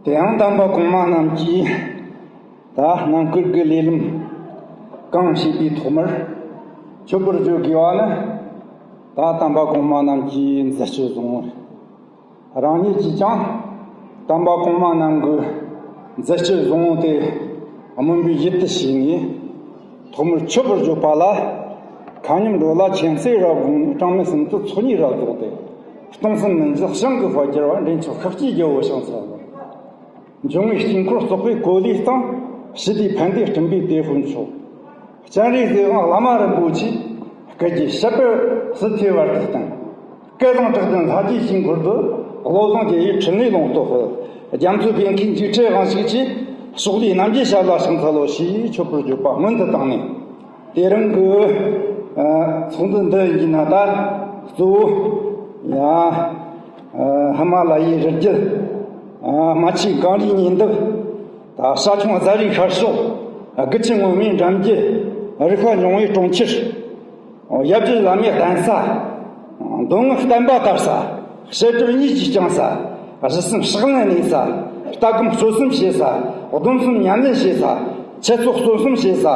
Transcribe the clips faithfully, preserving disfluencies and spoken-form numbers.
དེ་ཡང་དམ་པ་གོང་མ་རྣམས་ཀྱིས་ད་རྣམ་དཀར་གྱི་ལས་ལམ་གང་བྱས་པའི་ཐོག་མར་མཆོད་པར་བརྗོད་དགོས་པ་ནི། ད་དམ་པ་གོང་མ་རྣམས་ཀྱིས་མཛད་སྤྱོད་བཟང་བོ་རེད། རང་ཉིད་ཀྱིས་ཀྱང་དམ་པ་གོང་མ་རྣམས་ཀྱི་མཛད་སྤྱོད་བཟང་བོ་དེ་སྨོན་པའི་ཡིད་དུ་བྱས་ནས། ཐོག་མར་མཆོད་པར་བརྗོད་པ་ལ། མཁའ་མཉམ་འགྲོ་ལ་མཁྱེན་བརྩེ་རབ་དགོངས་ནས། གྲངས་མེད་གསུམ་དུ་ཚོགས་གཉིས་རབ་རྫོགས་ཏེ། སྟོང་གསུམ་མི་མཇེད་བྱིང་གི་དཔལ་གྱུར་པ། འདྲེན་མཆོག་ཤཱཀྱའི་རྒྱལ་པོ་ཞིང་ས་ལ། འབྱུང་བའི་དཀྱིལ་འཁོར་རྫོགས་པའི་གོ་ལའི་སྟེང་། ཞི་བདེའི་ཕན་བདེ་སྤྲིན་པའི་དེད་དཔོན་མཆོག་སྤྱན་རས་གཟིགས་དབང་བླ་མ་རིན་པོ་ཆེ། སྐུ་རྒྱུད་ཞབས་པད་སྲིད་མཐའི་བར་དུ་བརྟན། སྐལ་བཟང་གྲགས་ལྡན་ལྷ་རྗེའི་དཀྱིལ་འཁོར་དུ། བློ་བཟང་རྒྱལ་བའི་འཕྲིན་ལས་ཀློང་དུ་སྤེལ། རྒྱ་མཚོའི་བེམ་མཁའི་འཇིགས་བྲལ་དབང་ཕྱུག་ཆེ། ཕྱོགས་ལས་རྣམ་རྒྱལ་ཞབས་ལ་ཕྱག་འཚལ་ལོ། ཞེས་མཆོད་པར་བརྗོད་པ་སྔོན་དུ་བཏང་ནས། དེ་རིང་གི་ཚོགས་འདུ་འདི་ཡིན་ན་ད་གཙོ་བོ་ཡ་ཧི་མ་ལ་ཡའི་རི་རྒྱུད། རྨ་ཆུའི་གངས་རིའི་ཉེ་འདབས། ད་ས་ཁྱུང་རྫ་རིའི་ཤར་ཕྱོགས། དགུ་ཆུ་ངོ་མའི་འགྲམ་རྒྱུད། རིག་པ་འབྱུང་བའི་གྲོང་ཁྱེར། ཡབ་རྗེ་བླ་མའི་གདན་ས། མདོ་སྔགས་བསྟན་པ་དར་ས། བཤད་སྒྲུབ་གཉིས་ཀྱིས་བསྐྱངས་ས། གཞི་གསུམ་ཕྱག་ལེན་གནས་ས། ལྟ་སྒོམ་སྤྱོད་གསུམ་བྱེད་ས། སྡོམ་གསུམ་ཉམས་ལེན་བྱེད་ས། འཆད་རྩོད་རྩོད་གསུམ་བྱེད་ས།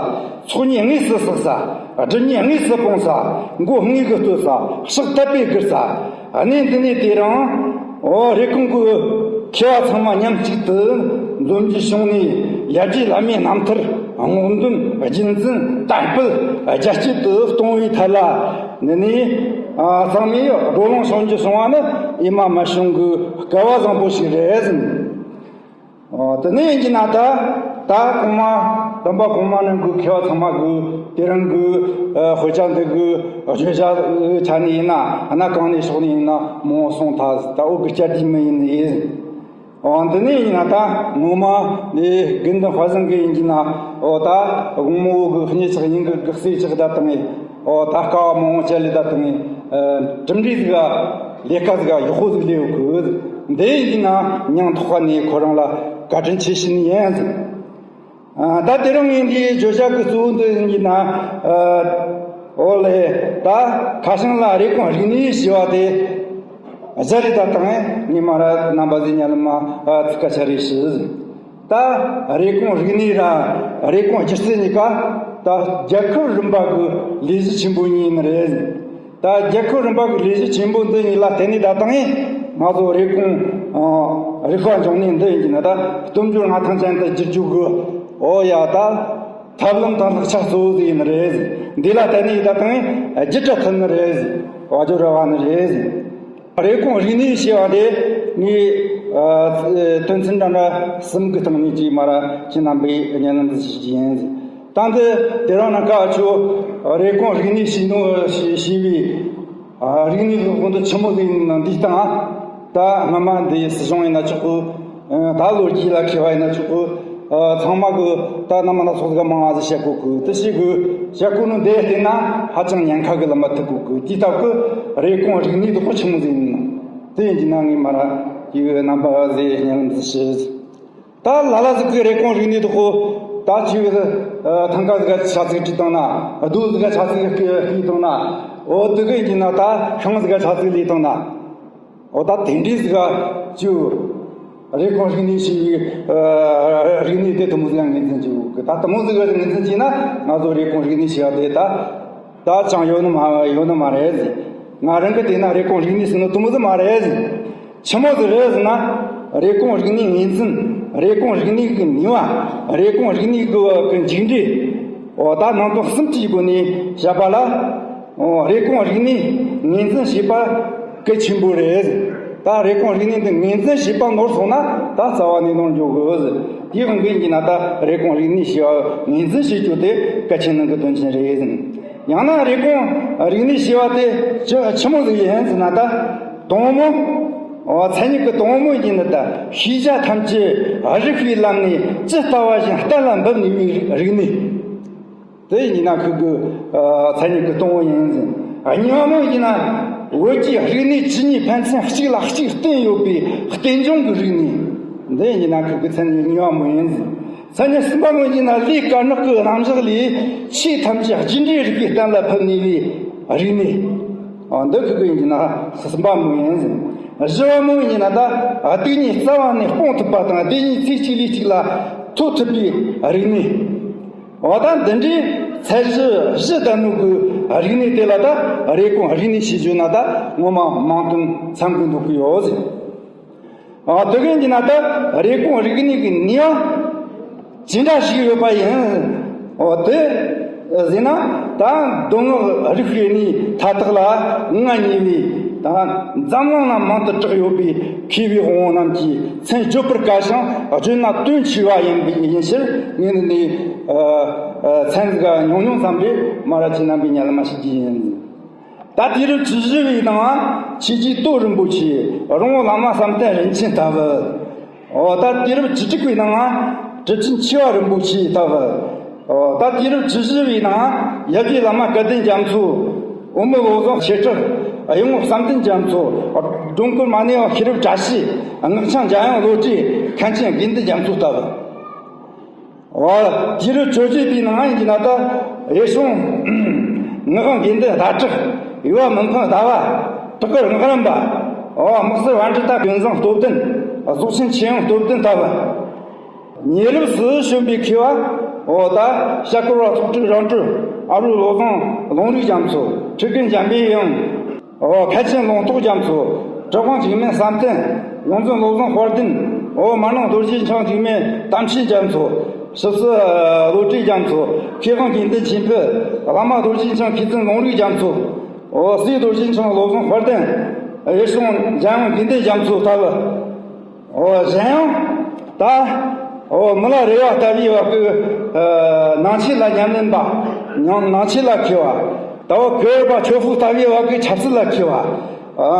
ཚོགས་གཉིས་དངོས་སུ་བསགས་ས། སྒྲུབ་གཉིས་དངོས་སུ་སྤོང་ས། མགོ་དངོས་ཀྱིས་བསྟོད་ས། ཕྱག་དད་པས་བསྒུལ་ས། གནས་འདི་ནས་དེ་རིང་འོ་རེབ་གོང་གི་མཁས་པ་ཚང་མ་མཉམ་གཅིག་ཏུ་འཛོམས་རྒྱུ་བྱུང་ནས། ཡབ་རྗེ་བླ་མའི་རྣམ་ཐར་སྔོག་འདོན་རྒྱུན་འཛིན་དར་སྤེལ་རྒྱ་སྐྱེད་དུ་གཏོང་བའི་ཐད་ལ། འདི་ནས་ཨ་ཚང་མས་བགྲོ་གླེང་བྱུང་རྒྱུ་བྱུང་བ་ནི་ཨེ་མ་མ་བྱུང་གི་སྐལ་བ་བཟང་པོ་ཞིག་རེད་ཟེར། ཨོ། དེ་ནས་ཡིན་གྱི་ན་ད་ད་གོང་མ་དམ་པ་གོང་མ་རྣམས་ཀྱི་མཁས་པ་ཚང་མ་གི་དེ་རིང་གི་ཨ་དཔེ་ཆ་འདི་གི་བརྗོད་བྱ་གི་ཆ་ནས་ཡིན་ན། ཨ་ན་གང་ནས་ཕྱོགས་ནས་ཡིན་ན་མང་བོ་གསུངས་ཐལ། ད་འོ་གི་བསྐྱར་ཟློས་མི་ཡིན་ནི་ཡིན། ཨོ། འདི་ནས་ཡིན་ན་ད་ངོ་མ་ནི་དགེ་འདུན་དཔལ་བཟང་གི་ཡིན་གྱི་ན། ཨོ། ད་དགོང་མོ་གི་གཉིད་ཆག་ཡིན་གི་གི་གསོས་ཆག་ད་དང་ངེ། ཨོ། ད་དཀའ་བ་མང་བོ་བྱས་ལས་ད་དང་ངེ། ཨ་གྲུབ་འབྲས་ཟིག་ག་ལས་ཀ་ཟིག་ག་ཡག་པོ་ཟིག་ལས་ཡོད་གི། འདི་ཡིན་གྱི་ན་སྙིང་ཐག་པ་ནས་ཁོ་རང་ལ་བཀའ་དྲིན་ཆེ་ཞུ་ནི་ཡིན་ཟིག། ཨ་ད་དེ་རིང་ངས་འདིའི་བརྗོད་བྱ་གི་གཙོ་བོ་འདི་ཡིན་གྱི་ན། ཨ་འོ་ལེ། ད་ཁ་བྱང་ལ་རེབ་གོང་རིག་གནས་ཞེས་པ་དེ་གཞི་རེད། ད་དང་ངས་མ་ར་རྣམ་པ་ཟིག་ཉ་ལ་མ་ཨ་ཚིག་ཁ་ཆ་རེ་ཞུ། ད་རེབ་གོང་རིག་གནས་ར་རེབ་གོང་སྒྱུ་རྩལ་གཉིས་ཀ་ད་རྒྱལ་ཁབ་རིམ་པ་གི་ལས་གཞི་ཆེན་པོ་གཉིས་ནི་རེད། ད་རྒྱལ་ཁབ་རིམ་པ་གི་ལས་གཞི་ཆེན་པོ་འདི་གཉིས་ལ་བརྟེན་ནས་ད་དང་ངས་ང་ཚོ་རེབ་གོང་ཨ་རིག་པ་འབྱུང་གནས་འདི་ཡིན་གྱི་ན་ད་སྟོབས་འབྱོར་མངའ་ཐང་ཅན་དུ་བསྒྱུར་རྒྱུ་གི། ཨོ་ཡ། ད་ཐབས་ལམ་དང་ལག་ཆ་གཙོ་བོ་དེ་ཡིན་ནི་རེད། འདི་ལ་བརྟེན་ནས་ད་དང་ངས་བརྒྱུད་སྤྲོད་ཐུབ་ནི་རེད། བ་ཇོ་ར་བ་ནི་རེད། རེབ་གོང་རིག་གནས་ཞེས་པ་དེ་ངས་ཨ་དོན་ཚན་འདྲ་འདྲ་གསུམ་གྱི་སྟེང་ནས་ཅིག་མ་ར་ཁྱེད་རྣམ་པས་སྙན་ལམ་ཞུ་རྒྱུ་ཡིན། ད་འདི་དེ་རིང་ནངས་ཀ་ཆོ་རེབ་གོང་རིག་གནས་ཞེས་ནོ་ཞེས་པའི་ཨ་རིག་གནས་ཀྱི་དབང་དུ་ཆི་མོ་ཟིག་ཡིན་ན། འདི་སྟེང་ད་སྔ་མ་འདི་སྲིད་གཞུང་ཡིན་ན་ཆོག་གི། ཨ་ད་ལོ་རྒྱུས་ལ་མཁས་པ་ཡིན་ན་ཆོག་གི། ཨ་ཚང་མ་གི་ད་རྣམ་པ་སྣ་ཚོགས་ཟིག་མང་ང་ཟིག་བཤད་གོ་གི། དེ་ཞིག་གི་བཤད་གོ་ནི་འདི་བལྟས་ན་ཧ་ཅང་ཉེན་ཁ་གི་ལམ་མ་ཐུག་གོ་གི། དེའི་སྟབས་གི་རེབ་གོང་རིག་གནས་དེ་ཁོ་ཆི་མོ་ཟིག་ཡིན་ན། དེ་ཡིན་གྱི་ན་ངས་མ་ར་ཡི་གི་རྣམ་པ་ཟིག་སྙན་ལམ་ཟིག་ཞུ། ད་ལ་ལ་ཟིག་གི་རེབ་གོང་རིག་གནས་དེ་ཁོ་ད་ཅིག་ཨ་ཐང་ཀ་ཟིག་ག་ཆ་ཚིག་བྲིས་བཏང་ན། རྡོ་ཟིག་ག་ཆ་ཚིག་བརྐོས་བཏང་ན། འོ་དེ་གི་ཡིན་གྱི་ན་ད་ཤིང་ཟིག་ག་ཆ་ཚིག་ལས་བཏང་ན། འོ་ད་དེ་འདྲའི་ཟིག་ག་ཅིག་རེབ་གོང་རིག་གནས་ཞེས་པའི་ཨ་རིག་གནས་དེ་དེ་མོ་ཟིག་ངོས་འཛིན་བྱེད་དགོས་གི། ད་དེ་མོ་ཟིག་ག་ངོས་འཛིན་བྱས་ན་ང་ཚོ་རེབ་གོང་རིག་གནས་ཞེས་པ་དེ་ད་ད་ཅང་ཡོད་ནི་མ་ཡོད་ནི་མ་རེད་ཟེར། ང་རང་གི་བལྟས་ན་རེབ་གོང་རིག་གནས་ཟེར་ནོ་དེ་མོ་ཟིག་མ་རེད་ཟེར། ཆི་མོ་ཟིག་རེད་ཟེར་ན། རེབ་གོང་རིག་གནས་ངོས་འཛིན། རེབ་གོང་རིག་གནས་ཀྱི་ནུས་པ། རེབ་གོང་རིག་གནས་ཀྱི་མཇུག་འབྲས། འོ་ད་ནང་དོན་གསུམ་གྱི་སྒོ་ནས་བཤད་པ་ལ། འོ་རེབ་གོང་རིག་གནས་ངོས་འཛིན་བྱེད་པ་གལ་ཆེན་པོ་རེད། ད་རེབ་གོང་རིག་གནས་འདི་ངོས་འཛིན་བྱེད་པ་ནོར་སོང་ན་ད་རྩ་བ་ནས་ནོར་འགྲོ་གི། དེའི་དབང་གིས་ཡིན་ན་ད་རེབ་གོང་རིག་གནས་ཞེས་པ་ངོས་འཛིན་བྱེད་རྒྱུ་དེ་གལ་ཆེན་གྱི་དོན་ཆེན་རེད། ཡང་ན་རེབ་གོང་རིག་གནས་ཞེས་པ་དེ་ཅི་ཆི་མོ་ཟིག་ཡིན་ཟེར་ན། ད་དང་པོ། འོ་མཚན་ཉིད་ཀྱི་དང་པོ་ཡིན་ན་ད་ཤེས་བྱ་ཐམས་ཅད་རིག་པའི་ལམ་ནས་ཇི་ལྟ་བ་བཞིན་གཏན་ལ་འབེབས་ནུས་པའི་རིག་གནས། དེ་ཡིན་ན་ཁོ་གི་ཨ་མཚན་ཉིད་ཀྱི་དང་པོ་ཡིན་ཟེར། གཉིས་པ་མོ་ཡིན་ན་བོད་ཀྱི་རིག་གནས་ཇི་སྙེད་ཕན་ཚུན་གཅིག་ལ་གཅིག་བརྟེན་ཡོད་པའི་རྟེན་འབྱུང་གི་རིག་གནས། འདི་ཡིན་ན་ཁོ་གི་མཚན་ཉིད་གཉིས་པ་མོ་ཡིན་ཟེར། མཚན་ཉིད་གསུམ་པ་མོ་ཡིན་ན་ལས་དཀར་ནག་གི་རྣམ་གཞག་ལས་ཆོས་ཐམས་ཅད་རྒྱུ་འབྲས་རིག་པའི་གཏན་ལ་ཕབ་ནུས་པའི་རིག་གནས། ཨ་འདི་ཁོ་གི་ཡིན་ན་གསུམ་པ་མོ་ཡིན་ཟེར། བཞི་བ་མོ་ཡིན་ན་ད་སྡིག་ཉེས་རྩ་བ་ནས་སྤོང་ཐུབ་པ་དང་སྡིག་ཉེས་ཚེ་གཅིག་ལུས་གཅིག་ལ་ཐོབ་ཐུབ་པའི་རིག་གནས། འོ་ད་འདི་འདྲའི་ཚད་གཞི་བཞི་ལྡན་ནོ་གི་རིག་གནས་དེ་ལ་ད་རེ་སྐོང་རིག་གནས་ཞེས་བརྗོད་ན་ད་ངོ་མ་མིང་དོན་འཚམ་གི་འདུག་གི་ཡོད་ཟེར། ཨ་དེ་གིན་གྱི་ན་ད་རེ་སྐོང་རིག་གནས་ཀྱི་ནུས་པ་ཇི་འདྲ་ཞིག་ཡོད་པ་ཡིན། འོ་དེ་ཟེར་ན་ད་མདོ་སྔགས་རིག་པའི་གནས་མཐའ་དག་ལ་མངའ་བརྙེས་པའི་ད་འཛམ་གླིང་ན་མང་དུ་གྲགས་ཡོད་པའི་མཁས་པའི་དབང་པོ་རྣམས་ཀྱིས་མཚན་བརྗོད་པར་དཀའ་ཞིང་བརྗོད་ན་དོན་ཆེ་བ་ཡིན་པའི་ཡིན་ཕྱིར། ངས་འདི་ནས་ཨ་ཨ་མཚན་ཟིག་ཉུང་ཉུང་ཙམ་རེ་མ་ར་ཅན་རྣམ་པའི་ཉན་ལ་མ་ཞིག་གི་ཡིན། ད་དུས་རབས་བཅུ་བཞི་བའི་ནང་ཆོས་རྗེ་དོལ་རིན་པོ་ཆེ་རོང་བོ་བླ་མ་བསམ་གཏན་རིན་ཆེན་ལྟ་བུ། འོ་ད་དུས་རབས་བཅུ་དྲུག་པའི་ནང་གྲུབ་ཆེན་ཆེ་བ་རིན་པོ་ཆེ་ལྟ་བུ། འོ་ད་དུས་རབས་བཅུ་བཞི་བའི་ནང་ཡབ་རྗེ་བླ་མ་སྐལ་ལྡན་རྒྱ་མཚོ། འོལ་མོ་བློ་བཟང་ཆོས་གྲགས། གཡང་བསམ་གཏན་རྒྱ་མཚོ། སྒྲོལ་མགོན་མ་ཎི་བ་ཤེས་རབ་བཀྲ་ཤིས། སྔགས་འཆང་འཇམ་དབྱངས་བློ་གྲོས། མཁན་ཆེན་དགེ་འདུན་རྒྱ་མཚོ་ལྟ་བུ། འོ་དུས་རབས་བཅོ་བརྒྱད་པའི་ནང་ཡིན་གྱི་ན་ད་ཡེ་ཤེས་ངག་དབང་དགེ་འདུན་ཟླ་གྲགས། ཡུལ་བ་མི་ཕམ་ཟླ་བ། བྲག་དཀར་ངག་རམས་པ། འོ་དམག་སེར་པཎྜི་ཏ་ཀུན་བཟང་སྟོབས་ལྡན། རྫོགས་ཆེན་ཆོས་དབྱིངས་སྟོབས་ལྡན་ལྟ་བུ། ཉེ་རབས་སུ་བྱོན་པའི་མཁས་པ། འོ་ད་ཤར་སྐོར་བ་ཚོགས་དྲུག་རིམ་གྲོ། ཨ་རུ་བློ་བཟང་ལུང་རིགས་རྒྱ་མཚོ། ཁྲི་ཀན་འཇམ་པའི་དབྱངས། འོ་མཁན་ཆེན་ལུང་རྟོགས་རྒྱ་མཚོ། གྲུབ་དབང་འཇིགས་མེད་བསམ་གཏན། ཡོངས་འཛིན་བློ་བཟང་དཔལ་ལྡན། འོ་མ་ནང་རྡོ་རྗེ་འཆང་འཇིགས་མེད་དམ་ཆོས་རྒྱ་མཚོ། ཞབས་སོར་བློ་གྲོས་རྒྱ་མཚོ། མཁས་དབང་དགེ་འདུན་ཆོས་འཕེལ། བླ་མ་རྡོ་རྗེ་འཆང་མཁས་བཙུན་ལུང་རིགས་རྒྱ་མཚོ། འོ་སྲས་རྡོ་རྗེ་འཆང་བློ་བཟང་དཔལ་ལྡན། ཡེ་ཤེས་འཇམ་དབྱངས་དགེ་འདུན་རྒྱ་མཚོ་ལྟ་བུ། འོ་གཞན་ཡང་ད་འོ་མི་ལ་རས་པ་ལྟ་བུའི་བ་གི་ཨ་ནང་ཆོས་ལ་ཉམས་ལེན་པ། ནང་ནང་ཆོས་ལ་མཁས་པ། ད་འོ་ཀུ་བེར་པ་ཆོས་ཕུག་ལྟ་བུའི་བ་གི་ཆབ་སྲིད་ལ་མཁས་པ། ཨ་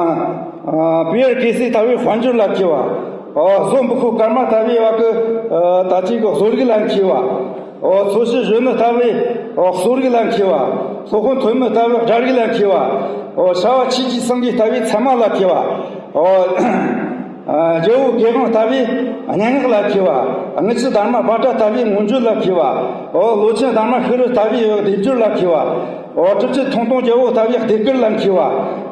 ཨ་པི་ཡེར་ཀེ་སི་ལྟ་བུའི་དཔལ་འབྱོར་ལ་མཁས་པ། འོ་བཟོ་འབུ་ཁུག་ཀརྨ་ལྟ་བུའི་བ་གི་ཨ་ད་ཅིག་གི་བཟོ་རིག་ལ་མཁས་པ། འོ་ཚོ་ཤི་གཞོན་ནུ་ལྟ་བུའི་འོ་གསོ་རིག་ལ་མཁས་པ། སློབ་དཔོན་ཐོན་མི་ལྟ་བུའི་སྒྲ་རིག་ལ་མཁས་པ། འོ་ཤ་བ་ཆོས་ཀྱི་སེང་གེ་ལྟ་བུའི་ཚད་མ་ལ་མཁས་པ། འོ། ཨ་རྒྱལ་པོ་དགེ་དབང་ལྟ་བུའི་སྙན་ངག་ལ་མཁས་པ། དངུལ་ཆུ་དར་མ་བྷ་དྲ་ལྟ་བུའི་མངོན་བརྗོད་ལ་མཁས་པ། འོ་ལོ་ཆེན་དར་མ་ཤེས་རབ་ལྟ་བུའི་སྡེབ་སྦྱོར་ལ་མཁས་པ། འོ་གྲུབ་ཆེན་ཐུང་སྟོང་རྒྱལ་པོ་ལྟ་བུའི་ལྡེབས་སྐར་ལ་མཁས་པ།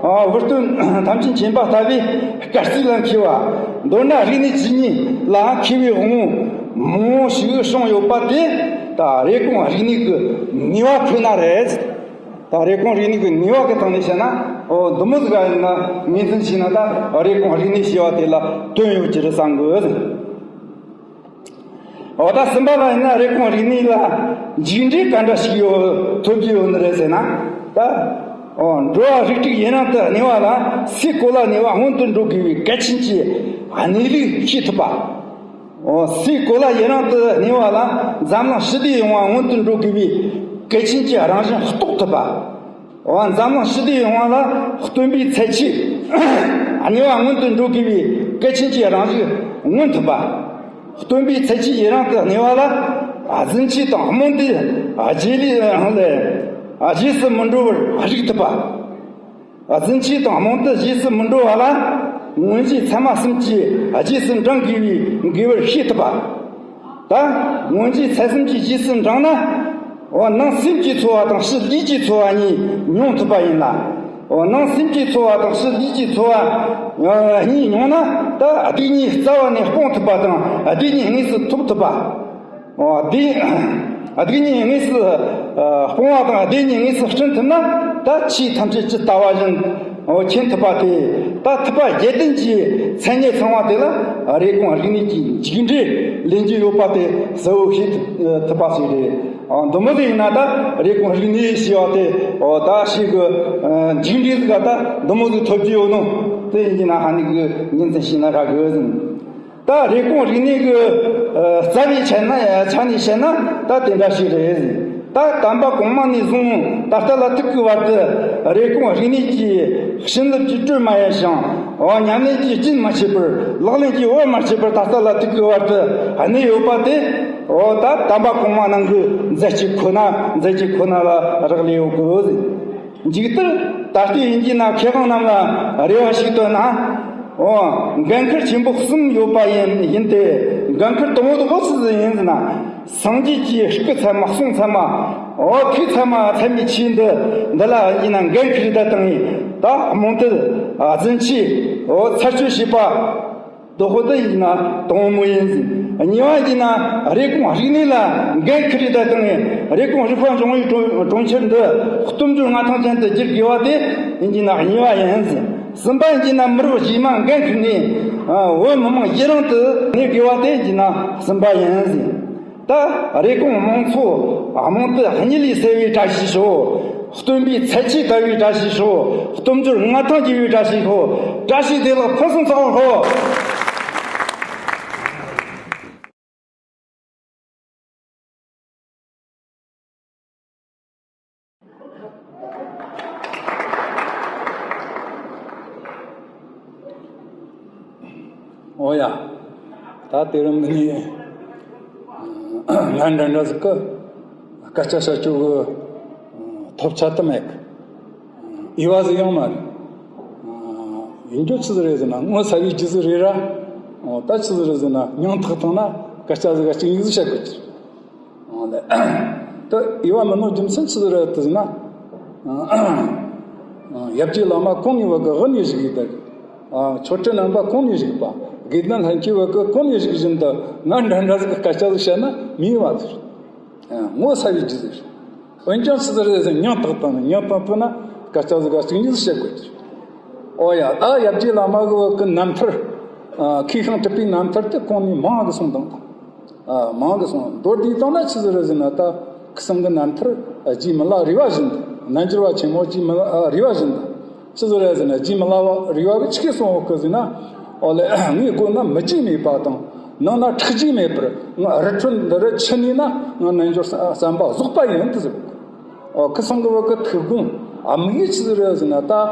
འོ་བུ་སྟོན་ཐམས་ཅད་མཁྱེན་པ་ལྟ་བུའི་སྐར་རྩིས་ལ་མཁས་པ། མདོར་ན་རིག་གནས་ཇི་སྙེད་ལའང་མཁས་པའི་དབང་པོ་མང་པོ་ཞིག་བྱུང་ཡོད་པ་དེ་ད་རེ་སྐོང་རིག་གནས་ཀྱི་ནུས་པ་ཁོ་ན་རེད། ད་རེ་སྐོང་རིག་གནས་ཀྱི་ནུས་པ་གི་སྟེང་ནས་བཤད་ན། འོ་འདི་མོ་ཟིག་ཡིན་ན་ངོས་འཛིན་བྱས་ན་ད་རེ་སྐོང་རིག་གནས་ཞེས་པ་དེ་ལ་དོན་ཡོད་ཀྱི་རེད་བསམ་གི། འོ་ད་གསུམ་པ་ལ་ཡིན་ན་རེ་སྐོང་རིག་གནས་ལ་མཇུག་འབྲས་ག་འདྲ་ཞིག་ཡོད་ཐོབ་ཀྱི་ཡོད་ནི་རེད་ཟེར་ན། ད་འོ་འགྲོ་བ་རིགས་དྲུག་ཡུན་རིང་དུ་གནས་པ་ལ་སའི་གོ་ལ་གནས་པ་སྔོན་དུ་འགྲོ་དགོས་པའི་གལ་ཆེན་གྱི་གནས་ལུགས་ཤེས་ཐུབ་པ། འོ་སའི་གོ་ལ་ཡུན་རིང་དུ་གནས་པ་ལ་འཛམ་གླིང་ཞི་བདེ་ཡོང་བ་སྔོན་དུ་འགྲོ་དགོས་པའི་གལ་ཆེན་གྱི་རང་བཞིན་རྟོགས་ཐུབ་པ། འོ་འཛམ་གླིང་ཞི་བདེ་ཡོང་བ་ལ་སྟོན་པའི་ཚད་ཆོས་གནས་པ་སྔོན་དུ་འགྲོ་དགོས་པའི་གལ་ཆེན་གྱི་རང་བཞིན་མངོན་ཐུབ་པ། སྟོན་པའི་ཚད་ཆོས་ཡུན་རིང་དུ་གནས་པ་ལ་རྫུན་ཆོས་དང་རྨོངས་དད་རྗེས་ལུས་ལ་རྗེས་སུ་མི་འགྲོ་བར་རིག་ཐུབ་པ། རྫུན་ཆོས་དང་རྨོངས་དད་རྗེས་སུ་མི་འགྲོ་བ་ལ། མངོན་རྗེས་ཚད་མ་གསུམ་གྱིས་རྗེས་སུ་འབྲང་དགོས་པའི་དགོས་པར་ཤེས་ཐུབ་པ། ད་མངོན་རྗེས་ཚད་གསུམ་གྱིས་རྗེས་སུ་འབྲང་ན། འོ་ནང་སེམས་ཀྱི་འཚོ་བ་དང་ཕྱི་ལུས་ཀྱི་འཚོ་བ་གཉིས་མྱོང་ཐུབ་པ་ཡིན་ལ། འོ་ནང་སེམས་ཀྱི་འཚོ་བ་དང་ཕྱི་ལུས་ཀྱི་འཚོ་བ་གཉིས་མྱོང་ན། ད་སྡིག་ཉེས་རྩ་བ་ནས་སྤོང་ཐུབ་པ་དང་སྡིག་ཉེས་དངོས་སུ་ཐོབ་ཐུབ་པ། འོ་སྡིག་སྡིག་ཉེས་དངོས་སུ་ཨ་སྤོང་བ་དང་སྡིག་ཉེས་དངོས་སུ་བསྐྲུན་ཐུབ་ན། ད་ཆོས་ཐམས་ཅད་ཇི་ལྟ་བ་བཞིན་འོ་མཁྱེན་ཐུབ་པ་དེ། ད་ཐུབ་པ་བརྒྱད་ལྡན་གྱི་མཚན་ཉིད་ཚང་བ་དེ་ལ་རེ་སྐོང་རིག་གནས་ཀྱི་མཇུག་འབྲས་ལེན་རྒྱུ་ཡོད་པ་དེ་གསལ་བོ་ཤེས་ཐུབ་ཐུབ་པ་ཞིག་རེད། འོ་འདི་མོ་དེ་ཡིན་ན་ད་རེ་སྐོང་རིག་གནས་ཞེས་པ་དེ། འོ་ད་ཞིག་གི་ཨ་མཇུག་འབྲས་ཟིག་ག་ད་འདི་མོ་ཟིག་ཐོབ་རྒྱུ་ཡོད་ནོ། དེ་ཡིན་གྱི་ན་ཧ་ནི་གི་ངོས་འཛིན་བྱས་ན་ཧ་གི་ཟིན། ད་རེ་སྐོང་རིག་གནས་ཀྱི་ཨ་རྩ་བའི་ཆ་ན་ཆ་ནས་བཤད་ན་ད་དེ་འདྲ་ཞིག་རེད། ད་དམ་པ་གོང་མ་ནས་བཟུང་ད་ལྟ་ལ་ཐུག་གི་བར་དུ་རེ་སྐོང་རིག་གནས་ཀྱི་བྱིན་རླབས་ཀྱི་སྒྲོན་མ་ཡལ་ཞིང་། འོ་ཉམས་ལེན་གྱི་རྒྱུན་མ་ཆད་པར་ལག་ལེན་གྱི་བར་མ་ཆད་པར་ད་ལྟ་ལ་ཐུག་གི་བར་དུ་གནས་ཡོད་པ་དེ། འོ་ད་དམ་པ་གོང་མ་རྣམས་ཀྱི་མཛད་རྗེས་ཁོ་ན་མཛད་རྗེས་ཁོ་ན་ལ་རག་ལས་ཡོད་གི། མཇུག་མཐར་ད་ལྟའི་དབྱིན་ཇིའི་ནང་མཁས་དབང་རྣམས་ལ་རེ་བ་ཞིག་བཏོན་ན། འོ། འགན་ཁུར་ཆེན་པོ་གསུམ་ཡོད་པ་ཡིན་ཡིན་ཏེ། འགན་ཁུར་དང་པོ་དེ་ག་ཅི་ཡིན་ཟེར་ན། སངས་རྒྱས་ཀྱི་སྐུ་ཚད་མ་གསུང་ཚད་མ། འོ་ཐུགས་ཚད་མ་ཚད་མའི་ཆོས་འདི་འདི་ལ་ཡིན་ན་འགན་འཁུར་ད་བཏང་ངས་ད་རྨོངས་དད་རྫུན་ཆོས་འོ་ཚར་གཅོད་བྱེད་པ། དོ་ཧོ་དེ་ཡིན་ན་དང་མོ་ཡིན་ཟིན། གཉིས་པ་ཡིན་ན་རེབ་གོང་རིག་གནས་ལ་འགན་འཁུར་ད་བཏང་ངས་རེབ་གོང་རིག་པ་འབྱུང་བའི་གྲོང་གྲོང་ཁྱེར་འདི་སྟོབས་འབྱོར་མངའ་ཐང་ཅན་དུ་བསྒྱུར་དགོས་པ་དེ་ཡིན་ན་གཉིས་པ་ཡིན་ཟིན། གསུམ་པ་ཡིན་ན་མི་རབས་རྗེས་མ་འགན་འཁུར་ནས་བོད་མི་མང་ཡི་རང་དུ་གནས་དགོས་པ་དེ་ཡིན་ན་གསུམ་པ་ཡིན་ཟིན། ད་རེབ་གོང་དམངས་ཚོ་རྨོངས་དད་གཉིད་ལས་སད་པའི་བཀྲ་ཤིས་ཤོག་སྟོན་པའི་ཚད་ཆོས་དར་བའི་བཀྲ་ཤིས་ཤོག་སྟོབས་འབྱོར་མངའ་ཐང་རྒྱས་པའི་བཀྲ་ཤིས་ཤོག་བཀྲ་ཤིས་བདེ་ལེགས་ཕུན་སུམ་ཚོགས་པར་ཤོག་ཨོ་ཡ། ད་དེ་རིང་འདི་ནས་ང་འདྲ་འདྲ་ཟིག་གི་སྐད་ཆ་བཤད་རྒྱུ་གི་ཐོབ་ཆ་དེ་མེད་གི། འོས་པ་ཟིག་ཡང་མ་རེད། ཡིན་རྒྱུ་ཆི་ཟིག་རེད་ཟེར་ན་ངོ་ཚ་བའི་རྒྱུ་ཟིག་རེད་ར། ད་ཆི་ཟིག་རེད་ཟེར་ན་སྙིང་ཐག་བཏང་ན་སྐད་ཆ་ཟིག་ག་གཅིག་གཉིས་ཟིག་བཤད་དགོས་ཀྱི། ད་འོས་པ་མིན་ནོ་རྒྱུ་མཚན་ཆི་ཟིག་རེད་དེ་ཟེར་ན། ཡབ་རྗེ་བླ་མ་གོང་ནས་བ་གི་དབུ་ནས་བཞུགས་ཡོད་ད། མཆོད་སྤྲིན་རྣམ་པ་གོང་ནས་བཞུགས་པ། དགེ་ལྡན་ལྷན་སྐྱེས་བ་གི་གོང་ནས་བཞུགས་བཞིན་དུ་ང་འདྲ་འདྲ་ཟིག་གི་སྐད་ཆ་ཟིག་བཤད་ན་མི་འོས་པ་ཟིག་ངོ་ཚ་བའི་རྒྱུ་ཟིག་འོན་ཀྱང་ཆི་ཟིག་རེད་ཟེར་ན་སྙིང་ཐག་བཏང་ནས་སྙིང་ཐག་བཏང་ན་སྐད་ཆ་ཟིག་ག་གཅིག་གཉིས་ཟིག་བཤད་དགོས་ཀྱི། ཨོ་ཡ། ད་ཡབ་རྗེ་བླ་མ་གི་བ་གི་རྣམ་ཐར། མཁས་ཤིང་གྲུབ་པའི་རྣམ་ཐར་དེ་གོང་ནས་མང་གི་གསུངས་དང་། མང་གི་གསུངས། མདོར་བསྡུས་བཏང་ན་ཆི་ཟིག་རེད་ཟེར་ན་ད་ཁུ་སིམ་གི་རྣམ་ཐར་རྗེ་མི་ལ་རས་པ་བཞིན་དུ། རྣལ་འབྱོར་པ་ཆེན་མོ་རྗེ་མི་ལ་རས་པ་བཞིན་དུ། ཆི་ཟིག་རེད་ཟེར་ན་རྗེ་མི་ལ་རས་པ་གི་ཆི་གི་གསུངས་ཡོད་གི་ཟེར་ན། ཨོ་ལེ། ངའི་སྒོ་ན་མི་རྒྱུ་མེད་པ་དང་ནང་ན་ཁྲག་རྒྱུ་མེད་པར་ང་རི་ཁྲོད་འདི་རུ་འཆི་ནས་ན་ང་རྣལ་འབྱོར་བསམ་པ་རྫོགས་པ་ཡིན་དུ་ཟེར། ཨོ་ཁུ་སིམ་གི་བ་གི་ཐུགས་དགོངས་དམིགས་ཡུལ་ཆི་ཟིག་རེད་ཟེར་ན་ད་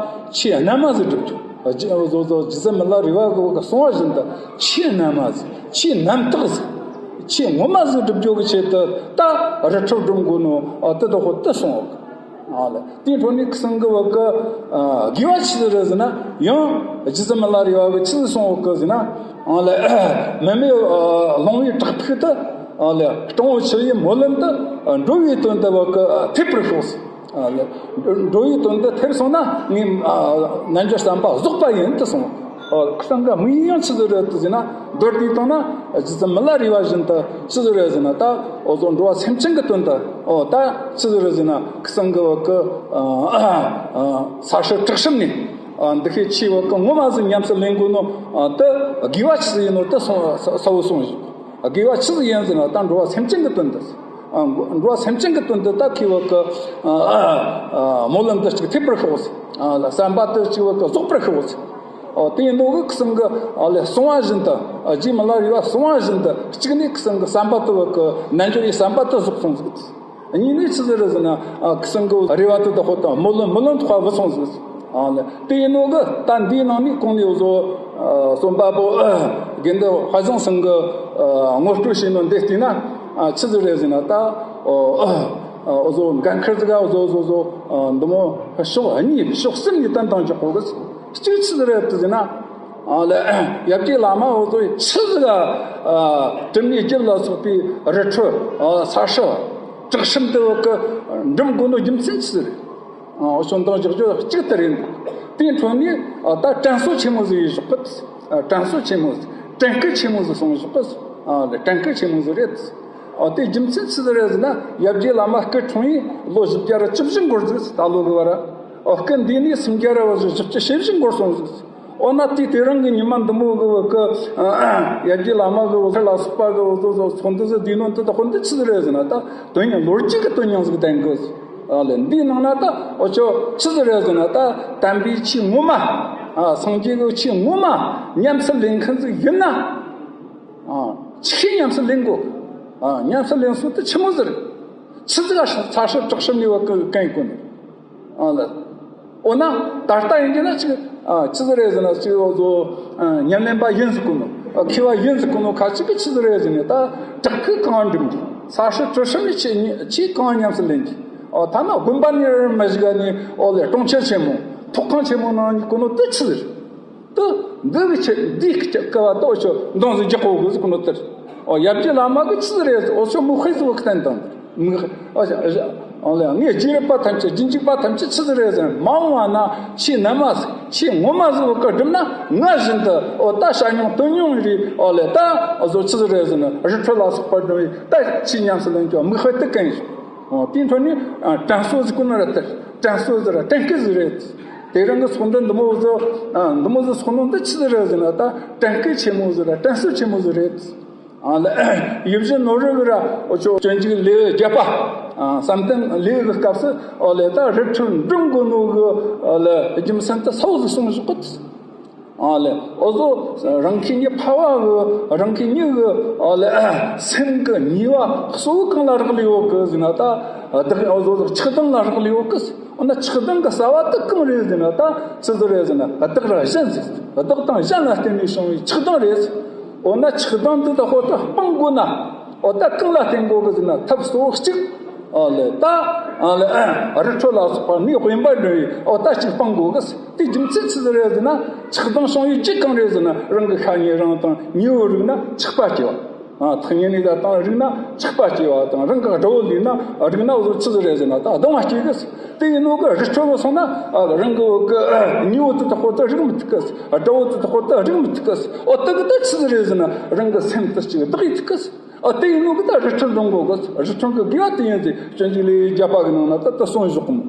ཆོས་རྣལ་མ་ཟིག་སྒྲུབ་རྒྱུ། རྗེ་བཟོ་བཟོ་རྗེ་བཙུན་མི་ལ་རས་པ་གི་བ་གི་གསུང་བ་བཞིན་དུ་ཆོས་རྣལ་མ་ཟིག་ཆོས་རྣམ་དག་ཟིག་ཆོས་ངོ་མ་ཟིག་སྒྲུབ་རྒྱུ་གི་ཆེད་དུ་ད་རི་ཁྲོད་སྒྲུབ་དགོས་ནོ། ཨོ་དེ་དག་གོ་དེ་གསུངས་ཡོད་གི། ཨ་ལེ། དེའི་འཕྲོ་ནས་ཁུ་སིམ་གི་བ་གི་དགེ་བ་ཆི་ཟིག་རེད་ཟེར་ན་ཡང་རྗེ་བཙུན་མི་ལ་རས་པ་གི་ཆི་ཟིག་གསུངས་ཡོད་གི་ཟེར་ན། ཨ་ལེ། མི་མེད་ལོང་བའི་བྲག་ཕུག་ཏུ། ཨ་ལེ། སྤྲང་བོ་འཆི་བའི་སྨོན་ལམ་དུ་འགྲོ་བའི་དོན་དུ་བ་གི་ཐེབས་པར་ཤོག་ཨ་ལེ། འགྲོ་བའི་དོན་དུ་ཐེབས་སོང་ན་ངའི་རྣལ་འབྱོར་བསམ་པ་རྫོགས་པ་ཡིན་དུ་གསུངས། ཨོ་ཁུ་སིམ་གི་དམིགས་ཡུལ་ཡང་ཆི་ཟིག་རེད་དུ་ཟེར་ན་མདོར་བསྡུས་བཏང་ན་རྗེ་བཙུན་མི་ལ་རས་པ་བཞིན་དུ་ཆི་ཟིག་རེད་ཟེར་ན་ད་འོ་ཟོ་འགྲོ་བ་སེམས་ཅན་གི་དོན་དུ། ཨོ་ད་ཆི་ཟིག་རེད་ཟེར་ན་ཁུ་སིམ་གི་བ་གི་ས་ཧྲི་བྲག་གཤོམ་ནས། འདི་ཁའི་ཆོས་བ་གི་ངོ་མ་ཟིག་ཉམས་སུ་ལེན་དགོས་ནོ། དེ་དགེ་བ་ཆི་ཟིག་ཡིན་ནོ་དེ་གསུངས་གསལ་བོ་གསུངས་ཡོད། དགེ་བ་ཆི་ཟིག་ཡིན་ཟེར་ན་ད་འགྲོ་བ་སེམས་ཅན་གི་དོན་དུ། འགྲོ་བ་སེམས་ཅན་གི་དོན་དུ་ད་ཁའི་བ་གི་སྨོན་ལམ་དེ་གཅིག་ཐེབས་པར་ཤོག་ཟེར། བསམ་པ་དེ་གཅིག་བ་གི་རྫོགས་པར་ཤོག་ཟེར། དེ་ཡིན་ནོ་གི་ཁུ་སིམ་གི་ལས་གསུང་བ་བཞིན་དུ། རྗེ་མི་ལ་རས་པ་གསུང་བ་བཞིན་དུ་གཅིག་ནས་ཁུ་སིམ་གི་བསམ་པ་དེ་བ་གི་རྣལ་འབྱོར་བའི་བསམ་པ་དེ་རྫོགས་སོང་ཟིག་གཉིས་ནས་ཆི་ཟིག་རེད་ཟེར་ན། ཨ་ཁུ་སིམ་གི་རེ་བ་དེ་དག་ཧོ་དང་སྨོན་ལམ་སྨོན་ལམ་ཐོག་བུད་སོང་ཟིག་ཨ་ལེ། དེ་ཡིན་ནོ་གི་ད་འདིའི་ནང་ནས་གོང་ནས་བཟོ། ཨ་རྩོམ་པ་པོ་དགེ་འདུན་དཔལ་བཟང་ཚང་གི་ཨ་ངོ་སྤྲོད་བྱས་ནོ་འདི་བལྟས་ན། ཨ་ཆི་ཟིག་རེད་ཟེར་ན་ད། ཨོ་ཨ་བཟོ་འགན་ཁུར་ཟིག་ག་བཟོ་བཟོ་བཟོ། ཨ་འདི་མོ་ཕྱོགས་གཉིས་ཕྱོགས་གསུམ་ནས་བསྟན་བཏང་ཆོག་གོ་གི། གཅིག་ཆི་ཟིག་རེད་ཟེར་ན། ཨ་ལེ། ཡབ་རྗེ་བླ་མ་འོ་ཚོ་ཆི་ཟིག་ཨ་གྲིབ་ནས་རྒྱུ་ལ་སོགས་པའི་རི་ཁྲོད། ཨ་ས་ཧྲི་བྲག་གཤོམ་དེ་བ་གི་འགྲིམ་དགོས་ནོ་རྒྱུ་མཚན་ཆི་ཟིག་རེད། ཨ་ཞོན་དང་བཞག་རྒྱུ་གཅིག་དེ་རེད། དེའི་འཕྲོ་ནས་ཨ་ད་དྲན་གསོ་ཆེན་མོ་ཟིག་ཡེ་ཞོག་གི། ཨ་དྲན་གསོ་ཆེན་མོ་ཟིག་དྲན་སྐུལ་ཆེན་མོ་ཟིག་སོང་ཞོག་གི། ཨ་ལེ་དྲན་སྐུལ་ཆེན་མོ་ཟིག་རེད། ཨ་དེ་རྒྱུ་མཚན་ཆི་ཟིག་རེད་ཟེར་ན་ཡབ་རྗེ་བླ་མ་སྐུ་འཁྲུངས་ཡས་ལོ་བཞི་བརྒྱ་ར་བཅུ་བཞི་འགོར་ཟིག་ད་ལོ་གི་བར། ཨོ་སྐུ་འདས་ནས་སུམ་བརྒྱ་ར་བ་བཞི་བཅུ་ཞེ་བཞི་འགོར་སོང་ཟིག་འོ་ན་དེའི་དེ་རིང་གི་ཉི་མ་འདི་མོ་གི་བ་གི་ཡར་རྒྱས་བླ་མ་གི་བ་གི་ལ་སོགས་པ་གི་བ་གི་ཚོགས་འདུ་ཟིག་བསྡུས་ནོ་འདི་དག་གོ་འདི་ཆི་ཟིག་རེད་ཟེར་ན་ད་དོན་སྙིང་ལོ་རྒྱུས་ཀྱི་དོན་སྙིང་ཟིག་ལྡན་གི། ཨ་ལེ་འདིའི་ནང་ན་ད་འོ་ཅོ་ཆི་ཟིག་རེད་ཟེར་ན་ད་དམ་པའི་ཆོས་ངོ་མ། ཨ་སངས་རྒྱས་གི་ཆོས་ངོ་མ་ཉམས་སུ་ལེན་མཁན་ཟིག་ཡིན་ན། ཨ་ཆི་ཉམས་སུ་ལེན་དགོ། ཨ་ཉམས་སུ་ལེན་སྲོལ་དེ་ཆི་མོ་ཟིག་རེད། ཆི་ཟིག་ག་ས་ཧྲི་བྲག་གཤོམ་ནས་བ་གི་གན་གོ་ནི། ཨ་ལ། འོ་ན་ད་ལྟ་ཡིན་གྱི་ན་ཅིག་ཨ་ཆི་ཟིག་རེད་ཟེར་ན་ཅིག་འོ་ཟོ་ཨ་ཉམས་ལེན་པ་ཡིན་ཟིག་གོ་ནོ། ཨ་མཁས་པ་ཡིན་ཟིག་གོ་ནོ་ཁ་ཅིག་གི་ཆི་ཟིག་རེད་ཟེར་ནས་ད་བྲག་ཕུག་གང་འགྲིམ་གྱི། ས་ཧྲི་བྲག་གཤོམ་ནས་ཆི་ཆི་གང་ཉམས་སུ་ལེན་གྱི། ཨོ་ཐ་ན་དགོན་པ་ནས་མི་ཞིག་ག་ནས་ཨོ་ལེ་གྲོང་ཁྱེར་ཆེན་མོ་ཐོག་ཁང་ཆེན་མོ་ནང་ནས་གོ་ནོ་དེ་ཆི་ཟིག་རེད། དུ་འདི་གི་ཆེད་འདི་གི་ཆེད་ཀ་བ་ཏོ་ཆོ་འདང་ཟིག་རྒྱག་གོ་གི་ཟིག་གོ་ནོ་དེར། ཨོ་ཡབ་རྗེ་བླ་མ་གི་ཆི་ཟིག་རེད་ཟེར་ཨོ་ཆོ་མི་ཤེས་ཟིག་བ་གི་བསྟན་དང་མི་ཨོ་ཤ་ཨོ་ཤ་ ཨོ་ལེ། ངའི་རྗེས་ལུས་པ་ཐམས་ཅད། རྗེས་འཇུག་པ་ཐམས་ཅད་ཆི་ཟིག་རེད་ཟེར་ན། མ་འོངས་པ་ན་ཆེས་རྣལ་མ་ཟིག། ཆེས་ངོ་མ་ཟིག་བོ་གི་སྒྲུབ་ན། ང་བཞིན་དུ་ཨོ་ད་བྱ་མྱོང་དོན་མྱོང་རེད། ཨོ་ལེ། ད་ཨོ་བཟོ་ཆི་ཟིག་རེད་ཟེར་ན། རི་ཁྲོད་ལ་སོགས་པ་སྒྲུབ་པའི་ད་ཆེས་ཉམས་སུ་ལེན་རྒྱུ་མིག་དཔེ་དེ་གན་ཡིན། ཨོ་དེའི་འཕྲོ་ནས་ཨ་དྲན་གསོ་ཟིག་གོ་ནོ་ར་དེ། དྲན་གསོ་ཟིག་ར་དྲན་སྐུལ་ཟིག་རེད། དེ་རིང་གི་ཚོགས་འདུ་འདི་མོ་བཟོ། ཨ་འདི་མོ་ཟིག་ཚོགས་ནོ་འདི་ཆི་ཟིག་རེད་ཟེར་ན། ད་དྲན་སྐུལ་ཆེན་མོ་ཟིག་ར་དྲན་གསོ་ཆེན་མོ་ཟིག་རེད། ཨ་ལེ། ཡིད་བཞིན་ནོར་བུ་ར་འུ་ཆོ་སྤྱོད་འཇུག་ལེའུ་བརྒྱད་པ། ཨ་བསམ་གཏན་ལེའུ་གི་སྐབས་སུ། ཨོ་ལེ། ད་རི་ཁྲོད་འགྲིམ་དགོས་ནོ་གི། ཨོ་ལེ། རྒྱུ་མཚན་དེ་གསལ་བོ་ཟིག་གསུངས་བཞག་གི། ཨ་ལེ། འུ་ཚོ་རང་གི་མྱི་ཕལ་བ་གི། རང་གི་མྱི་གི། ཨ་ལེ། སེམས་གི་ནུས་པ་གཙོ་བོ་གང་ལ་རག་ལས་ཡོད་གི་ཟེར་ན། ད་བདག་འུ་ཚོ་ཆགས་སྡང་ལ་རག་ལས་ཡོད་གི། འོ་ན་ཆགས་སྡང་གི་རྩ་བ་དེ་གང་རེད་ཟེར་ན། ད་ཆི་ཟིག་རེད་ཟེར་ན། བདག་ར་གཞན་ཟེར། བདག་དང་གཞན་ལ་བརྟེན་ནས་བྱུང་བའི་ཆགས་སྡང་རེད། འོ་ན་ཆགས་སྡང་འདི་དག་ཧོ་ད་སྤང་དགོས་ན། འོ་ད་གང་ལ་བརྟེན་དགོས་གི་ཟེར་ན། ཐབས་གཙོ་བོ་གཅིག། ཨོ་ལེ། ད་ཨོ་ལེ། ཨ་རི་ཁྲོད་ལ་སོགས་པ་ནི་དབེན་པར་འགྲོ་བའི། འོ་ད་གཅིག་སྤང་དགོས་གི། དེ་རྒྱུ་མཚན་ཆི་ཟིག་རེད་ཟེར་ན། ཆགས་སྡང་བྱུང་བའི་རྒྱུ་གང་རེད་ཟེར་ན། རང་གི་ཤ་ཉེ་རིང་དང་ཉེ་བོ་རིག་ན་ཆགས་པ་སྐྱེ་བ། ཨ་ཐག་ཉེ་ནས་ད་དང་རིག་ན་ཆགས་པ་སྐྱེ་བ་དང་། རང་གི་དགྲ་བོ་ལུས་ན་རིག་ན་འུ་ཚོ་ཆི་ཟིག་རེད་ཟེར་ན། ད་སྡང་བ་སྐྱེ་གི། དེ་ཡིན་ནོ་གི་རི་ཁྲོད་ལ་སོང་ན། ཨ་རང་གི་བོད་གི་ཉེ་བོ་དེ་དག་ཁོ་ད་རིག་མི་ཐུབ་གི། དགྲ་བོ་དེ་དག་ཁོ་ད་རིག་མི་ཐུབ་གི། ཨོ་དེ་གི་ད་ཆི་ཟིག་རེད་ཟེར་ན། རང་གི་སེམས་དེ་གཅིག་བདག་ཡེད་ཐུབ་གི། ཨོ་དེ་ཡིན་ནོ་གི་ད་རི་ཁྲོད་འགྲིམ་དགོས་གི། རི་ཁྲོད་གི་དགེ་བ་དེ་ཡིན་ཟེར། སྤྱོད་འཇུག་ལེའུ་བརྒྱད་པ་གི་ནང་ན་ད་དེ་གསུངས་བཞག་གི་མོ།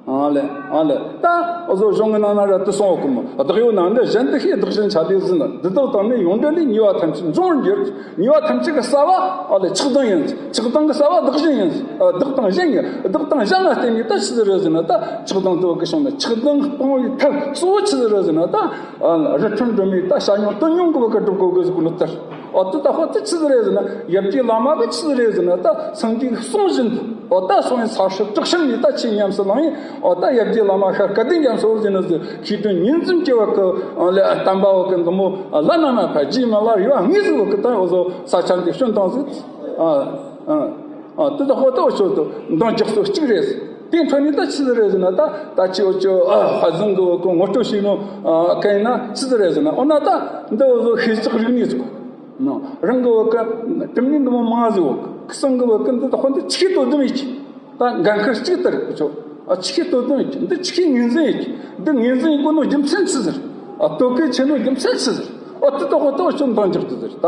ཨ་ལེ། ཨ་ལེ། ད་འུ་ཚོ་གཞུང་གི་ནང་ན་ར་དེ་གསུངས་ཡོད་གི་མོ། བདག་ཡོད་ན་འདི་གཞན་དུ་ཤེས། བདག་གཞན་ཆ་ལས་ཟིན། འདི་དག་དང་ནི་ཡོངས་འབྲེལ་ལས། ཉེས་པ་ཐམས་ཅད་འབྱུང་བར་འགྱུར། ཉེས་པ་ཐམས་ཅད་ཀྱི་རྩ་བ། ཨ་ལེ། ཆགས་སྡང་ཡིན། ཆགས་སྡང་གི་རྩ་བ་བདག་གཞན་ཡིན། ཨ་བདག་དང་གཞན་ཡིན། བདག་དང་གཞན་ལ་བརྟེན་ནས་ད་ཆི་ཟིག་རེད་ཟེར་ན། ད་ཆགས་སྡང་དེ་བ་གི་བྱུང་ན། ཆགས་སྡང་སྤང་བའི་ཐབས་གཙོ་བོ་ཆི་ཟིག་རེད་ཟེར་ན། ད་ཨ་རི་ཁྲོད་འགྲིམ་མི་ད་བྱ་མྱོང་དོན་མྱོང་གི་བ་གི་སྒྲུབ་དགོས་གི་ཟེར་གོ་ནོ་ལྟར། ཨོ་དེ་ད་ཧོ་དེ་ཆི་ཟིག་རེད་ཟེར་ན། ཡབ་རྗེ་བླ་མ་གི་ཆི་ཟིག་རེད་ཟེར་ན། ད་སངས་རྒྱས་གསུང་བཞིན་དུ། ཨོ་ད་སོང་བའི་ས་ཕྱོགས་དྲག་ཞིང་ནས་ད་ཆེས་ཉམས་སུ་བླངས་ཡིན། ཨོ་ད་ཡབ་རྗེ་བླ་མ་ཤ་སྐལ་ལྡན་རྒྱ་མཚོ་ཟེར་ནི་ཟིག། མཁས་གྲུབ་ཉིད་འཛིན་གྱི་བ་གི། ཨོ་ལེ། བསྟན་པ་བ་གི་འདི་མོ་བླ་ན་མེད་པ། རྗེས་མ་ལ་རེ་བ་ངེས་ཟིག་བ་གི། ད་འུ་ཚོ་ས་ཆ་འདི་བྱོན་བཏང་ཟིག། ཨ་ཨ་ཨ་དེ་ད་ཧོ་ད་འུ་ཆོ་དུ་འདང་རྒྱག་སོ་གཅིག་རེད། དེ་འཕྲོ་ནས་ད་ཆི་ཟིག་རེད་ཟེར་ན། ད་ད་ཅི་འུ་ཆོ་ཨ་ཧ་ཟང་གི་བ་གི་ངོ་སྤྲོད་བྱས་ནོ། ཨ་གན་ན་ཆི་ཟིག་རེད་ཟེར་ན། འོ་ན་ད་འདི་འུ་ཚོ་ཤེས་བྱ་རིག་གནས་ཟིག། ནང་རང་གི་བ་གི་དྲི་མ་འདི་མོ་མང་ཟིག་བ་གི། ཁུ་སང་གི་བ་གི་འདི་དག་ཁོ་འདི་ཆི་གི་དོ་དམ་ཡེད་ཀྱི། ད་འགན་ཁུར་གཅིག་ལྟར་གི་ཆོ། ཨ་ཆི་གི་དོ་དམ་ཡེད་ཀྱི། འདི་ཆི་གི་ངོས་འཛིན་ཡེད་ཀྱི། འདི་ངོས་འཛིན་ཡེད་དགོས་ནོ་རྒྱུ་མཚན་ཆི་ཟིག། ཨ་དོ་གལ་ཆེ་ནོ་རྒྱུ་མཚན་ཆི་ཟིག། ཨ་དེ་དག་ཁོ་དག་ཆོ་འདང་རྒྱག་དུ་ཟེར་ད།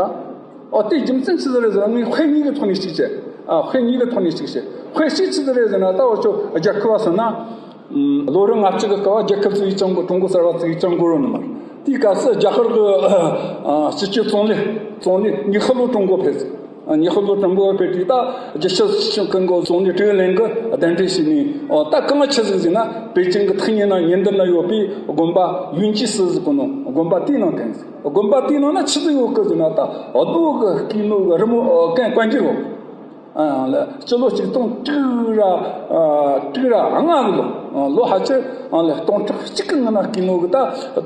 ཨ་དེ་རྒྱུ་མཚན་ཆི་ཟིག་རེད་ཟེར་ན། ངས་དཔེ་གཉིས་ཀྱི་ཐོག་ནས་གཅིག་བྱས། ཨ་དཔེ་གཉིས་ཀྱི་ཐོག་ནས་གཅིག་བྱས། དཔེ་གཅིག་ཆི་ཟིག་རེད་ཟེར་ན། ད་འུ་ཆོ་རྒྱལ་ཁབ་བ་སོང་ན། ལོ་རིམ་ལྔ་བཅུ་གི་སྐབས་རྒྱལ་ཁབ་བཙུགས་ཡིག་ཅང་གོ། ཀྲུང་གོ་གསར་པ་བཙུགས་ཡིག་ཅང་གོ་རོ་ནི་མ། དེའི་སྐབས་སུ་རྒྱ་གར་གི་ཨ་སྤྱི་ཁྱབ་ཙུང་ལི། ཙུང་ལི་ཉི་ཤུ་ལོ་ཀྲུང་གོ་ཕེབས། ཉི་ཤུ་ལོ་ཀྲུང་གོ་ཕེབས་དུས། ད་རྒྱལ་སྤྱི་སྤྱི་ཁང་གི་ཙུང་ལི་ཀྲུའུ་ལེན་གྱིས་གདན་འདྲེན་བྱས་ནས། ཨོ་ད་གང་ཆི་ཟིག་ཟེར་ན། པེ་ཅིང་གི་ཐག་ཉེ་ན་ཉེ་འདབས་ན་ཡོད་པའི་དགོན་པ་ཡུན་ཅི་སི་ཟེར་གོ་ནོ། དགོན་པ་དེའི་ནང་གན་ཟིག། དགོན་པ་དེའི་ནང་ན་ཆི་ཟིག་ཡོད་གི་ཟེར་ན། ད་རྡོ་གི་སྐུད་ནོ་གི་རི་མོ་གན་བཀའ་འགྱུར་ཡོད། ཨ་ལེ། སྤྱི་ལོ་ཆིག་སྟོང་དྲུག་ར་ཨ་དྲུག་ར་ལྔ་གི་ལོ། ལོ་ཕལ་ཆེར་ཨ་ལེ་སྟོང་ཕྲག་གཅིག་གི་སྔོན་ན་བརྩིས་ནོ་གི་ད་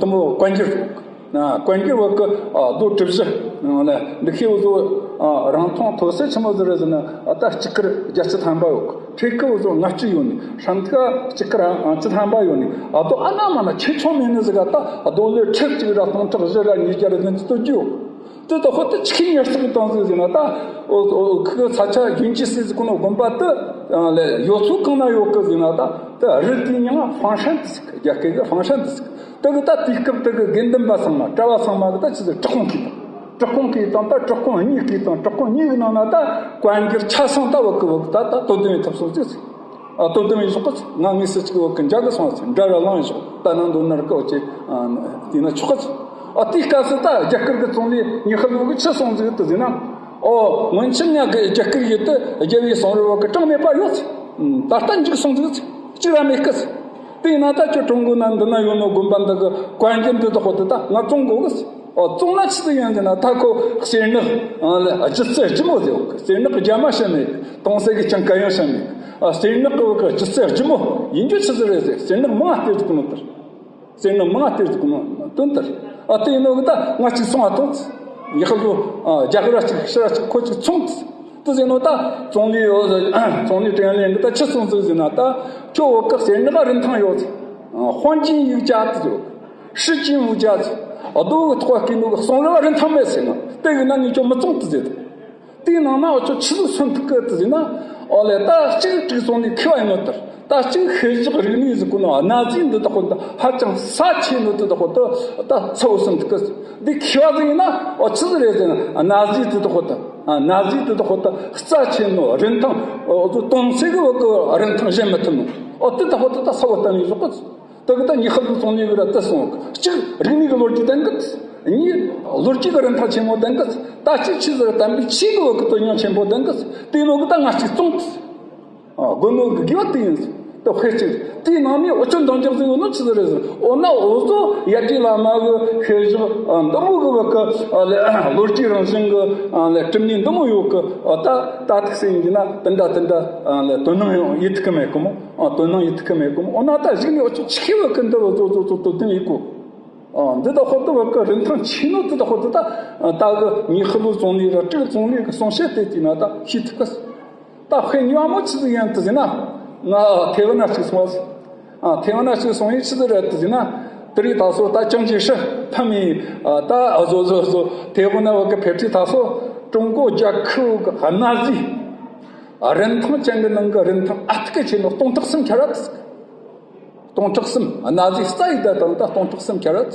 དུ་མོ་བཀའ་འགྱུར་ཡོད། ཨ་བཀའ་འགྱུར་བ་གི་ཨ་རྡོ་གྲུ་བཞི། ཨ་ལེ་འདི་ཤེས་བཟོ། ཨ་རིང་ཐུང་མཐོ་ས་ཆི་མོ་ཟིག་རེད་ཟེར་ན། ཨ་ད་སྤྱིལ་ཁུར་བརྒྱད་ཅུ་ཐམ་པ་ཡོད། ཕྲེང་ཁུར་བཟོ་ལྔ་བཅུ་ཡོད་ནི། ཧྲམ་ཐུག་སྤྱིལ་ཁུར་ཨང་བཅུ་ཐམ་པ་ཡོད་ནི། ཨ་རྡོ་ཨ་ན་མ་ན་ཆེ་ཆུང་མེད་ནི་ཟིག་ག། ད་རྡོ་ལོས་ཁྲི་གཅིག་ར་སྟོང་ཕྲག་བཞི་ར་ཉིས་བརྒྱ་ར་བདུན་ཅུ་དོན་བརྒྱད་ཡོད། དེ་ད་ཧོ་དེ་ཆིག་ཉར་ཚགས་བཏང་ཟིག་ཟེར་ན། ད་ཨོ་ཨོ་ཁི་ས་ཆ་ཡུན་ཅི་སི་ཟེར་གོ་ནོ་དགོན་པ་དེ་ཨ་ལེ་ཡོད་ཚོད་གང་ན་ཡོད་གི་ཟེར་ན། ད་དེ་རི་དེའི་མྱིང་ང་ཧྥང་ཧྲན་ཏི་ཟེར་གི། རྒྱ་སྐད་གི་ཧྥང་ཧྲན་ཏི་ཟེར་གི། དེ་གི་ད་དུས་སྐབས་དེ་གི་དགེ་འདུན་པ་ཚང་མ། གྲྭ་བ་ཚང་མ་གི་ད་ཆི་ཟེར། བྲག་ཁུང་བརྐོས་བཏང་། བྲག་ཁུང་བརྐོས་བཏང་། ད་བྲག་ཁུང་གཉིས་བརྐོས་བཏང་། བྲག་ཁུང་གཉིས་གི་ནང་ན་ད་བཀའ་འགྱུར་ཆ་ཚང་ད་བ་གི་བ་གི་ད་ད་དོ་དམ་ཐུབ་སོང་ཟིག་ཟེར། ཨ་དོ་དམ་ཡེད་ཆོག་གི་ཟེར། ང་དངོས་སུ་ཅིག་བ་གི་མཇལ་གི་སོང་ཟེར། འདྲ་ར་ལངས་ཡེད་ཆོག། ད་ནང་དོན་ནར་ཀའོ་ཅེ་ཨ་དེ་ན་ཆོག་གི་ཟེར། ཨ་དེའི་སྐབས་སུ་ད་རྒྱ་གར་གི་ཙུང་ལི་ཉི་ཤུ་ལོ་གི་ཆི་གསུངས་ཟིག་དེ་ཟེར་ན། ཨོ་སྔོན་ཆད་ང་གི་རྒྱ་གར་ཡུལ་དུ་རྒྱལ་བའི་གསུང་རབ་བ་གི་གྲངས་མེད་པ་ཡོད་ཟེར། ད་ལྟ་འཇིག་སོང་ཟིག་ཟེར། གཅིག་ར་མེད་གི་ཟེར། དེ་ན་ད་ཁྱོད་ཀྲུང་གོ་ན་འདི་ན་ཡོད་ནོ་དགོན་པ་འདི་གི་བཀའ་འགྱུར་འདི་དག་ཁོ་དེ་ད་ང་བཙོང་དགོས་གི་ཟེར། ཨོ་བཙོང་ན་ཆི་ཟིག་ཡིན་ཟེར་ན། ད་ཁོ་གསེར་ནག་ཨ་ལེ་སྒྱུ་རྩལ་ལྗིད་མོ་ཟེར་བ་གི། གསེར་ནག་རྒྱ་མ་ཤ་མེད། དུང་སེ་གི་ཅང་ག་ཡང་ཤ་མེད། ཨ་གསེར་ནག་གི་བ་གི་སྒྱུ་རྩལ་ལྗིད་མོ་ཡིན་རྒྱུ་ཆི་ཟིག་རེད་ཟེར། གསེར་ནག་མང་ང་སྟེར་ཟིག་གོ་ནོ་ལྟར། གསེར་ནག་མང་ང་སྟེར་ཟིག་གོ་ནོ་དོན་ལྟར། ཨ་དེ་ཡིན་ནོ་གི་ད་ང་གཅིག་སོང་ང་ཐོངས་ཟེར། ཉི་ཤུ་ལོ་ཨ་རྒྱ་གར་ར་གཅིག་ཕྱི་ར་གཅིག་ཁོ་གཅིག་ཚོང་ཟེར། དེ་ཟེར་ནོ་ད་ཙུང་ལི་ཨོ་ཙུང་ལི་ཀྲེང་ལེན་གི་ད་ཆི་གསུངས་ཟིག་ཟེར་ན། ད་ཁྱོད་བ་གི་གསེར་ནག་རིན་ཐང་ཡོད་ཟེར། ཨ་黄金有价ཟེར།实金无价ཟེར། རྡོ་གི་ཐོག་བརྐོས་ནོ་གི་གསུང་རབ་རིན་ཐང་མེད་ཟེར་ན། དེ་གི་ན་ངས་ཁྱོད་མི་བཙོང་དེ་ཟེར། དེའི་ནང་ན་འུ་ཆོ་ཆི་ཟིག་མཚོན་ཐུབ་གི་དེ་ཟེར་ན། ཨོ་ལེ། ད་གཅིག་དྲུག་སོང་ནས་མཁས་པ་ཡིན་ནོ་ལྟར། ད་གཅིག་ཤེས་བཞག་རིག་གནས་ཟིག་གོ་ནོ་གནའ་རྫས་འདི་དག་ཁོ་ད་ཧ་ཅང་ས་ཆེ་ནོ་དེ་དག་ཁོ་ད་ད་ཚ་བོ་སུན་ཐུག་གི། འདི་མཁས་པ་ཟིག་ཡིན་ན། ཨོ་ཆི་ཟིག་རེད་ཟེར་ན། གནའ་རྫས་དེ་དག་ཁོ་ད། གནའ་རྫས་དེ་དག་ཁོ་ད་རྩ་ཆེ་ནོ། རིན་ཐང་། ཨོ་དུང་སེ་གི་བ་གི་རིན་ཐང་གཞལ་མི་ཐུབ་ནོ། ཨོ་དེ་དག་ཁོ་ད་ད་ས་བོ་བསྟན་ནས་བཞག་གི། དེ་གི་ད་ཉི་ཤུ་ལོ་ཙོང་ནས་གི་ར་དེ་སོང་གི། གཅིག་རིག་གནས་གི་ལོ་རྒྱུས་ལྡན་གི། གཉིས་ལོ་རྒྱུས་གི་རིན་ཐང་ཆེན་མོ་ལྡན་གི། ད་གཅིག་ཆི་ཟིག་ར་བསྟན་པའི་ཆོས་གི་བ་གི་དོན་སྙིང་ཆེན་པོ་ལྡན་གི། དེ་ནོ་གི་ད་ང་གཅིག་བཙོང་། ཨ་དགོས་ནོ་གི་དགོས་པ་དེ་ཡིན། ད་དཔེ་གཅིག་དེའི་ནང་ནས་འུ་ཆོ་འདང་རྒྱག་ཟིག་ཡོད་ནོ་ཆི་ཟིག་རེད་ཟེར། འོ་ན་འུ་ཚོ་ཡར་རྒྱས་བླ་མ་གི་ཤེས་བཞག་ཨ་འདི་མོ་གི་བ་གི་ཨ་ལེ་ལོ་རྒྱུས་རང་བཞིན་གི་ཨ་ལེ་གྲུབ་གནས་འདི་མོ་ཡོད་གི། ཨ་ད་ད་ཐུག་སེ་ཡིན་གྱི་ན་དེ་འདྲ་དེ་འདྲ་ཨ་ལེ་དོ་སྣང་ཡང་ཡེད་ཐུབ་གི་མེད་གི་མོ། ཨ་དོ་སྣང་ཡེད་ཐུབ་གི་མེད་གི་མོ། འོ་ན་ད་གཞུག་ནས་འུ་ཆོ་ཆི་ཤེས་བ་གི་འདི་བ་ཚོ་ཚོ་ཚོ་དོ་དམ་ཡེད་དགོས། ཨ་འདི་ད་ཧོ་ཏི་བ་གི་རིན་ཐང་ཆེ་ནོ་དེ་ད་ཧོ་ཏི་ད་ད་གི་ཉི་ཤུ་ལོ་ཙོང་ལི་ར་དྲུག་ཙོང་ལི་གི་གསུང་བཤད་དེ་དེ་ན་ད་ཤེས་ཐུབ་གི། ད་དཔེ་ཉུང་མོ་ཆི་ཟིག་ཡིན་དུ་ཟེར་ན། ང་ཐེ་ཝན་ན་ཅིག་སོང་བ་ཟིག་ཨ་ཐེ་ཝན་ན་ཅིག་སོང་ཡིན་ཆི་ཟིག་རེད་དུ་ཟེར་ན། དེ་རིང་ད་སོ་ད་ཅང་ཅི་ཧྲི་ཕ་མི་ཨ་ད་ཨ་ཟོ་ཟོ་ཟོ་ཐེ་ཝན་ན་བ་གི་ཕེབས་ཁྲི་ད་སོ་ཀྲུང་གོ་རྒྱལ་ཁབ་གི་གནའ་རྫས་རིན་ཐང་ཅན་གི་ནང་གི་རིན་ཐང་ཨ་ཐུག་གི་ཆེ་ནོ་སྟོང་ཕྲག་གསུམ་ཁྱེར་ར་དུ་ཟིག་སྟོང་ཕྲག་གསུམ། གནའ་རྫས་རྩ་ཡི་བསྡད་དང་ད་སྟོང་ཕྲག་གསུམ་ཁྱེར་ར།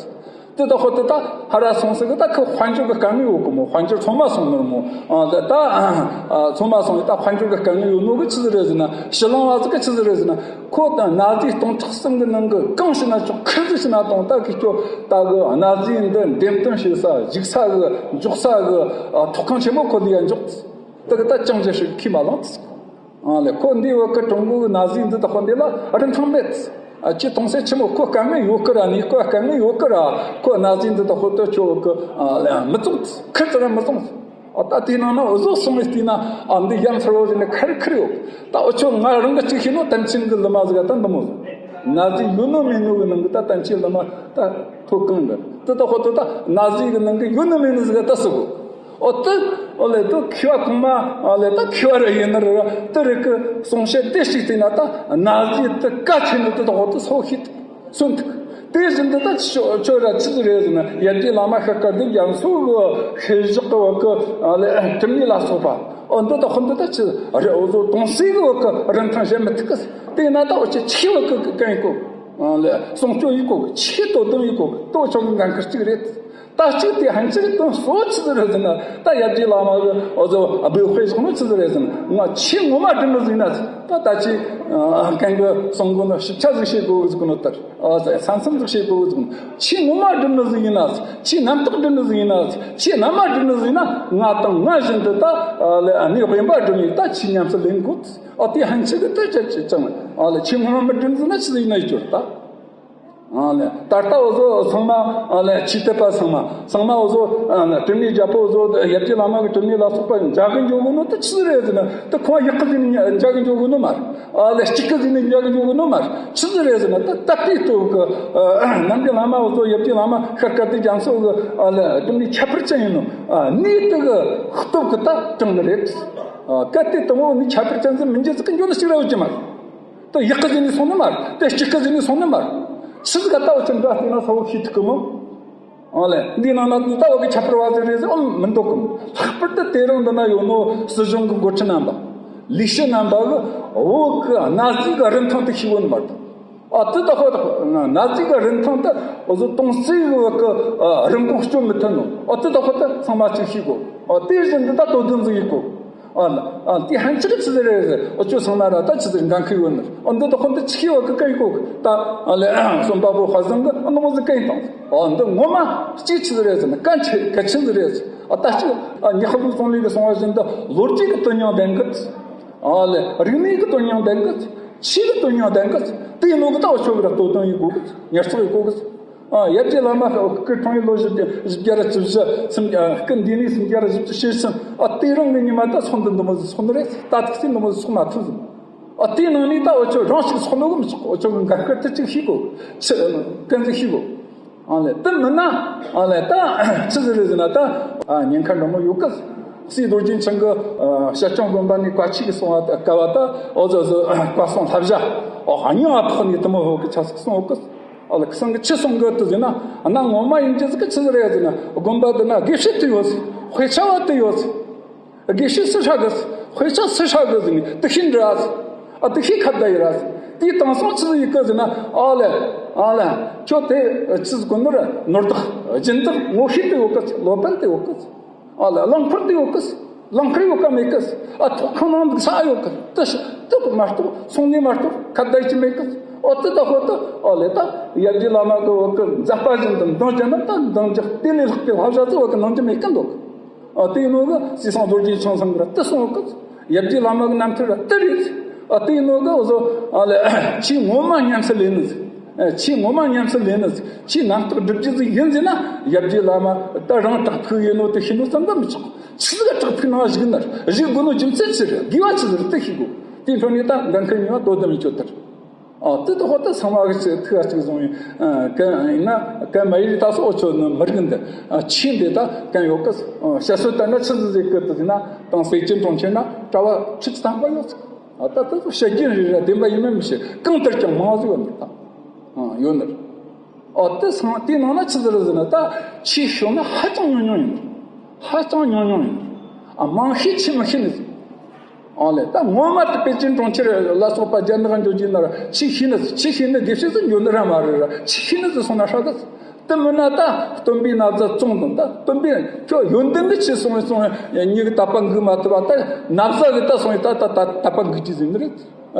དེ་ད་ཧོ་དེ་ད་ཧ་ར་སོང་ཟིག་གི་ད་ཁི་དཔལ་འབྱོར་གི་དཀའ་ངལ་ཡོད་གི་མོ། དཔལ་འབྱོར་ཚང་མ་སོང་ནོ་མོ། ཨ་ད་ད་ཨ་ཚང་མ་སོང་ད་དཔལ་འབྱོར་གི་དཀའ་ངལ་ཡོད་ནོ་གི་ཆི་ཟིག་རེད་ཟེར་ན། ཕྱི་གླིང་བ་ཟིག་གི་ཆི་ཟིག་རེད་ཟེར་ན། ཁོ་ད་གནའ་རྫས་སྟོང་ཕྲག་གསུམ་གི་ནང་གི་གང་ཞིག་ན་ཆོག་ཁི་ཟིག་ཞིག་ན་དང་ད་གི་ཁྱོ་ད་གི་གནའ་རྫས་འདི་འགྲེམས་སྟོན་བྱེད་ས་བཞུགས་ས་གི་འཇོག་ས་གི་ཨ་ཐོག་ཁང་ཆེན་མོ་ཁོ་འདི་ཡ་འཇོག་དེ་གི་ད་ཅང་ཅི་ཧྲི་ཁས་མ་བླངས། ཨ་ལེ་ཁོ་འདི་བ་གི་ཀྲུང་གོའི་གནའ་རྫས་འདི་དག་ཁོ་འདི་ལ་རིན་ཐང་མེད། ཨ་ཁྱེད་གཏོང་སའི་ཆི་མོ་ཁོ་དཀའ་ངལ་ཡོད་གི་ར། ནི་ཁོ་དཀའ་ངལ་ཡོད་གི་ར། ཁོ་གནའ་རྫས་འདི་དག་ཁོ་ཏོ་ཁྱོ་གི་ཨ་ལེ་མི་བཙོང་། ཁིར་ཙི་ར་མི་བཙོང་། ཨ་ད་དེ་ནང་ན་འུ་ཟོ་སོང་བའི་དུས་ན་ཨ་འདི་ཡ་མཚར་བོ་ཟིག་ནི་ཁ་རི་ཁིར་ཡོད། ད་འུ་ཆོ་ང་རང་གི་གཅིག་ཤེས་ནོ་དམ་ཆེན་གི་ལི་མ་ཟིག་ད་འདི་མོ་ཟིག་གནའ་རྫས་ཡོད་ནོ་མེད་ནོ་གི་ནང་གི་ད་དམ་ཆེན་ལི་མ་ད་ཐོ་གང་གི་དེ་དག་ཁོ་ཏོ་ད་གནའ་རྫས་གི་ནང་གི་ཡོད་ནོ་མེད་ནོ་ཟིག་ད་སུ་གོ། ཨོ་ཏི། ཨོ་ལེ་ཏི་མཁས་པ་གོང་མ། ཨོ་ལེ་ཏི་མཁས་པ་ར་ཡིན་ན་ར་ཏི་རིག་གི་གསུང་བཤད་དེ་ཞིག་བལྟས་ན་ད་གནའ་རྫས་ཏི་གལ་ཆེ་ནི་ཏི་ཏི་ཧོ་ཏི་སོ་ཤིག་སུན་ཐུག་དེ་བཞིན་དུ་ད་ཆོ་ཆོ་ར་ཆི་ཟིག་རེད་ཟེར་ན། ཡར་རྒྱས་བླ་མ་ཤར་དཀར་ཏི་རྒྱ་མཚོ་གི་ཤེས་བཞག་གི་བ་གི་ཨོ་ལེ་གྲུབ་གནས་ལ་སོགས་པ། ཨོ་འདི་ཏི་ཧོ་འདི་ད་ཆི་རེད། ཨོ་ཟོ་གཏོང་སའི་གི་བ་གི་རིན་ཐང་གཞལ་མི་ཐུབ་གི། དེ་ན་ད་འུ་ཆེ་ཆི་བ་གི་གན་ཡིན་གོ། ཨོ་ལེ་སྲུང་སྐྱོབ་ཡིན་གོ། ཆི་དོ་དམ་ཡིན་གོ། ཏོ་ཆོ་གི་འགན་ཁུར་གཅིག་རེད། ད་གཅིག་དེ་ཧན་ཅིག་དོན་གཙོ་བོ་ཆི་ཟིག་རེད་ཟེར་ན། ད་ཡར་རྒྱས་བླ་མ་གི་འུ་ཚོ་སྦས་དཔེ་བཞག་ནོ་ཆི་ཟིག་རེད་ཟེར་ན། ང་ཆོས་ངོ་མ་སྒྲུབ་ནི་ཟིག་ཡིན་ན། ད་ད་ཅི་གན་གི་གསུང་གོ་ནོ་ཞིབ་ཆ་ཟིག་བྱེད་དགོས་ཟིག་གོ་ནོ་ལྟར། ཨ་ས་མཚམས་ཟིག་བྱེད་དགོས་ཟིག་གོ་ནོ། ཆོས་ངོ་མ་སྒྲུབ་ནི་ཟིག་ཡིན་ན། ཆོས་རྣམ་དག་སྒྲུབ་ནི་ཟིག་ཡིན་ན། ཆོས་རྣལ་མ་སྒྲུབ་ནི་ཟིག་ཡིན་ན། ང་དང་ང་བཞིན་དུ་ད་ཨ་ལེ་ཨ་ནི་དབེན་པ་སྒྲུབ་ནི་ད་ཆོས་ཉམས་སུ་ལེན་དགོས། ཨ་དེ་ཧན་ཆི་གི་ད་ཅི་ཅི་ཅང་ཨ་ལེ་ཆོས་ངོ་མ་མི་སྒྲུབ་ཟིག་ན་ཆི་ཟིག་ཡིན་ན་ཡི་གྱུར་ད། ཨ་ལེ། ད་ལྟ་འུ་ཚོ་ཚང་མ་ཨ་ལེ་ཆོས་དད་པ་ཚང་མ་ཚང་མ་འུ་ཚོ་ཨ་ལེ་གྲུབ་གནས་རྒྱལ་པོ་འུ་ཚོ་ཡར་རྒྱས་བླ་མ་གི་གྲུབ་གནས་ལ་སོགས་པ་མཇལ་གི་འགྱོ་གི་ནོ་དེ་ཆི་ཟིག་རེད་ཟེར་ན། དེ་ཁོང་ཡག་གི་ཟིག་ནས་མཇལ་གི་འགྱོ་གི་ནོ་མ་རེད། ཨ་ལེ་སྐྱིད་གི་ཟིག་ནས་མཇལ་གི་འགྱོ་གི་ནོ་མ་རེད། ཆི་ཟིག་རེད་ཟེར་ན། དེ་དད་པའི་སྟོབས་གི་ཨ་ནམ་རྒྱུན་བླ་མ་འུ་ཚོ་ཡར་རྒྱས་བླ་མ་ཤར་དཀར་ཏི་རྒྱ་མཚོ་གི་ཨ་ལེ་གྲུབ་གནས་ཁྱད་པར་ཅན་ཡིན་ནོ། ཨ་ནི་དེ་གི་སྟོབས་གི་ད་དྲངས་ནི་རེད། ཨ་གལ་ཏེ་དེ་མོ་ནི་ཁྱད་པར་ཅན་ཟིག་མི་འཇལ་ཟིག་གི་འགྱོ་ནི་ཞིག་ར་ཡོད་ཀྱི་མ་རེད། དེ་ཡག་གི་ཟིག་ནས་སོང་ནི་མ་རེད། དེ་སྐྱིད་གི་ཟིག་ནས་སོང་ནི་མ་རེད། ཆི་ཟིག་ག་ལྟ་བ་ཅན་འདྲ་བལྟས་ན་ས་བོ་ཤེས་ཐུབ་གི་མོ། ཨ་ལེ། འདི་ནང་ན་འདི་ལྟ་བུ་གི་ཁྱད་པར་བ་ཟིག་རེད་ཟེར་ཨོ་མི་འདུག་གམ། ལྷག་པར་དུ་དེ་རིང་འདི་ན་ཡོད་ནོ་སྲིད་གཞུང་གི་འགོ་ཁྲིད་རྣམ་པ། ལས་བྱེད་རྣམ་པ་གི་བོད་གི་གནའ་རྫས་གི་རིན་ཐང་དེ་ཤེས་གོ་ནི་མ་རེད། ཨ་དེ་ད་ཧོ་ད་གནའ་རྫས་གི་རིན་ཐང་དེ་འུ་ཚོ་གཏོང་སའི་གི་བ་གི་ཨ་རིན་གོང་སྐྱོན་མི་ཐོན་ནོ། ཨ་དེ་ད་ཧོ་ད་ཚང་མ་ཅིག་ཤེས་དགོས། ཨ་དེ་བཞིན་འདི་ད་དོ་དམ་ཟིག་ཡེད་དགོས། ཨ་ལ། ཨ་དེ་ཧན་ཆི་གི་ཆི་ཟིག་རེད་ཟེར། ཨ་ཁྱོད་ཚང་མ་ར་ད་ཆི་ཟིག་འགན་ཁུར་ཡོད་ནི། ཨ་འདི་ད་ཁོ་འདི་ཆི་ཡོད་གི་གི་ཡི་གོ་གི། ད་ཨ་ལེ་གསུམ་པ་པོ་ཧ་ཟང་གི་ཨ་འདི་མོ་ཟིག་གི་ཡིན་དང་། ཨ་འདི་ངོ་མ་ཅི་ཆི་ཟིག་རེད་ཟེར་ན་གལ་ཆེ་གལ་ཆེན་ཟིག་རེད་ཟེར། ཨ་ད་ཅི་ཨ་ཉི་ཤུ་ལོ་ཙོང་ལི་གི་གསུང་བ་བཞིན་དུ་ལོ་རྒྱུས་གི་དོན་སྙིང་ལྡན་གི། ཨ་ལེ་རིག་གནས་གི་དོན་སྙིང་ལྡན་གི། ཆོས་གི་དོན་སྙིང་ལྡན་གི། དེ་ཡིན་ནོ་གི་ད་ཨ་ཁྱོད་གི་ར་དོ་དམ་ཡེད་དགོས་གི། ཉར་ཚགས་ཡེད་དགོས་གི། ཨ་ཡར་རྒྱས་བླ་མ་སྐུ་འཁྲུངས་ཡུལ་ལོ་བཞི་བརྒྱ་བཞི་བརྒྱ་ར་བཅུ་བཞི་སུམ། ཨ་སྐུ་འདས་ནས་སུམ་བརྒྱ་ར་བཞི་བཅུ་ཞེ་གསུམ། ཨ་དེ་རིང་གི་ཉི་མ་ད་སོང་འདི་འདི་མོ་ཟིག་སོང་ནི་རེད། ད་ཐུག་སེ་འདི་མོ་ཟིག་སོང་མ་ཐུབ་ཟིག་ཨ་དེའི་ནང་ནས་ད་འུ་ཆོ་རང་ཞིག་སོང་ནོ་གི་མི་ཆོག་འུ་ཆོ་གི་འགན་ཁུར་དེ་གཅིག་ཤེས་དགོས། ཆི་གན་ཟིག་ཤེས་དགོས། ཨ་ལེ་དེ་མིན་ན། ཨ་ལེ་ད་ཆི་ཟིག་རེད་ཟེར་ན། ད་ཨ་ཉེན་ཁ་འདྲ་མོ་ཡོད་གི། སྲས་རྡོ་རྗེ་འཆང་གི་ཨ་ཞལ་སྐྱོང་དགོན་པ་ནས་བཀའ་ཆོས་གི་གསུང་བ་ད་བཀའ་བ་ད་འུ་ཚོ་ཚོ་བཀའ་གསུང་བསླབ་བྱ་ཨོ་ཧ་ཉང་ཨ་ཐོག་ནས་དེ་མོ་ཧོ་གི་ཆ་ཟིག་གསུང་ཡོད་གི། ཨ་ལ་ཁི་སང་གི་ཆི་སོང་གི་དུ་ཟེར་ན། ཨ་ན་ངོ་མ་ཡིན་གྱི་ཟིག་གི་ཆི་ཟིག་རེད་ཟེར་ན། དགོན་པ་དུ་ན་དགེ་བཤེས་དུ་ཡོད་ཟིག་དཔེ་ཆ་བ་དུ་ཡོད་ཟིག་དགེ་བཤེས་སུ་ཧྲ་གི་ཟིག་དཔེ་ཆ་སུ་ཧྲ་གི་ཟེར་ནས་དུ་ཤིན་འདྲ་ཟེར། ཨ་དུ་ཤི་ཁ་བརྡ་ཡི་ར་ཟེར། དེའི་དེང་སང་ཆི་ཟིག་ཡི་གི་ཟེར་ན། ཨ་ལེ། ཨ་ལེ། ཁྱོད་དེ་ཆི་ཟིག་གོ་ནོར་ནོར་བདག་སྦྱིན་བདག་ངོ་ཤེས་དེ་ཡོད་གི་ཟེར། ལོ་པཎ་དེ་ཡོད་གི་ཟེར། ཨ་ལེ། རླངས་འཁོར་དེ་ཡོད་གི་ཟེར། རླངས་འཁོར་ཡོད་ག་མེད་གི་ཟེར། ཨ་ཐོག་ཁང་ནང་འདུག་ས་ཡོད་གི། དུ་ཤི་དུ་གི་མ་གཏོགས་སོང་ནས་མ་གཏོགས་ཁ་བརྡ་ཡི་ཅི་མེད་གི་ཟེར། ཨོ་དེ་ད་ཧོ་དུ། ཨ་ལེ། ད་ཡབ་རྗེ་བླ་མ་གི་བོད་གི་མཛད་པ་བཞིན་དུ་འདང་རྒྱག་ན་ད་འདང་རྒྱག་དེ་ལས་ལྷག་པའི་ལྷ་བྱ་ཚོ་བོད་གི་གནང་རྒྱུ་མེད་གི་འདུག། ཨ་དེ་ཡིན་ནོ་གི་ཟས་གཙང་རྡོ་རྗེ་འཆང་ཚང་གི་ར་དེ་སོང་གི། ཡབ་རྗེ་བླ་མ་གི་རྣམ་ཐར་ར་དེ་རེད། ཨ་དེ་ཡིན་ནོ་གི་འོ་ཟོ། ཨ་ལེ། ཆེས་ངོ་མ་ཉམས་སུ་ལེན་ནི་ཟིག། ཨ་ཆེས་ངོ་མ་ཉམས་སུ་ལེན་ནི་ཟིག། ཆེས་རྣམ་རྟོག་སྒྲུབ་རྒྱུ་ཟིག་ཡིན་ཟེར་ན། ཡབ་རྗེ་བླ་མ་ད་རང་དྲག་ཕུག་ཡིན་ནོ་དེ་ཤེས་ནོ་ཙམ་གི་མི་ཆོག། ཆི་ཟིག་ག་དྲག་ཕུག་ནང་བཞུགས་ན་བཞུགས་དགོས་ནོ་རྒྱུ་མཚན་ཆི་རེད། དགོས་པ་ཆི་ཟིག་རེད་དེ་ཤེས་དགོས། དེ་འཕྲོ་ནས་ད་འགན་ཁུར་ཉོ་བ་དོ་དམ་ཡིན་ཆོག་དེར། ཨ་དེ་ད་ཧོ་ད་ཚང་མ་གི་ཆེ་ཐུགས་ཨ་གཅིག་བཟུང་ཡིན། ཨ་གན་ཡིན་ན་གན་མ་ཡིན་ད་སོ་ཨོ་ཆོ་ནི་མི་རིགས་འདི། ཨ་ཆེ་འདི་ད་གན་ཡོད་གི། ཨ་བཤད་སྲོལ་ལྟར་ན་ཆི་ཟིག་ཟིག་གི་དེ་ན་དང་སེ་ཅིན་གྲོང་ཁྱེར་ན་གྲྭ་བ་ཁྲི་གཅིག་ཐམ་པ་ཡོད་ཟིག། ཨ་ད་ད་དུ་བཤད་རྒྱུན་རེ་རེ་བདེན་པ་ཡིན་མིན་མི་ཤེས། གང་ལྟར་ཀྱང་མང་ཟིག་ཡོད་ནི་ད། ཨ་ཡོད་ནི། ཨ་དེ་སང་དེའི་ནང་ན་ཆི་ཟིག་རེད་ཟེར་ན། ད་ཆེས་ཤོད་ན་ཧ་ཅང་ཉུང་ཉུང་ཡིན། ཧ་ཅང་ཉུང་ཉུང་ཡིན། ཨ་མང་ཤས་ཆེས་མི་ཤེས་ནི་ཟིག། ཨ་ལེ། ད་ངོ་མ་དེ་པེ་ཅིན་གྲོང་ཁྱེར་ལ་སོགས་པ་རྒྱ་ནག་འགྱོ་རྒྱུ་ན་ར་ཆི་ཤེས་ནི་ཟིག། ཆི་ཤེས་ནི་དགེ་བཤེས་སུ་འགྱོ་ནི་ར་མ་རེད་ར། ཆི་ཤེས་ནི་ཟིག་སོང་ན་ཧྲ་གི། དེ་མིན་ན་ད་སྟོན་པའི་ན་བཟའ་བཙོང་དང་། ད་སྟོན་པའི་ཁྱོད་ཡོན་ཏན་གི་ཆེད་སོང་སོང་ཉིད་ཀྱི་དད་པ་འགུག་མ་ཐུབ་པ། ད་ན་བཟའ་གི་ད་སོང་ཡི་ད་ད་ད་དད་པ་འགུག་རྒྱུ་ཟིག་ནི་རེད།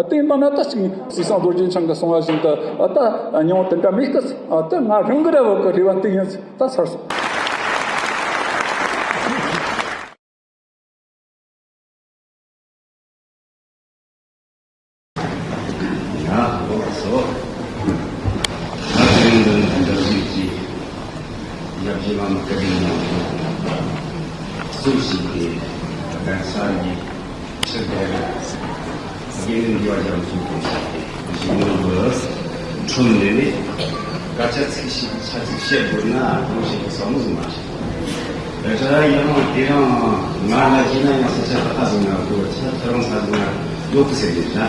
དེ་ཡིན་པ་ན་ད་ཅིག་ཟས་གཙང་རྡོ་རྗེ་འཆང་གི་གསུང་བ་བཞིན་དུ་ད་མྱོང་དེ་འདྲ་མེད་གི། ད་ང་རང་གི་ར་བོད་གི་རེ་བ་དེ་ཡིན་ད་ཚར་སོང་། ཡ་ཨོ་སོ། ད་དེ་རིང་འདི་ནི་འདིར་བཞུགས་ཀྱི་ཡབ་རྗེ་བླ་མ་བཀའ་དྲིན་ཡང་གཙོ་བྱས་ཏེ་གདན་ས་འདིའི་ཕྱི་རྒྱལ་རི་དགེ་འདུན་འདུས་པ་རྒྱ་མཚོ་དང་བཅས་ཏེ་གཞོན་ནུ་གི་ཁྲོད་འདི་ནས་སྐད་ཆ་ཚིག་ཞིག་ཆ་ཚིག་བཤད་དགོས་ན་གང་ཞིག་གི་བསམ་བློ་ཟིག་མ་བྱེད། ད་ཡང་དེ་རིང་ང་ལ་བྱས་ན་ཡང་ས་ཆ་ཁ་ཁ་ཟིག་ན་དགོས། ཆ་ཁ་རང་ས་ཟིག་ན་ཡོད་གི་ཟེར་གི་ན་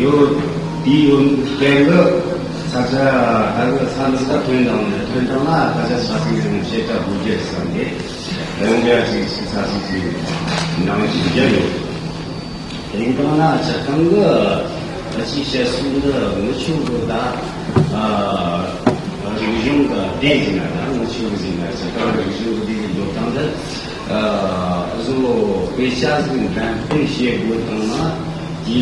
ཡོད། དེའི་ཡོད་གན་གི་ས་ཆ་ཧ་གི་ས་འདི་ས་ཐོན་དང་ནས་ཐོན་དང་ན་ཁ་ཆ་ས་ཟིག་ནས་བཤད་ཀྱ་དགོས་རྒྱུ་ཟིག་ཟེར་ནས། རང་རྒྱལ་ཅིག་ཅིག་ས་ཅིག་ཅིག་ནང་ཅིག་རྒྱ་ཡོད། དེང་སང་ན་སྤྱིར་བཏང་གི་ཨ་ཅིག་བཤད་སྲོལ་འདི་ངི་ཆོ་གི་ད་ཨ་རིག་གཞུང་གི་སྡེ་ཟིག་ན་ད་ངི་ཆོ་གི་ཟིག་ན་སྤྱིར་བཏང་རིག་གཞུང་གི་སྡེ་གི་འགྲོ་སྟངས་འདི་ཨ་བཟོ་དཔེ་ཆ་ཟིག་འགྲེམས་སྤེལ་བྱེད་དགོས་དང་ན་དེ་གི་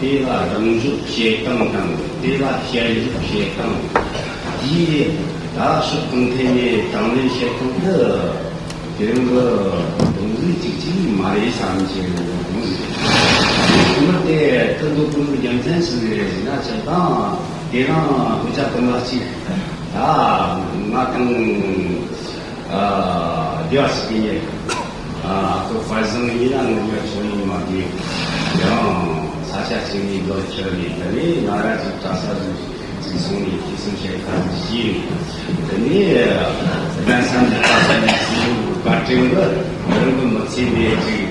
དེ་ལ་རང་འཇོག་བྱེད་སྟངས་དང་དེ་ལ་དཔྱད་འཇོག་བྱེད་སྟངས་དེ་ད་ཕྱོགས་གང་ཐད་ནས་དང་ལེན་བྱེད་སྟངས་འདི། དེ་རིང་གི་གདུང་རིགས་གཅིག་གཅིག་མ་རེད་བསམ་གྱི་འདུག། མི་དེ་ཁུ་འདུག་ཁུ་འདུག་རྒྱུ་མཚན་ཅི་ཟིག་རེད་ཟེར་ན། སྤྱིར་བཏང་དེ་རིང་དཔེ་ཆ་དུམ་བུ་གཅིག་ད་ང་དང་ཨ་སྡེ་བ་ཞིག་ཡིན། ཨ་ཁོ་དཔལ་བཟང་ཡིན་ན་ངོ་མ་ཆོས་ཡིན་མ་དེ་ཡང་ས་ཆ་གཅིག་ནས་ལོ་ཁྱེར་ནས་དེ་ནས་ང་ར་ཅིག་གྲྭ་ས་ཟིག་ཅིག་སོང་ནས་ཅིག་གསུང་བཤད་ཁ་ཅིག་བྱས། དེ་ནས་གདན་ས་འདི་ལྟ་ས་ནས་ཅིག་བཀའ་དྲིན་གྱིས་རང་གི་མི་ཚེ་ནས་ཅིག་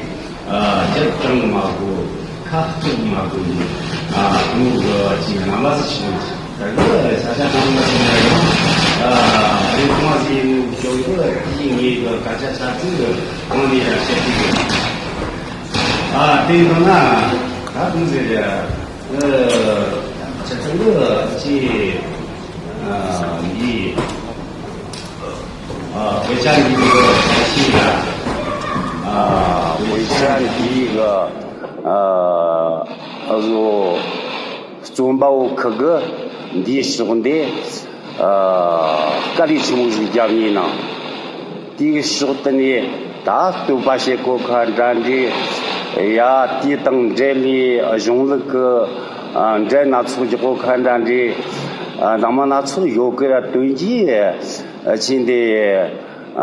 ཨ་རྒྱབ་དྲང་མ་དགོས། ཁ་གཏུག་མ་དགོས་ནས་ཨ་ངུ་གི་ཅིག་རྣམ་པ་ཟིག་བྱུང་། ད་གི་ས་ཆ་གང་ལ་ཕྱིན་ན་ཡང་ཨ་རིན་གོང་ཟིག་ཡིན་ནོ་ཅོག་གི་དེའི་ངེད་གི་སྐད་ཆ་ཆ་ཚིག་གང་ནས་ཡང་བཤད་ཀྱི་ཡོད། ཨ་དེ་ཡིན་ན་ད་དུང་ཟེར་ཡ། ཨ་ཁྱེད་ཚང་གི་ཅི་ཨ་འདི་ཨ་དཔེ་ཆ་འདི་གི་ས་ཆ་ལ་ཨ་དཔེ་ཆ་འདི་གི་ཨ་ཨ་བཟོ་རྩོམ་པ་བོ་ཁི་གི་འདིའི་ཕྱོགས་འདི་ཨ་དཀའ་ལས་ཆེན་པོ་ཞིག་བརྒྱབ་ཡིན་ནང་། དེའི་ཕྱོགས་དེ་ནས་ད་བསྟོད་པ་བྱེད་གོ་ཁ་འདྲ་འདྲ། ཡ་དེ་དང་འབྲེལ་ནས་གཞུང་ལུགས་ཀྱི་ཨ་འགྲེལ་སྣ་ཚོགས་རྒྱག་གོ་ཁ་འདྲ་འདྲ། ཨ་ནང་མ་སྣ་ཚོགས་ཡོད་གི་ར། དོན་གྱིས་ཨ་ཆེ་འདི་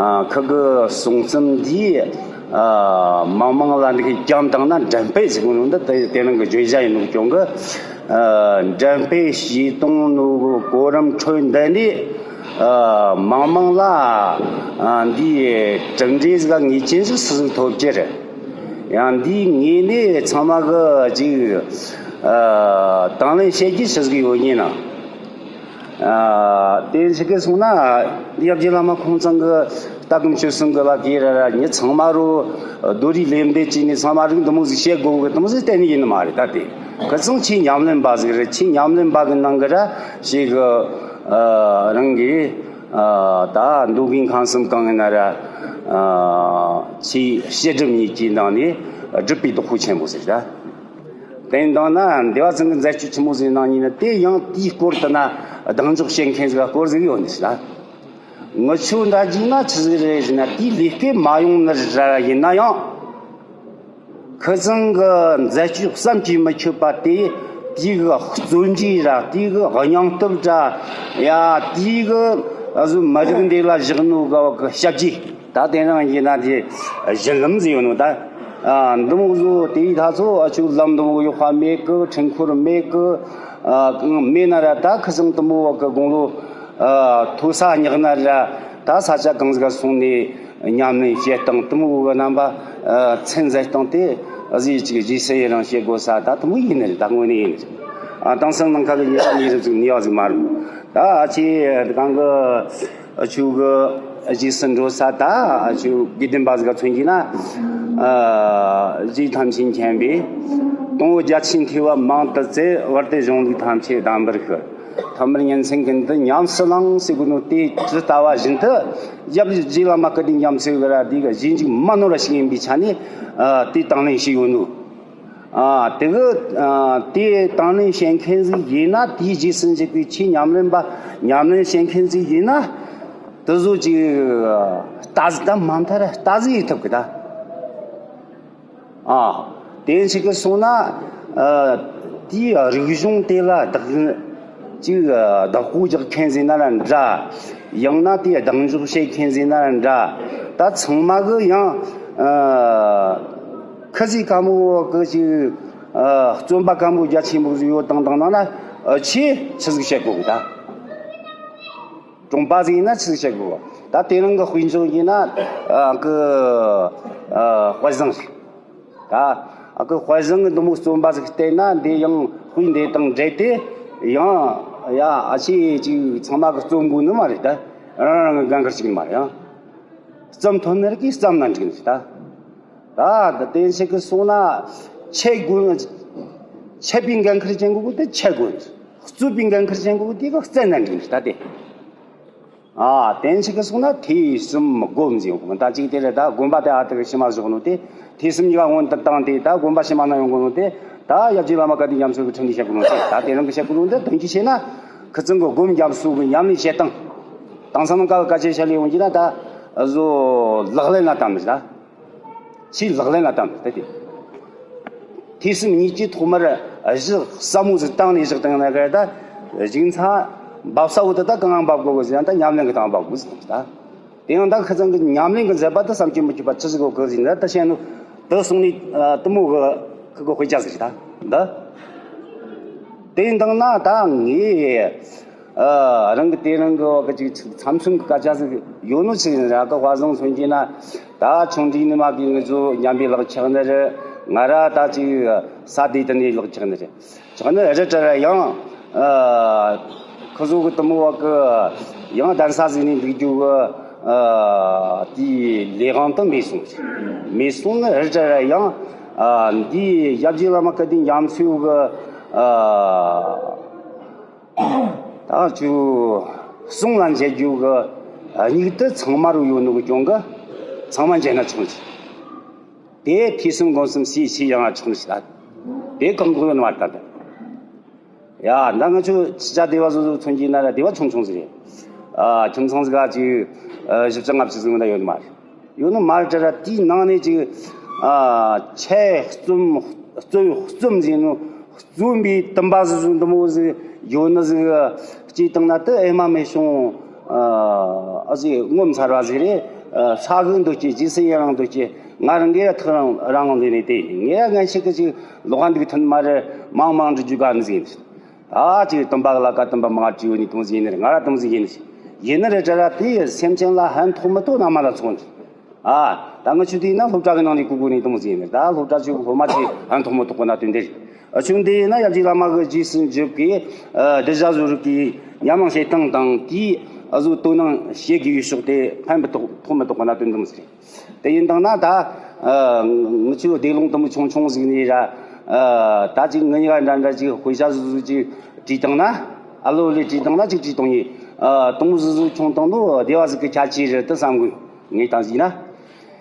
ཨ་ཁི་གི་གསུང་རྩོམ་འདིས་ཨ་མང་མང་ལ་འདི་གི་བསྐྱངས་བཏང་ན་འགྲེམས་སྤེལ་ཟེར་གོ་ནོ་འདི་དེ་དེ་རིང་གི་བརྗོད་བྱ་ཡིན་ནོ་གྱོང་གི། ཨ་འགྲེམས་སྤེལ་བྱས་བཏང་ནོ་གི་གོ་རིམ་ཁྲོད་འདི་ནས། ཨ་མང་མང་ལ་ཨ་འདིའི་གྲུབ་འབྲས་ཟིག་ངེས་ཅན་ཟིག་སུ་ཟིག་ཐོབ་རྒྱུ་རེད། ཡང་འདིའི་ངོས་ནས་ཚང་མ་གི་ཅིག་ཨ་དང་ལེན་བྱེད་རྒྱུ་སུ་ཟིག་ཡོད་ཉེ་ན། ཨ། དེ་ཞིག་གི་སོང་ན་ཡབ་རྗེ་བླ་མ་ཁོང་ཚང་གི་ལྟ་སྒོམ་སྤྱོད་གསུམ་གི་ལ་གི་ར་ར་མྱི་ཚང་མ་རུ་རྡོ་རིགས་ལེན་འདེད་བྱས་ནས་ཚང་མ་རིགས་འདི་མོ་ཟིག་བཤད་དགོས་གི་འདི་མོ་ཟིག་གཏན་ནས་ཡིན་ནི་མ་རེད། ད་དེ་ཁི་ཚང་ཆེས་ཉམས་ལེན་པ་ཟིག་རེད། ཆེས་ཉམས་ལེན་པ་གི་ནང་གི་ར་ཞིག་གི་ཨ་རང་གི་ཨ་ད་མདོ་དགེ་མཁན་གསུམ་གང་ཡིན་ན་ར་ཨ་ཆེས་བཤད་སྒྲུབ་གཉིས་ཀྱི་ནང་ནས་སྒྲུབ་པའི་བདག་པོ་ཆེན་པོ་ཟིག་རེད། དེ་འདང་ན་འདི་བ་ཚང་གི་མཛད་སྤྱོད་ཆི་མོ་ཟིག་གནང་ཡིན་ན། དེ་ཡང་དེའི་སྐོར་དུ་ན་གདེང་འཇོག་བྱེད་མཁན་ཟིག་ག་སྐོར་ཟིག་ཡོད་ནི་ཟིག་ལ། ངི་ཆོ་འདྲ་བགྱིས་ན་ཆི་ཟིག་རེད་ཟེར་ན། དེའི་ལས་ཀའི་མ་ཡོང་ནི་ར་ཡིན་ན་ཡང་། ཁི་ཚང་གི་མཛད་སྤྱོད་བསམ་གྱིས་མི་ཁྱབ་པ་དེ། དེའི་གི་བརྩོན་འགྲུས་ར། དེའི་གི་སྙིང་སྟོབས་ར། ཡ། དེའི་གི་ཨ་ཟུ་མི་རིགས་འདི་ལ་བཞག་ནོ་གི་ཞབས་ཀྱིས། ད་དེ་རིང་ཡིན་ན་དེ་གཞི་ལམ་ཟིག་ཡོད་ནོ་ད། ཨ། འདི་མོ་བཟོ་དེའི་ད་ཚོ་ཨ་ཆུ་ལམ་འདི་མོ་ཡོད་པ་མེད་གི། འཕྲུལ་འཁོར་མེད་གི། ཨ། གང་མེད་ན་ར་ད་ཁི་ཚང་དུ་མོ་བ་གི་དགུང་ལོ་ཨ་མཐོ་ས་ཉག་ན་ར་ད་ས་ཆ་གང་ཟིག་ག་སོང་ནས་ཉམས་ལེན་བྱེད་སྟངས་དུ་མོ་བ་རྣམ་པ་ཨ་ཚན་མཛད་སྟངས་དེ་ཨ་ཟིག་ཅིག་རྗེས་སུ་ཡི་རང་བྱེད་དགོས་ས་ད་དུ་མོ་ཡིན་ནི་རེད། ད་དངོས་གནས་ཡིན་ནི་རེད། ཨ། དེང་སང་ནང་ཁ་གི་ཉེ་ཉེ་རབས་ཟིག་ནི་ཡག་ཟིག་མ་རེད། ད་ཨ་ཆེ་གང་གི་ཨ་ཆུ་གི་རྗེས་སུ་འགྲོ་ས་ད་ཨ་ཆུ་དགེ་ལྡན་པ་ཟིག་ག་མཚོན་གྱི་ན། ཨ། རྗེ་ཐམས་ཅད་མཁྱེན་པས། དང་པོ་རྒྱ་ཆེན་ཐོས་པ་མང་དུ་བཙལ། བར་དུ་གཞུང་ལུགས་ཐམས་ཅད་གདམས་པར་ཤོག་ཐ་མར་ཉིན་མཚན་ཀུན་ཏུ་ཉམས་སུ་བླངས་ཟེར་གོ་ནོ་དེ་ཇི་ལྟ་བ་བཞིན་དུ་ཡབ་རྗེ་བླ་མ་སྐལ་ལྡན་རྒྱ་མཚོ་གི་ར་དེ་གི་རྗེས་འཇུག་མ་ནོར་བ་ཞིག་ཡིན་པའི་ཆ་ནས། ཨ། དེ་དང་ལེན་ཞིག་ཡོད་ནོ། ཨ། དེ་གི་ཨ་དེ་དང་ལེན་བྱེད་མཁན་ཟིག་ཡིན་ན། དེའི་རྗེས་སུ་འཇུག་པའི་ཆེས་ཉམས་ལེན་པ་ཉམས་ལེན་བྱེད་མཁན་ཟིག་ཡིན་ན། དེ་ཚོ་ཅིག་ལྟ་ཟིག་ད་མ་མཐར་ལྟ་ཟིག་ཡེད་ཐུབ་གི་ད། ཨ། དེ་ཞིག་གི་སོང་ན། ཨ། དེའི་རིག་གཞུང་དེ་ལ་བདག་ཅིག་བདག་པོ་རྒྱག་མཁན་ཟིག་ན་ར་འདྲ། ཡང་ན་དེ་གདེང་འཇོག་བྱེད་མཁན་ཟིག་ན་ར་འདྲ། ད་ཚང་མ་གི་ཡང་ཨ་ཁི་ཟིག་ག་མོ་གི་ཅིག་ཨ་བརྩོན་པ་ག་མོ་རྒྱ་ཆེན་པོ་ཟིག་ཡོད་དང་དང་ན་ན། ཨ། ཆེས་ཆི་ཟིག་བྱེད་དགོས་གི་ད། གྲོང་པ་ཟིག་ཡིན་ན་ཆི་ཟིག་བྱེད་དགོས་གི། ད་དེ་རིང་གི་དཔེ་འཇོག་ཡིན་ན། ཨ་ཁི་ཨ་དཔལ་བཟང་ཟིག་ད་ཨ་ཁི་དཔལ་བཟང་གི་འདི་མོ་བརྩོན་པ་ཟིག་བལྟས་ན། འདི་ཡང་དཔེ་འདི་དང་འབྲེལ་ཏེ་ཡང་ཡ་ཨ་ཆེ་ཅིག་ཚང་མ་གི་རྩོམ་དགོས་ནི་མ་རེད། ད་རང་རང་གི་འགན་ཁུར་ཞིག་ཡིན་མ་རེད། ཡང་རྩོམ་ཐོན་ནི་རིགས་ཀྱིས་རྩོམ་ན་འགྲིག་ནི་ད། ད་དེ་ཞིག་གི་སོང་ན་ཆེ་དགོས། ཆེ་པའི་འགན་ཁུར་ཅན་དགོས་དེ་ཆེ་དགོས། རྩོད་པའི་འགན་ཁུར་ཅན་དགོས་དེ་གི་རྩོད་ན་འགྲིག་ནི་ད་དེ། ཨ། དེ་ཞིག་གི་སོང་ན་ཐོས་བསམ་སྒོམ་ཟེར་གོ་ད་ཅིག་དེ་རེད། ད་སྒོམ་པ་དེ་ཨ་ཐུར་གི་ཕྱི་མ་བཞག་ནོ་དེ། ཐོས་བསམ་གཉིས་ཀ་སྔོན་དུ་བཏང་སྟེ་ད་སྒོམ་པ་ཕྱི་མ་ན་ཡོང་གོ་ནོ་དེ། ད་ཡབ་རྗེ་བླ་མ་སྐལ་ལྡན་རྒྱ་མཚོ་གི་ཁྲིད་ལས་བཤད་གོ་ནོ་དེ། ད་དེ་རིང་གི་བཤད་གོ་ནོ་འདི་དོན་གྱིས་བཤད་ན། ཁི་ཚང་གི་སྒོམ་རྒྱབ་སོ་གི་ཉམས་ལེན་བྱེད་སྟངས། དེང་སང་ནང་ཀ་གི་སྐད་ཆ་བཤད་ལས་ཡོང་གི་ན་ད་བཟོ་ལག་ལེན་ལ་བསྟར་མི་ད། ཆེས་ལག་ལེན་ལ་བསྟར་དེ་དེ། ཐོས་བསམ་གཉིས་ཀྱི་ཐོག་མར་གཞི་ཟབ་མོ་ཟིག་བཏང་ནས་བཞག་བཏང་ན་ག་ད་གཞུག་ཚང་འབབ་ས་བོ་དེ་ད་གང་འབབ་དགོས་གི་ཟེར་ན། ད་ཉམས་ལེན་གི་སྟེང་འབབ་དགོས་ཟེར་ད། དེ་ཡང་ད་ཁི་ཚང་གི་ཉམས་ལེན་གི་མཛད་པ་དེ་བསམ་གྱིས་མི་ཁྱབ་པ་ཆི་ཟིག་གོ་གི་ཟེར་ན། ད་བཤད་ནོ་དེ་སོང་ནས་དེ་མོ་གི་ཁི་གི་དཔེ་ཆ་ཟིག་ད་འདི། དེ་འདང་ན་ད་ངས། ཨ། རང་གི་དེ་རིང་གི་བ་གི་ཅིག་མཚམས་མཚམས་ཀྱི་སྐད་ཆ་ཟིག་ཡོད་ནོ་ཅིག་ཡིན་ར། ཀ་དཔལ་བཟང་མཚོན་གྱི་ན་ད་ཆུང་འདྲིས་ནི་མ་གི་ངི་ཚོ་མཉམ་པའི་ལག་ཆགས་ནི་རེད། ང་ར་ད་ཅིག་ས་དེ་དེ་ནས་ལག་ཆགས་ནི་རེད། ཆགས་ནི་རེད་དྲ་ར་ཡང་། ཨ། ཁོ་ཚོ་གི་དུ་མོ་བ་གི་ཡང་གདན་ས་ཟིག་ནས་འདུག་རྒྱུ་གི། ཨ། དེའི་ལས་དབང་དུ་མེད་སོང་། མེད་སོང་ནི་རེད་དྲ་ར་ཡང་། ཨ། འདིའི་ཡབ་རྗེ་བླ་མ་སྐལ་ལྡན་རྒྱ་མཚོ་གི། ཨ། ད་ཁྱོད་གསུང་ལ་མཇལ་རྒྱུ་གི་སྙིགས་དུ་ཚང་མ་རུ་ཡོད་ནོ་གི་གྱོང་གི། ཚང་མ་མཇལ་ན་ཆོག་ནི་ཞིག་དེ་ཐོས་བསམ་སྒོམ་གསུམ་སུས་ཤེས་ཡང་ཆོག་ནི་ཞིག་ད། དེ་གང་གོ་ཡོད་ནི་མ་ད་ད། ཡ། ད་ང་ཚོ་ཕྱི་རྒྱལ་སྡེ་བ་སོ་སོ་མཚོན་གྱི་ན་ར་སྡེ་བ་ཆུང་ཆུང་ཟིག་རེད། ཨ། ཁྱིམ་ཚང་ཟིག་ག་ཅིག་ཨ་བཞི་བཅུ་ལྔ་བཅུ་ཟིག་མིན་ན་ཡོད་ནི་མ་རེད། ཡོད་ནི་མ་རེད་དྲ་ར། དེའི་ནང་ནས་ཅིག་ཨ་ཆེ་རྩོམ་རྩོམ་རྩོམ་ཟིན་ནོ། རྩོམ་པའི་དུམ་པ་ཟིག་ཟིག་འདི་མོ་ཟིག་ཡོད་ནི་ཟིག་སྐྱེས་བཏང་ན་དེ་ཨེ་མ་མེད་བྱུང་། ཨ་ཨ་ཟིག་ངོ་མཚར་བ་ཟིག་རེད། ཨ་ཧྲ་གི་འདུག་ཀྱི། རྗེས་སུ་ཡི་རང་འདུག་ཀྱི། ང་རང་གིས་ཐག་རང་རང་ལེན་ནས་དེ་ངས་ངན་ཞིག་གི་ཅིག་ལོག་ག་འདུག་ཐུན་མ་རེད། མང་མང་འབྲི་རྒྱུ་ག་ནི་ཟིག་ཡིན། ད་ཅིག་དུམ་པ་གི་ལ་ཀ་དུམ་པ་མང་བྲིས་ཡོད་ནི་དུམ་ཟིག་ཡིན་ནི་རེད། ང་ར་དུམ་ཟིག་ཡིན་ནི་ཡིན་ནི་རེད་དྲ་ར། དེ་སེམས་ཅན་ལ་ཕན་ཐོགས་མི་ཐོགས་ན་མ་ལ་ཚོང་གི། ཨ། ད་ང་ཆུ་དེ་ཡིན་ན་སློབ་གྲྭ་གི་ནང་ནས་གོ་གོ་ནས་གཏོང་ཟིན་ནས། ད་སློབ་གྲྭ་ཆུ་སློབ་མ་ཆེ་ཕན་ཐོགས་མི་ཐོགས་གོ་ན་དོན་དེ་རེད། ཆུང་དུས་ན་ཡབ་རྗེ་བླ་མ་གི་རྗེས་སུ་འཇུག་གི་གདུལ་བྱ་ཟུར་གི་ཉམས་མྱོང་བྱེད་སྟངས་དང་དེའི་གཟོད་དོ་སྣང་བྱེད་དགོས་པའི་ཕྱོགས་དེ་ཕན་མི་ཐོགས་ཕོག་མི་ཐོགས་པ་ན་དོན་དུ་མི་ཟེར། དེ་ཡིན་དང་ན་ད་ཨ་ང་ཚོའི་བདེ་ལུང་དུ་མི་ཆུང་ཆུང་ཟིག་ནས་ར་ཨ་ད་ཅིག་ངི་གཉིས་ཀ་འདྲ་འདྲ་ཅིག་དཔེ་ཆ་ཟིག་ཟིག་ཅིག་བྲིས་བཏང་ན། ཨ་ལོ་ལས་བྲིས་བཏང་ན་ཅིག་བྲིས་བཏང་ཡིན། ཨ་དུང་ཟིག་ཟིག་ཆུང་བཏང་ནོ་བདེ་བ་ཟིག་གི་ཆ་ཅིག་རེད་དུ་བསམ་གི་ངས་བཏང་ཟིག་ན།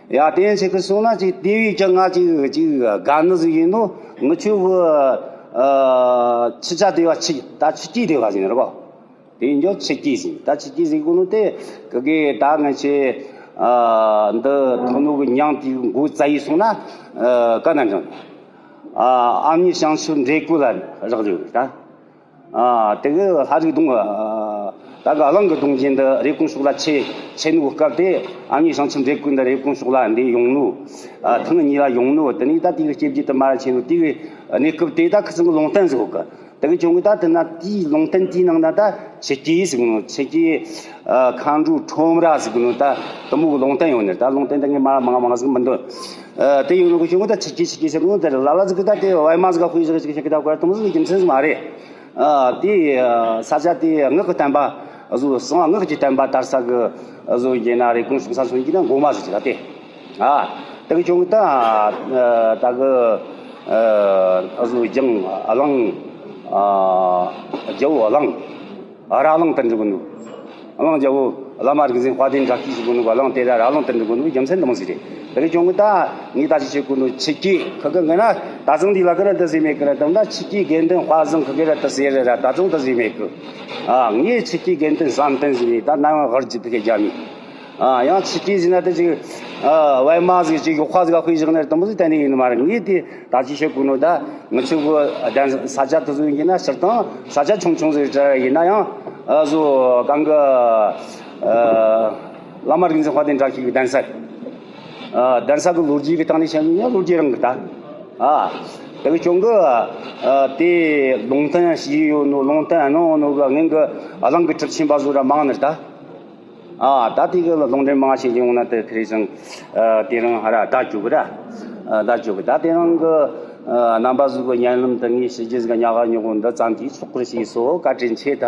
ཡ་དེ་ཆེ་གི་སོང་ན་ཅིག་དེ་བས་ཀྱང་ང་ཅིག་ཅིག་དགའ་ནི་ཟིག་ཡིན་ནོ། ངི་ཆོ་གི་ཨ་ཆི་ཆ་དེ་བ་ཆི་ད་ཆི་ཀྱི་དེ་བ་ཟིན་ར་གོ། དེ་འཇོག་ཆི་ཀྱི་ཟིན། ད་ཆི་ཀྱི་ཟིན་གོ་ནོ་དེ་གི་གི་ད་ང་ཆེ་ཨ་འདི་ཐོ་ནོ་གི་མྱང་དེ་མགོ་བཙའ་ཡི་སོང་ན་ཨ་ཀ་ན་འདྲ། ཨ་ཨ་མྱེས་བྱང་ཆུབ་འདྲེ་བཀོལ་ལ་རག་རེད་ད། ཨ་དེ་གི་ལྷ་རིགས་གདོང་ཨ་ད་གི་གླང་གི་གདོང་ཅན་འདི་རེབ་གོང་ཕྱོགས་ལ་ཆེ་ཆེ་ནོ་སྐབས་དེ་ཨ་མྱེས་བྱང་ཆུབ་འདྲེ་བཀོལ་འདི་རེབ་གོང་ཕྱོགས་ལ་འདི་ཡོང་ནོ། ཨ་ཐེངས་གཉིས་ལ་ཡོང་ནོ། དེ་ནས་ད་དེ་གི་སྐྱེ་བརྒྱུད་དུ་མར་ཆེ་ནོ་དེ་གི་གནས་སྐབས་དེ་ད་ཁི་ཚང་གི་ལུང་བསྟན་ཟིག་ཡོད་གི། དེ་གི་ཆུང་གི་ད་དེ་ན་དེའི་ལུང་བསྟན་དེའི་ནང་ན་ད་ཆི་ཀྱི་ཟིག་ནོ། ཆི་ཀྱི་ཨ་མཁའ་འགྲོ་ཁྲོམ་ར་ཟིག་ནོ། ད་དུ་མོ་གི་ལུང་བསྟན་ཡོད་ནི། ད་ལུང་བསྟན་དེ་ངས་མ་མང་མང་ཟིག་མི་འདོན། ཨ་དེ་ཡོད་ནོ་གི་ཆུང་གི་ད་ཆི་ཀྱི་ཆི་ཀྱི་ཟེར་ནོ་དེ་ལ་ལ་ཟིག་གི་ད་དེ་བའི་མ་ཟིག་ག་དཔེ་ཟིག་ཆི་ཀྱི་ཆི་ཀྱི་ད་བཀར་དུ་མོ་ཟིག་གི་རྒྱུ་མཚན་ཟིག་མ་རེད། ཨ་དེ་ས་ཆ་དེ་ངག་གི་བསྟན་པ་བཟོ་གསང་བ་ངག་གི་བསྟན་པ་དར་ས་གི་བཟོ་རྒྱུ་ན་རེ་གོང་སོང་ས་སོང་གི་ན་མགོ་མ་ཟིག་ད་དེ། ཨ་དེ་གི་ཆུང་གི་ད་ད་གི་ཨ་བཟོ་ལྗང་གླང་ཨ་རྒྱལ་བོ་གླང་ར་གླང་དུ་འགྲོ་གི་ནོ། གླང་རྒྱལ་བོ་བླ་མ་རིག་འཛིན་དཔལ་ལྡན་དགྲ་བགེགས་ཟེར་གོ་ནོ་གླང་དེ་ར་ར་གླང་དུ་འགྲོ་གོ་ནོ་རྒྱུ་མཚན་དུ་མ་ཟིག་རེད། དེ་རིང་ཀྱང་གི་ད་ངས་ད་ཅི་བྱེད་གོ་ནོ་ཆི་ཀྱི་ཁི་གི་ངི་ན་ད་ཚང་འདི་ལ་གི་ར་དུ་ཟེར་མེད་གི་ར་དམ་ད་ཆི་ཀྱི་དགེ་འདུན་དཔལ་བཟང་ཁི་གི་ར་དུ་ཟེར་ར་ར་ད་ཚང་དུ་ཟེར་མེད་གི། ཨ་ངས་ཆི་ཀྱི་དགེ་འདུན་བསམ་གཏན་ཟེར་ནས་ད་ནམ་ཡང་ཧར་གྱི་དུ་གི་རྒྱ་མི། ཨ་ཡང་ཆི་ཀྱི་ཟེར་ན་དུ་ཅིག་ཨ་བའི་མ་ཟིག་ཅིག་ཡོག་ཁ་ཟིག་ཨ་ཁུའི་ཞིག་ནས་དུ་མོ་ཟིག་ད་ནི་ཡིན་ནི་མ་རེད། ངས་དེ། ད་ཅི་བཤད་དགོས་ནོ་ད་ང་ཚོ་གི་གདན་ས་ཆ་དེ་ཚོ་ཡིན་ན་སྤྱིར་བཏང་ས་ཆ་ཆུང་ཆུང་ཟིག་རེད་ཡིན་ན་ཡང་ཨ་བཟོ་གང་གི་ཨ་བླ་མ་རིག་འཛིན་དཔལ་ལྡན་དགྲ་བགེགས་ཀྱི་གདན་ས་ཨ་གདན་ས་གི་ལོ་རྒྱུས་ཀྱི་སྟེང་ནས་བཤད་ན་ཡང་ལོ་རྒྱུས་རང་གི་ད་ཨ་དེ་གི་ཅུང་གི་ཨ་དེ་ལུང་བསྟན་ཞིག་ཡོད་ནོ་ལུང་བསྟན་གནང་ནོ་གི་ངན་གི་གླང་གི་གྲུབ་ཆེན་པ་བཟོ་ར་མང་ནི་རེད་ད། ཨ་ད་དེ་གི་ལུང་འདྲེན་མང་ཆེ་ཡོང་ན་དེ་དེ་རེད་ཅང་། ཨ་དེ་རིང་ཧ་ར་ད་རྒྱུག་གི་ར། ཨ་ད་རྒྱུག་གི་ད་དེ་རིང་གི་ཨ་རྣམ་པ་ཟུག་གི་ཉན་ལམ་དུ་ངས་ཞི་རྒྱས་ཟིག་ཉག་ག་ཉོག་འདི་ཙམ་གྱིས་ཚོགས་པར་ཞུས་སོ། བཀའ་དྲིན་ཆེ་ད།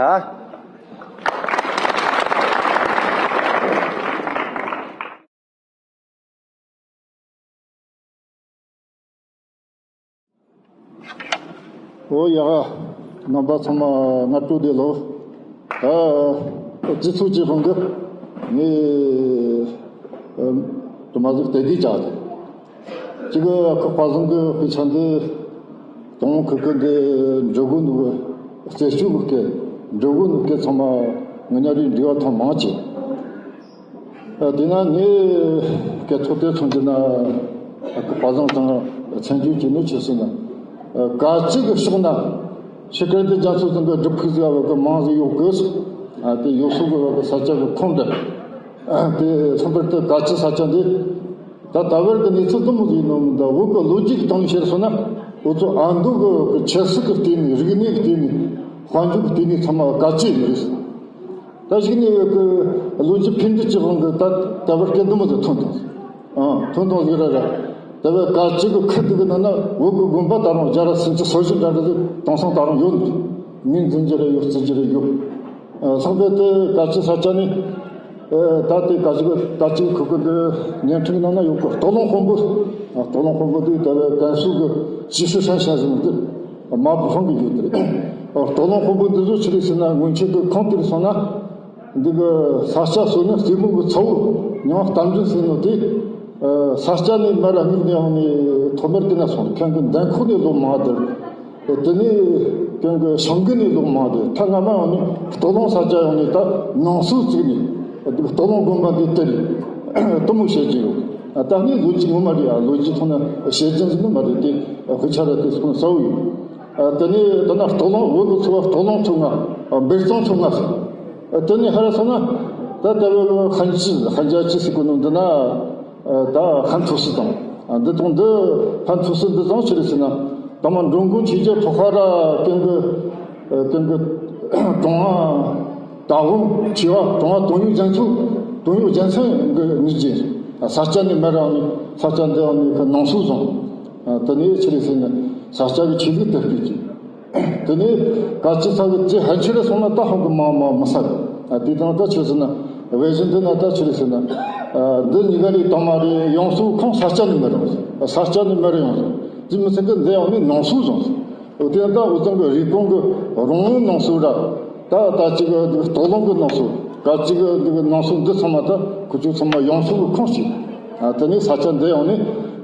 ཨོ་ཡ། རྣམ་པ་ཚང་མ་སྔ་དྲོ་བདེ་ལེགས། ཨ་སྤྱི་ཚོགས་ཀྱི་དབང་གིས་ངས་ཨ་དུ་མ་ཟིག་དེ་དུས་ཀྱང་ཅིག་ཁོ་པ་བཟང་གི་དཔེ་ཆ་འདི་དང་ཁུ་ཁུ་འདི་འགྲོ་དགོས་འདུག་གི་རྩད་གཅོད་གི་འགྲོ་དགོས་འདུག་གི་ཚང་མ་ང་ཉ་རིགས་འབྲེལ་བ་ཐང་མང་ཆེ། ཨ་དེས་ན་ངས་སྐད་ཐོག་དེ་མཚོན་གྱི་ན་ཨ་ཁུ་པ་བཟང་དང་མཚན་བརྗོད་ཀྱི་ནི་ཆེ་སྲིད་ན་ཨ་ག་ཅི་གི་ཕྱོགས་ན་ཕྱི་སྐད་དེ་རྒྱ་མཚོ་ཚང་གི་སྒྲུབ་ཕུག་ཟེར་བ་གི་མང་ཟིག་ཡོད་གི་ཨ་དེ་ཡོད་སོ་གི་བ་གི་ས་ཆ་གི་ཁོངས་དེ་ཨ་དེ་ཚང་པར་དུ་ག་ཅི་ས་ཆ་འདི་ད་ད་བར་གི་གནས་ཚུལ་དུ་མོ་ཟིག་ནོ་མི་འདུག་བོད་གི་ལོ་རྒྱུས་ཀྱི་སྟེང་ནས་བཤད་སོང་ན་འུ་ཚོ་ཨ་མདོ་གི་ཆབ་སྲིད་ཀྱི་ལྟེ་གནས་རིག་གནས་ཀྱི་ལྟེ་གནས་དཔལ་འབྱོར་གྱི་ལྟེ་གནས་ཚང་མ་ག་ཅི་ཡིན་རེད། ད་གཞུག་ནས་ཡོད་གི་ལོ་རྒྱུས་འཕེལ་འགྲིབ་ཀྱི་དབང་གིས་ད་ལྟ་བར་སྐད་འདི་མོ་ཟིག་ཐོན་ཐལ། ཨང་ཐོན་ཐལ་ཟིག་ར་ར། ད་བས་ག་ཅི་གི་ཁུ་འདི་གི་ནང་ན་བོད་གི་དགོན་པ་ད་རུང་བརྒྱ་ར་སུམ་ཅུ་སོ་བཞི་འདྲ་འདྲ་ཟིག་དེང་སང་ད་རུང་ཡོད་འདུག་ངོས་འཛིན་རྒྱུ་ར་ཡོད་བརྩི་རྒྱུ་ར་ཡོད། ཨ་སང་ཕོད་དེ་ག་ཅི་ས་ཆ་ནས་ཨ་ད་དེ་ག་ཅི་གི་ད་ཅི་ཁུ་ཁུ་འདི་ཉན་ཁྲིག་ནང་ན་ཡོད་གི་སྟག་ལུང་དཔོན་པོ། ཨ་སྟག་ལུང་དཔོན་པོ་དེ་ད་བས་ཀན་སུའུ་གི་ཅི་ཧྲི་ཧྲན་ཤན་ཟེར་ནི་དེ། མ་བུ་ཧང་གི་ཡོད་དེ། སྟག་ལུང་དཔོན་པོ་འདི་ཚོ་ཆི་རེད་ཟེར་ན་སྔོན་ཆད་དུ་ཁང་དེར་སོང་ན། འདི་གི་ས་སྐྱ་སོ་ནི་རྩེ་མོ་གི་ཚ་བོ་ཉང་རྟ་མགྲིན་ཟེར་ནོ་དེ། ས་སྐྱ་ནས་མར་ར་མིག་ནས་ཡོང་ནས་ཐོག་མར་དེ་ན་སོང་ཁན་གི་འདན་ཁོག་ནས་ལོག་མ་དེར། དེ་ནས་ཁན་གི་ཤང་གི་ནས་ལོག་མ་དེར་ཐ་ང་མ་ཡོང་ནས་སྟག་ལུང་ས་སྐྱ་ཡོང་ནས་ད་ནང་སོ་བརྩིགས་ནས་སྟག་ལུང་དགོན་པ་འདི་དེར་དུ་མོ་བཤད་ཀྱི་ཡོད། ད་ནི་ལོ་རྒྱུས་ངོ་མ་རེད་ཨ་ལོ་རྒྱུས་ཐོག་ན་བཤད་ཀྱི་ཟིན་ནི་མ་རེད་དེ་དཔེ་ཆ་ར་དེ་སོང་ས་བོ་ཡོད། ཨ་དེ་ནས་ད་ན་སྟག་ལུང་བོད་ཀྱི་ཚོ་བ་སྟག་ལུང་ཚོ་ལྔ། ཨ་འབེར་གཙང་ཚོ་ལྔ་ཟེར། ཨ་དེ་ནས་ཧ་ར་སོང་ན་ད་ལྟ་བུ་ཧན་ཅི་ཧན་ཅ་ཅི་ཟེར་གོ་ནོ་འདི་ན་ཨ་ད་ཧན་ཐུ་སི་དང་ཨ་འདི་དང་འདི་ཧན་ཐུ་སི་འདི་ཚང་ཆི་རེད་ཟེར་ན་ད་མ་འགྲོ་མགོན་ཆོས་རྒྱལ་ཐོག་ཁ་ར་ཀན་གི་ཨ་ཀན་གི་ཀྲུང་ཧྭ་ད་འོང་ཆེ་བ་ཀྲུང་ཧྭ་དོན་ཡོད་རྒྱལ་ཚོགས་དོན་ཡོད་རྒྱལ་མཚན་གི་ནི་རྗེས་ས་སྐྱ་ནས་མེ་ར་ནི་ས་སྐྱ་འདི་ནི་ཁ་ནང་སུ་བཟུང་། ཨ་དེ་ནས་ཆི་རེད་ཟེར་ན། ས་སྐྱ་གི་ཆོས་ལུགས་དར་སྤེལ་གྱིས། དེ་ནས་དཀའ་སྤྱད་ས་གི་ཚེ་ཕན་ཆད་ལ་སོང་ན་ད་ཧང་གི་མ་མ་མི་ས་གི། ཨ་དེ་དང་ད་ཆི་ཟེར་ན། བེ་ཟིན་འདི་ན་ད་ཆི་རེད་ཟེར་ན། ཨ་འདི་གཉིས་ཀ་ལས་དང་མ་རེད། ཡོང་སྲོལ་ཁོང་ས་སྐྱ་ནས་མར་ཡོང་སོང་། ས་སྐྱ་ནས་མར་ཡོང་སོང་། དེ་མི་ཚད་གི་འདི་ཡང་ནི་ནང་སྲོལ་བཟུང་སོང་། འོ་དེ་ད་འུ་ཚང་གི་རིགས་གོང་གི་རོང་བོའི་ནང་སྲོལ་ར། ད་ད་ཅིག་གི་སྟག་ལུང་གི་ནང་སྲོལ། ད་ཅིག་གི་ནང་སྲོལ་འདི་ཚང་མ་ད་ཁུ་ཆུ་ཚང་མ་ཡོང་སྲོལ་གི་ཁོངས་གཅིག། ཨ་དེ་ནས་ས་སྐྱ་འདི་ཡང་ནི་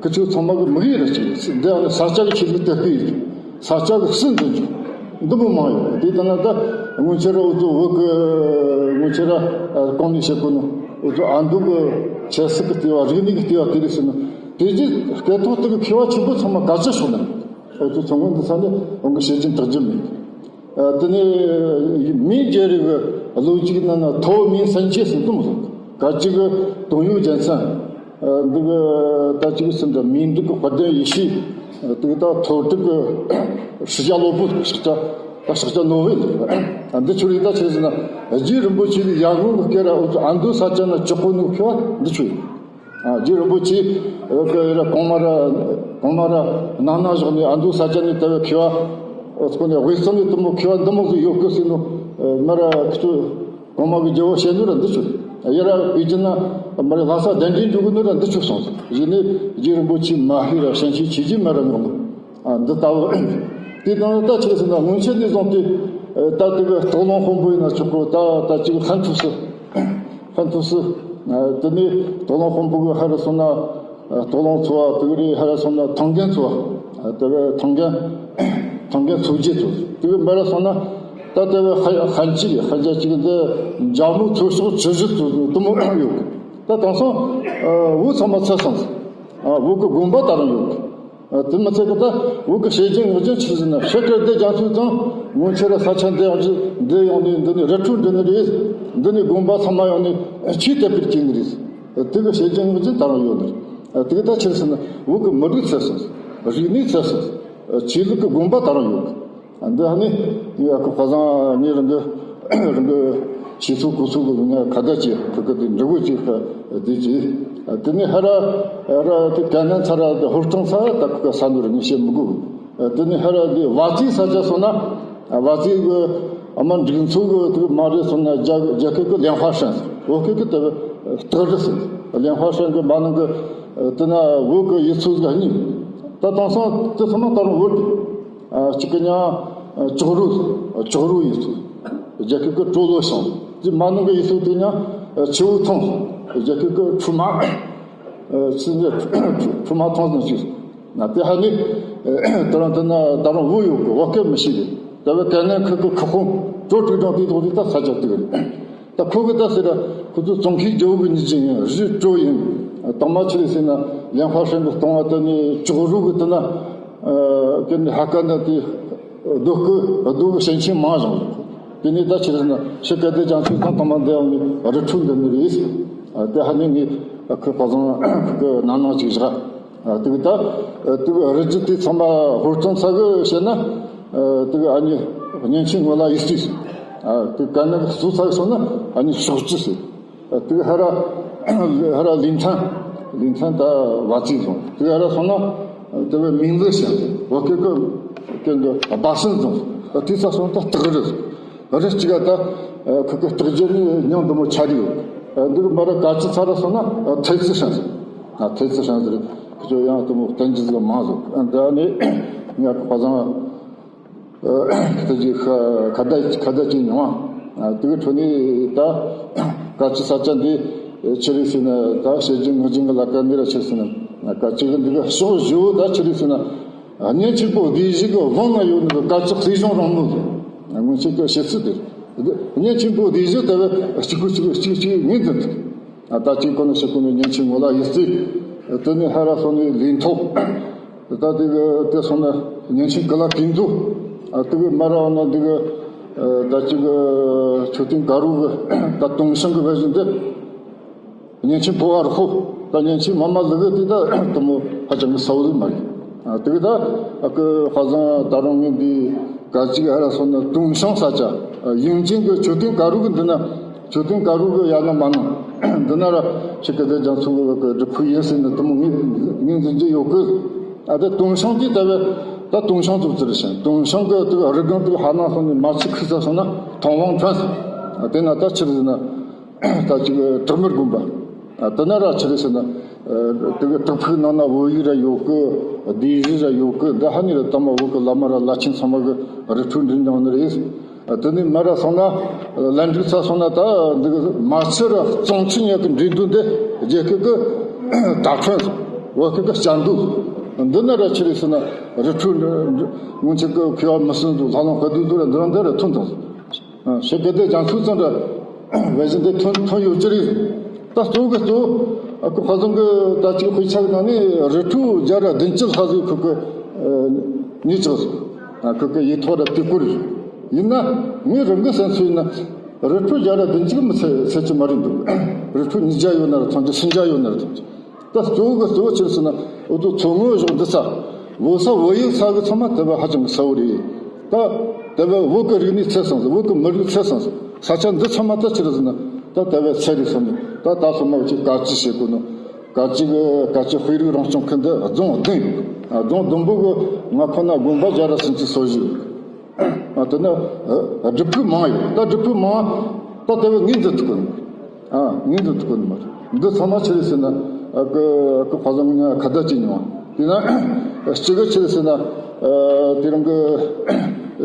ཁུ་ཆུ་ཚང་མ་གི་དམིགས་ཡུལ་ར་གཅིག་རེད། འདི་ཡང་ནི་ས་སྐྱ་གི་ཆོས་ལུགས་དར་སྤེལ་ཡིན། ས་སྐྱ་གི་སྲིད་འཛིན་རྒྱུ་འདི་མོ་མང་ཡོད། དེ་ལྟ་ན་ད་སྔོན་ཆད་ར་འུ་ཚོ་བོད་གི་སྔོན་ཆད་ར་གོང་ནས་བཤད་གོ་ནོ། འུ་ཚོ་ཨ་མདོ་གི་ཆབ་སྲིད་གི་ལྟེ་བ། རིག་གནས་གི་ལྟེ་བ་དེ་རེད་ཟེར་ནོ། དེ་རྗེས་སྐད་ཐོག་དེ་གི་མཁས་པ་ཆེན་པོ་ཚང་མ་ག་ཚོད་ཤོག་ན། འུ་ཚོ་ཚང་མ་འདི་ས་ནས་འོང་གི་བཤད་རྒྱུན་དྲག་རྒྱུ་མེད། ཨ་དེ་ནས་མིང་བརྗེ་རེས་གི་ལོ་རྒྱུས་ནང་ན་ཐའོ་མིང་སན་ཅེས་ཟེར་གཏོང་སོང་། ག་ཅིག་གི་དོན་ཡོད་རྒྱལ་མཚན། ཨ་འདི་གི་ད་ཅིག་ཟེར་འདྲ། མིང་འདི་གི་དཔལ་ལྡན་ཡེ་ཤེས། ཨ་དེ་གི་ད་ཐོར་ཐུག་གི་ཧྲི་ཅ་ལོ་པོ་ཞིག་ཅག་ད་ཞིག་ཅག་ནོ་བེ་འདི། ཨ་འདི་ཆོ་རེ་ད་ཆི་ཟེར་ན། རྗེ་རིན་པོ་ཆེ་གི་ཡར་སྔོན་གི་སྐད་ར་འུ་ཚོ་ཨ་མདོ་ས་ཆ་ན་ཅི་གོ་ནུ་ཁེ་བ་འདི་ཆོ་ཡིན། ཨ་རྗེ་རིན་པོ་ཆེ་ཨ་ཀ་ཡ་ར་གོང་མ་ར་གོང་མ་ར་ནང་ན་བཞག་ནས་ཨ་མདོ་ས་ཆ་ནས་ལྟ་བའི་མཁས་པ། ཨོ་ཚོ་ནས་དབུས་གཙང་ནས་དུ་མོ་མཁས་པ་འདི་མོ་ཟིག་ཡོད་གི་ཟེར་ནོ། མ་ར་ཁི་ཚོ་གོང་མ་གི་རྒྱལ་བོ་བཤད་ནོ་ར་འདི་ཆོ། ཡ་ར་པེ་ཅིན་ན་མ་ར་ལྷ་ས་གདན་འདྲེན་འཇུག་གི་ནོ་ར་འདི་ཆོ་སོང་ཟིག། གཞི་ནས་རྗེ་རིན་པོ་ཆེ་མ་ཧི་ར་ཞན་ཆེ་ཆེ་རྗེ་མ་ར་ངོ་ལོ། ཨ་འདི་ལྟ་བུ། དེ་དང་ད་ཆི་ཟེར་ན་སྔོན་ཆད་ནས་བཟུང་སྟེ། ཨ་ད་དེ་གི་སྟག་ལུང་དཔོན་པོ་ཡིན་ན་ཆོག་གོ། ད་ད་ཅིག་ཧན་ཐུ་སི། ཧན་ཐུ་སི། ཨ་དེ་ནས་སྟག་ལུང་དཔོན་པོ་གི་ཧ་ར་སོང་ན། ཨ་སྟག་ལུང་ཚོ་བ། དེ་གི་རེ་ཧ་ར་སོང་ན་ཐང་རྒན་ཚོ་བ། ཨ་དེ་གི་ཐང་རྒན། ཐང་རྒན་ཚོ་རྗེ་ཚོ། དེ་གི་མ་ར་སོང་ན་ད་དེ་གི་ཧ་ཧན་ཅི་ཧན་ཅ་ཅིག་འདི་འཇག་མོ་ཚོ་ཤོག་ཆུ་བཞི་ཚོ་དུ་མོ་ཡོད་གི། ད་དེང་སང་ཨ་བོད་ཚང་མ་ཚར་སོང་། ཨ་བོད་གི་དགོན་པ་ད་རུང་ཡོད་གི། ཨ་དེ་མི་ཚད་གི་ད་བོད་གི་བཤད་རྒྱུན་ངག་རྒྱུན་ཆི་ཟེར་ན། ཕྱི་སྐད་བདེ་རྒྱ་མཚོའི་གཙང་། སྔོན་ཆད་ར་ས་ཆ་འདི་ཡང་འདི་ཡོང་ནས་འདི་ནས་རི་ཁྲོད་འདི་ནས་རེད། འདི་ནས་དགོན་པ་ཚང་མ་ཡོང་ནས་ཆོས་དད་པའི་རྐྱེན་གི་རེད། དེ་གི་བཤད་རྒྱུན་ངག་རྒྱུན་ད་རུང་ཡོད་ནི། ཨ་དེ་གི་ད་ཆི་ཟེར་ན་བོད་གི་མི་རིགས་ཚར་སོང་། རིག་གནས་ཚར་སོང་། ཆོས་ལུགས་གི་དགོན་པ་ད་རུང་ཡོད་གི། འདི་ཧ་ནི་ངས་ཁོ་ཁ་སང་ངས་རང་གི་རང་གི་ཤེས་ཚོད་གོ་ཚོད་གི་ངས་ཁ་བརྡ་བྱས། ཁོ་གི་དེ་འདྲི་གོ་ཅིག་ཁ་བདེ་ཅིག། དེ་ནས་ཧ་ར་ཧ་ར་དེ་ག་ནན་ཚ་ར་དེ་ཧུར་ཐང་ཚ་ད་ཁོ་ག་ས་ནོར་ངས་བཤད་མི་དགོས། དེ་ནས་ཧ་ར་དེ་བ་ཙི་ས་ཆ་སོང་ན། བ་ཙི་གི་ཨ་མ་འབྲུག་མཚོ་གི་དེ་མ་རེད་སོང་ན། རྒྱ་རྒྱ་སྐད་གི་ལེན་ཧྭ་ཧྲན་ཟེར། བོད་སྐད་གི་དེ་སྟག་རི་ཟེར། ལེན་ཧྭ་ཧྲན་གི་མ་ནང་གི་དེ་ན་བོད་གི་ཡུལ་ཚོ་གཉིས། ད་དེང་སང་དེ་ཚང་མ་ད་རུང་བོད་གི། ཨ་གཅིག་གི་མྱིང་ཨ་ཅོག་རུ། ཅོག་རུ་ཡིན་ཚུལ། རྒྱ་སྐད་ཀྱི་ཀྲོ་ལོ་ཤང་། དེ་མ་ནང་གི་ཡིན་ཚུལ་དེ་མྱིང་ཨ་ཆུ་བོ་ཐང་། རྒྱ་སྐད་ཀྱི་ཁྲུ་མ། ཨ་ཆུ་ཆུ་མ་ཐང་ཟེར་ཞིག། ན་དེ་ཧ་ནི་ཨ་ད་རུང་དེ་ན་ད་རུང་བོད་ཡོད་གི། བོད་སྐད་མི་ཤེས་རེད། ད་བོད་སྐད་ནས་ཁུ་ཁུ་ཁུ་ཁུང་ཀྲོ་ཀྲིག་ཀྲོང་དེ་དོག་དེ་ད་ས་ཆ་དེ་གི་རེད། ད་ཁོ་གི་ད་ཟེར་ར་ཁོ་ཚོ་ཙོང་ཁའི་རྒྱལ་པོ་གི་མྱི་ཅན་ཡིན། རི་ཀྲོ་ཡིན། དང་མ་ཆི་རེད་ཟེར་ན་ལེན་ཧྭ་ཧྲན་གི་སྟོང་བ་དེ་ནི་ཅོག་རུ་གི་དེ་ན། ཨ་དེ་ནི་ཧ་ཀ་ན་དེ་རྡོ་སྐུ་རྡོ་གི་ཞིང་ཆེན་མང་ཞིང་། དེ་ནི་ད་ཆི་རེད་ཟེར་ན་ཕྱི་སྐད་དེ་རྒྱ་མཚོའི་ཐང་དང་མ་འདི་ཡང་ནི་རི་ཁྲོད་འདི་ནི་རེད། ཨ་དེ་ཧ་ནི་ངས་ཁོ་པ་ཚང་ཁོ་གི་ནང་ནང་ཅིག་བཞག། ཨ་དེ་གི་ད་ཨ་དེ་གི་རི་རྒྱུད་དེ་ཚང་མ་ཧོར་སྟོན་ཚ་གི་བཤད་ན། ཨ་དེ་གི་ཨ་ནི་གཉན་ཆེན་ངོ་ལ་ཡིད་རྩིས། ཨ་དེ་ག་ན་གི་སུ་ཚ་གི་སོང་ན་ཨ་ནི་ཕྱོགས་བཅུ་ཟེར། ཨ་དེ་གི་ཧ་ར་ཧ་ར་ལིན་ཐན། ལིན་ཐན་ད་བ་ཙི་རྫོང་། དེ་གི་ཧ་ར་སོང་ན་ཨ་དེ་གི་མིང་ལི་ཞིང་། བོད་སྐད་གི་སྐད་གི་སྦ་སྲིན་རྫོང་། ཨ་དེ་ཚ་སོང་ད་སྟག་རི། རི་གཅིག་ག་ད་ཨ་ཁུ་ཁུ་སྟག་རྒྱལ་ནི་མྱིང་འདི་མོ་ཆ་རེ་ཡོད། ཨ་འདི་གི་མ་ར་ག་ཅི་ཚ་ར་སོང་ན་ཨ་ཐེ་ཙི་ཧྲན་ཟེར། ཨ་ཐེ་ཙི་ཧྲན་ཟེར། ཁུ་ཚོ་ཡང་དུ་མོ་བསྟན་རྒྱུ་ཟིག་མང་ཟིག། ཨ་འདི་ནི་ང་ཁུ་པ་ཚང་ཨ་ཁུ་ཚོ་གི་ཁ་ཁ་བརྡ་ཁ་བརྡ་བྱེད་མྱོང་། ཨ་དེ་གི་འཕྲོ་ནས་ད་ག་ཅི་ས་ཆ་འདི་ཆི་རེད་ཟེར་ན། ད་བཤད་རྒྱུན་ངག་རྒྱུན་གི་ལ་ཀ་མེད་ར་ཆི་ཟེར་ན། ག་ཅི་གི་འདི་གི་ཕྱོགས་བཞི་བོ་ད་ཆི་རེད་ཟེར་ན། གཉན་ཆེན་པོ་སྡེ་བཞི་གི་དབང་ན་ཡོད་ནི་གི་ག་ཅི་རྩིས་གཞུང་རིང་མོ་ཟིག། སྔོན་ཆད་གི་བཤད་ཚུལ་དེ། གཉན་ཆེན་པོ་སྡེ་བཞི་ལྟ་བུ་གཅིག་པུ་གཅིག་གཅིག་གཅིག་ངོས་འཛིན་ཐུབ། ད་གཅིག་གོ་ནས་ཤི་གོ་ནས་གཉན་ཆེན་ངོ་ལ་ཡིད་རྩིས། དེ་ནས་ཧ་ར་སོང་ནས་ལིན་ཐོག། ད་དེ་གི་དེ་སོང་ན་གཉན་ཆེན་ཀི་ལ་ཀིན་ཏུ། དེ་གི་མ་ར་བ་ན་དེ་གི་ད་གཅིག་གི་མཆོད་རྟེན་དཀར་པོ་གི་ད་དུང་ཞང་གི་བེ་ཟིན་དེ། གཉན་ཆེན་ཕོ་བ་རུ་ཧོ། ད་གཉན་ཆེན་མ་མ་ལུ་གུ་དེ་ད་དུ་མོ་ཧ་ཅང་གི་ས་བོ་ལུ་མ་རེད། ཨ་དེ་གི་ད་ཨ་ཀི་ཧ་ཟང་ད་རུང་ངས་འདི་ག་ཅིག་ཧ་ར་སོང་ན་ཏུང་ཤང་ས་ཆ་ཡིན་ཅིང་གི་མཆོད་རྟེན་དཀར་རུ་གི་འདི་ན། མཆོད་རྟེན་དཀར་རུ་གི་ཡ་ན་མ་ན་འདི་ན་ར་ཕྱི་གི་དེ་རྒྱ་མཚོ་གི་གི་སྒྲུབ་ཕུག་ཡིན་ཟེར་ནས་དུ་མོ་ངས་ངས་འཛིན་གྱི་ཡོད་གི། ཨ་དེ་ཏུང་ཤང་དེ་ད་བས། ད་ཏུང་ཤང་ཙུག་ཙི་རེད་ཤག་ཏུང་ཤང་གི་དུ་རི་སྒང་དུ་ཧ་ན་སོང་ནས་མར་ཆུ་ཁུག་ས་སོང་ན་ཐང་ཝང་ཁྲོན། དེ་ན་ད་ཆི་རེད་ཟེར་ན། ད་ཅིག་བྲག་དམར་དགོན་པ། དེ་ན་ར་ཆི་རེད་ཟེར་ན། དེ་གི་བྲག་ཕུག་ནང་ན་བོད་ཡིག་ར་ཡོད་གི། སྡེ་བཞི་ར་ཡོད་གི། འདི་ཧ་ནི་ར་དམ་པ་བོད་གི་བླ་མ་ར་བླ་ཆེན་ཚང་མ་གི་རི་ཁྲོད་འདྲེན་མྱོང་ནི་རེད། དེ་ནས་མར་ར་སོང་ན། ལན་འགྲིག་ཚ་སོང་ན་ད་འདི་གི་མར་ཆུ་ར་གཙང་ཆུ་གཉིས་ཀྱི་འདྲེས་མདོ་འདི་རྒྱལ་ཁབ་ཀྱི་དར་ཁྲོན། བོད་ཁུལ་གྱི་བྱ་འདུལ། འདི་ན་ར་ཆི་རེད་ཟེར་ན་རི་ཁྲོད་སྔོན་ཆད་ཀྱི་མཁས་པ་མི་གསུམ་ཚོ་ལྷ་ལུང་དཔལ་ལྡན་ཚོ་ར་འདི་རང་འདི་ར་ཐོན་དང་། ཞེ་གི་དེ་རྒྱ་མཚོ་ཙམ་ར་བས་བཞིན་དེ་ཐོན་ཐོན་ཡོད་ཀྱི་རེད། ད་གཙོ་བོ་གི་གཙོ་བོ་ཁོ་ཁ་སང་གི་ད་ཅིག་དཔེ་ཆ་གི་ནང་ནས་རི་ཁྲོད་བརྒྱ་ར་བདུན་ཅུ་ལྷག་ཟིག་ཁོ་གི་ཉེས་ཆག་ཟིག་ཁོ་གི་ཡིག་ཐོག་ར་དེ་བཀོད་རེད། ཡིན་ན་ངའི་རང་གི་བསམ་ཚུལ་ཡིན་ན་རི་ཁྲོད་བརྒྱ་ར་བདུན་ཅུ་མི་ཚད་ཚད་ཀྱི་མ་རེད་འདུག་རི་ཁྲོད་ཉིས་བརྒྱ་ཡོད་ན་ར་ཐམས་ཅད་སུམ་བརྒྱ་ཡོད་ན་ར་ཐམས་ཅད། ད་གཙོ་བོ་གི་གཙོ་བོ་ཆི་རེད་ཟེར་ན་འུ་ཚོ་མཚོ་སྔོན་གཞོགས་འདི་ས་བོད་ས་བོད་ཡིག་ས་གི་ཚང་མ་དེ་བས་ཧ་ཅང་གི་གསལ་བོ་རེད། ད་དེ་བས་བོད་གི་རིག་གནས་ཚད་སོང་ཟིག་བོད་གི་མི་རིགས་ཚད་སོང་ཟིག་ས་ཆ་འདི་ཚང་མ་ད་ཆི་རེད་ཟེར་ན་ད་དེ་བས་ཚད་རེད་སོང་ནས་ད་ད་སོ་མ་བ་ཅིག་ག་ཅི་བྱེད་དགོས་ནོ། ག་ཅི་གི་ག་ཅི་དཔེ་རིག་རང་སྐྱོང་ཁུལ་འདི་རྫོང་བདུན། རྫོང་བདུན་པོ་གི་ང་ཁོ་ན་དགོན་པ་བརྒྱ་ར་སུམ་ཅུ་སོ་བཞི་ཡོད། ཨ་དེ་ནི་ཨ་སྒྲུབ་ཕུག་མང་ཡོད། ད་སྒྲུབ་ཕུག་མང་ད་དེ་བས་ངས་འདི་ཐུག་གི། ཨ་ངས་འདི་ཐུག་གི་མ་རེད། འདི་ཚང་མ་ཆི་རེད་ཟེར་ན་ཨ་ཀི་ཨ་ཀི་ཕ་བཟང་ང་ཁ་བརྡ་བྱེད་མྱོང་། དེ་ན་གཅིག་གི་ཆི་རེད་ཟེར་ན་ཨ་དེ་རིང་གི་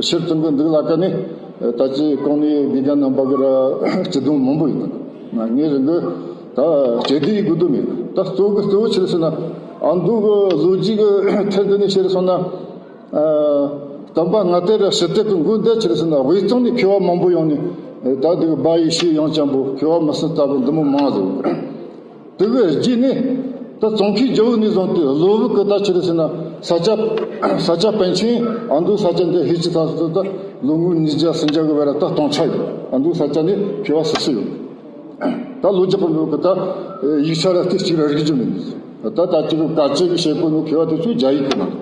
ཕྱིར་ཚོང་གི་འདུག་ལ་ཀ་ནི་ད་ཅི་གོང་ནས་དགེ་རྒན་རྣམ་པ་གི་ར་སྤྱི་དོན་མང་པོ་ཡོད། ངས་རིང་གི་ད་སྤྱི་བདེའི་དགོས་དོན་མེད། ད་གཙོ་གི་གཙོ་བོ་ཆི་རེད་ཟེར་ན་ཨ་མདོ་གི་ལོ་རྒྱུས་གི་ཐད་འདི་ནས་ཆི་རེད་ཟེར་ན། ཨ་དམ་པ་ང་ཏེ་ར་ཞི་བདེ་གི་མགོན་འདི་ཆི་རེད་ཟེར་ན་དབུས་གཙང་ནས་མཁས་པ་མང་པོ་ཡོང་ནས་ད་འདི་གི་སྦ་ཡེ་ཤེས་ཡང་ཅན་པོ་མཁས་པ་མི་གསུམ་ལྟ་བུ་འདི་མོ་མང་ཟིག་དེ་གི་རྗེས་ནས་ད་ཙོང་ཁའི་རྒྱལ་པོ་ནས་བཟུང་སྟེ་ལོ་བུ་གི་ད་ཆི་རེད་ཟེར་ན་ས་སྐྱ་ས་སྐྱ་པཎ་ཆེན་ཨ་མདོའི་ས་སྐྱ་འདི་ཧེ་ཅི་ད་སོ་ད་ལོ་ངོ་ཉིས་བརྒྱ་སུམ་བརྒྱ་གི་བར་ད་སྟོང་ཆ་ཡོད། ཨ་མདོའི་ས་སྐྱ་ནས་མཁས་པ་སུ་སུ་ཡོད། ད་ལོ་རྒྱག་གི་འདུག་གི་ད་ཡིག་ཆ་ར་སྟེ་གཅིག་ར་རིག་རྒྱུ་མེད། ད་ད་ཅིག་གི་ག་ཅི་གི་བཤད་གོ་ནོ་མཁས་པ་དེ་ཚོ་རྒྱ་ཡིག་གི་ནང་།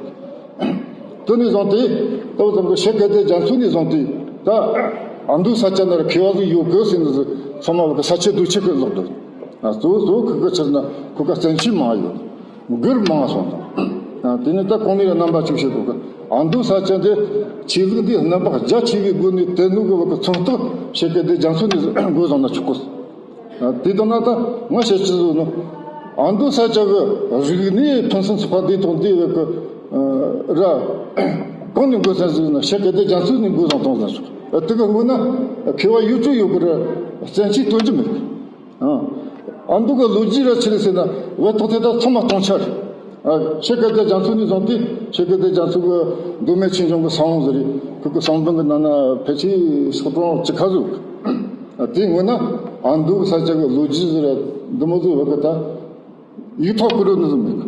དེ་ནས་བཟུང་སྟེ་ད་བཟང་གི་ཞི་བདེ་རྒྱ་མཚོ་ནས་བཟུང་སྟེ་ད་ཨ་མདོའི་ས་སྐྱ་ན་ར་མཁས་པ་གི་ཡོད་གི་ཟེར་ནས་ཚང་མ་བ་གི་ས་ཆ་དུ་ཆེ་གི་ལོག་འདུག་ཨ་གཙོ་བོ་གཙོ་བོ་ཁུ་གི་ཆི་རེད་ན་ཁུ་ག་བཙན་ཆུ་མང་ཡོད། མགུར་མང་སོང་དང་། དེ་ནས་ད་གོང་ནས་རྣམ་པ་ཅིག་བཤད་དགོས་གི། ཨ་མདོའི་ས་ཆ་འདི་ཆོས་ལུགས་འདི་རྣམ་པ་རྒྱ་ཆེ་བའི་སྒོ་ནས་དེ་ནུ་གི་བ་གི་ཚོང་རྟགས་ཞེ་གི་དེ་རྒྱ་མཚོ་ནས་འགོ་བཟུང་ན་ཆོག་གོ། དེ་ལྟར་ན་ད་ང་བཤད་ཅི་བཟོ་ནོ། ཨ་མདོའི་ས་ཆ་གི་རིག་གནས་ཕུན་སུམ་ཚོགས་པ་འདི་དང་འདི་བ་གི་ར་གང་ནས་འགོ་བཟུང་ཟིག་ན་ཞེ་གི་དེ་རྒྱ་མཚོ་ནས་འགོ་བཟུང་བཏང་ཟིན་ཆོག་དེ་གི་སྔོན་ན་མཁས་པ་ཡོད་ཚོད་ཡོད་གི་ར་བཙན་ཆུ་སྟོན་རྒྱུ་མེད་གི། ཨ་མདོ་གི་ལོ་རྒྱུས་ར་ཆི་རེད་ཟེར་ན་བོད་ཐོག་དེ་དག་ཚང་མ་སྟོང་ཆ་རེད། ཞེ་གི་དེ་རྒྱ་མཚོ་ནས་བཟུང་སྟེ་ཞེ་གི་དེ་རྒྱ་མཚོ་གི་མདོ་སྨད་ཆོས་འབྱུང་གི་ས་བོན་ཟེར་རེད། ཁོ་གི་ས་བོན་གི་ནང་ན་ཕལ་ཆེར་ཤོག་གྲངས་བཅུ་ཁ་ཟིག་དེའི་སྔོན་ན་ཨ་མདོ་གི་ས་ཆ་གི་ལོ་རྒྱུས་ཟེར་ར་འདི་མོ་ཟིག་བོད་གི་ད་ཡིག་ཐོག་བཀོད་རོགས་ནི་ཟིག་མེད།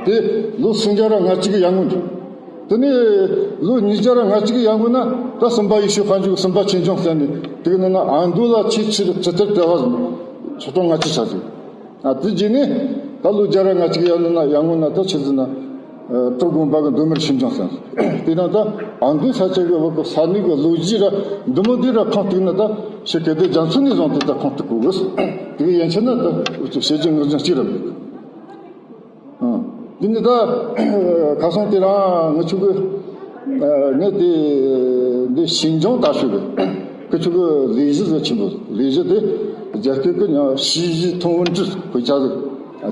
དེ་ལོ་སུམ་བརྒྱ་ར་ལྔ་བཅུ་གི་ཡར་སྔོན་རེད། དེ་ནས་ལོ་ཉིས་བརྒྱ་ར་ལྔ་བཅུ་གི་ཡར་སྔོན་ན་ད་སུམ་པ་ཡེ་ཤེས་དཔལ་འབྱོར་གི་སུམ་པ་ཆོས་འབྱུང་ཟེར་ནས་དེ་གི་ནང་ན་ཨ་མདོ་ལ་ཆེས་ཆེར་ཇི་ལྟར་བལྟ་བ་ཟིན་ཆོག་གྲངས་ལྔ་བཅུ་ཆ་ཟིན། ཨ་དེ་རྗེས་ནས་ད་ལོ་བརྒྱ་ར་ལྔ་བཅུ་གི་ཡར་སྔོན་ན་ཡར་སྔོན་ན་ད་ཆི་ཟིན་ན་ཨ་སྤྲུལ་དགོན་པ་གི་མདོ་སྨད་ཆོས་འབྱུང་ཟེར། དེ་ནང་ད་ཨ་མདོའི་ས་ཆ་གི་བ་གི་ས་གནས་གི་ལོ་རྒྱུས་ར་འདི་མོ་འདི་ར་ཁུངས་གཏུགས་ན་ད་ཞེ་གི་དེ་རྒྱ་མཚོ་ནས་བཟུང་སྟེ་ད་ཁུངས་གཏུགས་དགོས་གི། དེ་གི་ཡན་ཆད་ན་ད་འུ་ཚོ་བཤད་རྒྱུ་ངག་རྒྱུན་གཅིག་ར་མེད་གི། ཨ། འདི་ནི་ད་ཁ་སང་དེ་རང་ངི་ཆུ་གི་ཨ་ངས་དེ་འདི་ཞིན་ཅང་ད་ཞུ་གི་ཁི་ཆུ་གི་ལས་གཞི་ཟིག་ཆེན་པོ་ལས་གཞི་དེ་རྒྱ་སྐད་གི་ཉ་ཞི་ཞི་ཐུང་ཝུན་ཀྲི་ཁོ་ཆ་ཟིག་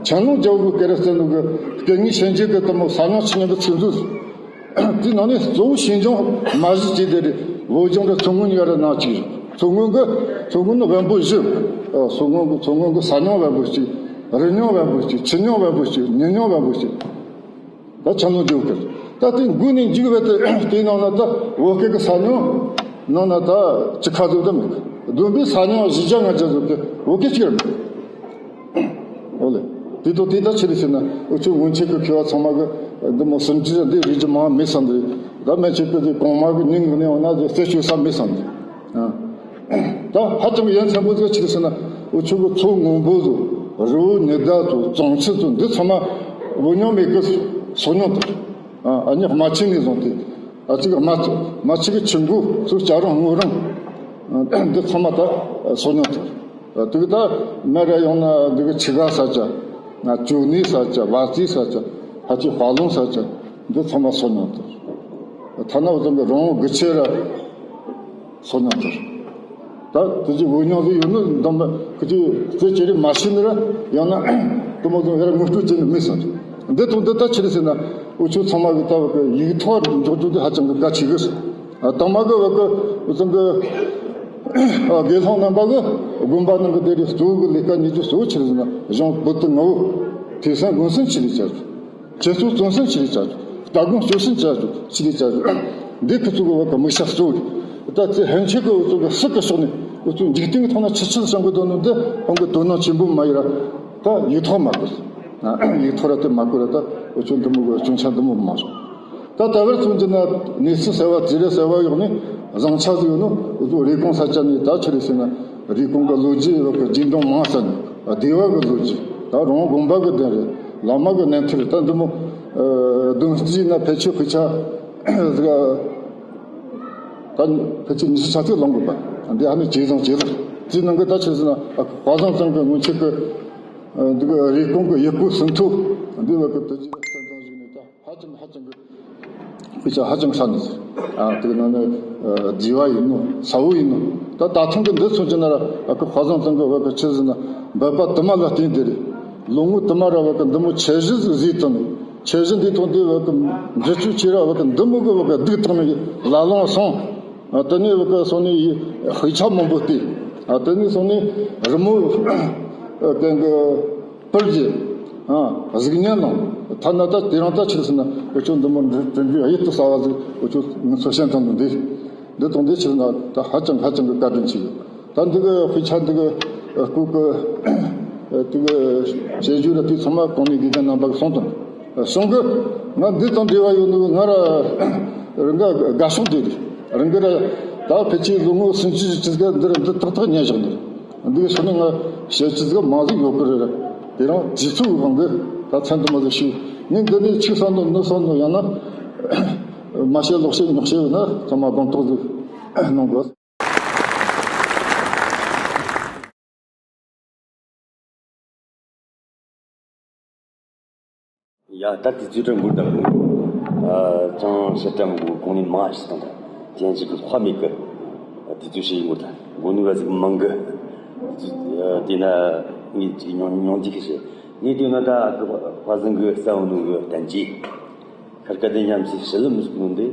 ཆན་ལུང་རྒྱལ་པོ་གི་སྐད་ར་བསྟན་ནོ་གི་སྐད་ངི་ཤན་ཅེ་གི་དུ་མོ་ས་ཉང་ཆི་ཉང་གི་ཚིག་མཛོད། དེ་ནང་ནས་གཙོ་བོ་ཞིན་ཅང་མ་གཞི་བྱས་ཏེ་རེད། བོད་ལྗོངས་ར་མཚོ་སྔོན་ཡར་ར་ནང་གཅིག་རེད། མཚོ་སྔོན་གི་མཚོ་སྔོན་ནི་བེམ་པོ་བཞི། ཨ་མཚོ་སྔོན་གི་མཚོ་སྔོན་གི་ས་ཉང་བེམ་པོ་གཅིག་རི་ཉང་བེམ་པོ་གཅིག་ཆུ་ཉང་བེམ་པོ་གཅིག་ཉི་ཉང་བེམ་པོ་གཅིག་ད་ཆན་ལུང་རྒྱལ་པོ་གི་ད་དེ་མགོ་ནས་མཇུག་བར་དུ་དེའི་ནང་ན་ད་བོད་སྐད་གི་ས་ཉང་ནང་ན་ད་ཅི་ཁ་ཟིག་ད་མེད་གི། བསྡོམས་པས་ས་ཉང་བཞི་བརྒྱ་ལྔ་བརྒྱ་ཟིག་གི་བོད་སྐད་གཅིག་ར་མེད་གི། ཨོ་ལེ། དེ་དང་དེ་ལྟར་ཆི་རེད་ཟེར་ན་འུ་ཚོའི་སྔོན་ཆད་ཀྱི་མཁས་པ་ཚང་མ་གི་འདི་མོ་སུམ་ཅུ་འདི་རིགས་ཀྱི་མང་མེད་བསམ་འདི། ད་སྨན་ཆད་ཀྱི་འདི་གོང་མ་གི་སྙིང་གི་ནས་འོ་ན་འདི་རྩད་གཅོད་ས་མེད་བསམ་འདི། ཨ། ད་ཧ་ཅང་ཡ་མཚན་པོ་ཟིག་ཆི་རེད་ཟེར་ན་འུ་ཚོ་གི་མཚོ་སྔོན་པོ་ཚོ་རི་བོ་ཉི་ཟླ་ཚོ་གཙང་ཆུ་ཚོ་འདི་ཚང་མ་བོད་ཉང་མེད་གི་སོག་ཉང་དུ། ཨ་ཨ་ནི་རྨ་ཆུ་ནས་བཟུང་སྟེ། ཨ་ཅིག་རྨ་ཆུ་རྨ་ཆུ་གི་ཆུ་མགོ་ཚུར་སྐྱ་རོང་སྔོ་རོང་། འདི་ཚང་མ་ད་སོག་ཉང་དུ། དེ་གི་ད་མེ་ར་ཡོང་ན་འདི་གི་ཆི་ག་ས་ཆ། ང་ཅོ་ནི་ས་ཆ་བ་ཙི་ས་ཆ་ཕ་ཅི་ཧྥ་ལུང་ས་ཆ་འདི་ཚང་མ་སོག་ཉང་དུ། ཐ་ན་འུ་ཚང་གི་རོང་བོ་དགུ་ཆུ་ར་སོ་ཉག་དེར། ད་དེ་ཅི་འུ་ཉག་ཟིག་ཡོད་ནི་འདམ་པ་ཁི་ཅི་རྩེ་ཅི་རེད་མ་ཤེས་ནི་ར། ཡང་ན་དུ་མོ་ཚོ་ཡར་ངོ་སྤྲོད་བྱེད་ནི་མི་སོང་། འདི་དང་འདི་ད་ཆི་རེད་ཟེར་ན། འུ་ཆོ་ཚང་མ་གི་ད་བ་གི་ཡིག་ཐོག་འཇོག་རྒྱུ་དེ་ཧ་ཅང་གི་གལ་ཆེ་གི། ཨ། དང་མ་གི་བ་གི་འུ་ཚང་གི་ཨ་དགེ་སློང་རྣམ་པ་གི་དགོན་པ་ནང་གི་དེ་རིགས་གཙོ་བོ་གི་ལས་ཀ་གཉེར་རྒྱུ་གཙོ་བོ་ཆི་རེད་ཟེར་ན། གཞུང་བོད་དུ་ངོ་བོ་ཐོས་བསམ་སྒོམ་གསུམ་ཆི་རེད་བྱ་རྒྱུ། ཆོས་ཚོགས་བཙུན་གསུམ་ཆི་རེད་བྱ་རྒྱུ། ལྟ་སྒོམ་སྤྱོད་གསུམ་བྱ་རྒྱུ་ཆི་རེད་བྱ་རྒྱུ། འདི་ཁོ་ཚོ་གི་བ་གི་དམིགས་བྱ་གཙོ་བོ་རེད། ད་ཚེ་ཕན་ཆད་གི་འུ་ཚོ་གི་སྲིད་གི་ཕྱོགས་ནས་འུ་ཚོ་འཇིག་རྟེན་གི་ཐོག་ན་ཆི་ཆི་བྱུང་གི་འདུག་ནོ་འདི་ཁོང་གི་དོ་སྣང་ཆེན་པོ་མ་ཡིན་ར། ད་ཡིག་ཐོག་མ་དགོས། ཡིག་ཐོག་ར་དེ་མ་དགོས་ར། ད་འུ་ཆོ་འདི་མོ་གི་སྐྱོན་ཆ་འདི་མོ་མ་བྱུང་། ད་ད་བར་ཚོ་འདི་ན་གནས་ཚུལ་གསར་བ་རྩིས་ར་གསར་བ་ཡོང་ནས་བཟང་ཆ་ཟིག་ཡོད་ནོ། འུ་ཚོ་རེབ་གོང་ས་ཆ་ནས་ད་ཆི་རེད་ཟེར་ན། རེབ་གོང་གི་ལོ་རྒྱུས་ཡོད་གི་རྗེས་འབྲང་མང་ས་ནས་སྡེ་བ་གི་ལོ་རྒྱུས། ད་རོང་དགོན་པ་གི་གདན་རེད། བླ་མ་གི་གནས་མཐར་ད་འདི་མོ་ཨ་གདུང་རྩིས་ན་ཕལ་ཆེར་དཔེ་ཆ་ཟིག་ད་ཕལ་ཆེར་ཉི་ཤུ་ཆ་ཚིག་ལོངས་དགོས་པ། འདི་ཧ་ནི་ཇེ་བཟང་ཇེ་ལེགས་རྩིས་གནང་གི། ད་ཆི་ཟེར་ན་ཨ་ཁུ་དཔལ་བཟང་ཚང་གི་སྔོན་ཆད་གི་ཨ་འདི་གི་རེབ་གོང་གི་ཡུལ་སྐོར་ཟིན་ཐོ་འདི་བ་གི་དུ་རྒྱུ་ར་བསྟན་ཙང་ཞིག་ནས་ད། ཧ་ཅང་ཧ་ཅང་གི་དཔེ་ཆ་ཧ་ཅང་ས་ནས། ཨ་དེ་གི་ནང་ནས་ཨ་རྫི་བ་ཡིན་ནོ་ས་བོ་ཡིན་ནོ། ད་ད་ཐེངས་གི་འདི་མཚོན་གྱི་ན་ར། ཨ་ཁུ་དཔལ་བཟང་ཚང་གི་བ་གི་ཆི་ཟེར་ན། འབད་པ་དུ་མ་ལ་བརྟེན་ཏེ་རེད། ལོ་ངོ་དུ་མ་ར་བ་གི་འདི་མོ་འཆར་གཞི་ཟིག་བཟོས་བཏང་ནས། འཆར་གཞི་འདི་ཐོག་འདི་བ་གི་འཛུལ་སྐྱོད་བྱས་ར་བ་གི་འདི་མོ་གི་བ་གི་སྡུག་བཏང་ནས་ལ་ལོང་སོང་། ཨ་དེ་ནས་བ་གི་སོང་ནས་དཔེ་ཆ་མང་པོ་བལྟས། ཨ་དེ་ནས་སོང་ནས་རི་མོ་ཨ་གན་གི་སྤུར་རྒྱུ། ཨ་གཟུགས་བརྙན་ནང་ཐ་ན་ད་དེ་རིང་ད་ཆི་ཟེར་ན་འུ་ཆོ་འདི་མོ་འབྲི་འབྲི་རྒྱུ་གཡུར་དུ་ཟ་བ་ཟིག་འུ་ཆོ་ངུ་ཚོ་ཤན་ཐང་དུ་འདི་འདི་དང་འདི་ཆི་ཟེར་ན་ད་ཧ་ཅང་ཧ་ཅང་གི་བཀའ་དྲིན་ཆེ་ཡོད། ད་འདི་གི་དཔེ་ཆ་འདི་གི་སྐུ་གི་དེ་གི་བྱེད་རྒྱུ་ར་དེ་ཚང་མ་གོང་ནས་དགེ་རྒན་རྣམ་པ་གིས་གསུངས་དང་། གསུང་གི། ང་འདི་དང་འབྲེལ་བ་ཡོད་ནོ་ང་ར་རང་ག་དགའ་ཕྱོགས་འདི་རེད། རང་གི་ར་ད་ཕལ་ཆེར་ལོ་ངོ་སུམ་ཅུ་ཅི་ཟིག་འདི་ར་འདི་ཏག་ཏག་ཉན་བཞག་ནི་རེད། འདི་གི་ཕྱོགས་ནས་ང་བཤད་རྒྱུ་ཟིག་མང་ཟིག་ཡོད་གི་རེད། དེ་རིང་དུས་ཚོད་དབང་གིས་ད་མཚན་དུ་མ་ཟིག་ཞུ། ངས་འདི་ནས་ཆིག་བསམ་ནོ་ནུ་བསམ་ནོ་ཡང་ན་མ་བཤད་ལོག་བཤད་ཉོག་བཤད་ཡོད་ན་ཚང་མ་སྡོམ་ཐོག་ཟིག་གནང་དགོས། ཡ། ད་དུས་ཚོད་འགོར་དང་། ཨ་ཅང་ཕྱི་དྲང་གོང་ནས་མ་ཞིག་དང་། ཅན་ཅིག་གི་ཧ་མེད་གི། དུས་ཚོད་ཞིག་འགོར་དང་། འགོར་ནུས་པ་ཟིག་མང་གི། དེ་ན་ངས་ཅིག་ཉུང་ཉུང་ཅིག་བཤད། ངས་བལྟས་ན་ད་ཁ་སང་གི་གསལ་བོ་ནོ་གི་བསྟན་བཅོས། ཁར་སྐལ་ལྡན་རྒྱ་མཚོའི་ཞི་ལི་མི་གསུང་འདི་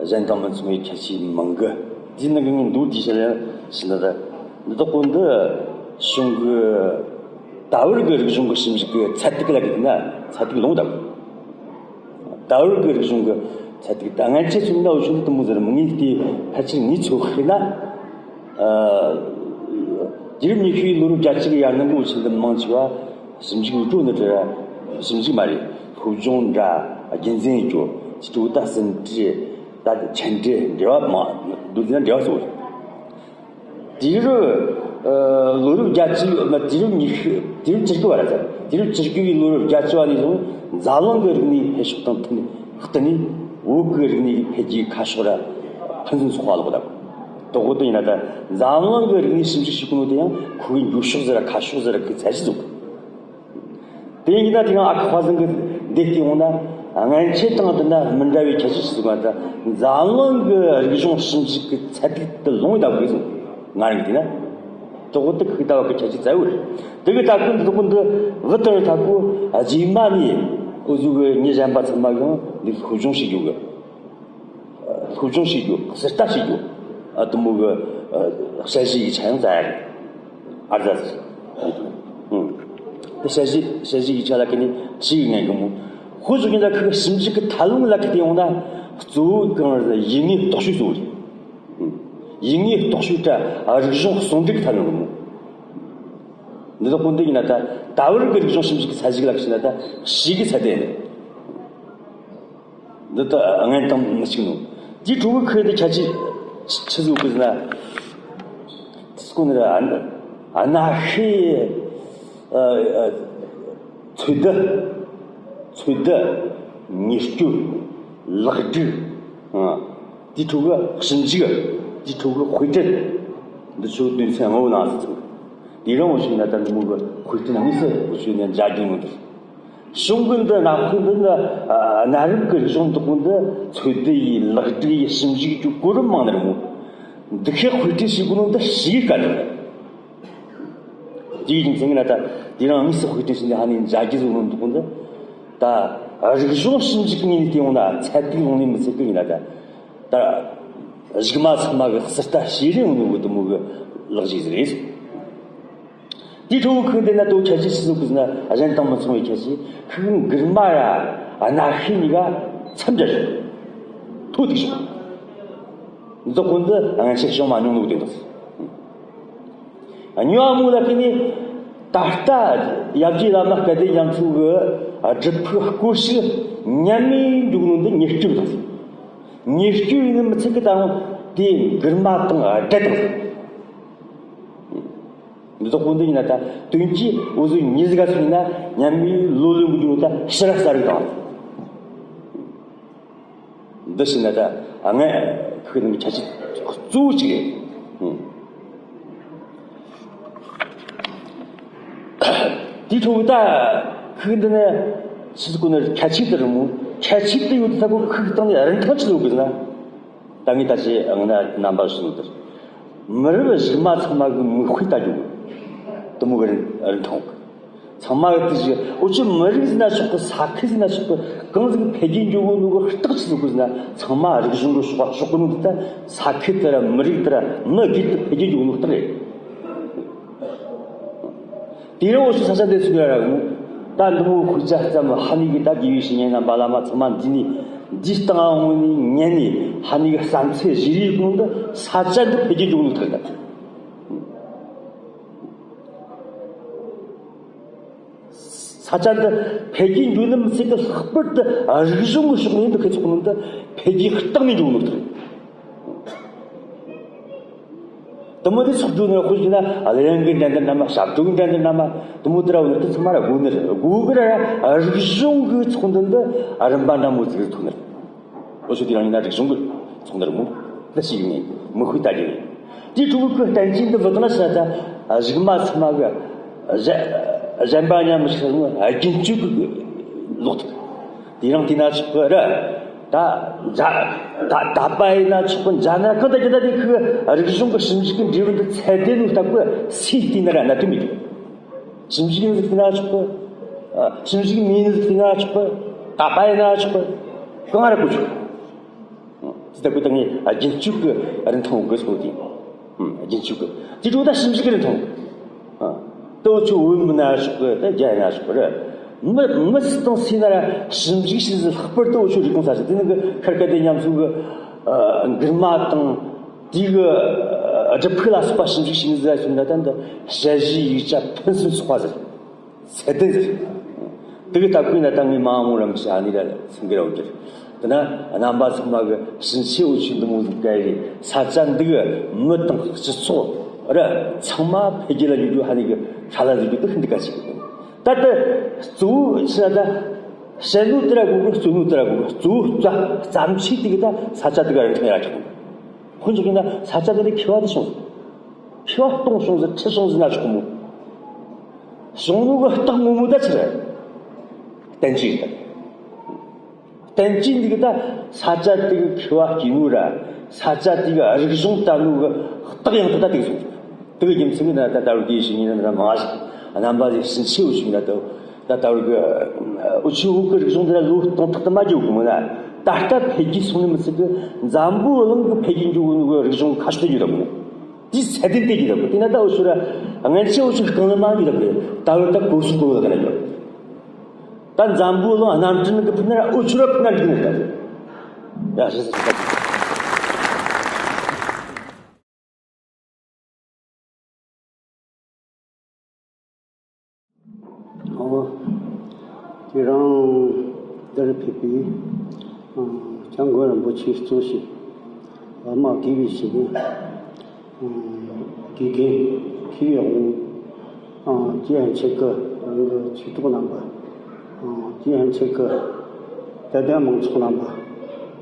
གཞན་དང་མི་མཚུངས་པའི་ཁྱད་ཆོས་མང་གི། དེའི་ནང་གི་ངས་མདོར་བསྡུས་བཤད་ཡ་ཞུས་ན། ད་འདི་དག་པོ་འདི་གཞུང་གི་ད་བར་གྱི་རིག་གཞུང་གི་ཞིབ་འཇུག་གི་ཚད་ཐིག་ལ་བལྟས་ན་ཚད་ཐིག་ལོངས་དང་། ད་བར་གྱི་རིག་གཞུང་གི་ཚད་ཐིག་ད་སྔན་ཆད་སོང་ན་འུ་ཆོ་འདི་དུ་མོ་ཟེར་མི་ངེས་ཏེ་ཕལ་ཆེར་ངས་ཚོད་དཔག་ན། ཨ་དུས་རབས་ཉི་ཤུའི་ལོ་རབས་བརྒྱད་ཅུ་གི་ཡར་སྔོན་གྱི་འུ་ཆོ་འདི་མང་ཆེ་བ་ཞིབ་འཇུག་འུ་ཅོ་ནི་འདྲ་ར། ཞིབ་འཇུག་མ་རེད། སློབ་སྦྱོང་འདྲ། རྒྱུན་འཛིན་རྒྱུ། ཅི་ཐུབ་ད་ཟིན་བྲིས་ད་ཆད་འདྲེ་འབྲེལ་བ་མ་འདུག་ཟེར་ན་འབྲེལ་བ་གཙོ་བོ་རེད། དུས་རབས་ཨ་ལོ་རབས་བརྒྱད་ཅུ་མ་དུས་རབས་ཉི་ཤུ་དུས་རབས་བཅུ་དགུ་བར་ཟེར། དུས་རབས་བཅུ་དགུ་བའི་ལོ་རབས་བརྒྱད་ཅུ་བ་ནས་བཟུང་འཛམ་གླིང་གི་རིག་གནས་འཕེལ་ཕྱོགས་དང་མཐུན་ནས་བསྟུན་ནས་བོད་ཀྱི་རིག་གནས་ཀྱི་འཕེལ་རྒྱས་ཁ་ཕྱོགས་ར་ཕུན་སུམ་ཚོགས་པ་ལོག་དང་། དོ་གོ་དེ་ཡིན་ན་ད་འཛམ་གླིང་གི་རིག་གནས་ཞིབ་འཇུག་བྱེད་གོ་ནོ་དེ་ཡང་ཁོ་གི་འགྱུར་ཕྱོགས་ཟེར་ར་ཁ་ཕྱོགས་ཟེར་ར་གི་ཚད་གཞི་འཛུགས། དེ་ཡིན་ན་དེ་ཡང་ཨ་ཁུ་དཔལ་བཟང་གི་འདི་བལྟས་འོང་ན་སྔན་ཆད་དང་བསྡུར་ན་མི་འདྲ་བའི་ཁྱད་ཆོས་ཤིག་འདུག་པ། ད་འཛམ་གླིང་གི་རིག་གཞུང་ཞིབ་འཇུག་གི་ཚད་ཐིག་ཏུ་ལོངས་ཡོད་དགོས་སོང་། ང་རང་གིས་བལྟས་ན། དོ་གོ་དེ་ཁུག་ལྟ་བ་གི་ཁྱད་ཆོས་གཙོ་བོ་རེད། དེ་གི་ད་ཁུག་འདི་དོ་གོ་འདི་བུ་ལྟར་ཐ་ཁུ་རྗེས་མ་ནས་འུ་ཟོ་གི་མྱི་གཞན་པ་ཚང་མ་གིས་འདི་སློབ་སྦྱོང་བྱེད་རྒྱུ་གི། སློབ་སྦྱོང་བྱེད་རྒྱུ། གསལ་ལྟ་བྱེད་རྒྱུ། ཨ་དུ་མོ་གི་ཨ་དཔྱད་གཞི་ཡིག་ཆ་ཡང་རྩ་ཡ་རེད། ཨར་ཛ་ཟེར། ཨུ། དེ་དཔྱད་གཞི་དཔྱད་གཞི་ཡིག་ཆ་ལ་ཁེ་ནི་ཅི་ཡིག་ངན་གི་མོ། ཁོ་ཚོ་གི་ད་ཁི་ཞིབ་འཇུག་གི་ཐབས་ལམ་ལ་ཁེ་དེ་ཡོང་ན་གཙོ་བོ་གང་རེད། ཡིག་ངོས་རྟོག་ཞིབ་གཙོ་བོ་རེད། ཨུ། ཡིག་ངོས་རྟོག་ཞིབ་ད་རིག་གཞུང་ཟུང་འབྲེལ་གི་ཐབས་ལམ་གི་མོ། འདི་དག་པོ་འདི་ཡིན་ན་ད་ད་བར་གི་རིག་གཞུང་ཞིབ་འཇུག་གི་ཚད་གཞི་ལ་ཁེ་ན་ད་ཞིག་གི་ཚད་ལྡན་རེད། འདི་ལྟ་སྔན་དང་མི་གཅིག་ནོ། དེའི་ཕྲུ་གུ་ཁོས་འདི་ཁྱད་ཆོས་ཆི་ཟིག་ཡོད་གི་ཟེར་ན། སྐུ་ནི་ར་ཨ་ན་ཤེས། ཨ་ཨ་ཚོད་ལྟ། ཚོད་ལྟ། ཉེར་སྤྱོད། ལེགས་སྒྲིག། ཨ་དེའི་ཕྲུ་གུ་ཞིབ་འཇུག། དེའི་ཕྲུ་གུ་དཔེ་སྐྲུན། འདི་ཚོ་དོན་ཚན་ལྔ་བོ་ནང་ཟིག་ཚུད། དེ་རིང་འུ་ཆོ་ན་ད་འདི་མོ་གི་དཔེ་སྐྲུན་དངོས་སུ་འུ་ཆོ་ནས་མཇལ་རྒྱུ་ཡོང་གི་འདུག་གཞུང་གི་འདི་གནའ་ཤུལ་འདི་ནི་ཨ་གནའ་རབས་ཀྱི་རིག་གཞུང་འདི་ཀུན་འདི་འཚོལ་བསྡུ་ཡིས་ལེགས་སྒྲིག་ཡིས་ཞིབ་འཇུག་གི་གོ་རིམ་མང་ནི་རེད་མོད། འདི་ཤེས་དཔེ་ཁྲིད་བྱེད་དགོས་ནོ་འདི་ཞིག་ག་ནི་རེད། དེའི་རྒྱུ་མཚན་གྱིས་ན་ད་དེ་རིང་དངོས་སུ་དཔེ་ཁྲིད་བྱས་ནས་ཧ་ནས་མཇལ་རྒྱུ་བཟོ་ནོ་འདི་ཀུན་འདི་ད་རིག་གཞུང་ཞིབ་འཇུག་གི་ངོས་ནས་བལྟས་ཡོང་ན་ཚད་ཐིག་ལོངས་ནི་མི་ཚད་གི་ཡིན་ན་ད་ད་གཞུག་མ་ཚང་མ་གི་ཟུར་ལྟ་བྱེད་རིན་ཡོང་ནོ་གི་དུ་མོ་གི་ལག་ཞིག་རེད། དེའི་ཁྲོད་ཁོས་འདི་ན་དོ་ཁྱད་ཆོས་ཤིག་བཟོ་དགོས་ཟེར་ན་གཞན་དང་མི་མཚུངས་པའི་ཁྱད་ཆོས། ཁོས་མགུར་མ་ར་གནའ་ཤུལ་གཉིས་ཀ་མཚམས་སྦྱར་བྱུང་། ཐོ་ཐུག་བྱུང་། འདི་ཁོ་འདི་སྔན་ཆད་བྱུང་མ་མྱོང་ནོ་དེ་འདུག་གཉིས་པ་མོ་ལ་ཁེ་ནི་ད་ལྟ་ཡབ་རྗེ་བླ་མ་སྐལ་ལྡན་རྒྱ་མཚོ་གི་སྒྲུབ་ཕུག་སྐོར་ཞིག་ཉམས་མེད་འཇུག་ནོ་འདི་ཉེར་སྤྱོད་དང་། ཉེར་སྤྱོད་ཡིན་ནི་མི་ཚད་གི་ད་རུང་དེ་མགུར་མ་དང་སྦྲེལ་དང་། འདི་དག་པོ་འདི་ཡིན་ན་ད་དོན་གྱིས་འུ་ཚོ་མྱི་ཟིག་ག་སོང་ན་ཉམས་མེད་ལོ་ལོན་གྱི་འདུག་ད་ཕྱི་ར་ས་རིག་དང་། འདི་ཕྱིན་ན་ད་ཨ་ངས་ཁོའི་ནང་གི་ཁྱད་ཆོས་གཙོ་བོ་གཅིག་རེད། དེའི་ཁྲོད་ད་ཁོའི་འདི་ནས་ཕྱི་སྐོར་ནས་ཁྱད་ཆོས་དེ་རིང་མོ་ཁྱད་ཆོས་དེ་ཡོད་དུས་ད་ཁོ་ཁོའི་སྟེང་ནས་རིན་ཐང་ཆི་ལོ་དགོས་ན། ད་ངས་ད་ཅི་ངས་ན་རྣམ་པ་ཞུ་ནོ་དེར། མི་རབས་གཞུག་མ་ཚང་མ་གི་མིག་དཔེ་ལྟ་རྒྱུ་དུ་མོ་གི་རིན་ཐང་། ཚང་མ་གི་དེ་ཞིག་འུ་ཆོ་མི་རིགས་ཟིན་ན་ཆོག་གི། ས་ཁུལ་ཟིན་ན་ཆོག་གི། གང་ཟིག་འཕེལ་རྒྱས་འགྱོ་གོ་ནོ་གི་རྟགས་ཆི་ཟིག་གོ་ཟིན་ན་ཚང་མ་རིག་གཞུང་གི་ཕྱོགས་ཕྱོགས་གི་ནོ་དེ་ད་ས་ཁུལ་དེ་ར་མི་རིགས་དེ་ར་མི་སྒེར་དེ་འཕེལ་རྒྱས་འགྱོ་གོ་ནོ་རྟགས་རེད། དེ་རིང་འུ་ཆོ་ས་ཆ་འདི་ཚུགས་ཡ་ར་གོ། ད་འདི་མོ་ཁུལ་ཆ་ཙམ་ཧ་ནི་གི་ད་དགེ་བའི་བཤེས་གཉེན་རྣམ་པ་བླ་མ་ཚང་མ་འདི་ནས་འདི་སྟེང་འོང་ནས་ཉན་ནས་ཧ་ནི་གི་བསམ་ཚུལ་བཞེས་རིགས་གོ་ནོ་འདི་ས་ཆ་འདི་འཕེལ་རྒྱས་འགྱོ་གོ་ནོ་རྟགས་རེད། ས་ཆ་འདི་འཕེལ་རྒྱས་འགྱོ་ནི་མི་ཚད་གི་ལྷག་པར་དུ་རིག་གཞུང་གི་ཕྱོགས་ནས་འདི་ཁེ་ཚོགས་ནི་འདི་འཕེལ་རྒྱས་སྟེང་ནས་འགྱོ་ནི་འདུག་དེ་མོ་དེ་ཚོགས་འགྱོ་ནི་དཔེ་བྱས་ན་གླུ་དབྱངས་གི་འགྲན་བསྡུར་ན་མ། ཞབས་བྲོ་གི་འགྲན་བསྡུར་ན་མ། དེ་མོ་དེ་ར་འོ་ནི་དེ་ཚང་མ་ར་དགོས་ནི་རེད། དགོས་གི་ར་རིག་གཞུང་གི་ཚོགས་འདུ་འདི་རིམ་པ་འདྲ་མོ་ཟིག་ཐོན་ནི་རེད། འུ་ཆོ་དེ་རིང་ཡིན་ན་རིག་གཞུང་གི་ཚོགས་འདུ་རེད་མོ། འདི་ཞིག་ཡིན་ནས་མིག་དཔེ་ལྟ་རྒྱུ་རེད། དེའི་ཁྲོད་ཀྱི་བསྟན་བཅོས་འདི་བུད་ན་ས་ད་གཞུག་མ་ཚང་མ་གི་གཞན་གཞན་པ་མཉམ་མི་ཤེས་ནོ་རྒྱུན་སྤྱོད་ཀྱི་ལོག་ཐུབ། དེ་རིང་དེ་ན་ཆོག་གི་རེད། ད་མཇལ་ད་ད་པ་ཡིན་ན་ཆོག་གི། མཇལ་ན་གང་ལྟར་གྱི་ད་དེ་ཁོའི་རིག་གཞུང་གི་ཞིབ་འཇུག་གི་འབྲས་བུ་འདི་ཚད་ལྡན་ནོ་ལྟ་བུ་སུས་བལྟས་ན་ར་གནད་དོན་མེད་གི། ཞིབ་འཇུག་ཡིན་ཟིག་ན་ཆོག་གི། ཞིབ་འཇུག་མིན་ཟིག་ན་ཆོག་གི། ད་པ་ཡིན་ན་ཆོག་གི། གང་རེད་གོ་ཆོག། དེ་ལྟ་བུ་ད་ངས་རྒྱུན་སྤྱོད་ཀྱི་རིན་ཐང་དགོས་སོ་དེ། རྒྱུན་སྤྱོད་ཀྱི་དེ་འགྲོ་ད་ཞིབ་འཇུག་གི་རིན་ཐང་། ལྟོ་ཆུ་འོས་མིན་ན་ཆོག་གི། ད་རྒྱ་ཡིན་ན་ཆོག་གི་རེད། མི་མི་སུ་དང་སུ་ན་ར་ཞིབ་འཇུག་ཞིག་ཟིག་ལྷག་པར་དུ་འུ་ཆོ་རིག་གོང་ས་ཞིག་དེ་ནི་གི་ཁར་སྐལ་ལྡན་རྒྱ་མཚོ་གི་མགུར་མ་དང་དེའི་གི་སྒྲུབ་ཕུག་ལ་སོགས་པ་ཞིབ་འཇུག་ཞིག་ཟེར་སོང་ན་ད་འདི་ཞལ་བཞེས་ཡིག་ཆ་ཕུན་སུམ་ཚོགས་པ་ཟེར། ཚད་ལྡན་ཟེར། དེ་གི་ལྟ་བུའི་ན་ད་ངས་མ་འོངས་རང་གི་ཞལ་ནས་ར་སེང་གེ་ར་འོ་གྱུར། དེ་ན་རྣམ་པ་ཚང་མ་གི་ཕྱིན་ཆད་འུ་ཆོས་འདི་མོ་ཟིག་ག་རེ་ས་ཆ་འདི་གི་མི་དང་སྤྱི་ཚོགས་ར་ཚང་མ་འཕེལ་རྒྱས་ལ་འགྱུར་རྒྱུ་ཧ་ནི་གི་ཧྲ་ལ་ཟིག་གི་དེ་ཤིན་ཏུ་གལ་ཆེ་གི། ད་ལྟ་གཙོ་བོ་ཕྱིན་ན་ད་བཤད་ནོ་དེ་ར་དགོས་གི། རྩོད་ནོ་དེ་ར་དགོས་གི། གཙོ་བོ་རྩ་བརྩམས་ཆོས་དེ་གི་ད་ས་ཆ་དེ་ག་རིན་ཐང་ཡར་ཆག་གི། ཁོ་ཚོ་གི་ན་ས་ཆ་དེ་ལས་མཁས་པ་དེ་བྱུང་། མཁས་པ་སྟོང་བྱུང་ཟེར། ཁྲི་བྱུང་ཟེར་ན་ཆོག་མོ། བྱུང་ནོ་གི་རྟགས་ངོ་མ་ད་ཆི་རེད། བསྟན་བཅོས་རེད། བསྟན་བཅོས་འདི་གི་ད་ས་ཆ་དེ་གི་མཁས་པ་སྐྱེས་ནོ་ར་ས་ཆ་དེ་གི་རིག་གཞུང་ལྟ་ནོ་གི་རྟགས་ཡང་དག་ད་དེ་གི་སོང་། དེ་གི་རྒྱུ་མཚན་གི་ན་ད་ད་རུང་དེའི་ཕྱི་ཉིན་ན་མང་ཞིག་རྣམ་པ་ཞིག་ཕྱིན་ཆད་འུ་ཆོ་ན་ད་ད་ད་རུང་གི་འུ་ཆོའི་བོད་གི་རིག་གཞུང་འདི་ལ་ལོ་སྟོང་ཕྲག་དུ་མ་འགྱོ་གི་མོ་ན། ད་ལྟ་འཕེལ་རྒྱས་སོང་ནི་མི་ཚད་གི་འཛམ་བུ་གླིང་གི་འཕེལ་རྒྱས་འགྱོ་གི་ནོ་གི་རིག་གཞུང་ཁ་ཤས་དེ་འགྱོ་ད་མོ། དེའི་ཚད་ལྡན་དེ་གི་ད་གི་དེ་ན་ད་འུ་ཆོ་ར་སྔན་ཆད་འུ་ཆོ་རྐང་ལ་མ་འགྱོ་ད་གི་ད་བར་ད་གོ་སུ་གོ་ལ་ག་ན་འགྱོ། ད་འཛམ་བུ་གླིང་གནམ་གྲུ་ནང་གི་ཕུ་ན་ར་འུ་ཆོ་ར་ཕུ་ན་འགྲིག་ནི་ད་གི། ཡ་ཞེས་ཟེར་ད་གི། ཨོ། དེ་རིང་འདིར་ཕེབས་པའི་ཨ་སྐྱབས་མགོན་རིན་པོ་ཆེ་གཙོས་བླ་མ་དགེ་བའི་བཤེས་གཉེན། ཨ་དགེ་རྒན་མཁས་དབང་། ཨ་དེ་ཡན་ཆད་ཀྱི་རང་གི་ཆོས་གྲོགས་རྣམ་པ། ཨ་དེ་ཡན་ཆད་ཀྱི་དད་ལྡན་མང་ཚོགས་རྣམ་པ།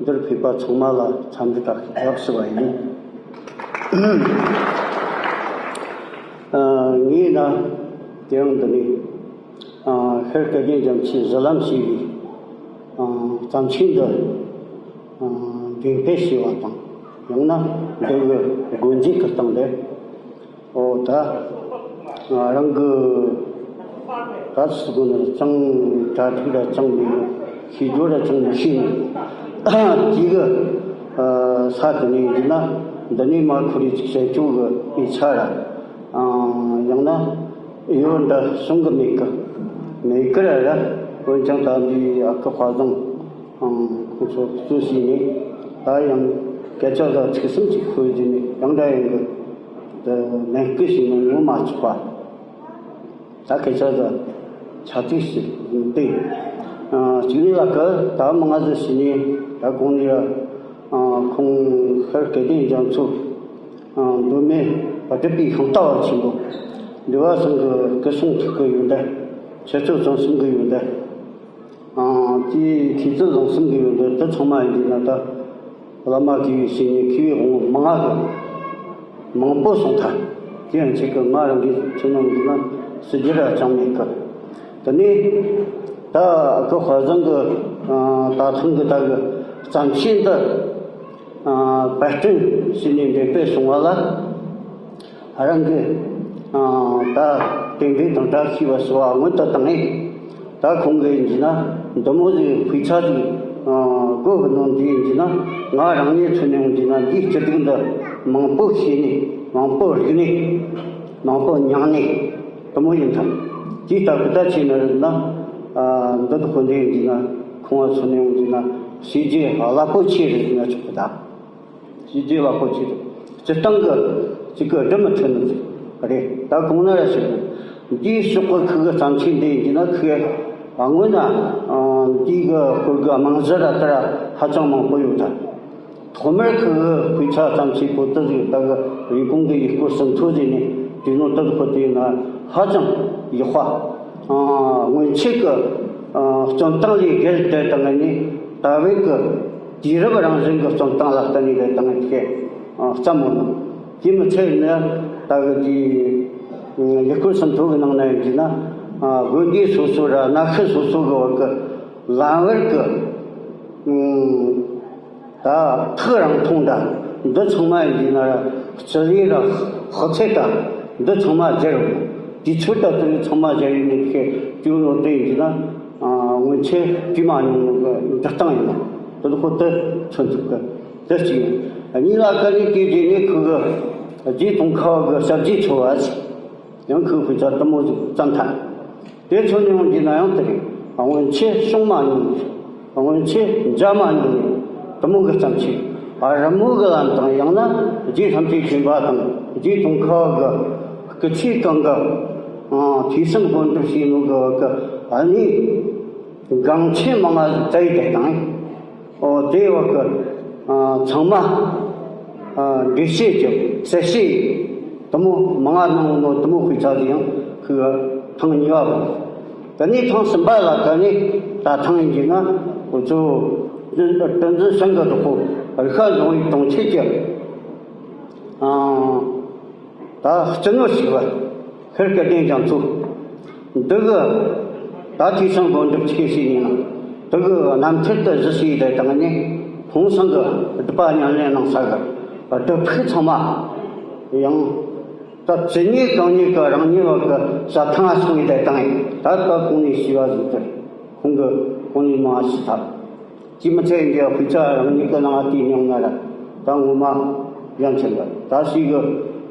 འདིར་ཕེབས་པ་ཚང་མ་ལ་འཚམས་འདྲི་དང་བཀྲ་ཤིས་བདེ་ལེགས་ཞུ་བ་ཡིན། ཨ་ངས་ན་དེ་རིང་འདི་ནས། ཤར་སྐལ་ལྡན་རྒྱ་མཚོས་གཟི་ལམ་ཞེས་པའི་བརྩམས་ཆོས་འདི་འགྲེམས་སྤེལ་བྱས་པ་དང་། ཡང་ན་འདི་གི་སྒོ་འབྱེད་ཀྱི་སྟེང་དུ། ཨོ་ད་རང་གི་ད་ཚུགས་ནས་ཅང་གྲ་སྒྲིག་ར་ཅང་མེད་ནོ། ཤེས་རྒྱུ་ར་ཅང་མི་ཤེས་ནོ། དེ་གི་ས་དེ་ནས་ཡིན་ན་འདི་ནས་མར་ཁོ་རེ་ཅིག་བཤད་རྒྱུ་གི་ཡིག་ཆ་ར། ཡང་ན་ཡོད་འདྲ་བྱུང་གི་མེད་གི། མེད་གི་ར་ར། འོན་ཀྱང་ད་འདི་ཨ་ཁུ་དཔལ་བཟང་ཁོང་ཚོ་གཙོས་བྱས་ནས་ད་ཡང་སྐད་ཆ་ཟ་ཚིག་གསུམ་ཅིག་ཤོད་རྒྱུ་ནས་ཡང་འདྲ་ཡང་གི་དེ་ནན་སྐུལ་བྱས་ནས་ངོ་མ་ཆོག་པ། ད་སྐད་ཆ་ཟ་ཆ་ཚིག་ཞིག་སྟེ། གཅིག་ནས་ལ་ཀ་ད་མང་ང་ཟིག་བྱས་ནས་ད་གོང་ནས་ར་ཁོང་ཤར་སྐལ་ལྡན་རྒྱ་མཚོ། མདོ་སྨད་སྒྲུབ་པའི་ཤིང་རྟ་བ་ཆེན་པོ། འདི་བ་ཚང་གི་སྐུ་སྲུང་ཐུགས་ཀྱི་ཡོན་ཏན། ཆོས་ཚུལ་བཟང་གསུམ་གྱི་ཡོན་ཏན། དེའི་མཁས་བཙུན་བཟང་གསུམ་གྱི་ཡོན་ཏན་དེ་ཚང་མ་ཡིན་གྱི་ན། ད་བླ་མ་དགེ་བའི་བཤེས་གཉེན་མཁས་པའི་དབང་པོ་མང་ང་གི་མང་པོ་གསུངས་ཐལ། དེ་ཡང་ཆེད་ཀྱི་ང་རང་གིས་ཚོད་ནམ་གྱི་ན་སྲིད་རྒྱུ་ར་ཅང་མེད་གི། དེ་ནས་ད་ཨ་ཁུ་དཔལ་བཟང་གི་ད་ཐེངས་གི་ད་གི་བརྩམས་ཆོས་འདི། ཨ་པར་སྐྲུན་བྱས་ནས་འགྲེམས་སྤེལ་བྱུང་བ་ལ། རང་གི་ཨ་ད་རྟེན་འབྲེལ་དང་བཀྲ་ཤིས་པ་སོགས་སྔོན་དུ་བཏང་ངས། ད་ཁོང་གིས་ཡིན་གྱི་ན་འདི་མོ་ཟིག་དཔེ་ཆ་ཟིག་ཨ་སྒོ་གི་ནང་འདི་ཡིན་གྱི་ན། ང་རང་ཉིད་མཚོན་ནས་ཡིན་གྱི་ན་འདིའི་སྐྱིད་སྡུག་འདི་མང་པོ་ཤེས་ནས་མང་པོ་རིག་ནས་མང་པོ་མྱངས་ནས་དེ་མོ་ཡིན་ཐལ། དེའི་སྟབས་ཀྱིས་ད་ཆེ་ན་རིག་ན། ཨ་འདི་དག་ཁོ་འདི་ཡིན་གྱི་ན་ཁོང་བ་མཚོན་ནས་ཡིན་གྱི་ན་བྱས་རྗེས་རླབས་པོ་ཆེ་རེད་ཟེར་ན་ཆོག་གི། ད་བྱས་རྗེས་རླབས་པོ་ཆེ་རེད། སྤྱིར་བཏང་གི་གཅིག་གི་སྒྲུབ་མི་ཐུབ་ནི་རེད། ད་གོང་ན་ར་ཞིག་འདིའི་ཕྱོགས་ཀྱི་ཁུ་གི་བརྩམས་ཆོས་འདི་ཡིན་གྱི་ན། ཁུ་སྔོན་ན་འདི་གི་སྐོར་གྱི་རྨང་གཞི་ར་ད་ར་ཧ་ཅང་མང་པོ་ཡོད་ད། ཐོག་མར་ཁུ་གི་དཔེ་ཆ་བརྩམས་ཆོས་པོ་ཏི་ཟིག་ད་གི་རེབ་གོང་གི་ཡུལ་སྐོར་ཟིན་ཐོ་ཟེར་ནས་དེ་ནོ་ཏི་ཟིག་ཁོ་དེ་ན་ཧ་ཅང་ཡག་པ། སྔོན་ཆད་ཀྱི་སྐྱོན་སྟངས་ལས་བརྒལ་ཏེ་ད་ངས་ནི་ད་བས་ཀྱི་དུས་རབས་རང་བཞིན་གྱི་སྐྱོན་སྟངས་ལ་བརྟེན་ནས་ད་ངས་དེ་བརྩམས་མོད། དེ་མི་ཚད་ནི་ད་གི་དེ་ཡུལ་སྐོར་ཟིན་ཐོ་གི་ནང་ན་ཡིན་གྱི་ན། དགོན་སྡེ་སོ་སོ་ར་གནའ་ཤུལ་སོ་སོ་གི་བར་གྱི་ལམ་བར་གྱི། ད་ཐག་རིང་ཐུང་འདྲ་འདི་ཚང་མ་ཡིན་གྱི་ན་ར་སྤྱི་ལེ་ར་དཔག་ཚད་ད་འདི་ཚང་མ་སྦྱར་ཡོང་། དུས་ཚོད་ད་དུས་ཚང་མ་སྦྱར་ཡོང་ནས་ཁྱེད་ཀྱི་ལོ་དེ་ཡིན་གྱི་ན། སྔོན་ཆད་དུས་མ་ཉུང་ངུ་གི་འབྲི་སྟངས་ཡིན་ན་དེ་ཁོ་དེ་མཚོན་ཐུབ་གི། དེ་གཅིག་ཡིན། གཉིས་ལ་ཀ་ནི་དེ་རྗེས་ནས་ཁོ་གི་རྗེ་ཙོང་ཁ་བ་གི་ཞབས་རྗེས་ཚོ་བ་ཟིག་ཡང་ཁོའི་དཔེ་ཆ་དེ་མོ་ཟིག་བརྩམས་ཐལ། དེ་ཚོ་ནི་ཡང་འདི་ན་ཡང་དེ་རེད། སྔོན་ཆད་བྱུང་མ་མྱོང་། སྔོན་ཆད་མཇལ་མ་མྱོང་ནི་དེ་མོ་གི་བརྩམས་ཆོས། ཨ་རི་མོ་གི་ལམ་དང་། ཡང་ན་རྗེ་ཐམས་ཅད་མཁྱེན་པ་དང་རྗེ་ཙོང་ཁ་བ་གི་སྐུ་ཚེ་གང་གི་ཨ་ཐོས་བསམ་སྒོམ་སྒྲུབ་བྱས་ནོ་གི་བ་གི་ཨ་ནི་འགངས་ཆེན་མང་ང་བཙལ་ཡི་དེ་དང་། ཨོ་དེའི་འོག་གི་ཨ་ཚང་མ་ཨ་འགྲེལ་བཤད་ཀྱི་གསལ་བཤད་དེ་མོ་མང་ང་གནང་ནོ་དེ་མོ་དཔེ་ཆ་དེ་ཡང་ཁོས་ཐེངས་གཉིས་པ་བུད། དེ་ནས་ཐེངས་གསུམ་པ་ལ་ད་ནི་ད་ཐེངས་ཡིན་གྱི་ན་འུ་ཚོ་ཏིང་འཛིན་སེང་གེ་གྲོགས་པོ་རིག་ཤ་འབྱུང་བའི་དུང་ཆེན་གྱི་ཨ། ད་སྤྱི་ནོར་ཞིག་བ་ཤར་སྐལ་ལྡན་རྒྱ་མཚོ། འདི་གི་ད་ཐོས་བསམ་སྒོམ་སྒྲུབ་ཆེ་ཞིག་ཡིན་ན། འདི་གི་རྣམ་ཐར་དུ་གཞི་བྱས་ཏེ་དང་ནི་ཁོང་ཚང་གི་སྒྲུབ་པ་ཉམས་ལེན་གནང་ས་གི་སྒྲུབ་ཕུག་ཚང་མ་ཡང་ད་ཇི་སྙེད་གང་སྙེད་ཀྱི་རང་ཉིད་བ་གི་ཟ་ཐང་ང་སོང་ཡི་དེ་དང་། ད་ད་གོང་ནས་ཞུས་པ་བཞིན་དུ་ཁོང་གི་གོང་ནས་མ་ཞུས་ཐལ། དེ་མི་ཚད་འདི་དཔེ་ཆ་རང་ཉིད་ཀྱི་ནང་བལྟས་མྱོང་ན་ར་ད་ངོ་མ་ཡ་མཚན་པ། ད་ཞིག་གི་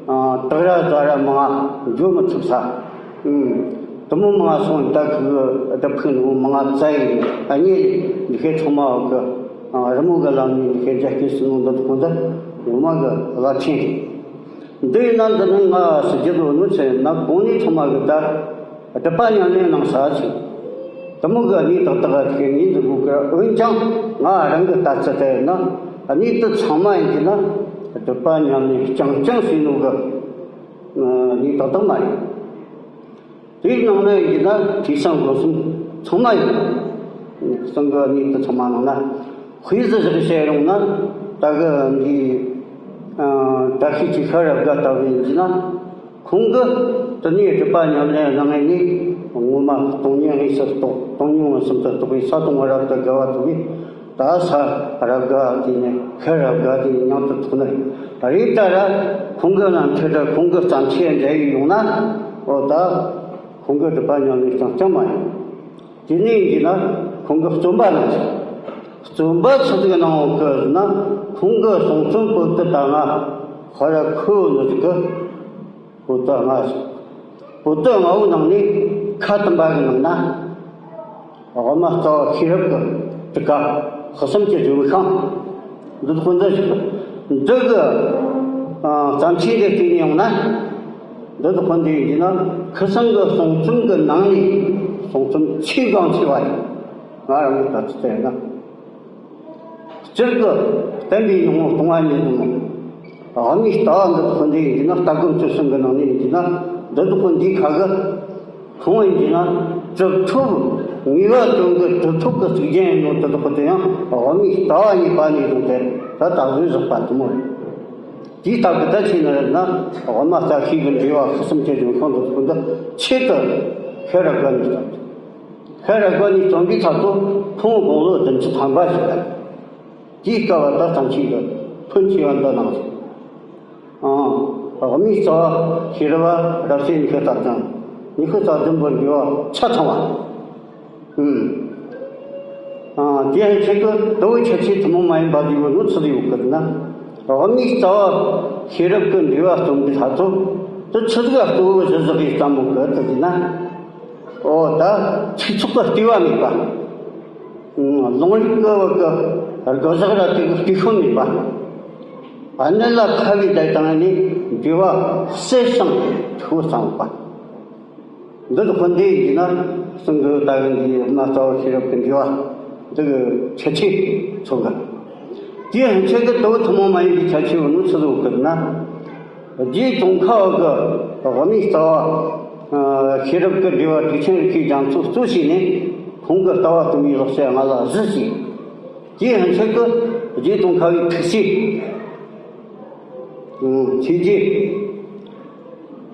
ཨ་དག་ར་ཟ་ར་མང་ང་འཇོག་མི་ཐུབ་ས། ཨུམ། དེ་མོ་མང་ང་སོང་། ད་ཁུ་གི་སྒྲུབ་ཕུག་ནང་མང་ང་བཙལ་ཡི་ཨ་ནི་འདི་ཁའི་ཚང་མ་བ་གི་ཨ་རི་མོ་གི་ལམ་ནས་འདི་ཁའི་མཇལ་སྐྱེལ་སུ་ནང་འདི་ཁོང་ད་ངོ་མ་གི་རླབས་ཆེན་རེད། འདི་ཡིན་ན་འདི་ནི་ང་ཟེར་རྒྱུ་ལོ་ནུ་ཚེ་ན་གོང་ནས་ཚང་མ་གི་ད་སྒྲུབ་པ་ཉམས་ལེན་གནང་ས་ཞིག་དེ་མོ་གི་གནས་དག་དག་གི་ངེས་འདུག་གི། འོན་ཀྱང་ང་རང་གི་ལྟ་ཚུལ་དེ་ཡིན་ན་གནས་དེ་ཚང་མ་ཡིན་གྱི་ན་སྒྲུབ་པ་ཉམས་ལེན་རྐྱང་རྐྱང་བྱས་ནོ་གི་གནས་དག་དག་མ་རེད། དེའི་ནང་ན་ཡིན་གྱི་ན་ཐོས་བསམ་སྒོམ་གསུམ་ཚང་མ་ཡོད། སང་གི་གནས་དེ་ཚང་མ་ནང་ན། དཔེ་ཟིག་ཟིག་བཤད་རུང་ན་ད་གི་འདི་ཨ་བཀྲ་ཤིས་ཀྱི་ཤར་ར་དགའ་ལྟ་བུ་ཡིན་གྱི་ན། ཁོང་གི་དེ་ནས་སྒྲུབ་པ་ཉམས་ལེན་གནང་ནས་ ངོ་མ་སྟོང་ཉིད་དངོས་སུ་རྟོགས། སྟོང་ཉིད་མངོན་སུམ་དུ་རྟོགས་པའི་ས་དང་པོ་རབ་ཏུ་དགའ་བ་ཐོབ་པས། ད་ས་རབ་དགའ་དེ་ནས་ཤེལ་རབ་དགའ་དེ་ནས་མྱང་དུ་ཐོགས་ནི་རེད། ད་ར་ཁོང་གི་རྣམ་ཐར་དང་ཁོང་གི་བརྩམས་ཆོས་འདྲ་ཡི་ཡོང་ན། འོ་ད་ཁོང་གི་སྒྲུབ་པ་ཉམས་ལེན་རྐྱང་རྐྱང་མ་ཡིན། དེ་ནས་ཡིན་ན་ཁོང་གི་རྩོམ་པ་རྣམས་སུ། རྩོམ་པ་ཆི་ཟིག་གནང་ཡོད་གི་ཟེར་ན། ཁོང་གི་གསུང་རྩོམ་པོ་ཏི་ད་ང་ཧོ་ར་ཁོ་ནི་ཟིག་གི། པོ་ཏི་ལྔ་ཟིག་པོ་ཏི་ལྔ་བོའི་ནང་ནས་ཁ་བསྟན་པ་གི་ནང་ན། དབུ་མ་རྩ་བ་ཤེས་རབ་ཀྱི་ཊཱི་ཀ་དཔག་བསམ་གྱི་ལྗོན་ཤིང་། འདི་དག་འདི་ཞིག་འདི་གི་ཨ་བརྩམས་ཆོས་འདི་བལྟས་ནས་ཡོང་ན། འདི་དག་འདི་ཡིན་ན་ཁུ་སིམ་གྱི་གསུང་རྩོམ་གྱི་ནང་ནས་གསུང་རྩོམ་ཆེས་གལ་ཆེ་བ་ཡིན། ང་རང་གི་ལྟ་ཚུལ་དེ་ཡིན་ན། སྤྱིར་གྱི་བསྟན་པའི་སྙིང་པོ་སྟོང་པ་ཉིད་དུ་མོ། དབུ་མའི་ལྟ་བ་འདི་དག་འདི་ཡིན་ན། ལྟ་སྒོམ་སྤྱོད་གསུམ་གྱི་ནང་ནས་ཡིན་ན། འདི་དག་འདི་ཁ་གི་ཁོང་ཡིན་ན་གྲུབ་ཐོབ་ངེས་པ་ཅན་གྱི་གྲུབ་ཐོབ་ཀྱི་གཙུག་རྒྱན་ཡིན་ནོ། དེ་དག་དེ་ཡང་དབུ་མའི་ལྟ་བ་གཉིས་པ་ནས་བཟུང་སྟེ་ད་ལྟ་བཟོས་བཞག་པ་དེ་མོ་རེད། དེའི་སྟབས་ཀྱིས་ད་ཆེས་ནི་རེད་ན། དབུ་མ་རྩ་ཤེས་ཀྱི་འགྲེལ་པ་དཔག་བསམ་གྱི་ལྗོན་ཤིང་འདི་དག་འདི་ཆེད་དུ་ཤེལ་རབ་དགའ་ནས་བརྩམས། ཤེལ་རབ་དགའ་ནས་བརྩམས་པའི་ཚབ་ཏུ་ཁོང་དགུང་ལོ་བདུན་ཅུ་ཐམ་པ་ཞིག་རེད། དེའི་སྐབས་ལ་ད་བརྩམས་ཆོས་འདི་ཕོན་ཆེ་བ་འདི་གནང་ཞིང་། ཨང་། དབུ་མའི་རྩ་བ་ཤེས་རབ་རབ་བྱེད་ཉི་ཤུ་རྩ་བདུན། ཉི་ཤུ་རྩ་བདུན་པོ་འགྲེལ་པ་ཆ་ཚང་བ། ཨང་། དེ་ཡང་ཁྱེད་ཀྱི་དུ་བའི་ཁྱད་ཆོས་ཐུན་མོང་མ་ཡིན་པ་དེ་ཡོད་ནོ་ཆི་ཟིག་ཡོད་གི་ན། དབུ་མའི་རྩ་བ་ཤེས་རབ་ཀྱི་འགྲེལ་པ་རྩོམ་པའི་ཐ་ཚོ་དེ་ཆི་ཟིག་གཙོ་བོ་གཞི་བཞག་གི་བརྩམས་པོ་གི་དེ་ཟེར་ན། ཨོ་ད་ཚིག་ཚོགས་ཀྱི་ལྟེ་བ་མེད་པ། ལུང་རིགས་ཀྱི་བར་གྱི་དགག་བཞག་ར་དེ་གི་ལྟེ་ཤོད་མེད་པ། གནད་ལ་ཁ་བའི་བརྡ་བཏང་ནས་འགྲེལ་པ་གསལ་ཞིང་འཁྲུལ་པོ་གསུངས་པ། འདི་དག་ཁོ་འདི་ཡིན་ན་གསུང་གི་ད་གི་འདི་དབུ་མ་རྩ་བ་ཤེས་རབ་ཀྱི་འགྲེལ་པ་འདི་གི་ཁྱད་ཆོས་ཚོ་གི། དེའི་ཕྱིར་གི་དུ་བ་ཐུན་མོང་མ་ཡིན་པའི་ཁྱད་ཆོས་ནི་ཆི་ཟིག་གི་ན། རྗེ་ཙོང་ཁ་བ་གི་དབུ་མའི་རྩ་བ་ཤེས་རབ་ཀྱི་འགྲེལ་པ་ཊཱིཀ་ཆེན་རིན་པོ་ཆེའི་རྒྱ་མཚོ་གཙོ་བྱས་ནས་ཁོང་གི་ལྟ་བ་སྟོན་པའི་ལེགས་བཤད་ལྔ་ལ་གཞི་བྱས། དེའི་ཕྱིར་གི་རྗེ་ཙོང་ཁ་བའི་ཐུགས་སྲས། ཨང་། ཆོས་རྗེ་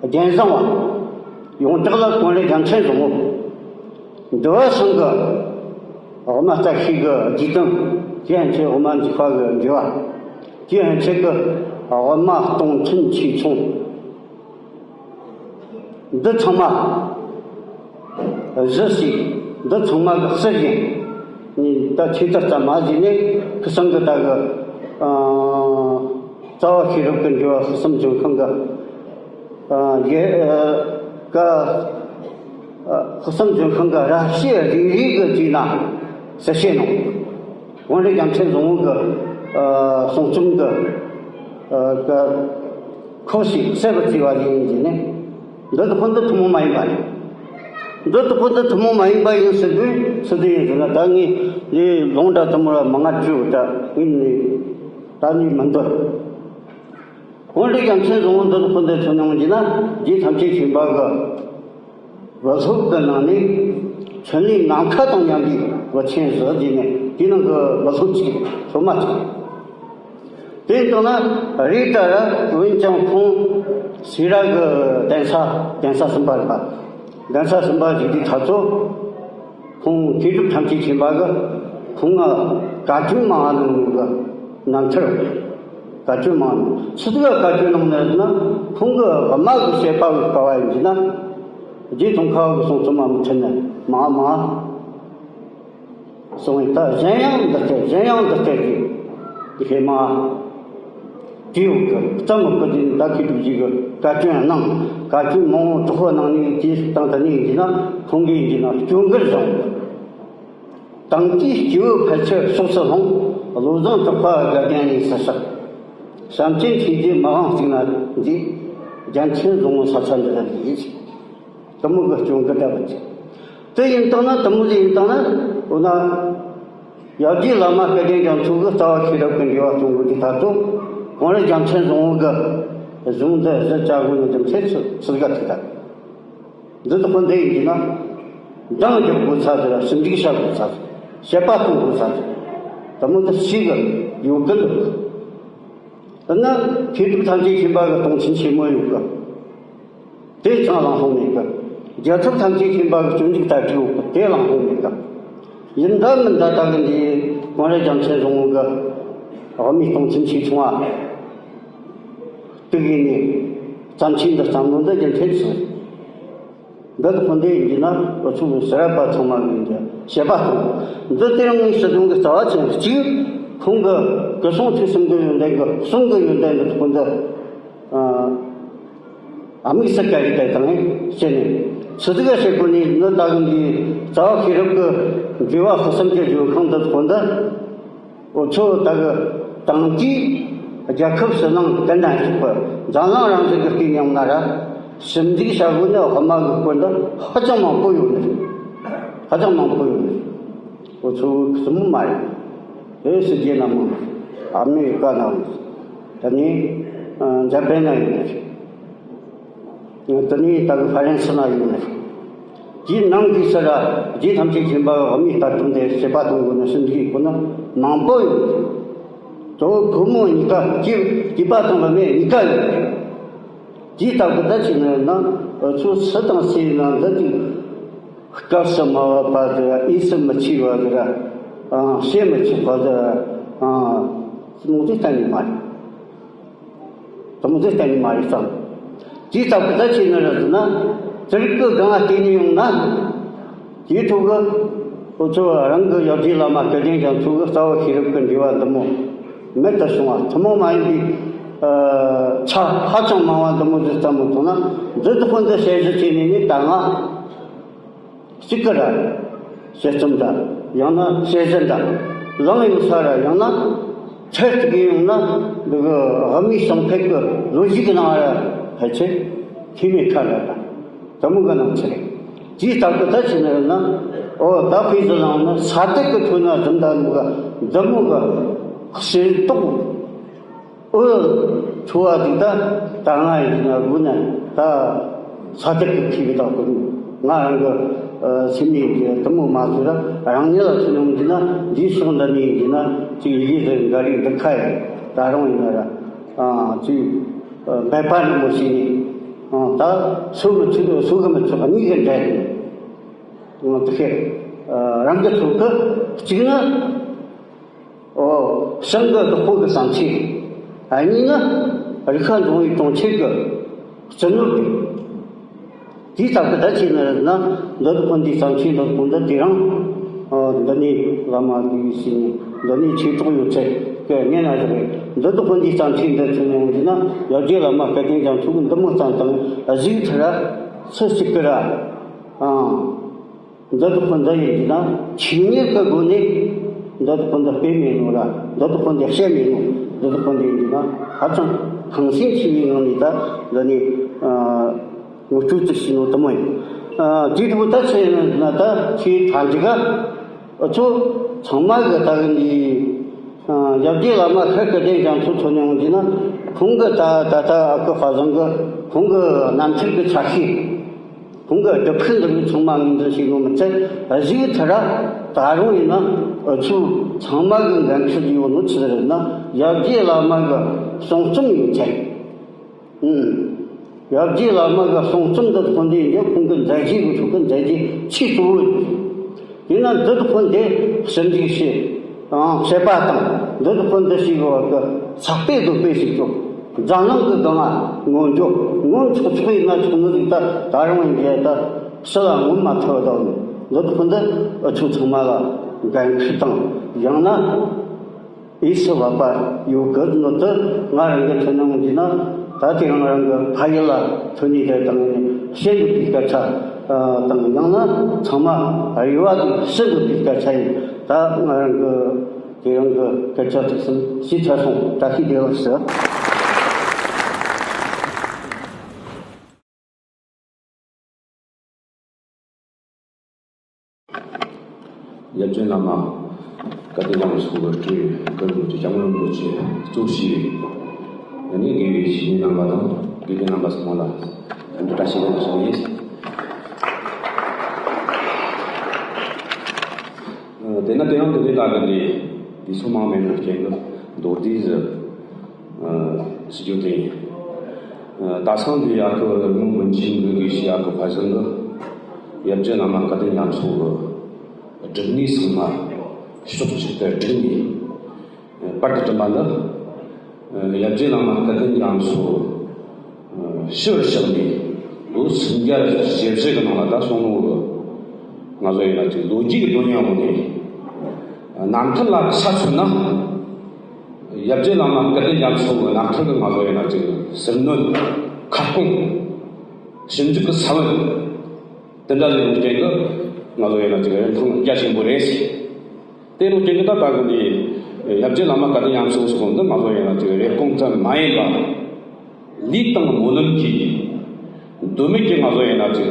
རྒྱན་བཟང་བ། ཡོངས་གྲགས་ལ་ཀུན་རིག་རྒྱལ་མཚན་བཟང་བོ། འདུལ་བ་ཚང་གི་དབུ་མ་རྩ་ཤེས་ཀྱི་རྗེས་དོན། དེ་ཡང་ཆེ་དབུ་མ་འཇུག་པ་གི་འགྲེལ་པ། དེ་ཡང་ཆེ་གི་དབུ་མ་སྟོང་ཐུན་ཆེ་ཆུང་། འདི་ཚང་མ་གཞི་ཞིག་འདི་ཚང་མ་གི་གསེར་བཞིན། ད་ཆོས་དར་ཙམ་མ་ཟིན་ནས་ཁུ་སིམ་གི་ད་གི་ཨ་རྩ་བ་ཤེས་རབ་ཀྱི་འགྲེལ་པ་དཔག་བསམ་ལྗོན་ཤིང་གི་ཨ་ཡེ་ཨ་ཀ་ཨ་དཔག་བསམ་ལྗོན་ཤིང་གི་ར་ཤི་རིག་རིག་གི་དུས་ན་གསལ་བཤད་གནང་། ཀུན་རིག་རྒྱལ་མཚན་བཟང་བོ་གི་ཨ་གསུང་རྩོམ་གི་ཨ་ཀ་ཁོ་ཞིག་གསལ་པོ་བརྩིས་པ་ཡིན་གྱི་ནི། འདི་དག་ཁོ་འདི་ཐུན་མོང་མ་ཡིན་པ་རེད། འདི་དག་ཁོ་འདི་ཐུན་མོང་མ་ཡིན་པ་ཡིན་ཟེར་དུས་སུ་འདི་ཡིན་ཟེར་ན། ད་ངས་ལས་ལུང་འདྲ་དུ་མོ་ར་མང་ང་བརྗོད་ད་ངས་ནི་ད་ནི་མི་འདོད། ཀུན་རིག་རྒྱལ་མཚན་བཟང་བོ་འདི་དག་ཁོ་འདི་ཐུན་མོང་གྱི་ན་རྗེ་ཐམས་ཅད་མཁྱེན་པ་གི་བུ་སློབ་ཀྱི་ནང་ནས་འཕྲིན་ལས་ནམ་མཁའ་དང་མཉམ་པའི་བུ་ཆེན་བཞི་དེ་ནས་དེ་ནང་གི་བུ་སློབ་ཅིག་སློབ་མ་ཅིག་དེ་ལྟར་ན་རེད། ད་ར་འོན་ཀྱང་ཁོང་སེ་ར་གི་གདན་ས་གདན་ས་གསུམ་པ་རེད་པ། གདན་ས་གསུམ་པ་ཞིག་དེ་ཚ་ཚོ་ཁོང་མཁས་གྲུབ་ཐམས་ཅད་མཁྱེན་པ་གི་ཁོང་ང་བཀའ་བཀྱོན་མང་ང་གནང་གི་རྣམ་ཐར་བཀའ་བཀྱོན་མང་ང་གནང་། ཆི་ཟིག་ག་བཀའ་བཀྱོན་གནང་ནི་རེད་ན། ཁོང་གི་དབུ་མ་གི་བཤད་པ་གི་སྐབས་ཡིན་གྱི་ན། རྗེ་ཙོང་ཁ་བ་གི་གསུང་རྩོམ་མ་མི་མཐུན་ནི་མང་ང་མང་ང་། སོང་བས་ད་གཞན་ཡང་འདི་ལྟར་གཞན་ཡང་འདི་ལྟར་གྱི་ཧེ་མ་དེའུ་གི་གཙང་མི་ཀི་དེ་ད་ཁི་ཏུ་ཅིག་གི་བཀའ་བཀྱོན་གནང་། བཀའ་བཀྱོན་མང་བོ་དྲག་པོ་གནང་ནས་དེའི་སྟེང་དུ་ནས་ཡིན་ན་ཁོང་གིས་ཡིན་ན་སྐྱོན་བཀུར་བཟང་། དེང་དུས་སྐྱེ་བོ་ཕལ་ཆེར་ཕྱོགས་སུ་ལྷུང་། བློ་བཟང་གྲགས་པ་དགའ་ལྡན་ལས་སུ་གཤེགས། བྱམས་ཆེན་ཆོས་རྗེ་མི་དབང་གཙུག་ན་འདས། རྒྱལ་མཚན་བཟང་བོ་ས་ཆ་འདི་ལ་ལུས། དེ་མོ་གི་སྐྱོན་གི་བསྡད་པ་ཅིག་དེ་ཡིན་བཏང་ན་དེ་མོ་ཟིག་ཡིན་བཏང་ན། འོ་ན་ཡབ་རྗེ་བླ་མ་སྐལ་ལྡན་རྒྱ་མཚོ་གི་རྩ་བ་ཤེས་རབ་ཀྱི་འགྲེལ་པ་གཏོང་དགོས་ཀྱི་ཐབས་སུ་ཀུན་རིག་རྒྱལ་མཚན་བཟང་བོ་གི་གཞུང་འདི་གཞི་བཅའ་དགོས་ནི་རྒྱུ་མཚན་ཚུ་ཚུ་ག་ཐུག་ད། འདི་དག་པོ་འདི་ཡིན་གྱི་ན། འདང་རྒྱག་དགོས་ཚ་ཟེར། ཞིབ་འཇུག་བྱ་དགོས་ཚ་ཟེར། དཔྱད་པ་གཏོང་དགོས་ཚ་ཟེར། དེ་མོ་འདི་ཞིག་གི་ཡོད་གི་འདུག་དེ་ན་མཁས་གྲུབ་ཐམས་ཅད་མཁྱེན་པ་གི་སྟོང་ཆེན་ཆེན་མོ་ཡོད་གི། དེ་ཅང་ལང་ལྷོང་མེད་གི། རྒྱལ་ཚབ་ཐམས་ཅད་མཁྱེན་པ་གི་སྤྱོད་འཇུག་ལྟར་བྲིས་ཡོད་གི། དེ་བླང་དོར་མེད་གི། ཡིན་ད་མིན་ད་ལྟ་གི་འདི་ཀུན་ར་རྒྱལ་མཚན་བཟང་བོ་གི་དབུ་མའི་སྟོང་ཚན་ཆེ་ཆུང་བ་དེ་གི་ནས་བརྩམས་ཆོས་འདི་བརྩམས་ནོ་འདི་རྒྱུ་མཚན་ཅི། འདི་དག་འདི་ཡིན་གྱི་ན་འུ་ཚོ་གི་ཟུར་པ་ཚང་མ་གི་འདི་བཤད་པ་དང་། འདི་དེ་རིང་ངས་ཞུ་དོན་གི་རྩ་བ་ཅན་གཅིག་ཁོང་གི་སྐུ་གསུང་ཐུགས་གསུང་གི་ཡོན་ཏན་གི་གསུང་གི་ཡོན་ཏན་འདི་དག་འདི། ཨ། དམིགས་སུ་བཀར་ཡི་དེ་དང་བྱས་ནས་ཚུལ་དུ་བྱེད་དགོས་ནས། འདི་ལྟ་གི་འདི་རྩ་བ་ཤེས་རབ་ཀྱི་འགྲེལ་བ་དཔག་བསམ་གྱི་ལྗོན་ཤིང་འདི་དག་འདི། འུ་ཚོ་ད་གི་དེང་དུས་རྒྱལ་ཁབ་ཕྱི་ནང་ཀུན་ན་ཞུགས་པ་འཛམ་གླིང་རང་བཞིན་གྱི་སྐད་ཉམས་ན་ར། ཞིབ་འཇུག་བྱ་དགོས་ན་དབུ་མ་གི་སྐོར་འདི་ཧ་ཅང་མང་པོ་ཡོད་ནི་རེད། ཧ་ཅང་མང་པོ་ཡོད་ནི་རེད། འུ་ཚོ་གི་སྲིད་མོ་མ་རེད། དེ་སྲིད་རྒྱལ་ན་མང་། ཨ་མེ་རི་ཀ་ན་ཡོད། དེ་ནས་ཨ་འཇར་པན་ན་ཡོད་ནི་རེད། དེ་ནས་ད་གི་ཧྥ་རན་སི་ན་ཡོད་ནི་རེད། དེའི་ནང་གི་སར་རྒྱལ་ཐམས་ཅད་མཁྱེན་པ་དབུ་མའི་ལྟ་གྲུབ་འདི་བྱེད་པ་དང་དགོས་ན་ཞིབ་འཇུག་དགོས་ན་མང་པོ་ཡོད། གཙོ་བོ་བུ་མོ་གཉིས་ཀ་སྐྱེས་སྐྱེས་པ་དང་བུད་མེད་གཉིས་ཀ་ཡོད། དེའི་ལྟ་བུ་ད་ཅི་ནས་ན་འུ་ཚོ་སུ་དང་སུའི་ནང་འདི་དུས་སྐབས་སུ་མ་བབས་པ་དེ་འོས་སུ་མི་ཆེ་བ་དེ་ར། ཨང་བཤད་མི་ཆོག་པ་དེ་ར། ཨང་དེ་མོ་དེ་གཏན་ནས་མ་རེད། དེ་མོ་དེ་གཏན་ནས་མ་རེད་ཙང་། དེའི་ལྟ་བུ་ད་ཅི་ནས་རེད་ཟེར་ན། དེ་རིགས་ཀྱི་སྒང་ང་བལྟས་ནས་ཡོང་ན། དེའི་ཐོག་གི་འུ་ཚོ་རང་གི་ཡབ་རྗེ་བླ་མ་སྐལ་ལྡན་རྒྱ་མཚོ་གི་རྩ་བ་ཤེས་རབ་ཀྱི་འགྲེལ་བ་འདི་མོ་མེད་དུ་སོང་བ། ཐུན་མོང་མ་ཡིན་པའི་ཨ་ཆ་ཧ་ཅང་མང་བ་འདི་མོ་ཟིག་བརྩམས་མ་ཐུབ་ན། འདི་དག་པོ་འདི་བཤད་གཞི་བྱས་ནས་ནི་ད་ང་གཅིག་གི་ར་དཔྱད་རྩོམ་འདྲ། ཡང་ན་དཔྱད་གཞི་འདྲ་བླངས་ཡོང་ས་ར། ཡང་ན་ཚད་ཐིག་གི་ཡོང་ན་འདི་གི་དབུ་མའི་ཞིང་ཕེབས་ཀྱི་ལོ་རྒྱུས་ཀྱི་ནང་ར་ཕལ་ཆེར་ཐེ་མེད་ཁ་ར་ར། དེ་མོ་གི་སྣང་ཚུལ་རེད། དེའི་ལྟ་བུ་ད་ཅི་ནས་ན། འོ་ད་ཕུན་ཚོགས་གླིང་ན་ས་དེབ་ཀྱི་ཁྲོད་ན་འཛོམས་ད་ནོ་གི་འདི་མོ་གི་ཤེས་རྟོགས་འོ་འཚོ་བ་ཟིག་ད་ད་ང་ཡིན་ན་དགོས་ན་ད་ས་དེབ་ཀྱི་ཁྱི་གི་ད་དགོས་ནོ། ང་རང་གི་ཨ་སེམས་ནས་འདི་དེ་མོ་མ་བཟོ་ར། རང་ཉིད་ལ་མཚོན་ཡོང་འདི་ན་འདིའི་ཕྱོགས་འདི་ནས་འདི་ན་ཅིག་ཡི་གེ་ཟིག་འགའ་རེ་འདི་ཁ་ཡི་ད་རུང་ཡིན་ན་ར། ཨ་ཅིག་འབད་པ་ནི་མོ་ཞིག་ནས། ཨ་ད་སུ་གི་ཚུགས་སུ་གི་མི་ཚུགས་གཉིས་ཀྱི་འབྲེལ་ཏེ། ཨ་དེ་ཁེ་ཨ་རང་གི་ཚུགས་ཀྱི་གཅིག་ནི་ཨོ་ཞིང་གི་བདག་པོ་གི་བསམ་ཚུལ། ཨ་གཉིས་ནི་རིག་པ་འཛོམས་པའི་གྲོང་ཁྱེར་གྱི་སྤྱི་ནོར་དེ། དེའི་སྟབས་ཀྱིས་ད་ཅི་ནས་རེད་ན་འདི་དག་པོ་འདིའི་བསམ་ཚུལ་འདི་དག་པོ་འདི་དེ་རིང་ཨ་འདི་ནས་བླ་མ་དེའི་ཞིག་ནས་འདི་ནས་ཆོས་གྲོགས་ཡོད་ཚད་ཀྱི་ངན་ན་བཞག་རེད། འདི་དག་པོ་འདིའི་བསམ་ཚུལ་འདི་ཚུར་ནས་འོང་རྒྱུ་ན་ཡབ་རྗེ་བླ་མ་སྐལ་ལྡན་རྒྱ་མཚོ་གི་འདི་མོ་བརྩམས་དང་གཟིགས་ཐུབ་ར་སུ་གཅིག་གི་ར་ཨང་། འདི་དག་པོ་འདི་ཡིན་གྱི་ན་ཆོས་ཉིད་ཀྱི་སྒོ་ནས་འདི་དག་པོ་འདི་སྤེལ་མེད་ནོ་ར། འདི་དག་པོ་འདི་བཤད་མེད་ནོ། འདི་དག་པོ་འདི་ཡིན་གྱི་ན་ཧ་ཅང་གང་ཤེས་ཆེ་བའི་ངང་ནས་ད་འདི་ནས་ཨ་ངོ་སྤྲོད་ཅིག་བྱས་ནོ་དེ་མོ་ཡིན། ཨ་དེའི་དུས་ད་ཆི་ཡིན་ན་ད་ཆེས་མཐའ་མཇུག་ག་འུ་ཚོ་ཚང་མ་གི་ད་གི་འདི་ཨ་ཡབ་རྗེ་བླ་མ་ཤར་སྐལ་ལྡན་རྒྱ་མཚོ་མཚོན་ནས་འོང་གྱི་ན་ཁོང་གི་ད་ད་ལྟ་ཨ་ཁུ་ཧྥ་བཟང་གི་ཁོང་གི་རྣམ་ཐར་གི་ཆ་ཤས། ཁོང་གི་སྒྲུབ་ཕུག་འདི་རིགས་ཚང་མ་ངོས་འཛིན་བྱས་ནོ་མི་ཚད། གཟིགས་ཐུབ་ར་ད་རུང་ཡིན་ན་འུ་ཚོ་ཚང་མ་གི་འགན་འཁྲི་ཡོད་ནོ་ཆི་ཟིག་རེད་ན་ཡབ་རྗེ་བླ་མ་གི་གསུང་རྩོམ་ཡོད་ཚད། ཨུམ། ཡབ་རྗེ་བླ་མ་གི་གསུང་རྩོམ་འདི་དག་འདི་ཡིན་ཀྱང་ཁོང་གི་མཛད་རྗེས་གི་ཐོག་གི་མཛད་རྗེས་ཆེས་གཙོ་བོ་ཡིན། ཡིན་ན་འདི་དག་འདི་ཞིབ་འཇུག་བྱེད། དང་བཤད་པ་དང་འདི་དག་འདི་ཞིག་གི་བར་གྱི་ས་སྤེལ་རྡོ་སྤེལ་ཞིག་ཀྱང་འཛམ་གླིང་གི་སྒང་ང་ངོམ་འཇོག་ངོམ་ཆོག་ཆོག་ཡིན་ན་ཆོག་ནི་ཟིག་ད་ད་རུང་ཡིན་གྱི་ད་ཕྱི་ལ་ངོམ་མ་ཐུབ་བ་དང་འདི་དག་འདི་འུ་ཚོ་ཚང་མ་ལ་འགན་འཁྲི་དང་ཡང་ན་འོས་སུ་བབས་པ་ཡོད་གི་ནོ་དེ་ང་རང་གི་ཐོས་སྣང་གིས་ན་ད་དེ་རང་རང་གི་ཕ་ཡུལ་ལ་ཐོན་ནས་དེ་དང་བཤད་འདོད་པའི་སྐད་ཆ་དང་ཡང་ན་ཚང་མ་རེ་བ་དང་ཞུ་འདོད་པའི་སྐད་ཆ་ཡིན། ད་ང་རང་གི་དེ་རིང་གི་སྐད་ཆ་དེ་ཙམ་ཞུས་ཚར་སོང་། བཀྲ་ཤིས་བདེ་ལེགས་ཞུ། ཡབ་ཆེན་བླ་མ་བཀའ་བརྒྱུད་ལམ་སོགས་ཀྱི་སྤྲུལ་སྐུ་རིན་པོ་ཆེ་ལྕམ་རིན་པོ་ཆེ་གཙོ་བྱས་པའི་ནི་དགེ་བའི་བཤེས་གཉེན་རྣམ་པ་དང་དགེ་རྒན་རྣམ་པ་ཚང་མ་ལ་བཀྲ་ཤིས་བདེ་ལེགས་ཞུ་ཡིན། དེ་ན་དེ་རིང་དེ་རིང་ལ་གི་ནི་དུས་ཚོད་མང་མེད་ནོ་རྐྱེན་གྱིས་མདོར་བསྡུས་སུ་ཞུ་རྒྱུ་དེ་ཡིན། ད་སང་དེ་ཨ་ཁུ་ངོ་མི་འཇིགས་འདུག་གི་ཞེས་ཨ་ཁུ་ཕ་བཟང་གི་ཡབ་རྗེ་བླ་མ་སྐལ་ལྡན་རྒྱ་མཚོ་གི་སྒྲུབ་གནས་ཚང་མ་ཕྱོགས་གཅིག་ཏུ་བསྒྲིགས་ནས། པར་དུ་བསྐྲུན་པ་འདི། ཡབ་རྗེ་བླ་མ་སྐལ་ལྡན་རྒྱ་མཚོ་ཞི་བར་གཤེགས་ནས་ལོ་སུམ་བརྒྱ་ཞེ་བཞི་གི་ནང་ལ་ད་སོང་ནོ་གི། ང་ཚོ་ཡིན་ན་ཅིག་ལོ་རྒྱུས་ཀྱི་དོན་སྙིང་འོག་ནས་རྣམ་ཐར་ལ་ཆ་མཚོན་ན། ཡབ་རྗེ་བླ་མ་སྐལ་ལྡན་རྒྱ་མཚོ་གི་རྣམ་ཐར་གྱི་ང་ཚོ་ཡིན་ན་ཅིག་ཟུར་སྣོན་ཁ་སྐོང་། ཞིབ་འཇུག་གི་ས་བོན། དེ་འདྲ་ལས་རིགས་ཅན་གྱི་ང་ཚོ་ཡིན་ན་ཅིག་རིན་ཐང་རྒྱ་ཆེན་པོ་རེད། དེ་རིགས་ཅན་གྱི་ད་ལྟ་གི་འདི་ཡབ་རྗེ་བླ་མ་སྐལ་ལྡན་རྒྱ་མཚོ་སོགས་འདི་ང་ཚོ་ཡིན་ན་ཅིག་རེབ་གོང་ཙམ་མ་ཡིན་པ། ལུས་དང་སྨོན་ལམ་གྱིས་མདོ་སྨད་ཀྱི་ང་ཚོ་ཡིན་ན་ཅིག་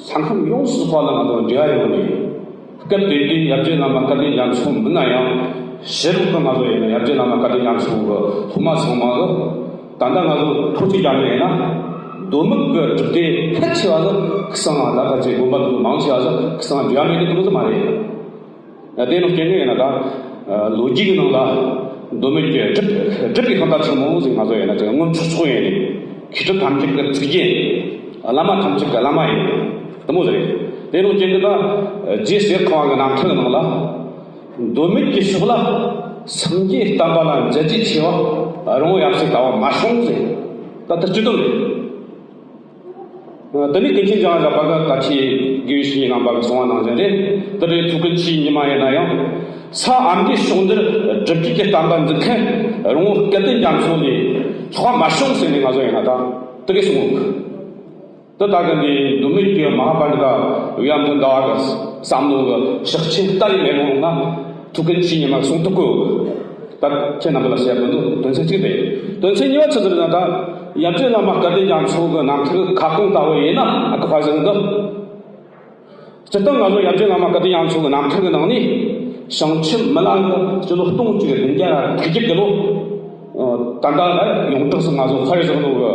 ས་ཁམས་ཡོངས་སུ་དཔག་ལ་ང་ཚོ་འབྲེལ་བ་ཡོད་ནས། སྐབས་དེ་དུས་ཡབ་རྗེ་བླ་མ་སྐལ་ལྡན་རྒྱ་མཚོ་མིན་ན་ཡང་ཕྱི་རོལ་དུ་ང་ཚོ་ཡིན་ན་ཡབ་རྗེ་བླ་མ་སྐལ་ལྡན་རྒྱ་མཚོ་གི་སློབ་མ་ཚང་མ་གི། ད་ལྟ་ང་ཚོ་ཐུགས་རྗེ་རྒྱ་མཚོ་ཡིན་ན་མདོ་སྨད་ཀྱི་གྲུབ་སྡེ་ཕལ་ཆེ་བ་ལ་ཁ་སང་ང་ད་ལྟ་ཅིག་དགོན་པ་དེ་ཚོ་མང་ཆེ་བ་ལ་ཁ་སང་འབྲེལ་བ་མེད་ཀྱི་དེ་མོ་ཟིག་མ་རེད། དེ་ནང་སྐྱེ་དངོས་ཡིན་ན་ད་ལོ་རྒྱུས་ཀྱི་ནང་ལ་མདོ་སྨད་ཀྱི་གྲུབ་གྲུབ་པའི་ཤིང་རྟ་ཆེན་མོ་ཟིག་ང་ཚོ་ཡིན་ན་ཅིག་སྔོན་ཆོག་ཆོག་ཡིན་ནས་མཁས་གྲུབ་ཐམས་ཅད་ཀྱི་གཙུག་རྒྱན། བླ་མ་ཐམས་ཅད་ཀྱི་བླ་མ་ཡིན། དེ་མོ་ཟིག་རེད། དེ་ནང་སྐྱེ་དངོས་ད་རྗེ་གསེར་ཁང་བ་གི་རྣམ་ཐར་གྱི་ནང་ལ། མདོ་སྨད་ཀྱི་ཕྱོགས་ལ་སངས་རྒྱས་བསྟན་པ་ལ་མཛད་རྗེས་ཆེ་བ་རོང་བོ་ཡབ་སྲས་ལྟ་བུ་མ་བྱུང་ཟེར། ད་ལྟ་སྤྱི་བསྡོམས་རེད། དེ་ནས་ཀུན་མཁྱེན་འཇམ་དབྱངས་བཞད་པ་གི་ད་ཆ་དགེ་བའི་བཤེས་གཉེན་རྣམ་པ་གིས་གསུངས་པ་ནང་བཞིན་རེད། དེ་རེད། ཐུའུ་བཀྭན་ཆུའི་ཉི་མ་ཡིན་ན་ཡང་ས་ཨ་མདོའི་ཕྱོགས་འདིར་སྒྲུབ་བརྒྱུད་ཀྱི་བསྟན་པ་འཛིན་མཁན་རོང་བོ་སྐལ་ལྡན་རྒྱ་མཚོ་ལས་ལྷག་མ་བྱུང་ཟེར་ནས་ང་ཚོ་ཡིན་ན་ད་དེ་གས་གསུངས་ཡོད་གི། དེ་ལྟ་གི་འདི་མདོ་སྨད་ཀྱི་མ་ཧཱ་པཎྜི་ཏ་བི་ཡ་མཐུ་ཟླ་བ་གི་བསམ་བློ་གི་ཕྱག་ཆེན་ལྟ་ཡི་མེད་རུང་ན་ཐུའུ་བཀྭན་ཆུའི་ཉི་མ་གསུང་དུ་བཀོད། ད་ཁྱེད་རྣམ་པ་ལ་བཤད་དགོས་འདུག་དོན་ཚན་གཅིག་དེ། དོན་ཚན་གཉིས་པ་ཆི་ཟེར་ན་ད་ཡབ་རྗེ་བླ་མ་སྐལ་ལྡན་རྒྱ་མཚོ་གི་རྣམ་ཐར་ཁ་སྐོང་ལྟ་བུ་ཡིན་ན་ཨ་ཁུ་ཕ་ཟེར་འདུག་སྤྱིར་བཏང་ང་ཚོ་ཡབ་རྗེ་བླ་མ་སྐལ་ལྡན་རྒྱ་མཚོ་གི་རྣམ་ཐར་གི་ནང་ནས་བྱང་ཆུབ་མི་ལ་གི་སྤྱི་ལོ་སྟོང་གཅིག་བདུན་བརྒྱ་དྲུག་ཅུ་གི་ལོ། ད་ལྟ་ལ་ཡོངས་གྲགས་སུ་ང་ཚོ་ཧ་རི་ཟིག་ནོ་གི་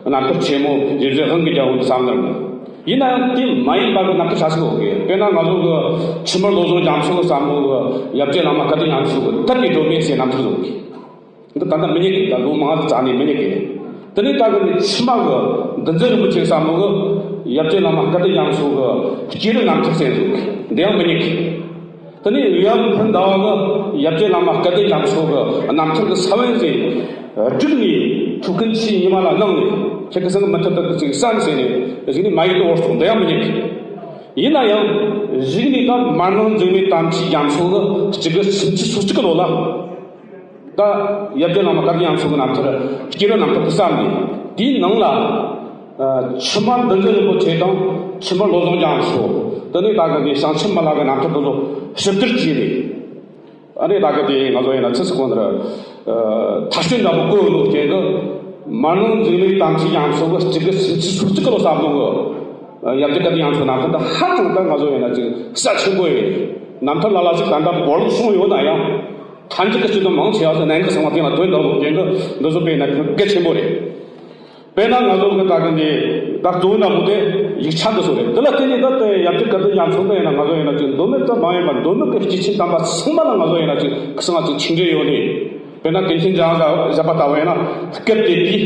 རྣམ་ཐར་ཆེན་མོ་ཡིན་ཟེར་དབང་གི་རྒྱལ་པོ་འདི་བསམ་ནར། ཡིན་ན་ཡང་དེ་མ་ཡིན་པ་གི་རྣམ་ཐར་ཆ་ཟིག་ཡོད་གི། དཔེར་ན་ང་ཚོ་གི་ཆུ་དམར་བློ་བཟང་རྒྱ་མཚོ་གི་བསམ་བློ་གི་ཡབ་རྗེ་བླ་མ་སྐལ་ལྡན་རྒྱ་མཚོ་གི་དད་པའི་སྒྲོན་མེ་ཟེར་རྣམ་ཐར་ཡོད་གི། འདི་ད་ལྟ་མི་རྙེད་གི། ད་ལོ་མང་ཙམ་ནས་མི་རྙེད་གི། དེ་ནས་ད་གི་ནི་ཕྱི་མ་གི་འདུལ་འཛིན་རིན་པོ་ཆེ་བསམ་བློ་གི་ཡབ་རྗེ་བླ་མ་སྐལ་ལྡན་རྒྱ་མཚོ་གི་སྐྱེས་རབས་རྣམ་ཐར་ཟེར་འདུག་འདི་ཡང་མི་རྙེད་གི། དེ་ནས་བི་ཡ་མཐུ་ཟླ་བ་གི་ཡབ་རྗེ་བླ་མ་སྐལ་ལྡན་རྒྱ་མཚོ་གི་རྣམ་ཐར་གི་ས་བོན་ཟེར་བསྒྲིགས་ནས་ཐུའུ་བཀྭན་ཆུའི་ཉི་མ་ལ་གནང་ནས་ཁྱེད་ཀྱི་སེམས་མི་ཐུབ་ཐུབ་ཀྱི་ཅིག་བསམ་ཟེར་ནས་གཞུག་ནས་མ་ཡིག་ཏུ་འོར་སོང་། འདི་ཡང་མི་རྙེད་གི། ཡིན་ན་ཡང་གཞུག་ནས་ད་མར་ནང་འཛིན་མའི་དམ་ཆོས་རྒྱ་མཚོ་གི་གཅིག་དགུ་སུམ་ཅུ་སོ་གཅིག་གི་ལོ་ལ། ད་ཡབ་རྗེ་བླ་མ་སྐལ་ལྡན་རྒྱ་མཚོ་གི་རྣམ་ཐར་སྐྱེས་རབས་རྣམ་ཐར་དུ་བསམ་ནས་དེའི་ནང་ལ། ཨ་ཆུ་དམར་འདུལ་འཛིན་རིན་པོ་ཆེ་དང་ཆུ་དམར་བློ་བཟང་རྒྱ་མཚོ། དེ་ནས་ད་གི་འདི་བྱང་ཆུབ་མི་ལ་གི་རྣམ་ཐར་དེ་ཚོ་ཞིབ་བསྡུར་བྱས་ནས། ཨ་ནི་ད་གི་དེ་ང་ཚོ་ཡིན་ན་ཆི་ཟེར་གོ་ནི་རེད། ཨ་མཐའ་དཔྱོད་འདྲ་པོ་བཀོད་ཡོད་ནོ་རྐྱེན་གི་མར་ནང་འཛིན་མའི་དམ་ཆོས་རྒྱ་མཚོ་གི་གཅིག་དགུ་སུམ་ཅུ་སོ་གཅིག་གི་ལོ་བསམ་བློ་གི་ཡབ་རྗེ་སྐལ་ལྡན་རྒྱ་མཚོ་རྣམ་ཐར་འདི་ཧ་ཅང་ད་ང་ཚོ་ཡིན་ན་ཅིག་རྩ་ཆེན་པོ་ཡིན། རྣམ་ཐར་ལ་ལ་ཞིག་ད་ལྟ་བོར་སོང་ཡོད་ན་ཡང་། མཐའ་མཇུག་གི་སྤྱི་དོན་མང་ཆེ་བ་ཟེར་ནན་གི་སོང་བ་དེ་ལ་དོན་འདུག་ལོ་རྐྱེན་གི་འདི་ཚོ་དཔེར་ན་གལ་ཆེན་པོ་རེད། དཔེར་ན་ང་ཚོ་གི་ད་གི་འདི་ད་གཙོ་བོ་ན་མོ་དེ་ཡིག་ཆ་འདི་ཚོ་རེད། དེ་ལ་བརྟེན་ནས་ད་དེ་ཡབ་རྗེ་སྐལ་ལྡན་རྒྱ་མཚོ་འདི་ཡིན་ན་ང་ཚོ་ཡིན་ན་ཅིག་མདོ་སྨད་ཙམ་མ་ཡིན་པར་མདོ་སྨད་ཀྱི་སྐྱེས་ཆེན་དམ་པ་ཚང་མ་ལ་ང་ཚོ་ཡིན་ན་ཅིག་ཁ་སང་ང་ཚོ་ཆིག་འབྲེལ་ཡོད་ནས། དཔེར་ན་ཀུན་མཁྱེན་འཇམ་དབྱངས་བཞད་པ་ལྟ་བུ་ཡིན་ན་སྐབས་དེ་དུས་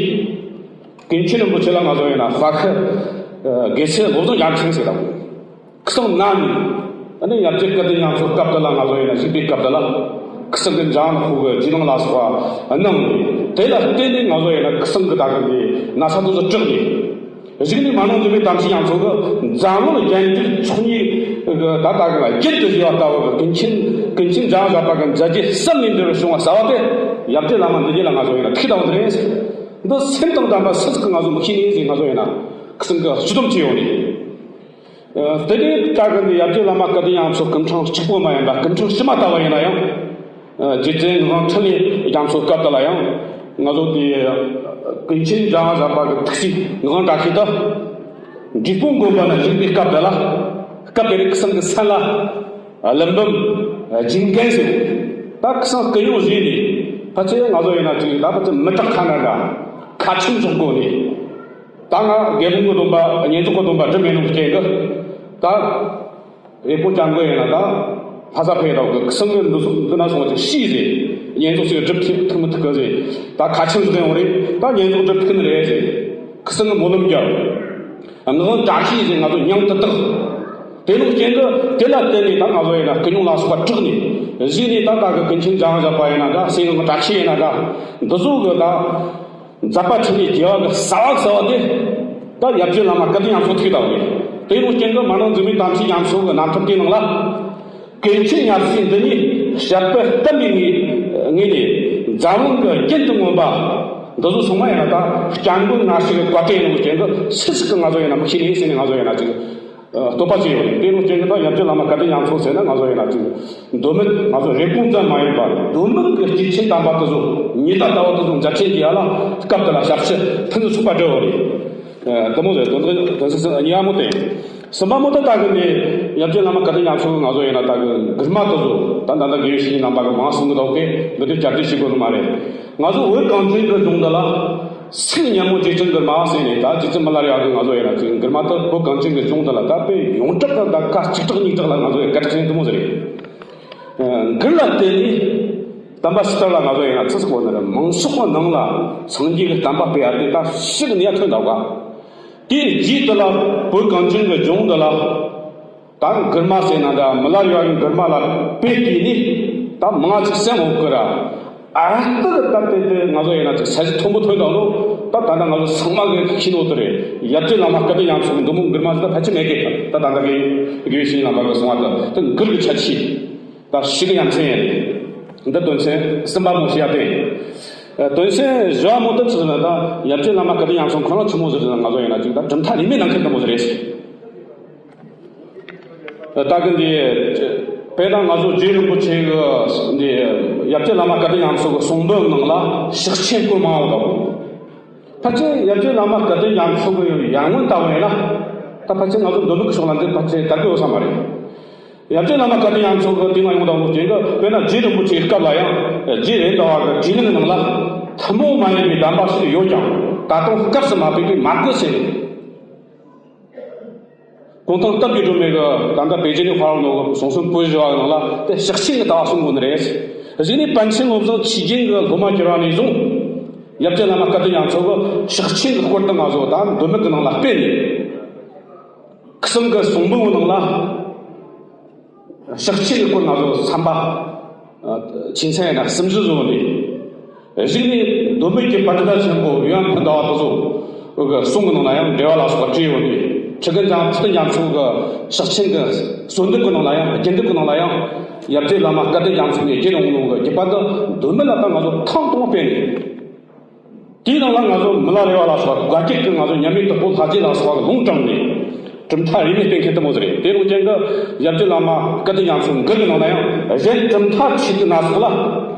ཀུན་མཁྱེན་རིན་པོ་ཆེ་ལ་ང་ཚོ་ཡིན་ན་ཧྥ་ཁི་དགེ་ཚུལ་བློ་བཟང་རྒྱ་མཚོ་ཟེར་དང་། ཁ་སང་ན་ནི། ཨ་ནི་ཡབ་རྗེ་སྐལ་ལྡན་རྒྱ་མཚོ་སྐབས་དེ་ལ་ང་ཚོ་ཡིན་ན་བཞུགས་པའི་སྐབས་དེ་ལ། ཁ་སང་གི་འཇམ་དབྱངས་ཁོ་གི་རྗེས་གནང་ལ་སོགས་པ་གནང་ནས། དེ་ལ་བརྟེན་ནས་ང་ཚོ་ཡིན་ན་ཁ་སང་གི་ད་གི་འདི་ན་ཚ་དེ་ཚོ་དྲག་ནས། གཞུག་ནས་མར་ནང་འཛིན་མའི་དམ་ཆོས་རྒྱ་མཚོ་གི་འཛམ་གླིང་རྒྱལ་འདིར་ཚོགས་གཉིས་གི་ད་ལྟ་གི་ལ་རྒྱུན་དུ་བཞུགས་པ་ལྟ་བུ་གི་ཀུན་མཁྱེན་ཀུན་མཁྱེན་འཇམ་དབྱངས་བཞད་པ་གི་མཛད་རྗེས་གསལ་ལས་འདས་པར་བྱུང་བ་གསལ་བ་དེ་ཡབ་རྗེ་བླ་མ་འདི་ཉིད་ལ་ང་ཚོ་ཡིན་ན་ཐུག་བཏང་བ་དེ་རེད། འདི་སེམས་དང་ལྡན་པ་སུ་ཟིག་གིས་ང་ཚོ་མི་ཤེས་ནི་ཟིག་ང་ཚོ་ཡིན་ན་ཁ་སང་གི་སྤྱི་སྡོམ་བྱས་ཡོང་ནས། ཨ་དེ་ནས་ད་གི་འདི་ཡབ་རྗེ་བླ་མ་སྐལ་ལྡན་རྒྱ་མཚོ་སྐུ་ཕྲེང་གཅིག་པོ་མ་ཡིན་པ་སྐུ་ཕྲེང་ཕྱི་མ་ལྟ་བུ་ཡིན་ན་ཡང་། ཨ་རྗེ་བཙུན་ངག་དབང་འཕྲིན་ལས་རྒྱ་མཚོ་སྐབས་དེ་ལ་ཡང་ང་ཚོ་དེ་ཀུན་མཁྱེན་འཇམ་དབྱངས་བཞད་པ་གི་ཐུགས་སྲས་ངག་དབང་བཀྲ་ཤིས་དང་འབྲས་སྤུངས་དགོན་པ་ན་བཞུགས་པའི་སྐབས་དེ་ལ་སྐབས་དེ་རིང་ཁ་སང་གི་མཚན་ལ་ཀླུ་འབུམ་སྦྱིན་རྒན་ཟེར། ད་ཁ་སང་སྐུ་ཡོངས་བཞེས་ནས་ཕལ་ཆེར་ང་ཚོ་ཡིན་ན་ཅིག་ད་ཕལ་ཆེར་མི་དྲག་ཁ་ན་འདྲ་ཁ་ཆེམས་སོགས་དགོས་ནས། ད་ང་རྒྱལ་པོ་གི་སྡོམ་པ་བསྙེན་རྫོགས་ཀྱི་སྡོམ་པ་སྒྲུབ་མེད་ནོ་རྐྱེན་གྱིས། ད་རེ་སྤོ་སྐྱབས་མགོན་ཡིན་ན་ད་ལྷ་ས་ཕེབས་རོགས་གི་ཁ་སང་གི་འདི་ཚོ་འདི་ན་སོང་ཅིག་ཤེས་ཟེར། བསྙེན་རྫོགས་ཅིག་སྒྲུབ་ཐུབ་ཐུབ་མི་ཐུབ་གི་ཟེར། ད་ཁ་ཆེམས་ཟེར་ཡོང་རེད། ད་བསྙེན་རྫོགས་སྒྲུབ་ཐུབ་ནི་རེད་ཟེར། ཁ་སང་གི་སྨོན་ལམ་རྒྱབ། ངག་དབང་བཀྲ་ཤིས་ཟེར་ང་ཚོ་མྱིང་དེ་དག་དེ་ལུགས་ཅན་གྱི་དེ་ལ་བརྟེན་ནས་ད་ང་ཚོ་ཡིན་ན་ཀུན་སློང་ལ་སོགས་པ་དྲག་ནས་གཞི་ནས་ད་ལྟ་གི་ཀུན་མཁྱེན་འཇམ་དབྱངས་བཞད་པ་ཡིན་ན་འདྲ། སེང་གེ་བཀྲ་ཤིས་ཡིན་ན་འདྲ། འདི་ཚོ་གི་ད་མཛད་པ་ཆེན་པོའི་རྒྱལ་བ་གི་གསལ་བ་གསལ་བ་དེ་ད་ཡབ་རྗེ་བླ་མ་སྐལ་ལྡན་རྒྱ་མཚོ་ཐུག་ད་བ་རེད། དེ་ལུགས་ཅན་གྱི་མ་ཎི་མཛད་མེད་དམ་ཆོས་རྒྱ་མཚོ་གི་རྣམ་ཐར་དེའི་ནང་ལ། ཀུན་མཁྱེན་ཉེར་སྲིད་འདི་ཉིད་བཤད་པའི་གཏམ་གྱི་ངོས་ངོས་ནས་འཛམ་གླིང་གི་རྒྱན་དུ་མངོན་པ། འདི་ཚོ་ཚང་མ་ཡིན་ན་ད་སྐྱབས་མགོན་ང་ཞིག་གི་བཀའ་དྲིན་ཡིན་ནོ་ཅན་གྱི་སུ་ཞིག་གི་ང་ཚོ་ཡིན་ན་མི་ཤེས་ནས་ཟེར་ནས་ང་ཚོ་ཡིན་ན་ཅིག་བསྟོད་པ་བྱས་ཡོད་རེད། དེ་ནོ་ཅན་གྱི་ད་ཡབ་རྗེ་བླ་མ་སྐལ་ལྡན་རྒྱ་མཚོ་ཟེར་ན་ང་ཚོ་ཡིན་ན་ཅིག་མདོ་སྨད་ང་ཚོ་རེབ་གོང་ཙམ་མ་ཡིན་པར་མདོ་སྨད་ཀྱི་སྐྱེས་ཆེན་དམ་པ་དེ་ཚོ་ཉི་ཟླ་ཟླ་བ་དེ་ཚོ་མཛད་ཆེན་གྱི་ཡ་ལ་སྐབས་དེ་ལ་ཞབས་ཕྱི་ཕུན་སུམ་ཚོགས་པ་སྒྲུབ་ཡོད་རེད། དེ་མོ་རེད། དོན་དག་དོན་ཚན་གཉིས་པ་དེ། གསུམ་པ་མོ་ད་ལྟ་གི་འདི་ཡབ་རྗེ་བླ་མ་སྐལ་ལྡན་རྒྱ་མཚོ་གི་ང་ཚོ་ཡིན་ན་ད་གི་མགུར་མ་དེ་ཚོ་ད་ད་ལྟ་དགེ་བའི་བཤེས་གཉེན་རྣམ་པ་གི་མང་གསུང་གི་འདུག་གི་འདི་དུས་བསྐྱར་ཟློས་བྱེད་དགོས་ནི་མ་རེད། ང་ཚོ་བོད་གངས་ཅན་གི་ལྗོངས་འདི་ལ་སེང་ཉ་མོ་རྗེ་བཙུན་མགུར་མ་ཟེར་ནས་ད་རྗེ་བཙུན་མི་ལ་རས་པ་གི་ང་ཚོ་ཡིན་ན་ཅིག་མགུར་མ་དེ་བོད་གངས་ཅན་གི་ལྗོངས་འདི་ལ་ད་དཔེ་ཡོངས་གྲགས་གི་ད་ཁ་གཅིག་གྲགས་གཉིས་གྲགས་ལ་ང་ཚོ་ཡི་སྐད་གྲགས་ཅན་དེ་མོ་ཟེར་རེད། མགུར་ལ་བརྟེན་ནས་དམ་པ་ཕྱི་དར་ལ་ང་ཚོ་ཡིན་ན་ཚུལ་གོ་ནི་རེད། མང་ཚོགས་ཀྱི་ནང་ལ་སངས་རྒྱས་ཀྱི་བསྟན་པ་སྤེལ་ཡ་དེ་ད་ཞིག་ནས་ཐོན་འདུག་ག་དེའི་རྗེས་དེ་ལ་བོད་གངས་ཅན་གྱི་ལྗོངས་འདི་ལ་ད་མགུར་མ་ཟེར་ན་འདྲ། མི་ལ་རས་པ་གི་མགུར་མ་ལ་དཔེ་བལྟས་ནས་ད་མང་ཅིག་སེམས་འོག་གི་ར། ཨ་ཏི་ད་དེ་དེ་ང་ཚོ་ཡིན་ན་ཅིག་ས་གཞི་མཐོན་པོ་ཐོན་འདུག་ལོ། ད་ད་ལྟ་ང་ཚོ་ཚང་མ་གི་ཤེས་ནོ་དེ་རེད། ཡབ་རྗེ་བླ་མ་སྐལ་ལྡན་རྒྱ་མཚོ་གི་འདི་མོ་མགུར་མ་ཟིག་ད་ཕལ་ཆེར་མེད་གི། ད་ད་ལྟ་གི་དགེ་བའི་བཤེས་གཉེན་རྣམ་པ་གི་གསུང་བ་དེ་དེ་མགུར་གི་ཁྱད་ཆོས། ད་ཞིག་ཡ་མཚན་ཡིན། འདི་དོན་ཚན་གསུམ་པ་མོ་ཞིག་ཡ་དེ། དོན་ཚན་བཞི་བ་མོ་དེ་ཚོ་ལ་ད་ཡབ་རྗེ་བླ་མ་སྐལ་ལྡན་རྒྱ་མཚོ་ཁོ་རང་ཆི་མོ་ཟིག་རེད་ན། ང་ཚོ་ཡིན་ན་ཅིག་ད་གྲུབ་མཐའ་རིས་མེད་གནང་མཁན་དེ་མོ་ཟིག་རེད། ད་གི་འདི་དཔེར་ན་ང་ཚོ་རྗེ་རིན་པོ་ཆེ་གི་འདི་ཡབ་རྗེ་བླ་མ་སྐལ་ལྡན་རྒྱ་མཚོ་གི་གསུང་འབུམ་ནང་ལ་ཕྱག་ཆེན་སྐོར་མང་བ་དང་། ཕལ་ཆེར་ཡབ་རྗེ་བླ་མ་སྐལ་ལྡན་རྒྱ་མཚོ་གི་ཡར་སྔོན་ལྟ་བུ་ཡིན་ན། ད་ཕལ་ཆེར་ང་ཚོ་འདོན་པའི་ཕྱོགས་ལ་འདི་ཕལ་ཆེར་དར་གི་ཡོད་ས་མ་རེད། ཡབ་རྗེ་བླ་མ་སྐལ་ལྡན་རྒྱ་མཚོ་གི་དེ་ན་ཡོང་དང་ལོ་རྒྱུས་འདི་དཔེར་ན་རྗེ་རིན་པོ་ཆེའི་སྐབས་ལ་ཡང་རྗེ་རེད་འདའ་བ་གི་རྗེས་གནང་ནང་ལ་ཐུན་མོང་མ་ཡིན་པའི་གདམས་པ་ཞིག་ཡོད་ཀྱང་ད་དུང་སྐབས་སུ་མ་ཕེབས་པས་མ་དགོས་ཟེར། གུང་ཐང་སྟབས་ཀྱིས་སྒྲོལ་མའི་གི་ད་ལྟ་པེ་ཅིན་ནས་ཧྭ་ལོང་ནོ་གི་གསུང་གསུམ་པོད་བཞི་བ་ནང་ལ་དེ་ཕྱག་ཆེན་གྱི་ལྟ་བ་གསུང་དགོས་ནི་རེད། གཞུག་ནས་པཎ་ཆེན་བློ་བཟང་ཆོས་རྒྱན་གྱི་སློབ་མ་གྱུར་བ་ནས་བཟུང་ཡབ་རྗེ་བླ་མ་སྐལ་ལྡན་རྒྱ་མཚོ་གི་ཕྱག་ཆེན་གྱི་སྐོར་དུ་ང་ཚོ་ད་མདོ་སྨད་ཀྱི་ནང་ལ་སྤེལ་ནས། ཁམས་གསུམ་གྱི་གསུང་འབུམ་ནང་ལ་ཕྱག་ཆེན་གྱི་སྐོར་ང་ཚོ་བསམ་པ་ཆེ་ཚད་ཡིན་ན་གསུམ་བཞི་བཟོ་ནས། གཞུག་ནས་མདོ་སྨད་ཀྱི་པཎྜི་ཏ་ཆེན་པོ་ཡོན་ཕུན་ཟླ་བ་དེ་ཚོ་གི་གསུང་གི་ནང་ལ་ཡང་འགྲེལ་པ་ལ་སོགས་པ་བྲིས་ཡོད་ནས། ཁྲི་རྒན་འཇམ་ཐར་རྒྱ་མཚོ་གི་ཕྱག་ཆེན་གྱི་གསོལ་འདེབས་ཀྱི་ནང་ལ་ཡང་རྒྱན་འདེབས་ཀྱི་ནང་ལ་ཡང་ཡབ་རྗེ་བླ་མ་སྐལ་ལྡན་རྒྱ་མཚོ་ནས་རྒྱན་འོང་ནོ་གི་རྒྱུད་པ་འདི་མདོ་སྨད་ལ་ད་ང་ཚོ་ཐེངས་དང་པོ་སྤེལ་ནས། དེའི་ནང་ལ་ང་ཚོ་མི་ལ་རས་པ་ལ་སོགས་པ་བཀའ་བརྒྱུད་ཀྱི་ང་ཚོ་མཉམ་མེད་དྭགས་པོ་ལྷ་རྗེ་ལ་སོགས་པ་ལུང་དྲངས་ནས་གྲུབ་མཐའ་རིས་མེད་སྤེལ་མཁན་དེ་མོ་ཟིག་རེད། དེ་རུ་ཅན་གྱི་ཡབ་རྗེ་བླ་མ་སྐལ་ལྡན་རྒྱ་མཚོའི་མགུར་གྱི་ནང་ན་ཡང་གཞན་གྲུབ་མཐའ་ཆོས་ཀྱི་སྣ་ཚོགས་ལ།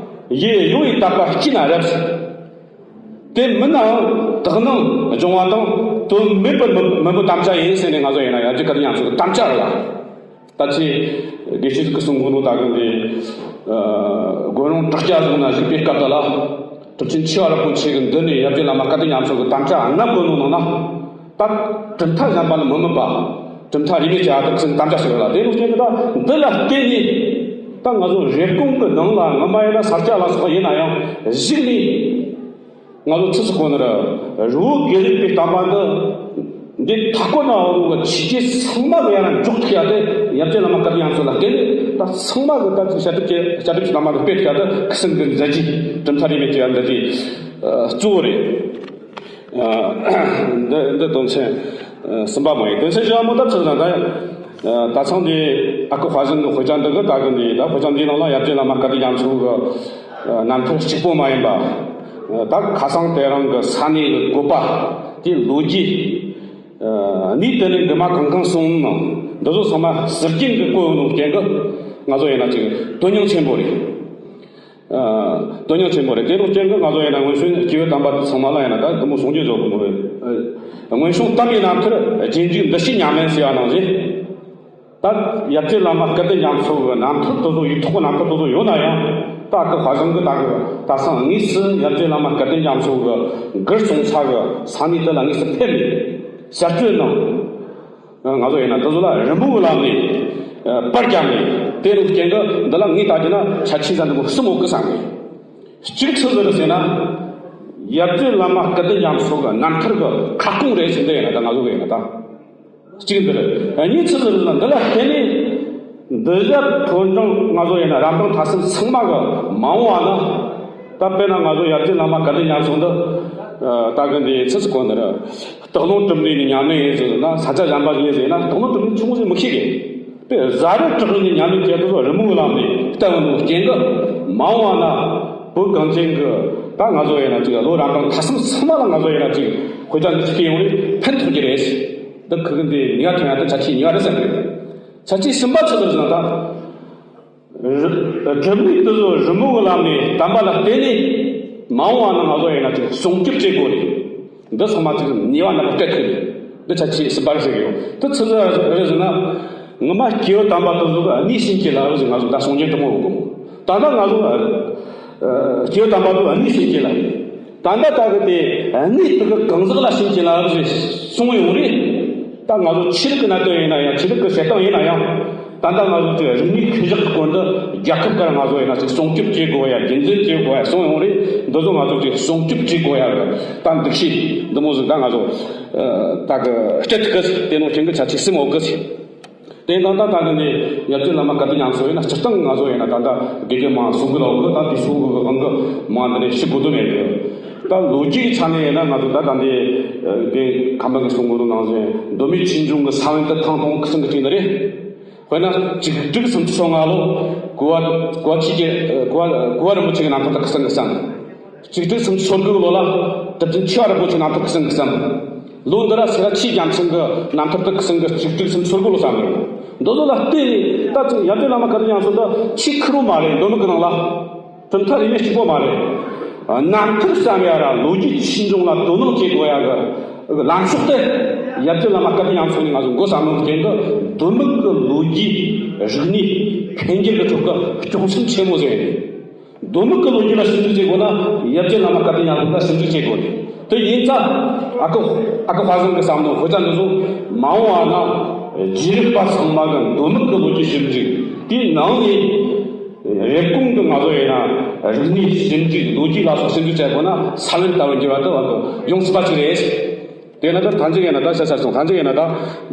ཡིད་གཡོ་བའི་དད་པ་སྐྱེས་ན་རབ། དེ་མིན་ནའང་དག་སྣང་སྦྱོང་བ་དང་དོན་མེད་པར་མི་མི་འབོད་དམ་བཅའ་ཡིན་ཟེར་ནས་ང་ཚོ་ཡིན་ན་ཡབ་རྗེ་སྐལ་ལྡན་རྒྱ་མཚོ་གི་དམ་བཅའ་རེད་ལ། ད་ཆེ་དགེ་བཤེས་ཀྱི་གསུང་གོ་ནོ་ད་གི་འདི་དགོན་རོང་བྲག་སྐྱ་བཟུང་ན་བཞུགས་པའི་སྐབས་དེ་ལ་གྲུབ་ཆེན་མཆེ་བ་རིན་པོ་ཆེ་གི་མདུན་ནས་ཡབ་རྗེ་བླ་མ་སྐལ་ལྡན་རྒྱ་མཚོ་གི་དམ་བཅའ་ལྔ་བཀོད་ནོ་ནང་ན། ད་གྲུབ་མཐའ་གཞན་པ་ལ་མི་དམིགས་པ། གྲུབ་མཐའ་རིས་མེད་ཀྱི་ཨ་ཏི་ཁི་སིན་དམ་བཅའ་ཞིག་ལ། དེ་རུ་བྱས་ནས་ད་འདི་ལ་བརྟེན་ནས་ད་ང་ཚོ་རེབ་གོང་གི་ནང་ལ་ངོ་མ་ཡིན་ན་ས་སྐྱ་ལ་སོགས་ཡིན་ན་ཡང་གཞུག་ནས། ང་ཚོ་ཚིག་ཚིག་གོ་ནི་ར་རི་བོ་དགེ་ལེགས་པའི་བསྟན་པ་འདི་འདི་མཐའ་བསྐོར་ན་འོང་གི་ཆོས་བརྒྱུད་ཚང་མ་གི་ཡང་ན་འཇོག་ཐུབ་ཡ་དེ་ཡབ་རྗེ་བླ་མ་སྐལ་ལྡན་རྒྱ་མཚོ་ལ་བརྟེན་ནས་ད་ཚང་མ་གི་ད་ཅིག་བཤད་སྒྲུབ་ཀྱི་བཤད་སྒྲུབ་ཀྱི་བསྟན་པ་འདི་སྤེལ་ཐུབ་ཡ་དེ་ཁི་སིན་གི་མཛད་རྗེས། གྲུབ་མཐའ་རིས་མེད་ཀྱི་ཡ་མཛད་རྗེས་གཙོ་བོ་རེད། འདི་འདི་དོན་ཚན་གསུམ་པ་མ་ཡིན། དོན་ཚན་བཞི་བ་མོ་ད་ཚིག་ན་ད། ད་ཚང་འདི་ཨ་ཁུ་དཔལ་བཟང་གི་དཔེ་ཆ་འདི་གི་ད་གི་འདི་ད་དཔེ་ཆ་འདིའི་ནང་ལ་ཡབ་རྗེ་བླ་མ་སྐལ་ལྡན་རྒྱ་མཚོ་གི་རྣམ་ཐར་གཅིག་པོ་མ་ཡིན་པ། ད་ཁ་སང་དེ་རིང་གི་ས་གནས་ཀྱི་བཀོད་པ་དེའི་ལོ་རྒྱུས། གནས་དེ་ནས་འདི་མ་གང་གང་གསུངས་ནོ་འདི་ཚོ་ཚང་མ་ཟུར་རྒྱན་གྱི་བཀོད་ཡོད་ནོ་རྐྱེན་གྱིས་ང་ཚོ་ཡིན་ན་ཅིག་དོན་སྙིང་ཆེན་པོ་རེད། དོན་སྙིང་ཆེན་པོ་རེད། དེ་རུ་རྐྱེན་གྱིས་ང་ཚོ་ཡིན་ན་སྔོན་བྱོན་སྐྱེས་བུ་དམ་པ་ཚང་མ་ལ་ཡིན་ན་ད་དུ་མོ་གསུང་རྒྱུ་བཟོ་དགོས་མོ་རེད། སྔོན་བྱུང་དམ་པའི་རྣམ་ཐར་རྗེས་འཇུག་འདི་ཕྱིས་ཉམས་ལེན་ཟེར་བ་ནང་བཞིན། ད་ཡབ་རྗེ་བླ་མ་སྐལ་ལྡན་རྒྱ་མཚོ་གི་རྣམ་ཐར་དེ་ཚོ་ཡིག་ཐོག་གི་རྣམ་ཐར་དེ་ཚོ་ཡོད་ན་ཡང་ད་གི་དཔལ་བཟང་གི་ད་གི་ད་སང་དངོས་སུ་ཡབ་རྗེ་བླ་མ་སྐལ་ལྡན་རྒྱ་མཚོ་གི་མགུར་གསུང་ས་གི་ས་གནས་དེ་ལ་དངོས་སུ་ཕེབས་ནས་ཞབས་ཕྱི་གནང་། ང་ཚོ་ཡིན་ན་དེ་ཚོ་ལ་རིན་པོ་ལམ་ནས་པར་བརྒྱབ་ནས་དེ་རུ་རྐྱེན་གྱིས་འདི་ལ་ངས་ལྟ་རྒྱུ་ན་ཆ་ཆེ་ས་འདི་མོ་གསུམ་ཡོད་གི་བསམ་གི། གཅིག་སུ་ཟེར་ཟེར་ན། ཡབ་རྗེ་བླ་མ་སྐལ་ལྡན་རྒྱ་མཚོ་གི་རྣམ་ཐར་གི་ཁ་སྐོང་རེད་ཟེར་འདི་ཡིན་ན་ད་ང་ཚོ་གི་ཡིན་ན་ད། གཅིག་འདི་རེད། གཉིས་ཆི་ཟིག་རེད་ན། འདི་ལ་བརྟེན་ནས་འདི་བཞག་ཐོས་གྲངས་ང་ཚོ་ཡིན་ན་རབ་དང་ཐ་གསུམ་ཚང་མ་གི་མ་འོངས་པ་ན། ད་དཔེར་ན་ང་ཚོ་ཡར་རྒྱས་བླ་མ་བཀའ་དྲིན་ཉམས་སོང་འདི། ད་གི་འདི་ཆི་ཟིག་གོ་འདི་རེད། སྟག་ལུང་གྲུབ་འབྲས་ནས་ཉམས་ལེན་ཡིན་ཟེར་ན། ས་ཆ་གཞན་པ་ཞིག་ཡིན་ཟེར་ན། སྟག་ལུང་གྲུབ་འབྲས་ཆུང་ངུ་ཞིག་མི་ཤེས་གི། དཔེ་ཟ་རུ་དྲག་ནས་ཉམས་ལེན་བྱེད་དུ་རི་མོའི་ལམ་ནས་ལྟ་བུ་ནོ་རྐྱེན་གི་མ་འོངས་པ་ན། བོད་གངས་ཅན་གི་ད་ང་ཚོ་ཡིན་ན་ཅིག་ལོ་རབ་དང་ཐ་གསུམ་ཚང་མ་ལ་ང་ཚོ་ཡིན་ན་ཅིག་དཔེ་ཆ་འདི་ཅིག་ཡོང་རེ་ཕན་ཐོགས་ཀྱི་རེད། འདི་ཁུ་གི་འདི་ཉི་མ་ཐོན་ཡ་འདི་ཆ་ཆེ་ཉི་མ་རེད་བསམ་གི། ཆ་ཆེ་གསུམ་པ་ཆི་ཟེར་ཟེར་ན། ད་རི་གྲུབ་འབྲས་དེ་ཚོ་རི་མོ་གི་ལམ་ནས་བསྟན་པ་ལ་བརྟེན་ནས་མ་འོངས་པ་ན་ང་ཚོ་ཡིན་ན་ཅིག་སྲུང་སྐྱོབ་བྱེད་དགོས་རེད། འདི་ཚང་མ་ཅིག་ནུས་པ་ནག་པོ་སྤྲད་ཐུབ་རེད། འདི་ཆ་ཆེ་གསུམ་པ་རེད་ཟེར་གི་ཡོད། དེ་ཆི་ཟིག་རེད་ཟེར་ན། ངོ་མ་སྐྱེས་བུ་དམ་པ་དེ་ཚོ་གི་གནས་བྱིན་གྱིས་བརླབས་ཟེར། ང་ཚོ་ད་སངས་རྒྱས་དེ་མོ་ཡོད་གི་མོ། ད་ལྟ་ང་ཚོ་ཨ། ཨ། སྐྱེས་བུ་དམ་པ་དེ་གནས་བྱིན་གྱིས་བརླབས། ད་ལྟ་ད་གི་དེ་གནས་དེ་གི་གང་ཟག་ལ་བྱིན་གྱིས་བརླབས་ཟེར་གསུངས་ཡོང་རེད། ད་ང་ཚོ་ཆོས་ལུགས་ཀྱི་གནད་དོན་ཡིན་ན་ཡང་། ཆོས་ལུགས་ཀྱི་བྱེད་སྟངས་ཡིན་ན་ཡང་། ད་ལྟ་ང་ཚོ་ཅིག་རིག་གནས་ཁེ་བཞག་གི་སྐོར་འདི་རྒྱལ་ཁབ་ཀྱིས་ང་ཚོ་ཡིན་ན་ཅིག་སྲུང་སྐྱོབ་བྱེད་དགོས་ཡ། རྒྱུན་འཛིན་བྱེད་དགོས་ཡ་གསུངས་ཡོང་རེད། འདི་ཚོ་ང་ཚོ་ཅིག་སྲུང་སྐྱོབ་བྱེད་དགོས་ཡ་གི་ད་འདུ་ཤེས་འདི་མོ་ཟིག་ད་ང་ཚོ་ད་གི་སྤྲད་ཐུབ་གི། དེ་ནང་བཞིན་གི་ཆ་ཆེ་གསུམ་ཡོད་གི། དེ་ད་ལྟ་ད་གི་ནས་ཡར་རྒྱས་བླ་མ་བཀའ་དྲིན་ཉམས་སོང་ཡིན་ན། སྤྱིར་བཏང་ང་ཚོ་ཡིན་ན་ད་ལྟ་དགེ་རྒན་མང་གསུང་གི་ལོག་གི། ད་དེ་གསུང་གི་དབང་གི་མང་འདི་ནས་ཞུ་དགོས་དོན་མེད་གི། ད་ལོ་རྒྱུས་ཀྱི་ཆ་ནས་ཡིན་ན་ང་ཚོ་ད་ད་འདི་དེ་ཁམས་པ་གི་གསུང་གི་ནང་བཞིན་མདོ་སྨད་ཆོས་འབྱུང་གི་ས་བོན་དེ་ཐང་སྟོང་གི་གསུང་གི་ཅིག་འདི་རེད། དཔེར་ན་གཅིག་དྲུག་སུམ་ཅུ་སོ་ལྔ་ལོ་གོ་བ་གོ་བ་ཆེ་གེ་གོ་བ་གོ་བ་རིན་པོ་ཆེ་གི་རྣམ་ཐར་དེ་གསུང་གི་བསམ། གཅིག་དྲུག་སུམ་ཅུ་སོ་དགུ་ལོ་ལ་གྲུབ་ཆེན་ཆོས་དབང་རིན་པོ་ཆེའི་རྣམ་ཐར་གསུང་གི་བསམ། ལོ་འདི་ར་སེ་ར་ཆོས་རྒྱལ་མཚན་གྱི་རྣམ་ཐར་དེ་གསུང་གི། གཅིག་དྲུག་སུམ་ཅུ་སོ་དགུ་ལོ་བསམ་གི། འདི་ཚོ་ལ་བལྟས་ནས་ད་ཅིག་ཡར་རྒྱས་བླ་མ་བཀའ་དྲིན་ཉམས་སོང་འདི་ཆེས་ཁེར་རོ་མ་རེད། མདོ་སྨད་གི་ནང་ལ་གྲུབ་མཐའ་རིས་མེད་གཅིག་པོ་མ་རེད། རྣམ་ཐར་བསམ་ཡ་ར་ལོ་རྒྱུས་ཆོས་འབྱུང་ལ་དོ་སྣང་བྱེད་དགོས་ཡ་གི་ལངས་ཕྱོགས་དེ་ཡར་རྒྱས་བླ་མ་བཀའ་དྲིན་ཉམས་སོང་ནས་ང་ཚོ་འགོ་བརྩམས་ནོ་རྐྱེན་གྱིས། མདོ་སྨད་གི་ལོ་རྒྱུས་རིག་གནས་འཕེལ་འགྱུར་གྱི་ཁྲོད་ཀྱི་སྐྱོགས་ཆེན་ཆེན་མོ་ཟིག་རེད། མདོ་སྨད་ཀྱི་ལོ་རྒྱུས་ལ་ཞིབ་འཇུག་བྱེད་དགོས་ན་ཡར་རྒྱས་བླ་མ་བཀའ་དྲིན་ཉམས་སོང་ལ་ཞིབ་འཇུག་བྱེད་དགོས་རེད། དེ་ཡིན་ཙང་ཨ་ཁུ་ཨ་ཁུ་ཧྭ་ཟམ་གྱིས་བསམ་ནོ་དཔེ་ཆ་འདི་ཚོ་མ་འོངས་པ་ན་རྒྱུས་ལུགས་པ་ཚང་མ་གི་མདོ་སྨད་ཀྱི་ལོ་རྒྱུས་ཞིབ་འཇུག་དེའི་ནང་ནས་རེབ་གོང་གི་ང་ཚོ་ཡིན་ན་རིག་གནས་ཞིབ་འཇུག་ལོ་རྒྱུས་ལ་སོགས་ཞིབ་འཇུག་བྱེད་དགོས་ན་ས་བོན་ལྟ་བུ་འགྱུར་བ་དེ་བ་དེ་ཡོང་སྲིད་པ་ཅིག་རེད། དེ་ན་ད་ཐང་ཅིག་ཡིན་ན་ད་ཤ་ཤ་སོང་། ཐང་ཅིག་ཡིན་ན་ད་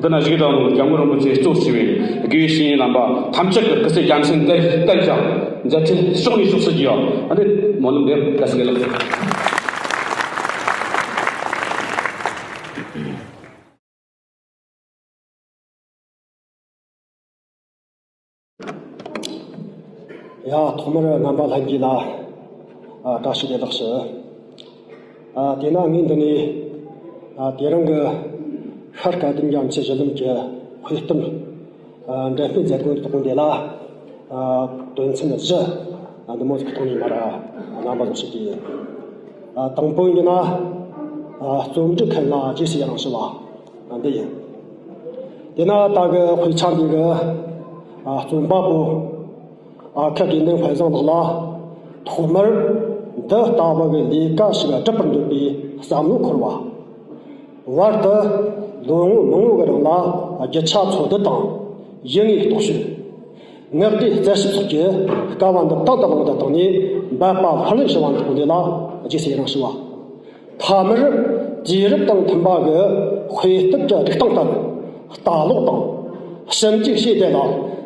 འདི་ན་གཞུག་དང་སྐྱབས་མགོན་རིན་པོ་ཆེ་གཙོ་བྱས་པའི་དགེ་བའི་བཤེས་གཉེན་རྣམ་པ་ཐམས་ཅད་ཀྱི་སྐུ་ཚེ་རྒྱ་མཚན་བརྟན་བརྟན་ཞིང་མཛད་འཕྲིན་ཕྱོགས་ནས་ཕྱོགས་སུ་རྒྱས་པ། ཨ་ནི་སྨོན་ལམ་འདེབས་དགའ་བསུ་ལགས། ཡ། ཐོག་མར་རྣམ་པ་ལྷན་རྒྱས་ལ་ཨ་བཀྲ་ཤིས་བདེ་ལེགས་ཞུ། ཨ་དེས་ན་ངས་འདི་ནས་ཨ་དེ་རིང་གི་ཤར་སྐལ་ལྡན་རྒྱ་མཚོའི་གཞི་ལམ་གྱི་དཔེ་གཏུམ་ཨ་འགྲེམས་སྤེལ་མཛད་སྒོའི་ཐོག་འདི་ལ་ཨ་དོན་ཚན་བཞི་ཨ་འདི་མོ་ཟིག་གི་ཐོག་ནས་མར་རྣམ་པ་ཚོར་ཞུ་རྒྱུ་ཡིན། ཨ་དང་པོ་ཡིན་ན་ཨ་རྩོམ་སྒྲིག་མཁན་ལ་རྗེས་སུ་ཡི་རང་ཞུ་བ། ཨ་འདི་ཡིན། དེས་ན་ད་གི་དཔེ་ཆ་འདི་གི་ཨ་རྩོམ་པ་པོ་ཨ་ཁུ་དགེ་འདུན་དཔལ་བཟང་ལགས་ལ་ཐོག་མར་འདི་ལྟ་བུ་གི་ལས་ཀ་ཞིག་སྒྲུབ་པར་འདོད་པའི་བསམ་བློ་འཁོར་བ། བར་དུ་ལོ་ངོ་མང་བོ་གི་རིང་ལ་རྒྱུ་ཆ་འཚོལ་བསྡུ་དང་། ཡུལ་དངོས་རྟོག་དཔྱོད། ངག་སྒྲོས་རྩད་ཞིབ་སོགས་ཀྱི་དཀའ་བ་འདི་དང་དུ་བླངས་ཏེ་བཏང་ནས་འབད་པ་ལྷུར་ལེན་ཞུ་བ་འདི་དག་འདི་ལ་རྗེས་སུ་ཡི་རང་ཞུ་བ། མཐའ་མར་དུས་རབས་དང་མཐུན་པ་གི་དཔེ་དེབ་ཀྱི་སྒྲིག་སྟངས་ལྟར་ལྟ་ཀློག་དང་ཞིབ་འཇུག་བྱས་ཏེ་ལ་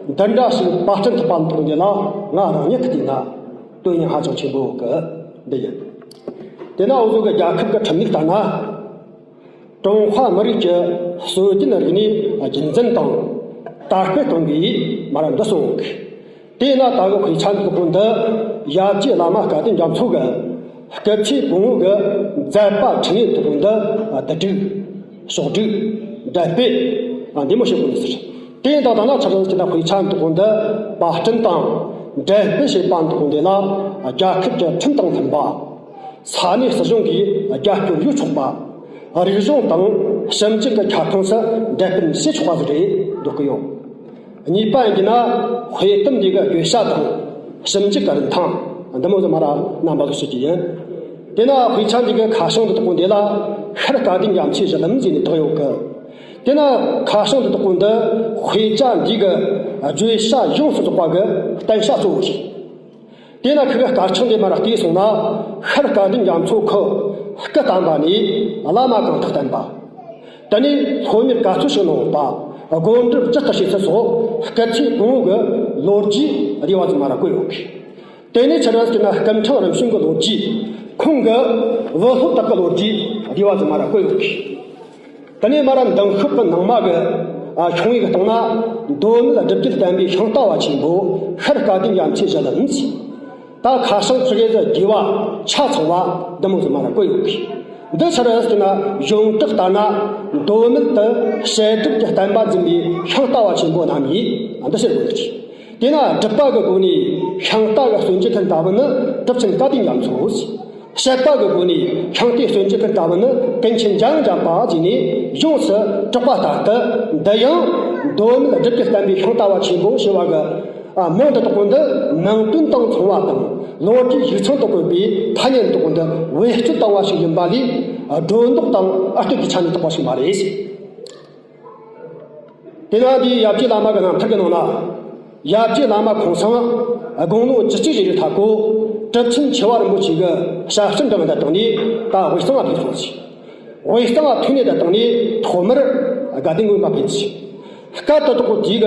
འདི་འདྲ་ཞིག་པར་སྐྲུན་ཐུབ་པ་འདི་དག་འདི་ལ་ང་རང་ཉིད་ཀྱི་དུས་ན་དོན་སྙིང་ཧ་ཅང་ཆེན་པོ་གི་འདི་ཡིན། དེ་ན་འུ་ཚོ་གི་རྒྱལ་ཁབ་ཀྱི་ཁྲིམས་ལུགས་ལྟར་ན། ཀྲུང་ཧྭ་མི་རིགས་ཀྱི་སྲོལ་རྒྱུན་རིག་གནས་རྒྱུན་འཛིན་དང་དར་སྤེལ་གཏོང་དགོས་མར་འདི་གསུངས་ཡོད། དེས་ན་ད་གི་དཔེ་ཆ་འདི་ཀུན་འདི་ཡར་རྒྱས་བླ་མ་སྐལ་ལྡན་རྒྱ་མཚོ་གི་སྐུ་ཚེ་གང་བོ་གི་མཛད་པ་ཁྲི་ངན་འདི་ཀུན་འདི་བསྡུ་སྒྲིག་ཕྱོགས་སྒྲིག་འགྲེམས་སྤེལ་འདི་མོ་བྱེད་དགོས་ནི་ཟེར། དེ་ཡིན་དང་ད་ན་ཆ་ཚང་ཟེར་ན་དཔེ་ཆ་འདི་ཀུན་འདི་པར་སྐྲུན་དང་འགྲེམས་སྤེལ་བྱེད་པ་འདི་ཀུན་འདི་ལ་རྒྱལ་ཁབ་ཀྱི་ཁྲིམས་དང་མཐུན་པ། ས་གནས་སྲིད་གཞུང་གིས་རྒྱབ་སྐྱོར་ཡོད་ཆོག་པ། རིག་གཞུང་དང་ཞིབ་འཇུག་གི་ཁྱབ་ཁོངས་སུ་འགྲེམས་སྤེལ་བྱེད་ཆོག་པ་ཟིག་རེད་འདོད་ཀྱི་ཡོད། གཉིས་པ་ཡིན་གྱི་ན་དཔེ་དེབ་འདི་གི་བརྗོད་བྱ་དང་ཞིབ་འཇུག་གི་རིན་ཐང་འདི་མོ་ཟིག་མར་རྣམ་པ་ཚོར་ཞུ་རྒྱུ་ཡིན། དེ་ན་དཔེ་ཆ་འདི་གི་ཁ་བྱང་འདི་དག་འདི་ལ་ཤར་སྐལ་ལྡན་རྒྱ་མཚོའི་གཞི་ལམ་ཟེར་ནས་བཏགས་ཡོད་གི། དེ་ན་ཁ་བྱང་འདི་དག་འདི་དཔེ་ཆ་འདི་གི་བརྗོད་བྱ་ཡོངས་སུ་རྫོགས་པ་གི་བསྟན་བྱ་གཙོ་བོ་རེད། དེས་ན་ཁུ་གི་དཀར་ཆག་འདི་མར་བལྟས་སོང་ན་ཤར་སྐལ་ལྡན་རྒྱ་མཚོ་ཁོ་སྐུ་བལྟམས་པ་ནས་བླ་མ་གང་དག་བསྟེན་པ། དེ་ནས་སློབ་གཉེར་ག་ཚོད་ཞིག་གནང་བ། སྒོམ་སྒྲུབ་ཇི་ལྟར་བྱེད་ཚུལ་སོགས་སྐུ་ཚེ་གང་བོ་གི་ལོ་རྒྱུས་རེ་བ་ཙམ་མ་ར་བཀོད་ཡོད་གི། དེ་ནས་ཆི་རེད་ཟེར་ན་སྐུ་ཕྲེང་རིམ་བྱོན་གྱི་ལོ་རྒྱུས། ཁོང་གི་བུ་སློབ་དག་གི་ལོ་རྒྱུས་རེ་བ་ཙམ་མ་ར་བཀོད་ཡོད་གི། དེ་ནས་མ་ར་འདིང་ཤོག་གི་ནང་མ་གི་ཨ་ཆུང་བའི་གི་སྟེང་ན། མདོ་སྨད་སྒྲུབ་བརྒྱུད་བསྟན་པའི་ཤིང་རྟ་བ་ཆེན་པོ་ཤར་སྐལ་ལྡན་རྒྱ་མཚོའི་གཞི་ལམ་ཟེར། ད་ཁ་སང་ཆི་གེ་ཟི་དགེ་བ་ཆ་ཚང་བ་འདི་མོ་ཟིག་མ་ར་བཀོད་ཡོད་གི། འདི་ཆི་རེད་ཟེར་ན་གཞུང་དག་ལྟར་ན་མདོ་སྨད་དུ་བཤད་སྒྲུབ་ཀྱི་བསྟན་པ་འཛིན་པའི་ཤིང་རྟ་བ་ཆེན་པོ་རྣམས་ཡིན། འདི་ཟེར་དགོས་ཀྱི། དེས་ན་སྒྲུབ་པ་གི་སྒོ་ནས་ཤིང་རྟ་གི་གསོན་བྱེད་དུ་འདྲ་བ་ནི་གྲུབ་ཆེན་སྐལ་ལྡན་རྒྱ་མཚོ། བཤད་པ་གི་སྒོ་ནས་ཤིང་རྟའི་གསོན་བྱེད་དུ་འདྲ་བ་ནི་ཀུན་མཁྱེན་འཇམ་དབྱངས་བྱམས་པ་བཅས་ནས་ཡོངས་སུ་གྲགས་པ་ལྟར་དུ། འདི་ཡང་མདོ་སྨད་སྒྲུབ་བརྒྱུད་བསྟན་པའི་ཤིང་རྟ་བ་ཆེན་པོ་ཞེས་པ་གི་ཨ་མིང་འདི་དག་པོ་འདི་ནང་དོན་དང་མཚུངས་པ་དང་ལོ་རྒྱུས་ཡིག་ཚང་དུ་བཀོད་པའི་ཐ་སྙད་འདི་དག་པོ་འདི་བེད་སྤྱོད་བཏང་བ་ཞིག་ཡིན་པ་ལས། སྒྲོ་འདོགས་དང་ཨ་སྟོད་ཀྱི་ཆ་ནས་གཏོགས་པ་ཞིག་མ་རེད། དེ་ན་འདིའི་ཡབ་རྗེ་བླ་མ་གི་རྣམ་ཐར་གྱི་ནང་ན། ཡབ་རྗེ་བླ་མ་ཁོང་སང་དགུང་ལོ་བཅུ་གཅིག་བཞེས་པའི་མཐའ་སྐོར་གྲུབ་ཆེན་ཆེ་བ་རིན་པོ་ཆེ་གི་ཞབས་ཕྱི་འབྲང་བ་དང་ནས་ད་དབུས་གཙང་ལ་ཕེབས་སོང་ཟིག། དབུས་གཙང་ལ་ཐོན་ནས་ད་དང་ནས་ཐོག་མར་དགའ་ལྡན་དགོན་པ་ཕེབས་ཟིག། སྐབས་དེ་དག་གི་དུས་ཀྱི་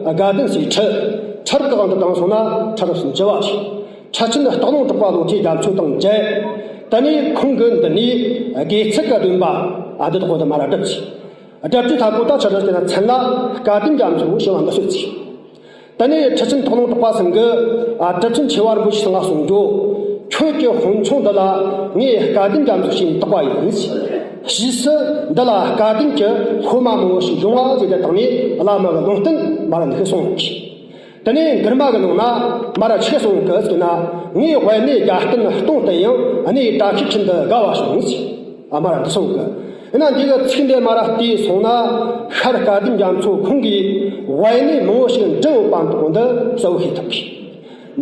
དགའ་ལྡན་ཟེར་ཁྲི། ཁྲི་གི་དབང་དུ་བཏང་སོང་ན་ཁྲི་རབས་སུམ་ཅུ་བ་ཟིག། ཁྲི་ཆེན་སྟག་ལུང་གྲགས་པ་བློ་གྲོས་རྒྱ་མཚོ་དང་མཇལ། དེ་ནས་ཁོང་གི་མདུན་ནས་དགེ་ཚུལ་གྱི་སྡོམ་པ་འདི་དག་གོ་འདི་མ་ར་བསྒྲུབས་ཟིག། སྒྲུབ་ཀྱི་མཐའ་སྐོར་ད་ཆི་རེད་ཟེར་ན་མཚན་ལ་སྐལ་ལྡན་རྒྱ་མཚོ་ཞེས་པ་འདི་གསོལ་ཚིག། དེ་ནས་ཁྲི་ཆེན་སྟག་ལུང་གྲགས་པ་ཚང་གིས་ཨ་གྲུབ་ཆེན་ཆེ་བ་རིན་པོ་ཆེ་ཚང་ལ་གསུང་རྒྱུ། ཁྱོད་ཀྱི་དཔུང་ཆུང་འདི་ལ་ངས་སྐལ་ལྡན་རྒྱ་མཚོ་ཞེས་བཏགས་པ་ཡིན། ཕྱིས་སུ་འདི་ལ་སྐལ་ལྡན་གྱི་སློབ་མ་མང་བོ་ཞིག་འབྱུང་བ་ཟེར་ཏེ་དང་ནས་བླ་མ་གི་ལུང་བསྟན་མ་ར་འདི་གསུངས་ཡོད་གི། དེ་ནས་མགུར་མ་གི་ནང་ན་མ་ར་ཆི་གསུངས་གི་ཟེར་ན། ངའི་དབེན་གནས་རྒྱལ་བསྟན་སྟོང་བསྟན་ཡང་། གནས་བཀྲ་ཤིས་ཁྱིམ་དུ་དགའ་བ་བྱུང་ཟེར། ཨ་མ་ར་འདི་གསུངས་གི། ཡིན་ན་འདི་གི་ཚིག་འདི་མ་ར་བལྟས་སོང་ན། ཤར་སྐལ་ལྡན་རྒྱ་མཚོ་ཁོང་གིས་དབེན་གནས་མང་བོ་ཞིག་འགྲིམས་ཡོད་པ་འདི་གོ་འདི་གསལ་བོ་ཤེས་ཐུབ་གི།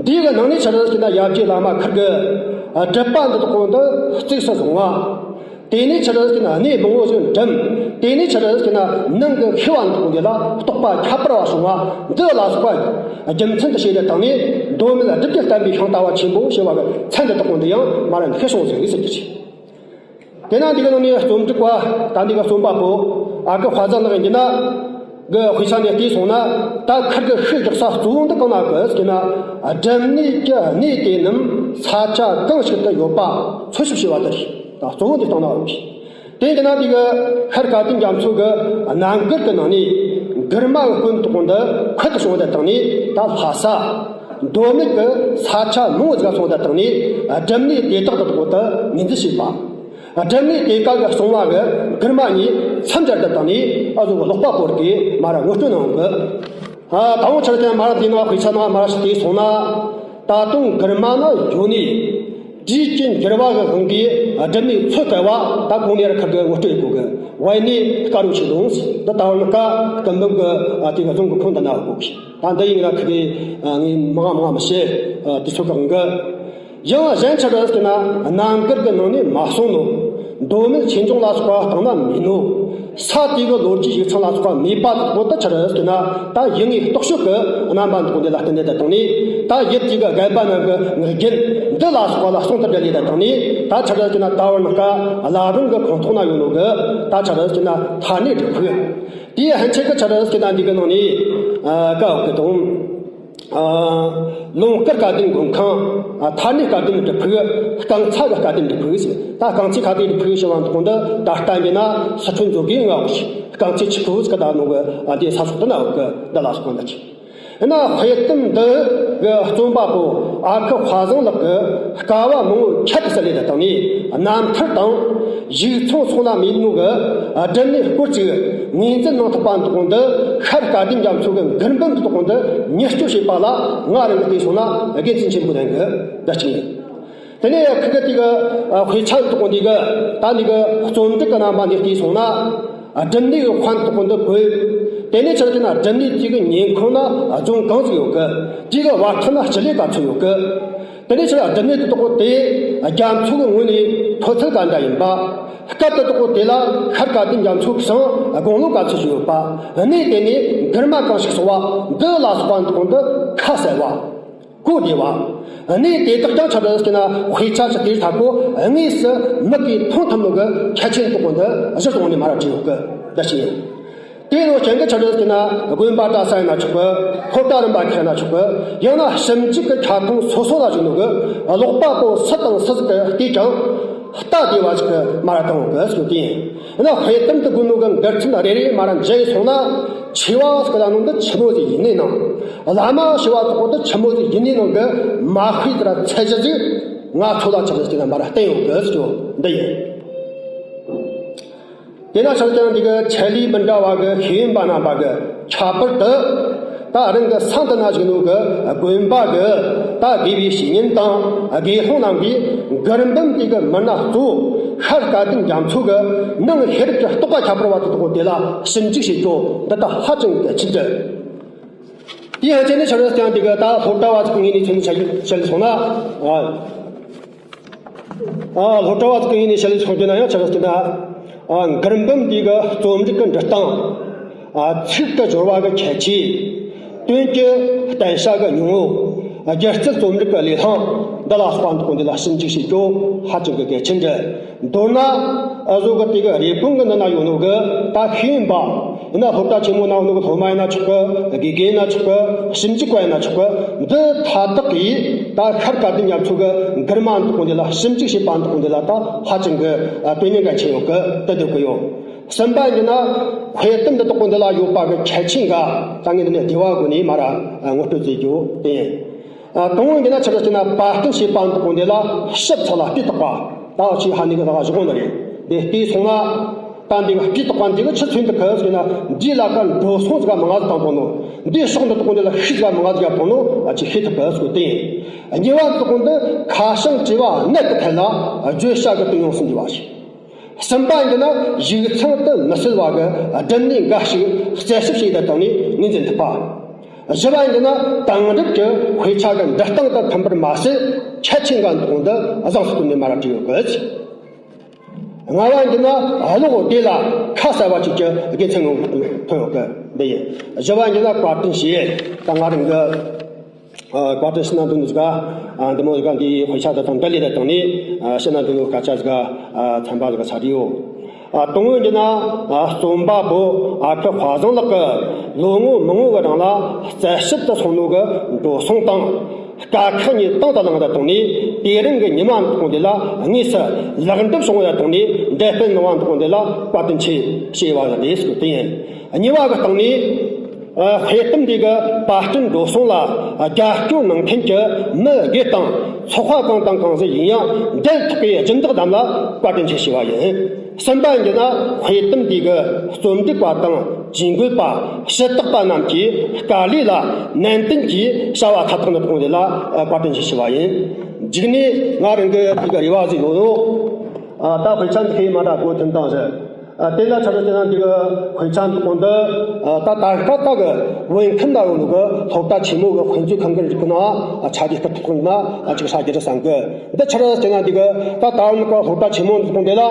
འདི་གི་ནང་ནས་ཆི་རེད་ཟེར་ན་ཡབ་རྗེ་བླ་མ་ཁིར་གི་སྒྲུབ་པ་འདི་དག་གོ་འདི་གཙིགས་སུ་བཟུང་བ། དེ་ནས་ཆི་རེད་ཟེར་ན་གནས་མང་བོ་ཞིག་འགྲིམས། དེ་ནས་ཆི་རེད་ཟེར་ན་ནང་གི་ཤེས་པ་འདི་དག་འདི་ལ་རྟོགས་པ་ཁྱད་པར་བ་བྱུང་བ་འདི་ལ་སོགས་པ་རྒྱུ་མཚན་དུ་བྱས་ཏེ་དང་ནས་མདོ་སྨད་སྒྲུབ་བརྒྱུད་བསྟན་པའི་ཤིང་རྟ་བ་ཆེན་པོ་ཞེས་པ་གི་མཚན་འདི་དག་འདི་ཡང་མ་ར་ནས་ཤེས་སོང་ཟེར་གི་ཟེར་གི་ཆེ། དེ་ན་འདི་གི་ནང་ནས་རྩོམ་སྒྲིག་པ་ད་འདི་གི་རྩོམ་པ་པོ་ཨ་ཁུ་དཔལ་བཟང་ལགས་ཡིན་གྱི་ན། གི་དཔེ་ཆ་ནས་བལྟས་སོང་ན། ད་ཁིར་གི་ཤུལ་བཞག་ས་གཙོ་བོ་འདི་གང་ན་གི་ཟེར་ན། སྒྲུབ་གནས་ཀྱི་གནས་དེ་རྣམས་ས་ཆ་གང་ཞིག་ཏུ་ཡོད་པ་འཚོལ་ཞིབ་བྱས་པ་དེ་རེད། ད་གཙོ་བོ་འདི་སྟེང་ན་ཡོད་པས། དེ་ཡིན་གྱི་ན་འདི་གི་ཤར་སྐལ་ལྡན་རྒྱ་མཚོ་གི་རྣམ་མགུར་གི་ནང་ནས་མགུར་མ་གི་སྐུ་འདི་དག་འདི་ཁུལ་དུ་བྱུང་བ་དེ་དང་ནས་ད་ལྷ་ས་མདོ་སྨད་ཀྱི་ས་ཆ་མང་བོ་ཟིག་སོང་བ་དེ་དང་ནས་སྒྲུབ་གནས་དེ་དག་འདི་དག་འདི་ངོས་འཛིན་བྱས་པ། སྒྲུབ་གནས་དེ་ག་གི་གསང་བ་གི་མགུར་མ་གཉིས་མཚམས་སྦྱར་དུ་བཏང་ནས་ཨ་ཟོ་གི་ཀློག་པ་པོ་གིས་མ་ར་ངོ་སྤྲོད་གནང་གི། ཨ་ད་འོང་ཆ་ལ་དེ་མ་ར་དེ་ནང་དཔེ་ཆ་ནང་མ་ར་ཞིག་བལྟས་སོང་ན། ད་དུང་མགུར་མ་ན་ཡོད་ནས། བྲིས་ཀྱི་འགྱུར་བ་གི་དབང་གིས་སྒྲུབ་གནས་འཚོལ་དཀའ་བ་ད་གོང་ནས་ར་ཁ་གི་ངོ་སྤྲོད་ཡེད་གོ་གི། བའི་གནས་དཀའ་རུ་ཆེ་དང་། འདི་ད་བར་ན་ཀ་སྐུ་འབུམ་གི་ཨ་དེ་གི་རྫོང་གི་ཁོངས་འདི་ན་ཡོད་གོ་གི། ད་འདི་ཡིན་ར་ཁ་གི་ཨ་ངས་མང་མང་མི་བཤད། ཨ་དེ་ཚོ་གང་གི། ཡང་གཞན་ཆ་རེ་ཟེར་ན་རྣམ་མགུར་གྱི་ནང་ནས་མ་གསུངས་ནོ། མདོ་སྨད་ཆོས་འབྱུང་ལ་སོགས་པ་སྟེང་ན་མེད་ནོ། ས་དེ་གི་ལོ་རྒྱུས་ཡིག་ཚང་ལ་སོགས་པ་མེད་པ་དག་པོ་ད་ཆ་རེ་ཟེར་ན། ད་ཡུལ་དངོས་རྟོག་དཔྱོད་ཀྱི་རྣམ་པ་འདི་དག་འདི་ལ་བརྟེན་ནས་ད་བཏང་ནས། ད་ཡུལ་དེ་གི་རྒན་པ་རྣམས་ཀྱི་ངག་རྒྱུན་འདི་ལ་སོགས་པ་ལ་གསུང་དུ་བྲིས་ནས་ད་བཏང་ནས། ད་ཆ་རེ་ཟེར་ན་ད་བར་ན་ཀ་བླ་བྲང་གི་ཁང་ཐོག་ན་ཡོད་ནོ་གི། ད་ཆ་རེ་ཟེར་ན་ཐ་སྣེ་སྒྲུབ་ཕུག། དེའི་ཕན་ཆད་ཀྱི་ཆ་རེ་ཟེར་ན་འདི་གི་ནང་ནས་ཨ་ཀ་འོག་གི་དང་། ཨ་ལུང་དཀར་སྐལ་ལྡན་མགོན་ཁང་། ཨ་ཐ་སྣེ་སྐལ་ལྡན་སྒྲུབ་ཕུག། རྐང་ཚ་གི་སྐལ་ལྡན་སྒྲུབ་ཕུག་ཟེར། ད་རྐང་ཚའི་སྐལ་ལྡན་སྒྲུབ་ཕུག་ཞེས་པ་འདི་དག་འདི་ད་ལྟ་ཡིན་ན་སི་ཁྲོན་མཛོད་དགེའི་མངའ་འོག་རྐང་ཚའི་ཆུ་ཕུག་ཟེར་གི་ད་ནང་གི་ཨ་དེ་ས་ཕྱོགས་དེ་ན་འོག་གི་འདི་ལ་སོགས་པ་འདི་ཆེ། ཡིན་ན་དཔྱད་གཏམ་འདི་གི་རྩོམ་པ་པོ་ཨ་ཁུ་དཔལ་བཟང་ལགས་ཀྱིས་དཀའ་བ་མང་བོ་ཁྱད་དུ་བསད་ལས་ད་བཏང་ནས། རྣམ་ཐར་དང་ཡིག་ཚང་སོགས་ན་མེད་ནོ་གི་སྒྲུབ་གནས་སྐོར་ཅིག་ངོས་འཛིན་གནང་ཐུབ་པ་འདི་དག་འདི། ཤར་སྐལ་ལྡན་རྒྱ་མཚོ་གི་མགུར་འབུམ་འདི་དག་འདི་མྱུར་སྐྱོབ་བྱེད་པ་ལ་ང་རང་གིས་བལྟས་སོང་ན་དགེ་མཚན་ཆེན་པོ་ལྡན་གི། འདི་གཅིག་ཡིན། དེ་ནས་ཁི་གི་དེ་གི་དཔེ་ཆ་འདི་དག་འདི་གི་ད་འདི་གི་རྩོམ་སྒྲིག་གི་རྣམ་པ་འདི་བལྟས་སོང་ན། སྒྲུབ་གནས་ཀྱི་དཔེ་འདི་དག་འདི་བཀོད། དེ་ནས་ཆ་རེ་ཟེར་ན་སྒྲུབ་གནས་དེ་གི་ཉེ་འཁོར་ན་རྫོང་གང་ཟིག་ཡོད་གི། དེ་གི་བར་ཐག་ན་སྤྱི་ལེ་ག་ཚོད་ཡོད་གི། དེ་ནས་ཆ་རེ་སྒྲུབ་གནས་དེ་དག་དེ་རྒྱ་མཚོ་གི་ངོས་ནས་མཐོ་ཚད་ག་འདྲ་ཡིན་པ། སྐབས་དེ་དག་དེ་ལ་ཤར་སྐལ་ལྡན་རྒྱ་མཚོ་གི་སང་དགུང་ལོ་ག་ཚོད་ཞིག་ཡོད་པ། གནས་དེ་ནས་མགུར་མ་གང་ཞིག་གསོ་བ་འདི་ལ་སོགས་པ་འདི་དག་འདི་ཁ་གསལ་བ། གོ་བདེ་བ། གནས་དེ་དག་ཀྱང་ཆ་རེ་ཟེར་ན་དཔེ་ཆ་ཞིག་དེའི་མཐའ་སྐོར་དངོས་སུ་མིག་གིས་མཐོང་ཐུབ་ནོ་གི་ཁྱད་ཆོས་འདི་དག་འདི་གཞིར་བཟུང་ནས་མ་ར་བྲིས་ཡོད་གི། འདི་ཞིག་ཡིན། དེ་ནང་རྐྱེན་གྱིས་ཆི་ཟིག་ཟེར་ན་དགོན་པ་གྲྭ་ས་ཡིན་ན་ཆོག་གི། སློབ་གྲྭ་རིམ་པ་ཁག་ཡིན་ན་ཆོག་གི། ཡང་ན་ཞིབ་འཇུག་གི་ཁྱབ་ཁོངས་སོ་སོ་ལ་བཞུགས་ནོ་གི་ཀློག་པ་པོ་སུ་དང་སུ་ཟིག་གིས་བལྟས་ཀྱང་ལྟ་བདེ་བ་ཞིག་གི་མ་ར་བཏང་གི་ཟེར་དེ་ཡིན། ཡིན་ན་དཔེ་དེབ་འདི་དགོས་ནོ་གི་འགལ་རྐྱེན་རེ་རེ་མ་ར་འཇལ་སོང་ན། ཆེ་བ་ཟིག་ལ་ནོ་འདི་ཆི་མོ་ཟིག་ཡིན་ནི་ནང་། བླ་མ་ཞི་བ་དག་པོ་འདི་ཆི་མོ་ཟིག་ཡིན་ནི་ནང་གི་མ་དཔེ་དེ་ར་ཚད་གཞི་ཟིག་ང་ཚོ་ལ་ཆི་ཟིག་ཟེར་ན་མ་ར་བསྟན་ཡོད་གི་ཟེར་འདི་ཡིན། དེ་ན་ཆ་ཅང་འདི་གི་ཆེད་ལས་མི་འདྲ་བ་གི་ཤེས་ཡོན་པ་རྣམ་པ་གི་ཁྱད་པར་དུ། ད་རང་གི་ས་འདི་ན་བཞུགས་ནོ་གི་དགོན་པ་གི་ད་དགེ་བའི་བཤེས་གཉེན་དང་དགེ་སློང་རྣམས་ཀྱིས་གུར་འབུམ་དེ་གི་མི་སྣ་གཙོ་བོ་ཤར་སྐལ་ལྡན་རྒྱ་མཚོ་གི་ནང་ཤེས་རབ་ཀྱི་རྟོགས་པ་ཁྱད་པར་བ་དེ་དག་དེ་ལ་ཞིབ་འཇུག་བྱེད་རྒྱུ་འདི་ད་ཧ་ཅང་གི་གལ་ཆེན་རེད། དེའི་ཕན་ཆད་ནས་ཆ་ཅང་འདི་གི་ད་སློབ་གྲྭ་བ་ཚོ་གི་ངོས་ནས་ཆ་ཅང་བཤད་སོང་ན། ཨ། ཨ། སློབ་གྲྭ་བ་ཚོ་གི་ངོས་ནས་བཤད་ལས་སོང་རྒྱུ་ན་ཡང་ཆ་ཟིག་ཟེར་ན། ཨ། གུར་འབུམ་འདི་གི་རྩོམ་རིག་གི་འབྲི་སྟངས། ཨ། ཚིག་གི་སྦྱོར་བ་གི་ཁྱད་ཆོས། དོན་གྱི་བསྟན་བྱ་གི་སྙིང་བོ། སྒྱུ་རྩལ་རྩོམ་རིག་གི་ལས་སླ་འདི་ལ་སོགས་པ་འདི་དག་འདི་ལ་ཞིབ་འཇུག་བྱེད་རྒྱུ་ཧ་ཅང་གི་གལ་ཆེན་རེད། མདོར་ན། ཨ། བཟོ་གི་དེ་གི་རེབ་གོང་གི་འདི་ན་ཡོད་ནོ་གི་ད་ཤེས་ཡོན་པ། ཡིན་ན་སློབ་གྲྭ་ཆེན་མོ་ན་ཡོད་ནོ་གི་སློབ་མ་ཡིན་ན་ཆོག་གི། དགེ་རྒན་ཡིན་ན་ཆོག་གི། ཞིབ་འཇུག་པ་ཡིན་ན་ཆོག་གི། འདི་མཐའ་དག་གིས་ད་ཤར་སྐལ་ལྡན་རྒྱ་མཚོ་གི་གུར་མ་འདི་དག་འདི་ལ་ཞིབ་འཇུག་བྱེད་པ་འདི་དག་འདི་ལ་ད་ཧ་ཅང་གི། ཨ། དོན་སྙིང་གལ་ཆེ་ཡོད་གི་དེ་འདོད་གི་ཡོད། གསུམ་པ་ཡིན་ན་དཔེ་དེབ་འདི་དག་འདི་ལ་ཡོད་པ་གི་ཁྱད་ཆོས་འགའ་ད་ངས་འདི་ནས་བདེ་བ་སྒོ་ནས་མ་ར་ངོ་སྤྲོད་བྱེད་རྒྱུ་དེ་ཡིན། ཨ། དང་པོ་ཡིན་ན་ཆི་ཟིག་ཟེར་ན་པར་སྐྲུན་བྱེད་པ་འདི་དག་འདི་ལ་ཞིབ་ཚགས་ལ་སྤུས་དག་པ། ད་ཆི་ཧ་ནི་གི་ད་ག་ཞུ་གོ་ནི་རེད། དེ་བལྟས་སོང་ན། ད་འདི་གི་སྤུས་དག་པ་འདི་གི་ཆི་མཚོན་འདུག་གི་ཟེར་ན། འདི་ལ་ཀ་འགྲོ་སོང་ཟིག་མང་ང་ཟིག་བཏང་གོ་ནོ། འདི་ཕྱོགས་འདི་དག་འདི་ལ་ཤུགས་ཟིག་མང་ང་ཟིག་བཏང་ནོ། ཨ། ཆི་ཤེས་ཐུབ་གི་ཟེར་དེ་ཡིན། གཉིས་པ་འདི་དག་འདི་ཁ་བྱང་བྲིས་པ་གནད་དུ་འཁེལ་ལ་བརྗོད་བྱ་གི་དོན་ཡོང་སྲིད་འདི་བ་ཞིག་གསུམ་པ་ཡིན་ན་ཡིག་ཚང་དུ་མི་གསལ་བ་གི་སྒྲུབ་གནས་འགའ་ཞིག་རྩད་ཞིབ་བྱས་ཏེ་བཏང་ནས་ངོས་འཛིན་ཐུབ་པ། བཞི་པ་ཡིན་ན་དེང་རབས་ཀྱི་དཔེ་ཆ་གི་འབྲི་སྟངས་དང་མཐུན་པར་མ་ཟད་ཁྱད་ཆོས་འགའ་འདི་དག་འདི་བཟང་སུ་བཏོན་ནས་མ་ར་བྲིས་ཡོད་གི། ལྔ་པ་ཡིན་ན་གློག་དེ་ལ་ཁ་གསལ་བ་བཅས་ཀྱི་དགེ་མཚན་ངོ་མ་ཐོན་ཡོད་གི་འདི་ཡིན། བཞི་པ་ཡིན་ན་བཀའ་དྲིན་ཆེ། ད་ང་རང་གི། ཨ། བཀའ་དྲིན་ཞུ་ན་འདུག་ནི་ཟིག་ག་ཨ། འདི་མོ་ཟིག་ག་འདི་དཔེ་ཆ་དེ་དང་འབྲེལ་ལས་དེ་དང་ནི། ཨ། ཞུ་ན་འདུག་ནི་སྐད་ཆ་ཟིག་ག་ཨ། ཚན་པ་ཟིག་ག་ཆགས་ཡོད། ཨ། དང་པོ་ཡིན་ན། ཨ། རྩོམ་པ་པོ་ཨ་ཁུ་དཔའ་བཟང་ལགས་ཀྱིས་ལོ་ངོ་མང་པོ་གི་རིང་ལ་རྩད་ཞིབ་ཏུ་སོང་ནོ་གི་འགྲོ་སོང་དང་། དཀའ་ཁག་གཉིས་དང་དུ་བླངས་ཏེ་བཏང་ནས་དེ་རིང་གི་ཉི་མ་འདི་ལ་དངོས་སུ་ལེགས་འགྲུབ་བྱུང་བ་དང་ནི་འབྲས་སྤུངས་གནང་བ་འདི་ལ་བཀའ་དྲིན་ཆེ་ཞུ་བ་ལ་རེ་ཞུ་དེ་ཡིན། གཉིས་པ་གི་སྟེང་ནས། ཨ། དཔེ་དེབ་འདི་གི་པར་སྐྲུན་འགྲོ་སོང་ལ་རྒྱབ་སྐྱོར་གནང་མཁན་གྱི་མི་སྒེར་དང་ཚོགས་པ་གང་དང་གང་ཟིག་ཡིན་ཡང་འབྲེལ་ཐོག་གི་སྦྱིན་བདག་རྣམས་ལ་བཀའ་དྲིན་ཆེ་ཞུ་བ་ཡིན། གསུམ་པ་ཡིན་ན་དཔེ་དེབ་འདི་གི་རྩོམ་སྒྲིག་པ་དང་ཇུས་འགོད་པ། ཞུ་དག་པ་རྣམས་ཀྱི་དཀའ་ལས་ལ་ནན་ཏན་གྱིས་བྱ་བ་མཐའ་དག་ནི་གཏོང་རྒྱུ་ལ་བཀའ་དྲིན་ཆེ་ཞུ་བ་ཡིན། མཇུག་ནས་ང་རང་གི་འདི་གི་རེ་བ་ཟིག་ཡོད་ནོ། ཨ། ད་དཔེ་ཆ་འདི་ཧེ་མ་ད་སྒོ་ཐོན་བཏང་ཟེར། ཨ། དེ་ལ་ཆ་ཚང་དེ་ན་འདི་གི་དཔེ་ཆ་འདི་དག་འདི། ཨ། ད་ད་ལྟ་ད་གི་བོད་ཁམས་ན་ཡོད་ནོ་གི་སློབ་གྲྭ་ཆེན་མོ་གི་དཔེ་མཛོད་ཁང་གི་རིགས་ཀྱི་ནང་ཨ་ཆ་དེ་ལྟ་ཐུབ་ན་ཨ་ཅིག་ཧྲ་རྒྱུ་རེད་བསམ་གི། འདི་ཆི་རེད་ཟེར་ན་འདི་གི་ད་ད་ཡོད་ནོ་གི་སློབ་གྲྭ་ཆེན་མོ་འདི་དག་འདི་ལ་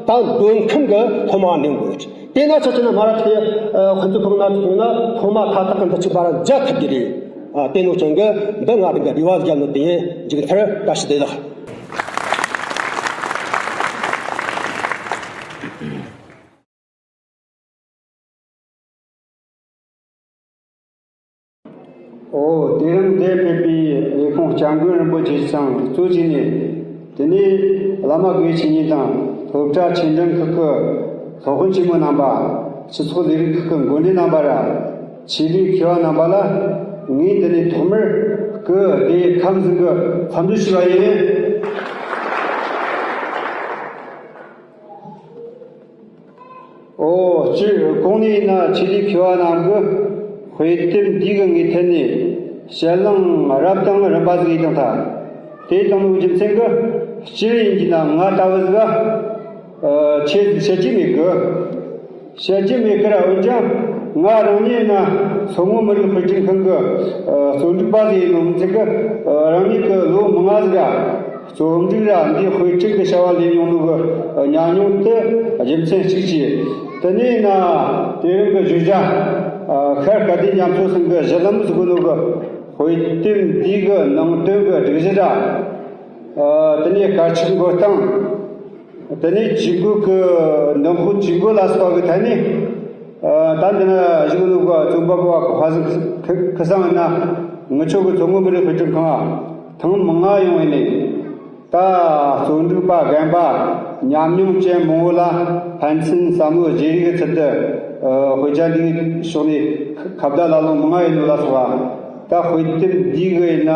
ད་མདོ་ཁམས་གི་སློབ་མ་གནས་དགོས། དེ་ན་ཆ་ཚང་མ་ར་དེ་ཨ་དཔེ་མཛོད་ཁང་ན་ཐུག་ན་སློབ་མ་མཐའ་དག་གི་འདི་ཅིག་པ་ར་མཇལ་ཐུབ་རྒྱུ་རེད། ཨ། དེ་ནོ་ཅན་གི་འདི་ང་རང་གི་རེ་བ་བརྒྱབ་ནོ་དེ་ཡིན། མཇུག་མཐར་བཀྲ་ཤིས་བདེ་ལེགས། ཨོ། དེ་རིང་འདིར་ཕེབས་པའི་ལས་ཁུངས་སྐྱབས་མགོན་རིན་པོ་ཆེ་ཚང་གཙོ་བྱས་ནས། དེ་ནས་བླ་མ་དགེ་བའི་བཤེས་གཉེན་དང་སློབ་གྲྭ་ཆེ་འབྲིང་ཁག་གི་སློབ་དཔོན་ཆེན་མོ་རྣམ་པ། སྤྱི་ཚོགས་ལས་རིགས་ཁག་གི་འགོ་འདྲེན་རྣམ་པ་ར། ཆེད་ལས་མཁས་པ་རྣམ་པ་ལ་ངས་འདི་ནས་ཐོག་མར་སྐུ་ལྡེ་ཁམས་ཟིན་གྱི་འཚམས་འདྲི་ཞུ་བ་ཡིན། ཨོ། སྤྱིར་གོང་ནས་ཡིན་ན་ཆེད་ལས་མཁས་པ་རྣམས་ཀྱིས་དཔེ་དེབ་འདི་གི་ངོས་ཐད་ནས་དཔྱད་གླེང་རབ་དང་རིམ་པ་ཟིག་ཡས་བཏང་ཐལ། དེ་བཏང་བའི་རྒྱུ་མཚན་གྱིས་སྤྱིར་ཡིན་གྱི་ན་ང་ལྟ་བུ་ཟིག་ག་ཨ། ཆེད་དུ་བཤད་རྒྱུ་མེད་གི། བཤད་རྒྱུ་མེད་གི་ར། འོན་ཀྱང་ང་རང་ཉིད་ཡིན་ན་མཚོ་སྔོན་མི་རིགས་དཔེ་སྐྲུན་ཁང་གི་ཨ་རྩོམ་སྒྲིག་པ་ཟིག་ཡིན་ནོ་མི་ཚད་གི། ཨ། རང་ཉིད་ཀྱི་ལོ་མང་ང་ཟིག་ར་རྩོམ་སྒྲིག་ར་འདིའི་དཔེ་སྐྲུན་གྱི་བྱ་བ་ལས་མྱོང་ནོ་གི་ཨ་ཉམས་མྱོང་དེ་རྒྱུ་མཚན་གཅིག་བྱས། དེ་ནས་ཡིན་ན་དེ་རིང་གི་བརྗོད་བྱ་ཨ་ཤར་སྐལ་ལྡན་རྒྱ་མཚོ་ཚང་གི་གཞི་ལམ་ཟེར་གོ་ནོ་གི་དཔེ་དེབ་འདི་གི་ནང་དོན་གྱི་སྒྲིག་གཞི་ར། ཨ། དེ་ནས་དཀར་ཆག་འགོད་སྟངས། དེ་ནས་ཇུས་འགོད་ཀྱི་འདེམས་དཔོན་ཇུས་འགོད་ལ་སོགས་པ་གི་ཐད་ནས་ ད་འདི་ན་བཞུགས་ནོ་གི་རྩོམ་པ་པོ་ཁ་སང་ཡིན་ན། ངི་ཆོ་གི་མཚོ་སྔོན་མི་རིགས་དཔེ་སྐྲུན་ཁང་ཐེངས་མང་ང་ཡོང་བས་ནས། ད་རྩོམ་སྒྲིག་པ་རྒན་པ་ཉམས་མྱོང་ཅན་མང་བོ་ལ་ཕན་ཚུན་བསམ་བློ་བརྗེ་རེས་ཀྱི་ཚུལ་དུ་དཔེ་ཆ་འདིའི་ཕྱོགས་ནས་ཁ་བརྡ་ལ་ལུང་མང་ང་ཡོད་ནོ་ལ་སོགས་པ། ད་དཔེ་དེབ་འདི་གི་ཡིན་ན་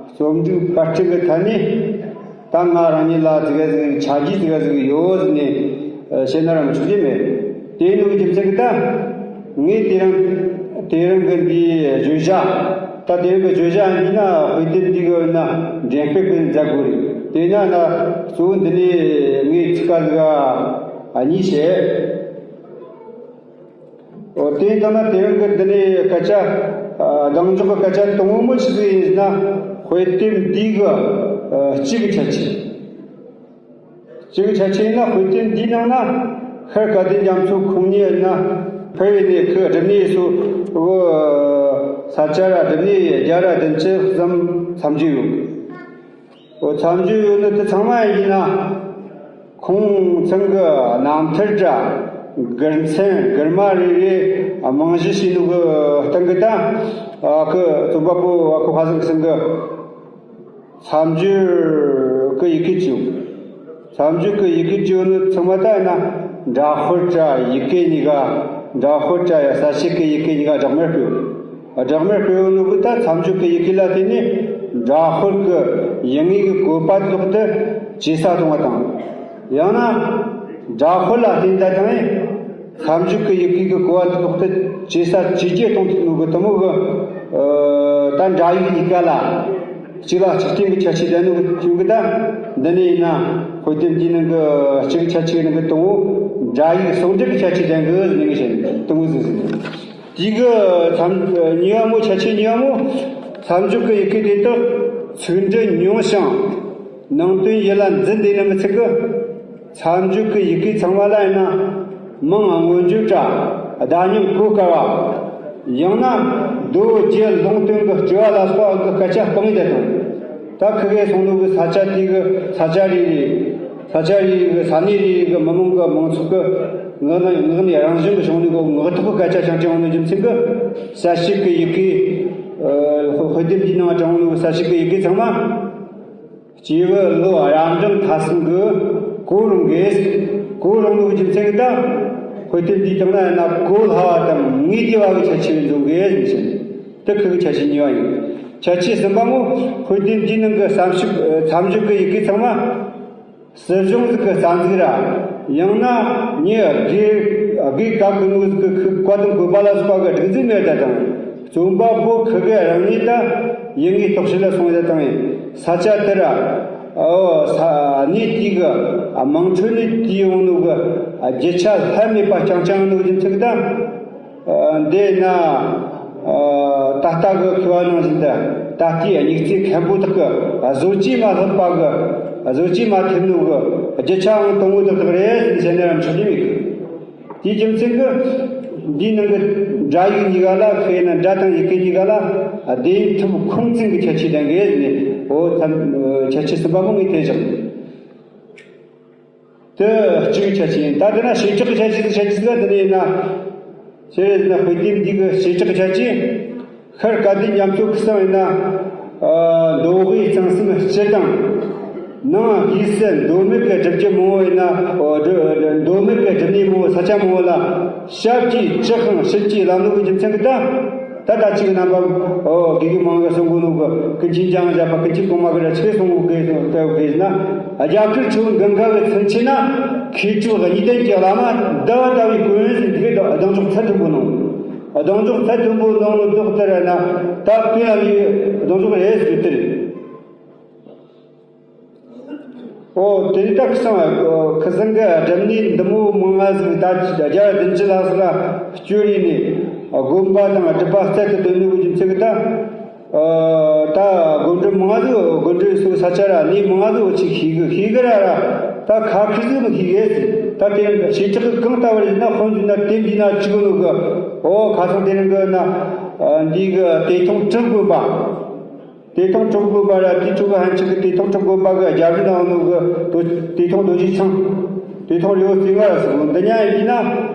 རྩོམ་སྒྲིག་པར་སྐྲུན་གྱི་ཐད་ནས། ད་ང་རང་ཉིད་ལ་ཙི་གེ་ཟིག་ཆ་རྒྱུས་ཙི་གེ་ཟིག་ཡོད་ཟེར་ནས་བཤད་ན་རང་ཆོག་གི་མེད། དེ་ཡིན་ནོ་རྒྱུ་མཚན་གྱིས་ད་ངས་དེ་རིང་དེ་རིང་གི་འདིའི་བརྗོད་བྱ། ད་དེ་རིང་གི་བརྗོད་བྱ་འདི་ན་དཔེ་དེབ་འདི་གི་ཡིན་ན་འགྲེམས་སྤེལ་གི་མཛད་དགོས་རེད། དེ་ན་ན་གཙོ་བོ་འདི་ནས་ངས་ཚིག་ཁ་ཟིག་གཉིས་བཤད། འོ། དེ་ཡིན་ཙང་ན་དེ་རིང་གི་འདི་ནས་སྐད་ཆ། ཨ། གདེང་འཇོག་གི་སྐད་ཆ་དང་པོ་མོ་ཆི་ཟིག་ཡིན་ཟེར་ན། དཔེ་དེབ་འདི་གི་ཨ་སྤྱི་གི་ཁྱད་ཆོས། སྤྱི་གི་ཁྱད་ཆོས་ཡིན་ན། དཔེ་དེབ་འདིའི་ནང་ན་ཤར་དགའ་ལྡན་རྒྱ་མཚོ་ཁོང་ཉིད་ཡིན་ན་ཕེབས་ནས་ཁོས་བསྒྲུབས་ནས་སོ། འོ། ས་ཆ་ར་བསྒྲུབས་ནས་བརྒྱ་ར་བདུན་ཅུ་ཙམ་མཚམས་སྦྱོར་ཡོད། འོ། མཚམས་སྦྱོར་ཡོད་ནི་དེ་ཚང་མ་ཡིན་ན། ཁོང་ཚང་གི་རྣམ་ཐར་ར་གུར་མཚན་གུར་མ་རེ་རེ་རྨང་གཞི་བྱས་ནོ་གི་སྟེང་གི་ད། ཨ། ཁོ་རྩོམ་པ་པོ་ཨ་ཁུ་ཁ་སང་གི་སང་གི་མཚམས་སྦྱོར་གི་ཡི་གེ་བཅུ། མཚམས་སྦྱོར་གི་ཡི་གེ་བཅུ་ནི་ཚང་མ་ད་ཡིན་ན་འདྲ་དཔར་ར་ཡི་གེ་གཉིས་ཀ། འདྲ་དཔར་ར་ཡ་གསལ་བྱེད་གི་ཡི་གེ་གཉིས་ཀ་སྦྲགས་མར་སྤེལ། སྦྲགས་མར་སྤེལ་ནོ་གི་ད་མཚམས་སྦྱོར་གི་ཡི་གེ་ལ་བརྟེན་ནས་འདྲ་དཔར་གི་ཡི་གེ་གི་བཀོད་པ་ཐོག་ཏུ་ཇེ་ཟབ་གཏོང་བ་དང་། ཡང་ན་འདྲ་དཔར་ལ་བརྟེན་ད་དང་། མཚམས་སྦྱོར་གི་ཡི་གེ་གི་བཀོད་པ་ཐོག་ཏུ་ཇེ་ཟབ་ཇེ་རྒྱས་གཏོང་ཐུབ་ནོ་གི་དེ་མོ་གི། ཨ། ད་འདྲ་ཡིག་གཉིས་ཀ་ལ་གཅིག་ལ་གཅིག་བརྟེན་གི་ཁྱད་ཆོས་ལྡན་ནོ་གི་དོན་གི་ད། འདི་ནས་ཡིན་ན་དཔེ་དེབ་འདིའི་ནང་གི་སྤྱི་གི་ཁྱད་ཆོས་ནང་གི་དང་པོ་འདྲ་ཡིག་ཟུང་འབྲེལ་གི་ཁྱད་ཆོས་ལྡན་གི་ཟེར་ནས་བཤད་ནས་དང་པོ་ཟིག་ཟིག་དེ་གི་མཚམས། གཉིས་པ་མོ། ཁྱད་ཆོས་གཉིས་པ་མོ། མཚམས་སྦྱོར་གི་ཡི་གེ་དེ་དག་ཚིག་འབྲུ་ཉུང་ཞིང་ནང་དོན་ཡིད་ལ་འཛིན་བདེ་ནི་མི་ཚད་གི། མཚམས་སྦྱོར་གི་ཡི་གེ་ཚང་མ་ལ་ཡིན་ན་མིང་མངོན་བརྗོད་ར་བརྡ་རྙིང་གོ་དཀའ་བ། ཡང་ན་མདོ་རྒྱུད་ལུང་དོན་གི་སྤྲོས་པ་ལ་སོགས་པ་གི་སྐད་ཆ་སྤང་ཡི་ད་དང་། ད་ཁི་གེ་སོང་ནོ་གི་ས་ཆ་དེ་གི་ས་ཆ་རེ་རེ། ས་ཆ་རེ་རེ་གི་ས་གནས་རེ་རེ་གི་མི་མང་གི་མང་ཚོགས་གི་ངག་ནས་ངག་ནས་རང་བཞིན་གི་བྱུང་ནོ་གི་ངག་ཐོག་གི་སྐད་ཆ་ཆང་ཆང་ཡོང་ནོ་རྒྱུ་མཚན་གི། གསལ་བྱེད་གི་ཡི་གེ། ཨ། དཔེ་དེབ་འདིའི་ནང་དྲངས་ནོ་གི་གསལ་བྱེད་གི་ཡི་གེ་ཚང་མ། སྐྱེས་བུ་བློ་རབ་འབྲིང་ཐ་གསུམ་གྱིས་གོ་རུང་གི། གོ་རུང་ནོ་གི་རྒྱུ་མཚན་གྱིས་ད། དཔེ་དེབ་འདིའི་སྟེང་ན་ཡིན་ན་གོ་སླ་བ་དང་ངེས་བདེ་བ་གི་ཁྱད་ཆོས་འཛོམས་གི་ཟེར་ནས། དེ་ཁོ་གི་ཁྱད་ཆོས་གཉིས་པ་ཡིན། ཁྱད་ཆོས་གསུམ་པ་མོ། དཔེ་དེབ་འདིའི་ནང་གི་བསམ་ཤུགས། མཚམས་སྦྱོར་གི་ཡི་གེ་ཚང་མ། སྲིད་གཞུང་ཟིག་གི་རྩ་འཛུགས་ར། ཡང་ན་མྱི་དགེ་དགེ་བཀའ་བཀོད་ནོ་ཟིག་གི་ཁུ་བཀའ་དང་བཀོད་པ་ལ་སོགས་པ་གི་སྒྲིག་འཛུགས་མེད་ད་དང་། རྩོམ་པ་པོ་ཁི་གེ་རང་ཉིད་ད་ཡིད་ངེས་རྟོག་ཞིབ་ལ་སོང་ཡོད་ད་དང་། ས་ཆ་དེ་ར། ཨོ། ས་གནས་དེ་གི་དམངས་ཁྲོད་ནས་དེ་ཡོང་ནོ་གི་རྒྱུ་ཆ་ལྷད་མེད་པ་རྐྱང་རྐྱང་ནོ་རྒྱུ་མཚན་གི་ད། ཨ། འདི་ན། ཨ། ད་ལྟ་གི་མཁས་པ་ནང་བཞིན་དུ་ད་ལྟའི་དམིགས་བརྩེ་མཁན་པོ་དག་གི་བཟོ་བཅོས་མ་ལྷག་པ་གི། བཟོ་བཅོས་མ་ཐེབས་ནོ་གི་རྒྱུ་ཆའང་དང་པོ་དག་དག་རེད་ཟེར་ནས་ར་འཕྲོད་ལེ་མེད་གི། དེའི་རྒྱུ་མཚན་གི་འདིའི་ནང་གི་སྒྲ་ཡིག་གཉིས་ཀ་ལ། ཁེ་ན་སྒྲ་དང་ཡི་གེ་གཉིས་ཀ་ལ་བདེན་ཐུབ་ཁུངས་བཙན་གི་ཁྱད་ཆོས་ལྡན་གི་ཟེར་ནས། འོ། ཐམ་ཁྱད་ཆོས་གསུམ་པ་མོ་ངས་དེ་བཞག་དེ་གཅིག་ཁྱད་ཆོས་ཡིན། ད་དེ་ན་བྱེ་བྲག་གི་ཁྱད་ཆོས་ཟིག་བཤད་རྒྱུ་ཟིག་ལ་དེ་ནས་ཡིན་ན། ཤེས་རེད་ཟེར་ན་དཔེ་དེབ་འདི་གི་བྱེ་བྲག་གི་ཁྱད་ཆོས། ཤར་དགའ་ལྡན་རྒྱ་མཚོ་ཁུ་སང་ཡིན་ན། ཨ། མདོ་དབུས་གཙང་གསུམ་སྤྱི་དང་། ནང་སྒོས་སུ་མདོ་སྨད་ཀྱི་སྒྲུབ་བརྒྱུད་མང་བོ་ཡིན་ན། ཨོ། སྒྲུབ་མདོ་སྨད་ཀྱི་སྒྲུབ་གནས་མང་བོ། ས་ཆ་མང་བོ་ལ་ཞབས་ཀྱིས་བཅགས་ཤིང་ཞིབ་ཀྱིས་བསླབས་ནོ་གི་རྒྱུ་མཚན་གྱིས་ད། ད་ལྟ་ཅིག་རྣམ་པ། ཨོ། དགེ་རྒན་མང་གིས་གསུང་གོ་ནོ་གི་ཀུན་མཁྱེན་ལྗང་བཞད་པ། ཀུན་མཁྱེན་གོང་མ་གིས་ར་ཆི་གསུང་གོ་གི་ཟེར་ན། རྒྱ་གར་ཆོས་མགོན་གྱི་མཚན་ཆེ་ན། མཁས་གྲུབ་གཉིས་ལྡན་གྱི་བླ་མ་ཟླ་བ་ལྟ་བུའི་སྐུ་ཡོན་ཟེར། འདི་གི་གདེང་འཇོག་ཚད་མཐོན་པོ་གནང་། གདེང་འཇོག་ཚད་མཐོན་པོ་གནང་ནོ་རྫོགས་ལྟར་ན། ད་དཔེ་ལ་ལུས་གདེང་འཇོག་རེད་ཟེར་དེ་རེད། ཨོ། དེ་ནི་ད་ཁི་སང་། ཨོ། ཁི་སང་གི་སྒྲུབ་གནས་འདི་མོ་མང་ང་ཟིག་ད་བརྒྱ་བདུན་ཅུ་ལྷག་ཟིག་ལ་བཅོས་རེ་ནས་དགོན་པ་དང་སྒྲུབ་པ་རྩལ་དུ་བཏོན་ནོ་གི་རྒྱུ་མཚན་གྱིས་ད། ཨོ། ད་དགོན་སྒྲུབ་མང་ང་ཟིག། དགོན་སྒྲུབ་སོགས་ས་ཆ་ར་གནས་མང་ང་ཟིག་འོ་ཆི་ཤེས་གི་ཤེས་གི་ར་ར། ད་ཁ་ཁི་ཟིག་མི་ཤེས་གི་ཟེར། ད་དེ་བྱེ་བྲག་གི་གང་ལྟ་བུར་ཡིན་ན་དཔེ་འདི་ན་དེ་འདི་ན་གཅིག་ནོ་གི། ཨོ། ཁ་སང་དེ་རིང་གི་ན། ཨ། འདི་གི་བདེ་སྟོང་གྲུབ་དགོན་པ། བདེ་སྟོང་གྲུབ་དགོན་པ་ར། དེའི་ཕྲུ་གུ་ཧན་ཆི་གི་བདེ་སྟོང་གྲུབ་དགོན་པ་གི་རྒྱབ་རི་ན་ཡོད་ནོ་གི་རྡོ། བདེ་སྟོང་རྡོ་རྗེ་འཆང་། བདེ་སྟོང་རི་བོ་རྩེ་ལྔ་ར་ཟེར་གོ། འདི་ཉག་ཡིན་ན་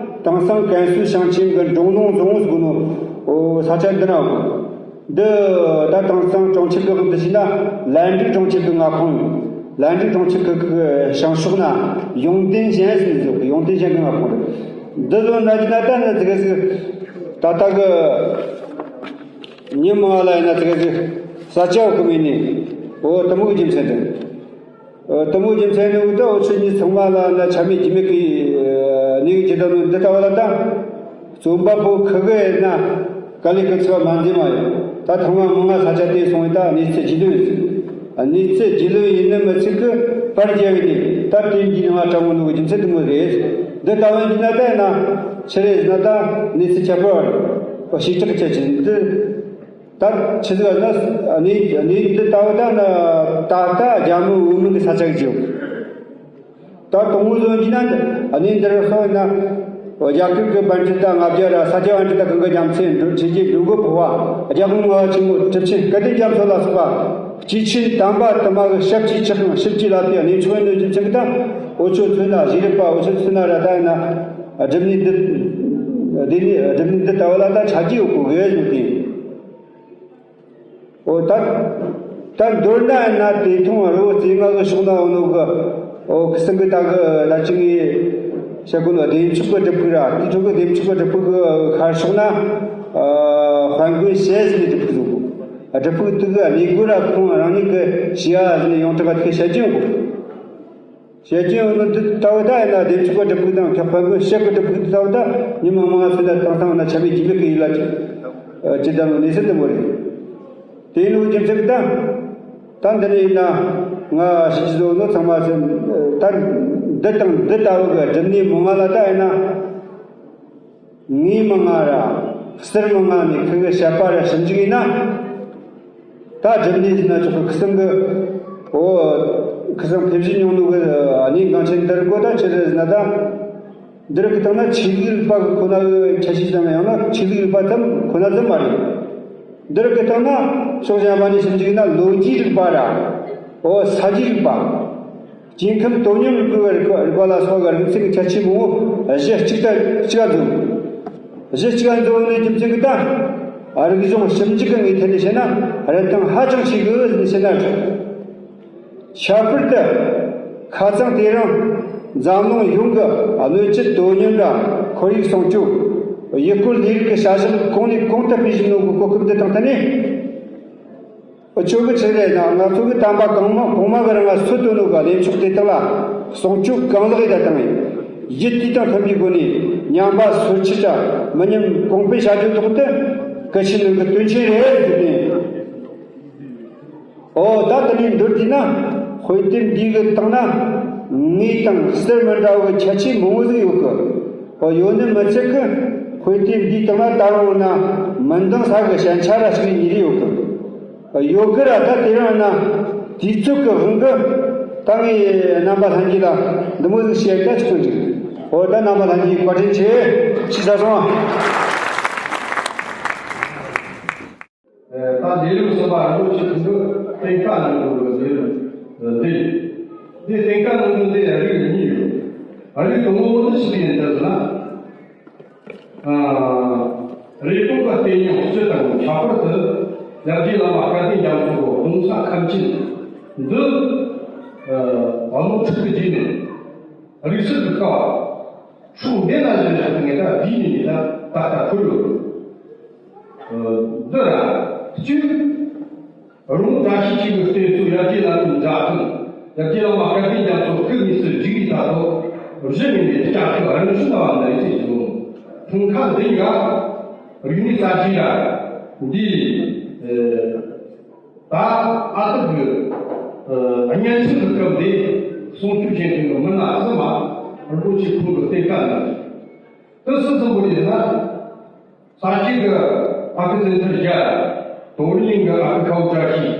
དེང་སང་ཀན་སུའུ་ཞིང་ཆེན་གྱི་འབྲོང་ལུང་རྫོང་ཟེར་གོ་ནོ། ཨོ་ས་ཆ་འདི་ན་ཡོད་གི། འདི་ད་དེང་སང་གྲོང་ཁྱེར་གྱི་དབང་དུ་བྱས་ན་ལན་ཀྲིག་གྲོང་ཁྱེར་གྱི་མངའ་ཁོངས་ཡིན། ལན་ཀྲིག་གྲོང་ཁྱེར་གྱི་གི་བྱང་ཕྱོགས་ན་ཡོང་ཏན་ཞན་ཟེར་ནས་ཟེར་གི། ཡོང་ཏན་ཞན་གྱི་མངའ་ཁོངས་རེད། འདི་ཚོ་ན་གི་ན་ད་ནི་ཙི་གེ་ཟིག་ད་ལྟ་གི་ཉིན་མང་ལ་ཡིན་ན་ཙི་གེ་ཟིག་ས་ཆ་ཡོད་གི་མེད་ནི། ཨོ་དེ་མོ་གི་རྒྱུ་མཚན་དེ། ཨ། དེ་མོ་རྒྱུ་མཚན་ནི་འུ་ད་འུ་ཆོ་གཉིས་ཚང་མ་ལ་ན་ཆ་མེད་རྒྱུས་མེད་ཀྱི་ནི་གི་ཇི་ལྟར་ནོ་འདི་ལྟ་བ་ལ་ད། རྩོམ་པ་པོ་ཁི་གེ་ན་དཀའ་ལས་ཁག་ཚོ་མ་འཛེམ་མ་ཡོད། ད་ཐོག་མ་མང་ང་ས་ཆ་དེ་སོང་ཡིན། ད་གནས་ཚུལ་རྒྱུས་ལོན་ཡིན། གནས་ཚུལ་རྒྱུས་ལོན་ཡིན་ནི་མི་ཚིག་གི་པར་རྒྱབ་ནི་ད་དེ་འདི་ནང་དྲང་མོ་ནོ་གི་རྒྱུ་མཚན་དེ་མོ་རེད། འདི་ལྟ་བ་ཡིན་ན་ད་ན་ཆི་རེད་ཟེར་ན་ད་གནས་ཚུལ་ཁྱད་པར་བ་རེད། ཞིབ་ཆ་ཁྱད་ཆེ་འདི། ད་ཆི་ཟིག་ན་གནས་གནས་འདི་ལྟ་བུ་ད་ན་ད་ལྟ་རྒྱ་མི་འོས་མི་གི་ས་ཆ་གི་ཅིག་ད་དང་པོ་བཟོ་གྱི་ན་གནས་འདིར་སོང་ན་རྒྱ་གར་གི་པཎ་ཌི་ཏ་ལྔ་བརྒྱ་ར་ས་སྐྱ་པཎ་ཌི་ཏ་གང་གི་རྒྱ་མཚན་འགྲོ་ཆེ་རྗེ་འགྲོ་མགོན་འཕགས་པ་རྒྱལ་དབང་ལྔ་པ་ཆེན་པོ་གྲུབ་ཆེན་སྐལ་ལྡན་རྒྱ་མཚོ་ལ་སོགས་པ་སྐྱེས་ཆེན་དམ་པ་དུ་མ་གི་ཞབས་ཀྱིས་ཆགས་ཤིང་ཞབས་ཀྱིས་བརླབས་པའི་གནས་མཆོག་ཡིན་ནོ་རྒྱུ་མཚན་གྱིས་ད་འུ་ཆོ་མཚོན་ན་གཞས་རིག་པ་འུ་ཆོ་མཚོན་ན་ར་ད་ཡིན་ན་སྒྲུབ་གནས་འདི་སྒྲུབ་གནས་འདི་ལྟ་བུ་ལ་ད་ཆ་རྒྱུས་ཡོད་གི་གི་ཡོད་དེ། འོ་ད་ད་མདོར་ན་ན་དེ་ཐུང་རི་བོ་རྩེ་ལྔ་གི་ཕྱོགས་ན་འོ་ནོ་གི། འོ་ཁི་སང་གི་ད་གི་ད་ཅི་ངས་བཤད་གོ་ནོ་བདེ་མཆོག་གི་སྒྲུབ་ཕུག་ར། དེ་ཐོག་གི་བདེ་མཆོག་གི་སྒྲུབ་ཕུག་གི་ཤར་ཕྱོགས་ན་ཨ་དཔལ་མགོན་ཞལ་ཟེར་ནི་སྒྲུབ་ཕུག་ཟིག་གོ། སྒྲུབ་ཕུག་དེ་གི་གནས་སྒོ་ར་ཁོང་རང་ཉིད་གི་ཞི་ཡ་ཟེར་ནི་ཡོངས་གྲགས་ག་དེ་བཤད་ཀྱི་ཡོད་གོ། བཤད་ཀྱི་ཡོད་ནོ་འདི་ལྟ་བུ་ད་ཡིན་ན་བདེ་མཆོག་གི་སྒྲུབ་ཕུག་དང་ཁྱབ་པ་གི་ཞལ་གི་སྒྲུབ་ཕུག་འདི་ལྟ་བུ་ད་ཉི་མ་མང་ང་ཚོ་ད་དེང་སང་ན་ཆ་མེད་རྒྱུས་མེད་གི་ཡིན་ལ་ཅི་ད་ནོ་གནས་ཚུལ་དེ་མོ་རེད། དེ་ཡིན་ནོ་རྒྱུ་མཚན་གི་ད་ད་འདི་ནས་ཡིན་ན་ང་ཞིག་ཅི་བཟོ་ནོ་ཚང་མ་ཚོ་ད་འདི་དང་འདི་ལྟ་བུ་གི་སྒྲུབ་གནས་མང་ང་ལ་ད་ཡིན་ན། ངའི་མི་ང་ར་གསེར་མི་ང་ནས་ཁི་གི་བཤད་པ་ར་ཞིབ་འཇུག་ཡིན་ན། ད་སྒྲུབ་གནས་ཟིན་ན་ཆོག་གི་ཁི་སང་གི། འོ་ཁི་སང་ཕེབས་བཞུད་མྱོང་ནོ་གི་གནས་འགངས་ཆེན་འདི་རུ་གོ་ད་ཆི་རེད་ཟེར་ན་ད། འདི་རུ་གི་སྟེང་ན་ཆོས་ལུགས་རིག་པ་གི་ཁོ་ན་གི་ཁྱད་ཆོས་ཙམ་ཡང་ན་ཆོས་ལུགས་རིག་པ་ཙམ་ཁོ་ན་ཙམ་མ་རེད། འདི་རུ་གི་སྟེང་ན་ཕྱོགས་གཞན་པ་ནས་ཞིབ་འཇུག་ཡིན་ན་ལོ་རྒྱུས་རིག་པ་ར། འོ་ས་རྒྱུས་རིག་པ། སྐྱེ་ཁམས་དོ་སྙོམས་རིག་པའི་རིག་པ་ལ་སོགས་པའི་རིག་ཚན་གྱི་ཁྱད་ཆོས་མང་པོ་གཞི་གཅིག་ཏུ་གཅིག་འཛོམས། གཞི་གཅིག་འཛོམས་ནས་རྒྱུ་མཚན་གྱིས་ད་རིག་གཞུང་ཞིབ་འཇུག་གི་ངོས་ཐད་ནས་བཤད་ན་རིན་ཐང་ཧ་ཅང་ཆེ་གི་ཟེར་ནས་བཤད་ན་ཆོག་ཁྱད་པར་དུ་ཁ་རྩང་དེ་རིང་འཛམ་གླིང་ཡོངས་ཀྱི་སྣོད་བཅུད་དོ་སྙོམས་དང་ཁོར་ཡུག་སྲུང་སྐྱོབ། ཡུལ་སྐོར་ལས་རིགས་ཀྱི་བྱ་གཞག་གོང་ནས་གོང་དུ་སྤེལ་བཞིན་ཡོད་པའི་གོ་སྐབས་འདི་དང་བསྟུན་ནས། ཁྱོད་ཀྱི་ཆི་རེད་ན་ང་ཚོ་གི་དམ་པ་གོང་མ་གོང་མ་གི་རིང་ལ་སུ་བཏོན་ནོ་ག་ལས་ཕྱོགས་དེ་དག་ལ་སྲུང་སྐྱོབ་གང་ལེགས་ཡིན་ད་བཏང་ཡིན། ཡིད་དུས་དང་མཐུན་པའི་སྒོ་ནས་ཉམས་པ་སོར་ཆུད་དང་མི་ཉམས་གོང་སྤེལ་བྱ་རྒྱུ་ཐོག་ཏུ་གལ་ཆེན་ནོ་གི་དོན་ཆེན་རེད་ཟེར་ཏེ། ཨོ་ད་དེ་ནས་མདོར་བསྡུས་ན་དཔེ་དེབ་འདིའི་སྟེང་ན་དངོས་དང་གསེར་མི་འདྲ་བའི་ཁྱད་ཆོས་མང་བོ་ཟིག་ཡོད་གི། ཨོ་ཡོད་ནི་མི་ཚད་གི་དཔེ་དེབ་འདིའི་སྟེང་ན་ད་རུང་ན་མི་འདང་ས་གི་ཞན་ཆ་ར་ཞིག་གཉིས་རེ་ཡོད་གི། ཡོད་གི་ར་ད་དེ་རིང་ན་དུས་ཚོད་ཀྱི་དབང་གིས་ད་ངས་རྣམ་པ་ལྷན་རྒྱས་ལ་འདི་མོ་ཟིག་བཤད་ད་ཆོག་གི་འདུག་འོ་ད་རྣམ་པ་ལྷན་རྒྱས་བཀའ་དྲིན་ཆེ། ཕྱི་ས་སོང་ཨ། ད་ལས་རིམ་གསུམ་པ་རིན་པོ་ཆེ་ཁོང་གི་བསྟན་བཀའ་གནང་དགོས་པའི་ལས་རིམ་འདི་ཡིན། འདི་བསྟན་བཀའ་གནང་དགོས་འདི་རིགས་གཉིས་ཡོད། རིགས་དང་པོ་འདི་ཆི་ཟིག་ཡིན་ཟེར་ན། རེ་དོགས་པ་བསྟན་སྙིང་སྤྱི་དང་ཁྱད་པར་དུ་ཡར་རྒྱས་བླ་མ་སྐལ་ལྡན་རྒྱ་མཚོ་གི་གདུང་ས་ཁམས་ཆེན་འདི་ཨ་ནོར་འཁྲུལ་གྱི་རྗེས་ནས་རིགས་སུ་བསྡུ་དཀའ་བ། སྲོག་འདི་ན་བཞིན་བཞག་ངེས་ད་བསྡུས་ནས་མེད་ད་ད་ལྟ་ཁུར་ཡོད། འདི་ར་གཅིག་རོང་བཀྲ་ཤིས་འཁྱིལ་གྱི་བསྟན་སྲོལ་ཡར་རྒྱས་ལ་དུ་འདྲ་དང་ཡར་རྒྱས་བླ་མ་སྐལ་ལྡན་རྒྱ་མཚོ་སྐུ་དངོས་སུ་བཞུགས་པའི་ད་ཐོག་གཞི་མིན་པའི་སྐྱ་ཤོད་རང་བྱུང་ལ་བ་ནི་ཅིག་བཟུང་། འཁྲུངས་ཁ་འདི་ཡ་རིག་གནས་གསར་བརྗེ་ར་འདིའི་ད་ཨ་ཏི་གི་གཉན་ཆེན་གྱི་སྐབས་འདི་སྲུང་སྐྱོབ་བྱེད་མཁན་གྱི་མི་སྣ་གསུམ་མ་རིན་པོ་ཆེ་ཁོང་གི་བསྟན་བཀའ་ནང་དུ་སུ་གསུམ་པོ་ཡིན་ན། ས་སྐྱའི་གི་ཨ་ཁུ་བཙན་ཐར་རྒྱལ། དོ་རིང་གི་ཨ་ཁུ་ཁའུ་བཀྲ་ཤིས།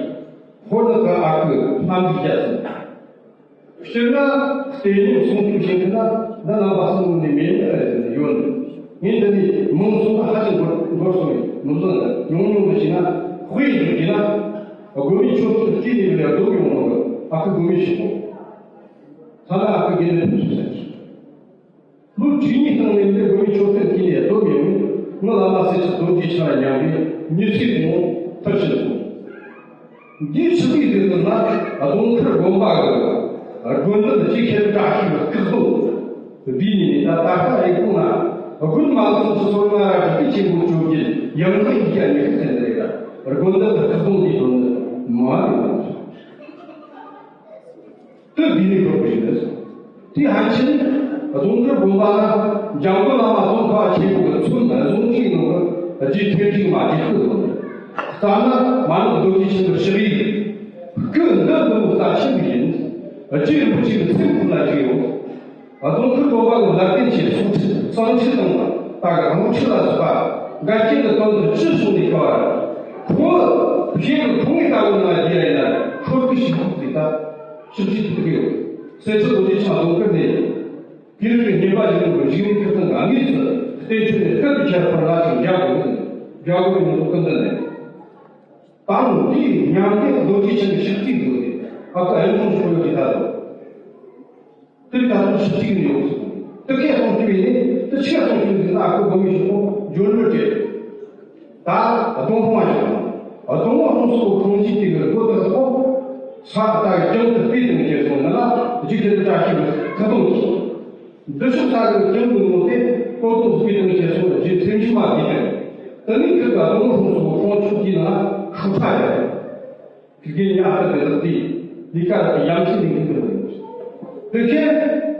ཧོར་ནག་གི་ཨ་ཁུ་ལྷ་འབྲི་རྒྱལ་ཟེར། སྤྱིར་ན་བསྟན་སྙིང་སྲུང་སྐྱོབ་བྱེད་མཁན་ན་འདི་རྣམ་པ་གསུམ་ལས་མེད་ནི་ཡོད་ནི། ངས་འདི་ནས་མིང་གསུངས་ན་ཧ་ཅང་འགོར་འགོར་སོང་བས་མི་བཟང་ནི་ཉུང་ཉུང་དུ་བྱས་ན་དཔེ་ཡིན་དུ་བྱས་ན་དགོན་པའི་ཆོས་ཚུལ་བལྟས་ནས་ལས་ལྡོག་ཡོང་ནོ་གི་ཨ་ཁུ་དགོན་པའི་ཞིག་གོ། ཐ་ན་ཨ་ཁུ་དགེ་ལྡན་ཕུན་ཚོགས་ཟེར། ལོ་བཅུ་གཉིས་ལྟ་ ནས་འདི་དགོན་པའི་མཆོད་རྟེན་དཀྱིལ་ནས་བསྡོམས་ཡོང་ནས། ངི་བླ་མ་སེར་སྐྱ་རྡོ་རྗེ་འཆང་ལ་མཉམ་པའི་མྱུར་ཚེ་ཐུང་ངུ་མཐར་ཕྱིན་སོང་། འདིའི་ཆུ་བཞི་ཟེར་དུས་ན་རྫོང་མཁར་དགོན་པ་གི་དགོན་འདུལ་རྗེ་མཁན་བཀྲ་ཤིས་པའི་སྐུ་གདུང་། འདིའི་ཉིན་ནས་ད་ད་ལྟ་རེབ་གོང་ན་དགུན་མ་སོང་ཕྱི་སོ་ལྔ་ར་དྲུག་གི་ཆེན་པོ་བཅོ་བརྒྱད་ཡང་ལྷག་ཡིག་བརྒྱ་ཉི་ཤུ་ཚན་རེ་ར་དགོན་འདུལ་སྐུ་གདུང་འདིའི་དོན་ནི་མ་རེད། དེ་འདི་ནས་ཤོར་བ་ཞིག་རེད། དེ་ཕན་ཆད་རྫོང་དཀར་དགོན་པ་ན་འཇམ་མགོན་བླ་མ་ཙོང་ཁ་པ་ཆེན་པོ་གི་མཚོན་རྫོང་ཆེན་ནང་གི་རྗེ་ཐེག་མཆོག་མ་རྗེ་ཁོ་བཟུང་། རྩ་ན་མ་ཎི་རྡོ་རྗེ་ཆེན་པོའི་ཕྱག་ཡིག་སྐུ་འདི་འདི་མོ་རྩ་ཆེན་པོ་ཡིན། རྗེ་རིན་པོ་ཆེ་གི་མཚན་ཁོ་ན་བཞུགས་ཡོད། རྫོང་དཀར་དགོན་པ་གི་བླ་རྒན་ཆེ་སོགས་ཁྲི་གཙང་ཁྲི་དང་ད་ག་དམུ་ཁྲི་ལ་སོགས་པ་འགལ་རྐྱེན་གྱི་དོན་དུ་ཕྱིར་སོང་ནས་ཤི་བ་རེད། ཁོ་གཞན་གྱི་ཁོང་གི་ལྟ་བུ་ན་རྒྱལ་ཡིན་ན་ཤོར་གི་ཞིག་ཐུག་ཟིག་ད་ཞིབ་ཞིབ་ཐུག་གི་ཡོད། སེར་སྐྱ་རྡོ་རྗེ་འཆང་རྫོང་དཀར་ནས་དེ་རིང་གི་ཉིན་པ་བཞིན་དུ་བཞུགས་མཁན་ཁིར་ཚང་གི་དངོས་སུ་བསྟན་བཅོས་ནས་སྐད་དུ་ཁྱེར་ཕར་ལ་ཞིག་འཇག་དགོས་ཟིན། འཇག་དགོས་ཡོང་དུ་ཀུན་ཏུ་ནས་དང་དེའི་ཉམས་ལྡན་རྡོ་རྗེ་འཆང་གི་ཞིབ་རྩིས་དགོས་ཏེ་ཨ་ཁུ་ཨེ་མཚོ་ཤོར་ཡོད་ཀྱི་ད་དུ། དེ་ད་དུང་ཞིབ་ཅིག་ནས་ཡོང་སོང་། དེ་སྐད་སོང་དུས་ནི་དེ་ཆི་སོང་དུས་ཟིན་ན་ཨ་ཁུ་དགོན་པའི་ཞིག་པོ་འབྱོར་འབྱོར་བྱེད། ད་སྡོང་ཕུང་བ་ཞིག་དང་། སྡོང་བོ་ཕུང་སོགས་ཁོང་ཅིག་དེ་གི་སྒོ་དེ་སོགས་ས་ད་གི་ཀྱང་དུ་སྤེལ་དང་བཅས་སོང་ན་ལ་འཇིག་རྟེན་བཀྲ་ཤིས་པའི་ཁ་དོང་གིས། འདི་ཕྱོགས་ས་གི་ཀྱང་དུ་ངོ་དེ་སྒོ་དོང་སྤེལ་དང་བཅས་སོང་འཇིག་ཚེམ་ཤི་མ་དེ་དང་། དེ་ནི་ཁུ་ག་སྡོང་བོ་ཕུང་སོགས་ཁོང་ཆུང་དེ་ན་ཧྲུག་ཁྲ་ཡོད། དེ་གའི་ཉག་ཏུ་དེ་དག་དེ་ལས་ཀ་དེ་ཡང་སྲིད་ནས་མི་འདུག་ལ་ཡོད། དེ་ཁའི་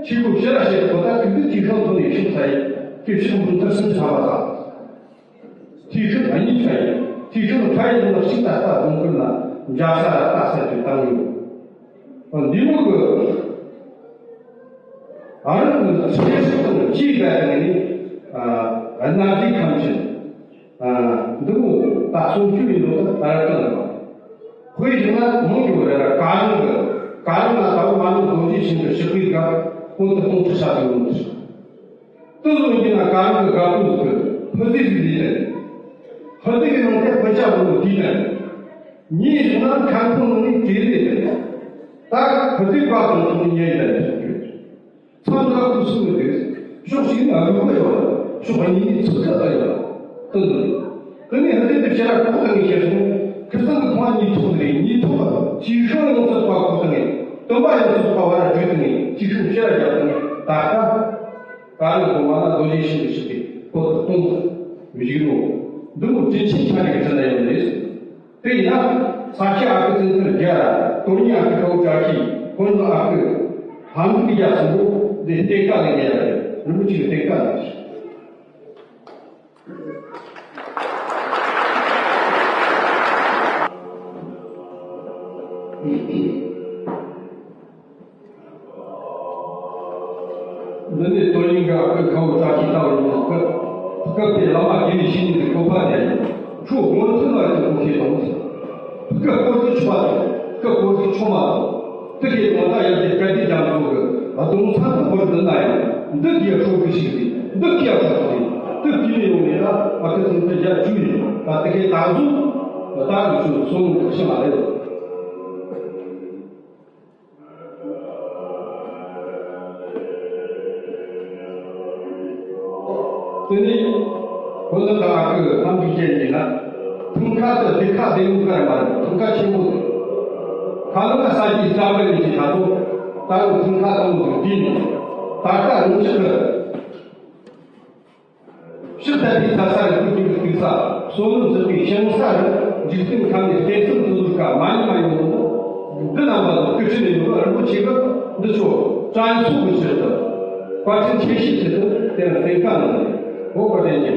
ཆེ་བོ་ཕྱི་ར་བཤད་པོ་ད་ཁུ་གི་དེ་ཤང་ཐོག་ནས་ཤུགས་ཚ་ཡི་དེ་ཤང་བུ་མཐར་སུམ་ཆ་བ་ཚ། དེ་ཤང་ཨ་ནི་ཚ་ཡི་དེ་ཤང་ཚ་ཡི་ནང་ལ་ཤིང་རྟ་རྟ་རྫོང་ཁུལ་ན་འཇའ་ས་ར་རྟ་ས་དུ་བཏང་ཡོད། འདི་མོ་གི་ཨ་རང་གི་ཚེ་སྲོག་དང་བཅས་པའི་ངང་ནས་གནའ་རྫས་ཁམས་ཆེན། འདི་མོ་ད་སྲུང་སྐྱོབ་ཡིན་ནོ་ད་ད་ར་ཀ་ལ་དཔེ་བཞག་ན་མང་ཆེ་བ་ར་ག་རང་གི་ག་རང་ལ་ད་བར་མ་ནུ་རྡོ་རྗེ་ཆེན་པོའི་ཞིག་པའི་སྐབས་ཁོང་དུ་གཏོང་ཁྲི་ས་དུ་ཡོང་དུ་དུ་བཟོ་ཡིན་ན་ག་རང་གི་དགའ་པོ་ཟིག་གི་ཕུ་ཟི་ཟིག་ལས་དེ་ཕུ་ཟི་གི་ནང་དེ་ཕུ་ཆ་བོ་དུས་དང་ཉིན་བཞག་ན་ཁང་ཁོང་ནང་ནས་བྲེལ་ལས་དེ་ད་ཕུ་ཟི་བ་དང་ཐོག་ཉེ་ཡ་ལས་དུ་གྱུར། མཚམས་ལ་ཁུ་སུམ་མི་འདུག་ཕྱོགས་གཅིག་ནས་ཨ་ལུག་པ་ཡོད་ལ་ཕྱོགས་གཉིས་ནས་ཚིག་ཁ་ཨ་ཡོད་ལ་སྟོན་འདུག་དེ་ནས་ཧ་ཏེ་དེ་ཕྱི་ར་ཁོག་ཏང་ངེ་ཤེས་སོང་། ཁུ་སང་གི་ཐོག་གཉིས་ཐོག་རེད་གཉིས་ཐོག་ལ་ཅིག་ཤོང་ཡོང་ཚུལ་ཐོག་ཁོག་ཏང་ངེ་སྟོན་པ་ཡོང་ཚུལ་ཐོག་བར་བརྒྱུད་ཏང་ངེ་ཅིག་ཤོང་ཕྱི་ར་རྒྱབ་ཏང་ངེ་ད་ལྟ་ག་རེ་གོ་མ་ན་རྡོ་རྗེ་ཤིན་ཏུ་ཞིག་གི་ཁོ་ཐག་སྟོང་ཟིག་མི་བཞུགས་ནོ། འདི་མོ་དྲིན་ཆེན་ཆ་རེ་གི་ཚེ་ན་ཡོད་རེད། དེ་ཡིན་ན་ས་སྐྱ་ཨ་ཁུ་བཙན་ཐར་རྒྱལ། དོན་གཉེར་ཨ་ཁུ་ཁའུ་བཀྲ་ཤིས། དཔོན་སློབ་ཨ་ཁུ་ལྷ་འབྲུག་རྒྱལ་གསུམ་པོ་འདི་གཏན་ཁ་ལེན་ཡ་རེད། རིན་པོ་ཆེ་གི་གཏན་ཁ་ལེན་ཞིག་འདི་ནི་དོན་སྙིང་གི་ཨ་ཁུ་ཁའུ་བཀྲ་ཤིས་ལྟ་བུ་ཡིན་སྐབས། སྐབས་དེ་བླ་མ་དགེ་བའི་བཤེས་གཉེན་གྱི་བཀོད་པ་དེ་ཁྲོ་སྔོན་ཐུན་ལ་ཡང་གོ་ཤེས་དང་། སྐུ་སྐོར་གྱི་ཆོ་ག་དང་སྐུ་སྐོར་གྱི་ཆོ་མ་དང་། དེ་གའི་ནང་ད་ཡང་དེ་སྐལ་ལྡན་རྒྱ་མཚོ་གི་གདུང་ཚང་གི་སྐོར་འདི་ན་ཡང་འདི་དེ་ཁྲོ་གི་ཞིག་རེད། འདི་དེ་ཡང་ཁྲོ་གི་རེད། དེ་དེ་ནས་ཡོང་ནས་ད་ཨ་ཁུ་ཚང་ཚ་རྒྱ་བཅུ་ཡིན། ད་དེ་གའི་ད་གཟོད་ད་གི་ཆོ་སོ་ནུ་གི་ཕྱི་མ་རེད། དེ་ནས་ཁོ་ལ་ད་ཨ་ཁུ་ལྷ་འབྲུག་རྒྱལ་ཡིན་ན་འཁྲུངས་སྐར་དུ་སྡེ་ཁག་སྡེ་མོ་ཁར་མ་རེད། འཁྲུངས་སྐར་ཆེན་མོ་རེད། ཁ་ལོ་ན་ས་ཀྱི་རྩ་བའི་མི་གཅིག་ད་ཚོ་ད་རུང་འཁྲུངས་སྐར་དང་པོ་དེ་དུས་ནས་ད་ལྟ་རང་ཅག་གི་ཕྱི་ལྟ་བུའི་ས་ས་རུ་ཀུན་གྱི་དུས་ས་བསོད་ནམས་ཟིལ་པའི་ཞིང་ས་རུ་འཇིག་རྟེན་ཁམས་ནས་བསྟན་སྲུང་དུ་འཛུགས་ཀ་མ་ཉི་མ་ཡོང་ནོ། འདི་རྣམ་པ་ཚོ་སྐུ་ཁྲི་ནས་ཡོང་བ་རིན་པོ་ཆེ་གི་འདི་ཚོ་དྲན་གསོ་གི་ཆེད་དུ་བཀའ་དྲིན་ཆེ་ཤོས་ཆེད་དུ་དེ་ལ་བསྟན་ཁ་གནང་ནས་འོ་བཀའ་དྲིན་ཆེ།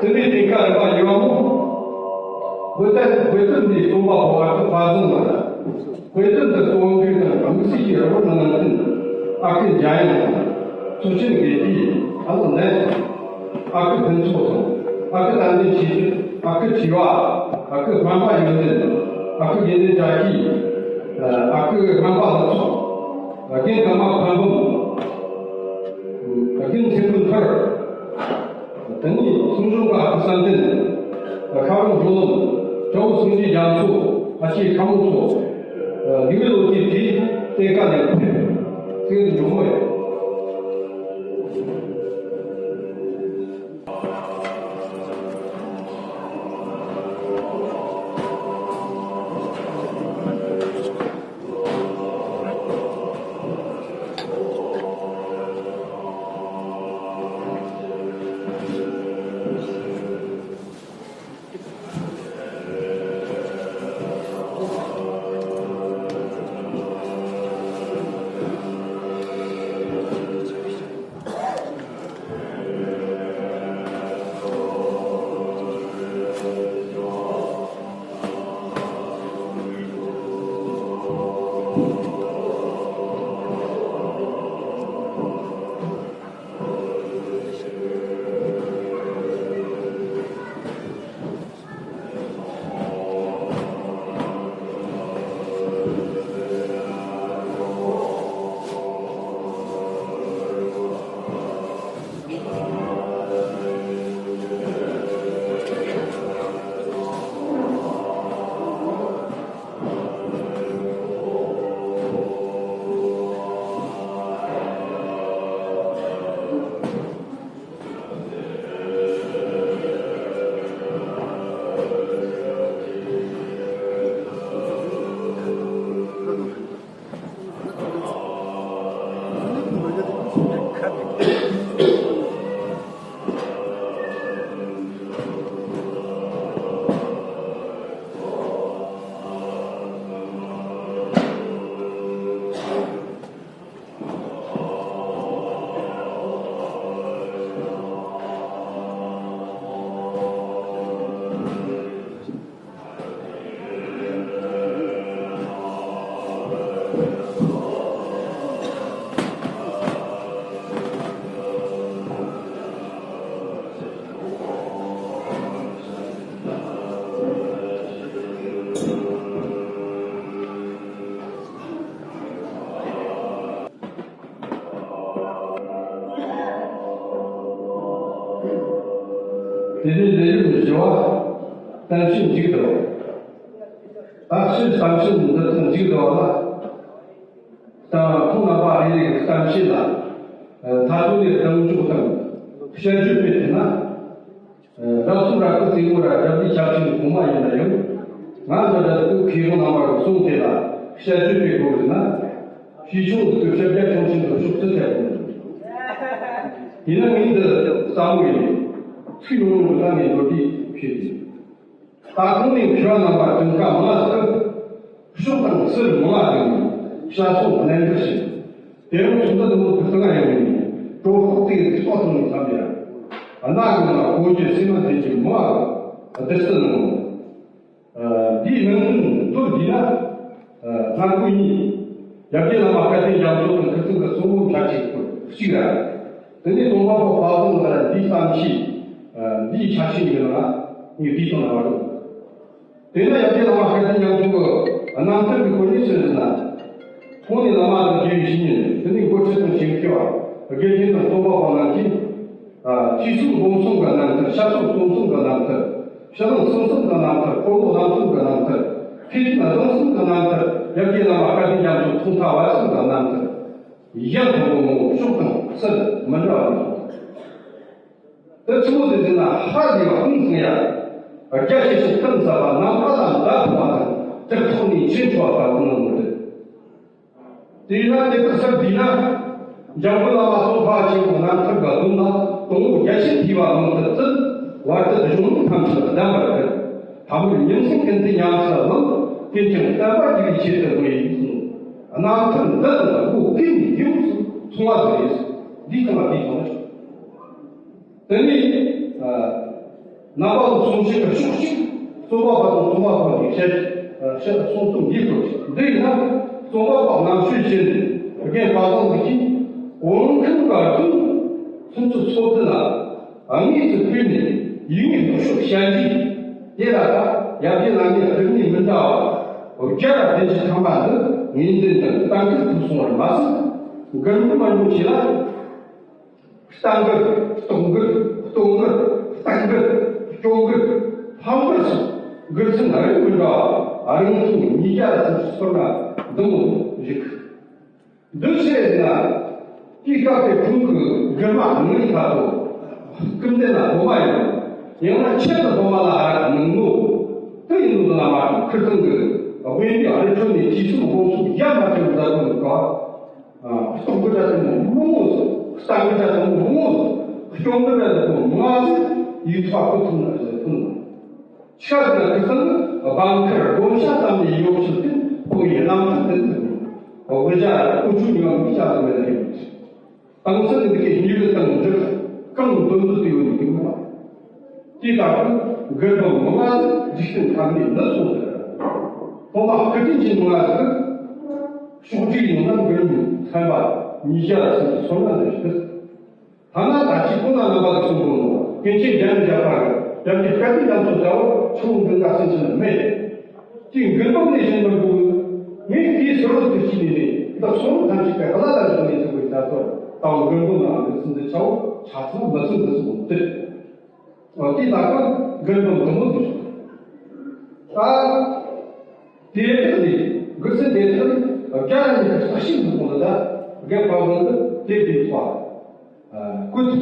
དེ་ནས་བསྟན་ཁ་རིམ་པ་ཉི་མ་མོ་བོད་དར་བོད་དར་འདི་རྩོམ་པ་པོ་ཨ་ཁུ་དཔའ་བཟང་ལ། དཔེ་དེབ་འདི་གཙོ་བོ་འདུས་དང་དམིགས་བསལ་གྱི་རོགས་པ་ནང་བསྟན་ཨ་ཁུ་འཇམ་དབྱངས་དང་། ཚོགས་ཆེན་དགེ་བསྐོས་ཨ་ལོ་ནས་དང་། ཨ་ཁུ་ཕུན་ཚོགས་དང་། ཨ་ཁུ་བསྟན་འཛིན་ཆོས་སྒྲོན། ཨ་ཁུ་དྲི་བ། ཨ་ཁུ་སྨན་པ་ཡོན་ཏན། ཨ་ཁུ་དགེ་འདུན་གྲགས་ཀྱི། ཨ་ཁུ་སྨན་པ་ལྷུན་ཚོགས། རྒན་ཀརྨ་འཕན་པོ། རྒན་ཚེ་ཕུན་ཐར། དེ་ནས་གསུང་གཞུང་གི་ཨ་ཁུ་བསམ་གཏན། ཁ་རོག་འགྲོ་ལམ། གྲྭ་བོ་སངས་རྒྱས་རྒྱ་མཚོ། ཨ་ཅེ་ཁ་མོ་མཚོ། འདི་བའི་ལོ་རྒྱུས་དེ་བསྟན་ཁ་ནས་ཕེབས། སྐད་འགྱུར་བ་ཡོད། དེ་ནས་ལས་རིམ་བཞི་པ། གཏམ་བཤད་མཇུག་བསྡུ་བ། ད་ཕྱིར་གཏམ་བཤད་འདི་དག་མཇུག་བསྡུ་བ་ལ། ད་ཁོང་རྣམ་པ་རེ་རེ་གི་གཏམ་བཤད་ལ། ཨ། མཐའ་དོན་ནས་གདེང་འཇོག་དང་དཔྱད་བརྗོད་སྤེལ་ཐུབ་ན། ཨ། རབ་གསུམ་རབ་དགུ་རྩེ་མོ་ར་རྒྱབ་ལས་ཞབས་ཕྱི་གོང་མ་ཡིན་ན་ཡང་། ང་འདི་འདྲ་དུ་མཁས་དབང་རྣམ་པ་གི་གསུང་དེ་ལ་དཔྱད་བརྗོད་སྤེལ་དགོས་ཟེར་ན། ཞིབ་ཆུང་དུ་ཞབས་རྒྱ་ཆུང་ཆུང་དུ་ཤུགས་ཚུད་ཐེབས་དགོས། ཡིན་ན་ངས་འདི་བསམ་བློ་ཡིན། ཚིག་ཡོང་རུང་གི་ལ་ངས་མདོར་བསྡུས་བྱས་ཏེ། ད་གོང་ནས་མཁས་པ་རྣམ་པ་དྲན་ཁ་མང་ང་ཟིག་གིས་ཕྱོགས་དང་ཚུལ་མང་ང་བསྟན་ནས་བཤད་སྲོལ་གནད་འགག་ཞིག། དེ་རིང་ཚོགས་འདུ་འདི་མོ་ཐུགས་གཏང་ཡོང་ནས་གྲོས་ཚོགས་དེ་རིགས་ཐོག་ཐུག་ནས་འཚམས་ཡ། གནའ་གི་ནང་གོ་རྒྱུ་སེམས་མ་དེ་གྱི་མོ་ཨ་བསྡུར་ཚུལ་ནང་། ཨ། འདིའི་ནང་དོན་མདོར་བསྡུས་ན། ཨ། སྔ་དགོང་གཉིས། ཡབ་རྗེ་བླ་མ་སྐལ་ལྡན་རྒྱ་མཚོ་དང་ཁུ་ཚུར་གྱི་གསུང་འབུམ་ཆ་གཅིག་སྐོར་གཅིག་ར། དེ་ནས་རྩོམ་པ་པོ་དཔའ་བཟང་ལགས་ལ་འདིའི་གཏམ་བཤད། ཨ། འདིའི་ཆ་ཤས་ཡིན་ན་ངས་འདིའི་སྟེང་ལ་མ་འགྲོ། དེ་ནས་ཡབ་རྗེ་བླ་མ་སྐལ་ལྡན་རྒྱ་མཚོ་གི་རྣམ་ཐར་གྱི་སྐོར་ནས་ཞུས་ཟིན་ན། ཁོང་ནི་བླ་མ་དང་མཇལ་བའི་ཕྱི་ཉིན། དེ་ནས་འགོ་ཁྲིད་དང་ཆེད་མཁས་པ། དགེ་རྒན་དང་རྩོམ་པ་པོ་རྣམས་ཀྱིས། ཨ། ཆོས་གསུམ་སྒོམ་གསུམ་གྱི་རྣམ་ཐར། བཤད་སྲོལ་རྩོམ་གསུམ་གྱི་རྣམ་ཐར། ཕྱི་ནང་གསང་གསུམ་གྱི་རྣམ་ཐར། འཁོར་ལོ་ལམ་གསུམ་གྱི་རྣམ་ཐར། ཐེག་ཆེན་གསང་གསུམ་གྱི་རྣམ་ཐར། ཡབ་རྗེ་བླ་མ་སྐལ་ལྡན་རྒྱ་མཚོ་ཐོག་མཐའ་བར་གསུམ་གྱི་རྣམ་ཐར། ཡང་དང་པོ་ངོ་བོ་ཕྱོགས་དང་ཚུལ་མི་འདྲ་བ་ཡིན། དེ་ཆུ་བོ་དེ་དེ་ན་ཧ་ལས་པ་ཧུང་སང་ཡ། རྒྱ་ཆེ་ཞིང་གཏིང་ཟབ་པ། ནམ་མཁའ་ལ་འདབ་འཕངས་པ་དང་། དེར་ཐོགས་ནས་ཆོས་འཕྲོ་བ་ལྟ་བུ་ནང་མི་འདུག། དེས་ན་དེ་ལྟར་ཟབ་བསྡུས་ན། འཇམ་མགོན་བླ་མ་ཙོང་ཁ་པ་ཆེན་པོའི་རྣམ་ཐར་གྱི་དོན་ལ་དང་པོ་རྒྱ་ཆེར་མཐུད་པ་མང་དུ་བཙལ། བར་དུ་གཞུང་ལུགས་ཐམས་ཅད་གདམས་པར་བཀོད། མཐའ་མར་ཉིན་མཚན་ཀུན་ཏུ་ཉམས་སུ་བླངས། དེས་ཀྱང་བསྟན་པ་རྒྱས་པའི་ཆེད་དུ་དགོས་ཡིན་གསུངས། རྣམ་ཐར་འདི་དང་སྒོ་ཀུན་ནས་ཡོངས་སུ་མཚུངས་པ་ཟིག་རེད། འདིའི་སྟེང་ལ་འདིའི་སྟེང་ལ། དེ་ནས། ཨ། རྣམ་པ་ལ་གསུང་བཤད་ཀྱི་ཕྱོགས་གཅིག། རྩོམ་པ་པོ་དང་རྩོམ་པ་པོ་གཉིས་བཤད། ཨ། བཤད་གསུང་རྩོམ་འདིའི་སྐོར་གྱི། འདི་ཡིན་ན་རྩོམ་པ་པོ་རྣམ་དཔྱོད་ཅན། རྒན་པ་སངས་ཀྱིས་བོད་ཁམས་གར་དུ་སུམ་ཅུ་སོ་བདུན་ལ་དངོས་སུ་ཕེབས་ནས་ཡིག་ངོས་བརྟག་ཞིབ་བྱས་རྗེས། དེ་ལ་ད་ཡབ་རྗེ་བླ་མའི་རིག་གནས་མི་འདྲ་བ་བརྒྱ་དང་བདུན་ཅུ་ཐམ་པ་འདི་ངོས་འཛིན་དང་གཏན་འཁེལ་ཐུབ་སོང་བར་མ་ཟད། མགུར་མདོ་མང་པོ་ཞིག་ལ། རྟ་མགུར། སྟག་མགུར། སྟོད་མགུར། སྟག་མགུར། སྐྱོག་མགུར། ཕག་མགུར་སོགས་མགུར་ཚིག་རིགས་མི་འདྲ་བ་རིང་ཐུང་ཉིས་བརྒྱ་ལ་སུམ་ཅུ་སོ་ལྔ་འདི་མོ་བཞུགས། འདི་ཕྱིར་ན། དེའི་སྐབས་དེ་ཁོང་གི་རྒྱུད་མ་ངའི་ཁ་ཐོག་སྐུ་མདུན་ལ་སློབ་མ་ཡིན། ཡང་ན་ཆེད་དུ་སློབ་མ་ལ་ཧ་ར་གི་མིང་ནོ། དེ་ཡིན་ནོ་ལ་མ་ཁིར་ཚང་གི་དབེན་པའི་ཨ་རི་ཁྲོད་ནས་དུས་གསུམ་དབང་ཕྱུག་ཡ་མ་བྱུང་མཛད་པ་ནི་ཀ་ལྟོགས་གི་འདྲ་དེ་མོ་མང་ངོ་། ལྟ་གི་འདྲ་དེ་མོ་མང་ངོ། སྐྱོང་གི་འདྲ་དེ་མོ་མང་ཟིག་ཡིག་ཐོག་གི་ཐུང་ན་ཟེར་ཐུང་། ཤ་ཟ་ཁུ་ཚང་ནི་སྦང་ཁར་དགོན་ཤ་ཙམ་ནས་ཡོད་ཕྱིར་དུ་ཕོ་ཡི་རྣམ་ཐར་དུ་འདུག་འོ་བུ་ཇ་ཀུ་ཆུ་ཉོ་མི་ཅག་ལ་མེད་ལ་ཡོད། ཏང་སྲིད་འདི་གའི་ཉི་རི་དང་འབྲུག་གང་འདོན་དུ་དུ་ཡོད་ནི་འདུག་པ། དེ་ལྟ་བུ་དགོན་པ་མི་མ་འཇིག་རྟེན་ཐམས་ནས་འདི་སོང་ཟེར། ཐོག་མ་སྐུ་དྲིན་ཅན་མི་མ་ཟེར། ཕྱོགས་བསྒྲིགས་ཡོང་ན་འགྲོ་མི་ཚན་པ་ཉིས་བརྒྱ་ཟིན་གྱི་སོང་ན་འདི་ཞིག་ཐ་ན་ད་ཅི་ཁོ་ན་རྣམ་པ་གི་གསུང་དོན་ནོ། སྐྱེ་མཆེད་བརྒྱ་ནི་བརྒྱ་པ་གི་ཡང་གི་སྐད་དུ་ཡང་ཚོ་བྱའོ་ཆུང་འདི་འགའ་སེམས་ཅན་མེད། དེའི་མགོན་པོ་ནས་བཞིན་མི་དགོས། ངས་དེའི་ཟུར་དུ་ཅི་ནས་ནས་བདག་སོང་ཐམས་ཅད་པའི་བླ་ལ་བཞག་ནས་ཚུགས་པའི་རྒྱ་མཚོར་དང་མགོན་པོ་ནང་གི་སུན་འདི་ཆའོ་ཆ་ཚང་མི་ཚུགས་འདི་སུ་འདི། འོ་དེ་ལ་ཀ་མགོན་པོ་འདི་མོ་འདི། ད། དེ་དག་ལས་འགུལ་ཚན་དེ་དག་ལས་བརྒྱ་ར་ཉི་ཤུ་རྩ་གཅིག་འདུག་གོང་ལ་ད་རྒན་པ་ལོན་དུ་དེ་དེའི་ཐོག་བཀོད་དུ་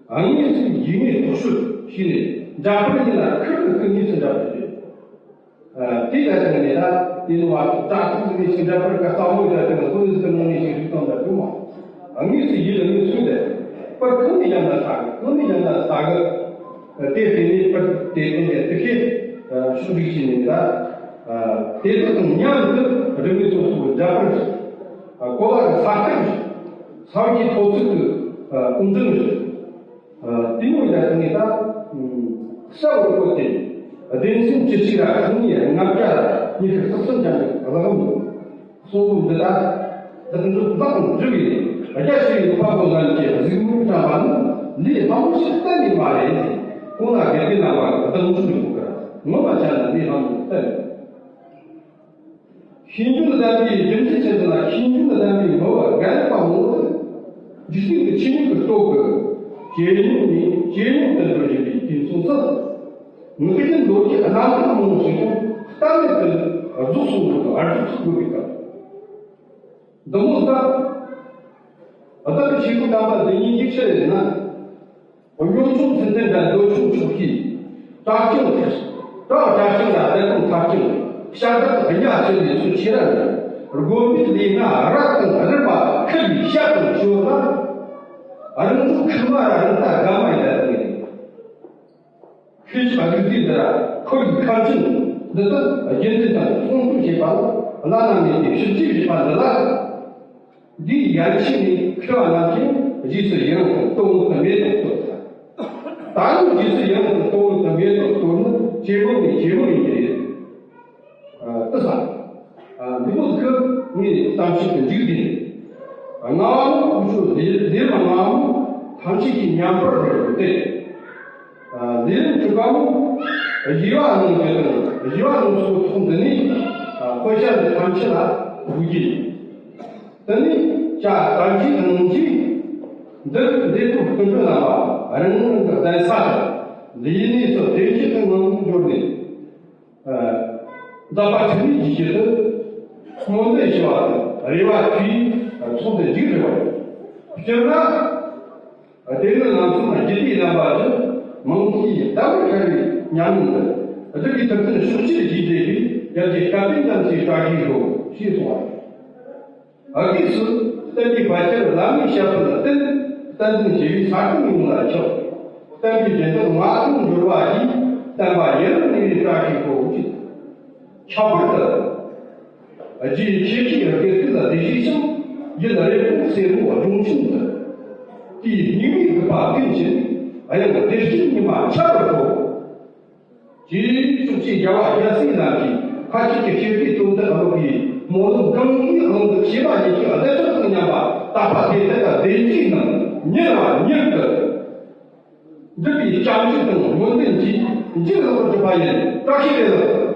དངོས་སུ་ཡིག་ངོས་རྟོག་ཞིབ་བྱས་ནས་འདྲ་པར་ཡིན་ན་ཁུར་དུ་ཁུར་ངེས་སུ་འདྲ་པར་བྱེད། དེ་ལ་བརྟེན་ནས་ད་དེ་ནི་བ་དྲ་ཐོག་ནས་ཅིག་འདྲ་པར་ག་གཙང་མོ་ཡོད་ལ་བརྟེན་ནས་ཁོ་ནི་ཟིག་གི་ནང་ནས་ཅིག་རིག་སྟངས་འདྲ་བྱུང་བ། དངོས་སུ་ཡིད་ལ་ངོས་ཚུད་དེ་པར་གང་ནས་ཡང་ན་ས་གི་གང་ནས་ཡང་ན་ས་གི། དེ་དེ་ནས་པར་དེ་དེ་ནས་དེ་ཁའི་ཕྱོགས་སྒྲིག་བྱས་ནས་ད། དེ་དག་དང་མཉམ་དུ་རིག་གནས་སོ་སོའི་འདྲ་པར་ཞིག་གོ་ལ་གི་ས་སྐར་ཞིག་ས་བགྱིའི་ཐོག་བརྩེགས་ཀྱི་དབུ་འདྲེན་ཞིག་དེ་མོ་ཡ་དེ་ནས་ད། གསལ་བོར་བཀོད་དེ། སྡེ་ཚན་བཅུ་གཅིག་ར་ཁང་གཉིས་ལྔ་བརྒྱ་ཉི་ཤུ་རྩ་གསུམ་ཅན་གྱི་གླེགས་བམ། གསུང་འབུམ་འདི་དག་བདག་འཛུགས་བདག་འཛུགས་ཡིན། རྒྱ་ཆེ་བའི་འཕགས་པོ་རྣམས་ཀྱིས་གཟིགས་མོ་བཀྲམ་པ་ནི་ལས་སླ་མོ་ཞིག་གཏན་ནས་མ་རེད། ཁོང་ལ་དགེ་རྒན་རྣམ་པ་གདེང་ཚོད་ཡོད་པར་ངོ་མ་བྱས་ན་ལས་སླ་མོ་ཞིག་གཏན་ནས། ཤེས་འཇོན་ལྡན་པའི་རྒྱུ་མཚན་ཆེད་དུ་ན་ཤེས་འཇོན་ལྡན་པའི་མི་བ་རྒན་པ་མང་པོ་འཇིག་རྟེན་གྱི་ཆོས་ཉིད་ཀྱི་སྟོབས་ཀྱིས་ཇེ་ཉུང་ནས་ཇེ་ཉུང་དུ་འགྲོ་བཞིན་པའི་དུས་མཚུངས་སུ། ངག་གི་ལོ་རྒྱུས་རྣམ་དག་མང་པོ་ཞིག་ཀྱང་གཏན་མེད་དུ་རྫོགས་སོང་བར་དུ་ཨར་ཐུག་ཐུག་དགོས་པའི་སྐབས། འདི་མོ་ལྟར། བདག་གི་ཆོས་སྐུ་དམ་པ་འདི་ཉིད་ཀྱི་ཕྱིར་ན། གཡོན་ཕྱོགས་མཚན་ལྡན་དང་འདོད་ཆུང་ཕྱོགས་ཀྱི་གྲྭ་སྐྱོང་དེར། གྲྭ་བ་གྲྭ་སྐྱོང་ལ་བསྟན་སྐྱོང་མཐར་སྐྱོང་ཤ་སྟག་གཉའ་ཆེ་བའི་ཚུལ་ཆེ་ར་ནས་དགོན་པའི་ལས་སྣ་རབ་དང་རིམ་པ་ཁུར་བའི་ཞབས་དང་ཞོར་ལ། རང་གྲོགས་ཁུར་མ་ར་རང་ལྟ་དགའ་མ་ཡིན་ལ་དགའ་ནས། ཤུལ་བཞག་ལུགས་རྫས་འདི་ར་ཁོར་ཡུག་ཁམས་ཆེན་འདི་དག་རྒྱུན་འཛིན་དང་སྲུང་སྐྱོང་བྱེད་པ་ལ་བླ་ན་མེད་པའི་ཞིབ་འཇུག་བྱེད་པ་འདི་ལ། འདིའི་ཡན་ཆད་ནས་མཁས་པ་རྣམས་ཀྱིས་རྗེས་སུ་ཡི་རང་དང་དོ་དགོངས་སུ་མེ་ཏོག་གཏོར་ཟེར། ད་ནི་རྗེས་སུ་ཡི་རང་དང་དོ་དགོངས་སུ་མེ་ཏོག་གཏོར་ནི་ཇེ་མང་ནས་ཇེ་མང་ཡིན་གྱི་རེད། ཨ། དེ་ས། ཨ། འདི་མོ་ཟིག་གི་ངའི་གཏམ་བཤད་དུ་འཇུག་དེ། ང་མོ་ཁོ་ཚོ་ལས་ལས་མ་ང་མོ་ཐམས་ཅད་ཀྱི་མཉམ་པར་རེད་དེ། ལས་རིམ་དྲུག་པ་མོ། གཞས་པ་ནང་གི་དང་གཞས་པ་ནང་སོགས་ཐོག་འདི་ནས་དཔེ་ཆ་འདི་ཐམས་ཅད་ལ་དགོས་ཀྱི། དེ་ནས་བྱ་དག་གི་ནང་གི་འདིར་འདི་ཚོ་སྐུ་མགྲོན་རྣམ་པ་རང་རང་གི་གདན་ས་དང་ལས་གནས་སུ་བདེ་སྐྱིད་དུ་ངང་འབྱོར་ནས། འཛད་པ་ཐུན་མིན་གྱི་ཆེད་དུ་སྨོན་འདུན་ཞུ་བ་དང་རེ་བ་ཞུས་ཚོགས་འདུ་མཇུག་བསྒྲིལ་བ་ཡིན། སྤྱིར་ན། དེ་ནི་ལམ་སང་རྒྱུད་སྡེའི་རྣམ་པ་བཞི་མང་ཐོས་ལྟ་བུར་ཤར་བའི་ཉམས་མྱོང་དུ་སྒྲུབ་པའི་ཐུབ་བསྟན་ཕྱོགས་བཅུར་རྒྱས་འབྲེལ་གྱི་ཡར་རྒྱས་སྐལ་ལྡན་རྒྱ་མཚོའི་བཀྲ་ཤིས་ཤོག་ཅེས་གསུངས་པ་རེད། ཨ། གིས་སུ་བསྟན་པའི་བར་ཆད་བླ་མའི་ཞབས་པད་བསྟེན། བསྟན་འཛིན་བྱེ་བའི་ས་ཁོངས་ཡོངས་ལ་ཁྱབ། བསྟན་པའི་སྦྱིན་བདག་མངའ་ཐང་འབྱོར་བ་ཡིས། བསྟན་པ་ཡུན་རིང་གནས་པའི་བཀྲ་ཤིས་ཤོག་ཅེས། ཁྱད་པར་དུ། རྗེ་ཆེ་ཁྲིའི་དགེ་སྐོས་ལ་བདེ་བཞིན་ཤིང་། ཡུལ་རེ་ཕུག་སེར་པོ་སྒྲོམ་ཆུང་དུ། དེའི་སྙིགས་མའི་རྒུད་པ་ཀུན་བྱེད། དབྱངས་བདེ་སྐྱིད་ཉི་མ་འཆར་བར་ཤོག་ཅེས་ཕྱོགས་བཅུའི་རྒྱལ་བ་རྒྱལ་སྲས་རྣམས་ཀྱིས་མཁའ་སྤྱོད་ཀྱི་ཤེལ་གྱི་སྟོན་ཟླར་རོལ་བའི་སྨོན་ལམ་གང་གིས་གང་དུ་བྱེ་བ་ཉིད་ཀྱི་བདེ་ཐབས་དང་མཉམ་པ་དག་པ་དེ་དག་གི་བདེ་སྐྱིད་རྣམས་མྱུར་བ་མྱུར་དུ་འགྲུབ་པའི་བྱང་ཆུབ་དང་སྨོན་འདུན་གྱིས་འཇིགས་ལོག་གྲུབ་པ་ཡིན། བཀྲ་ཤིས་བདེ་ལེགས།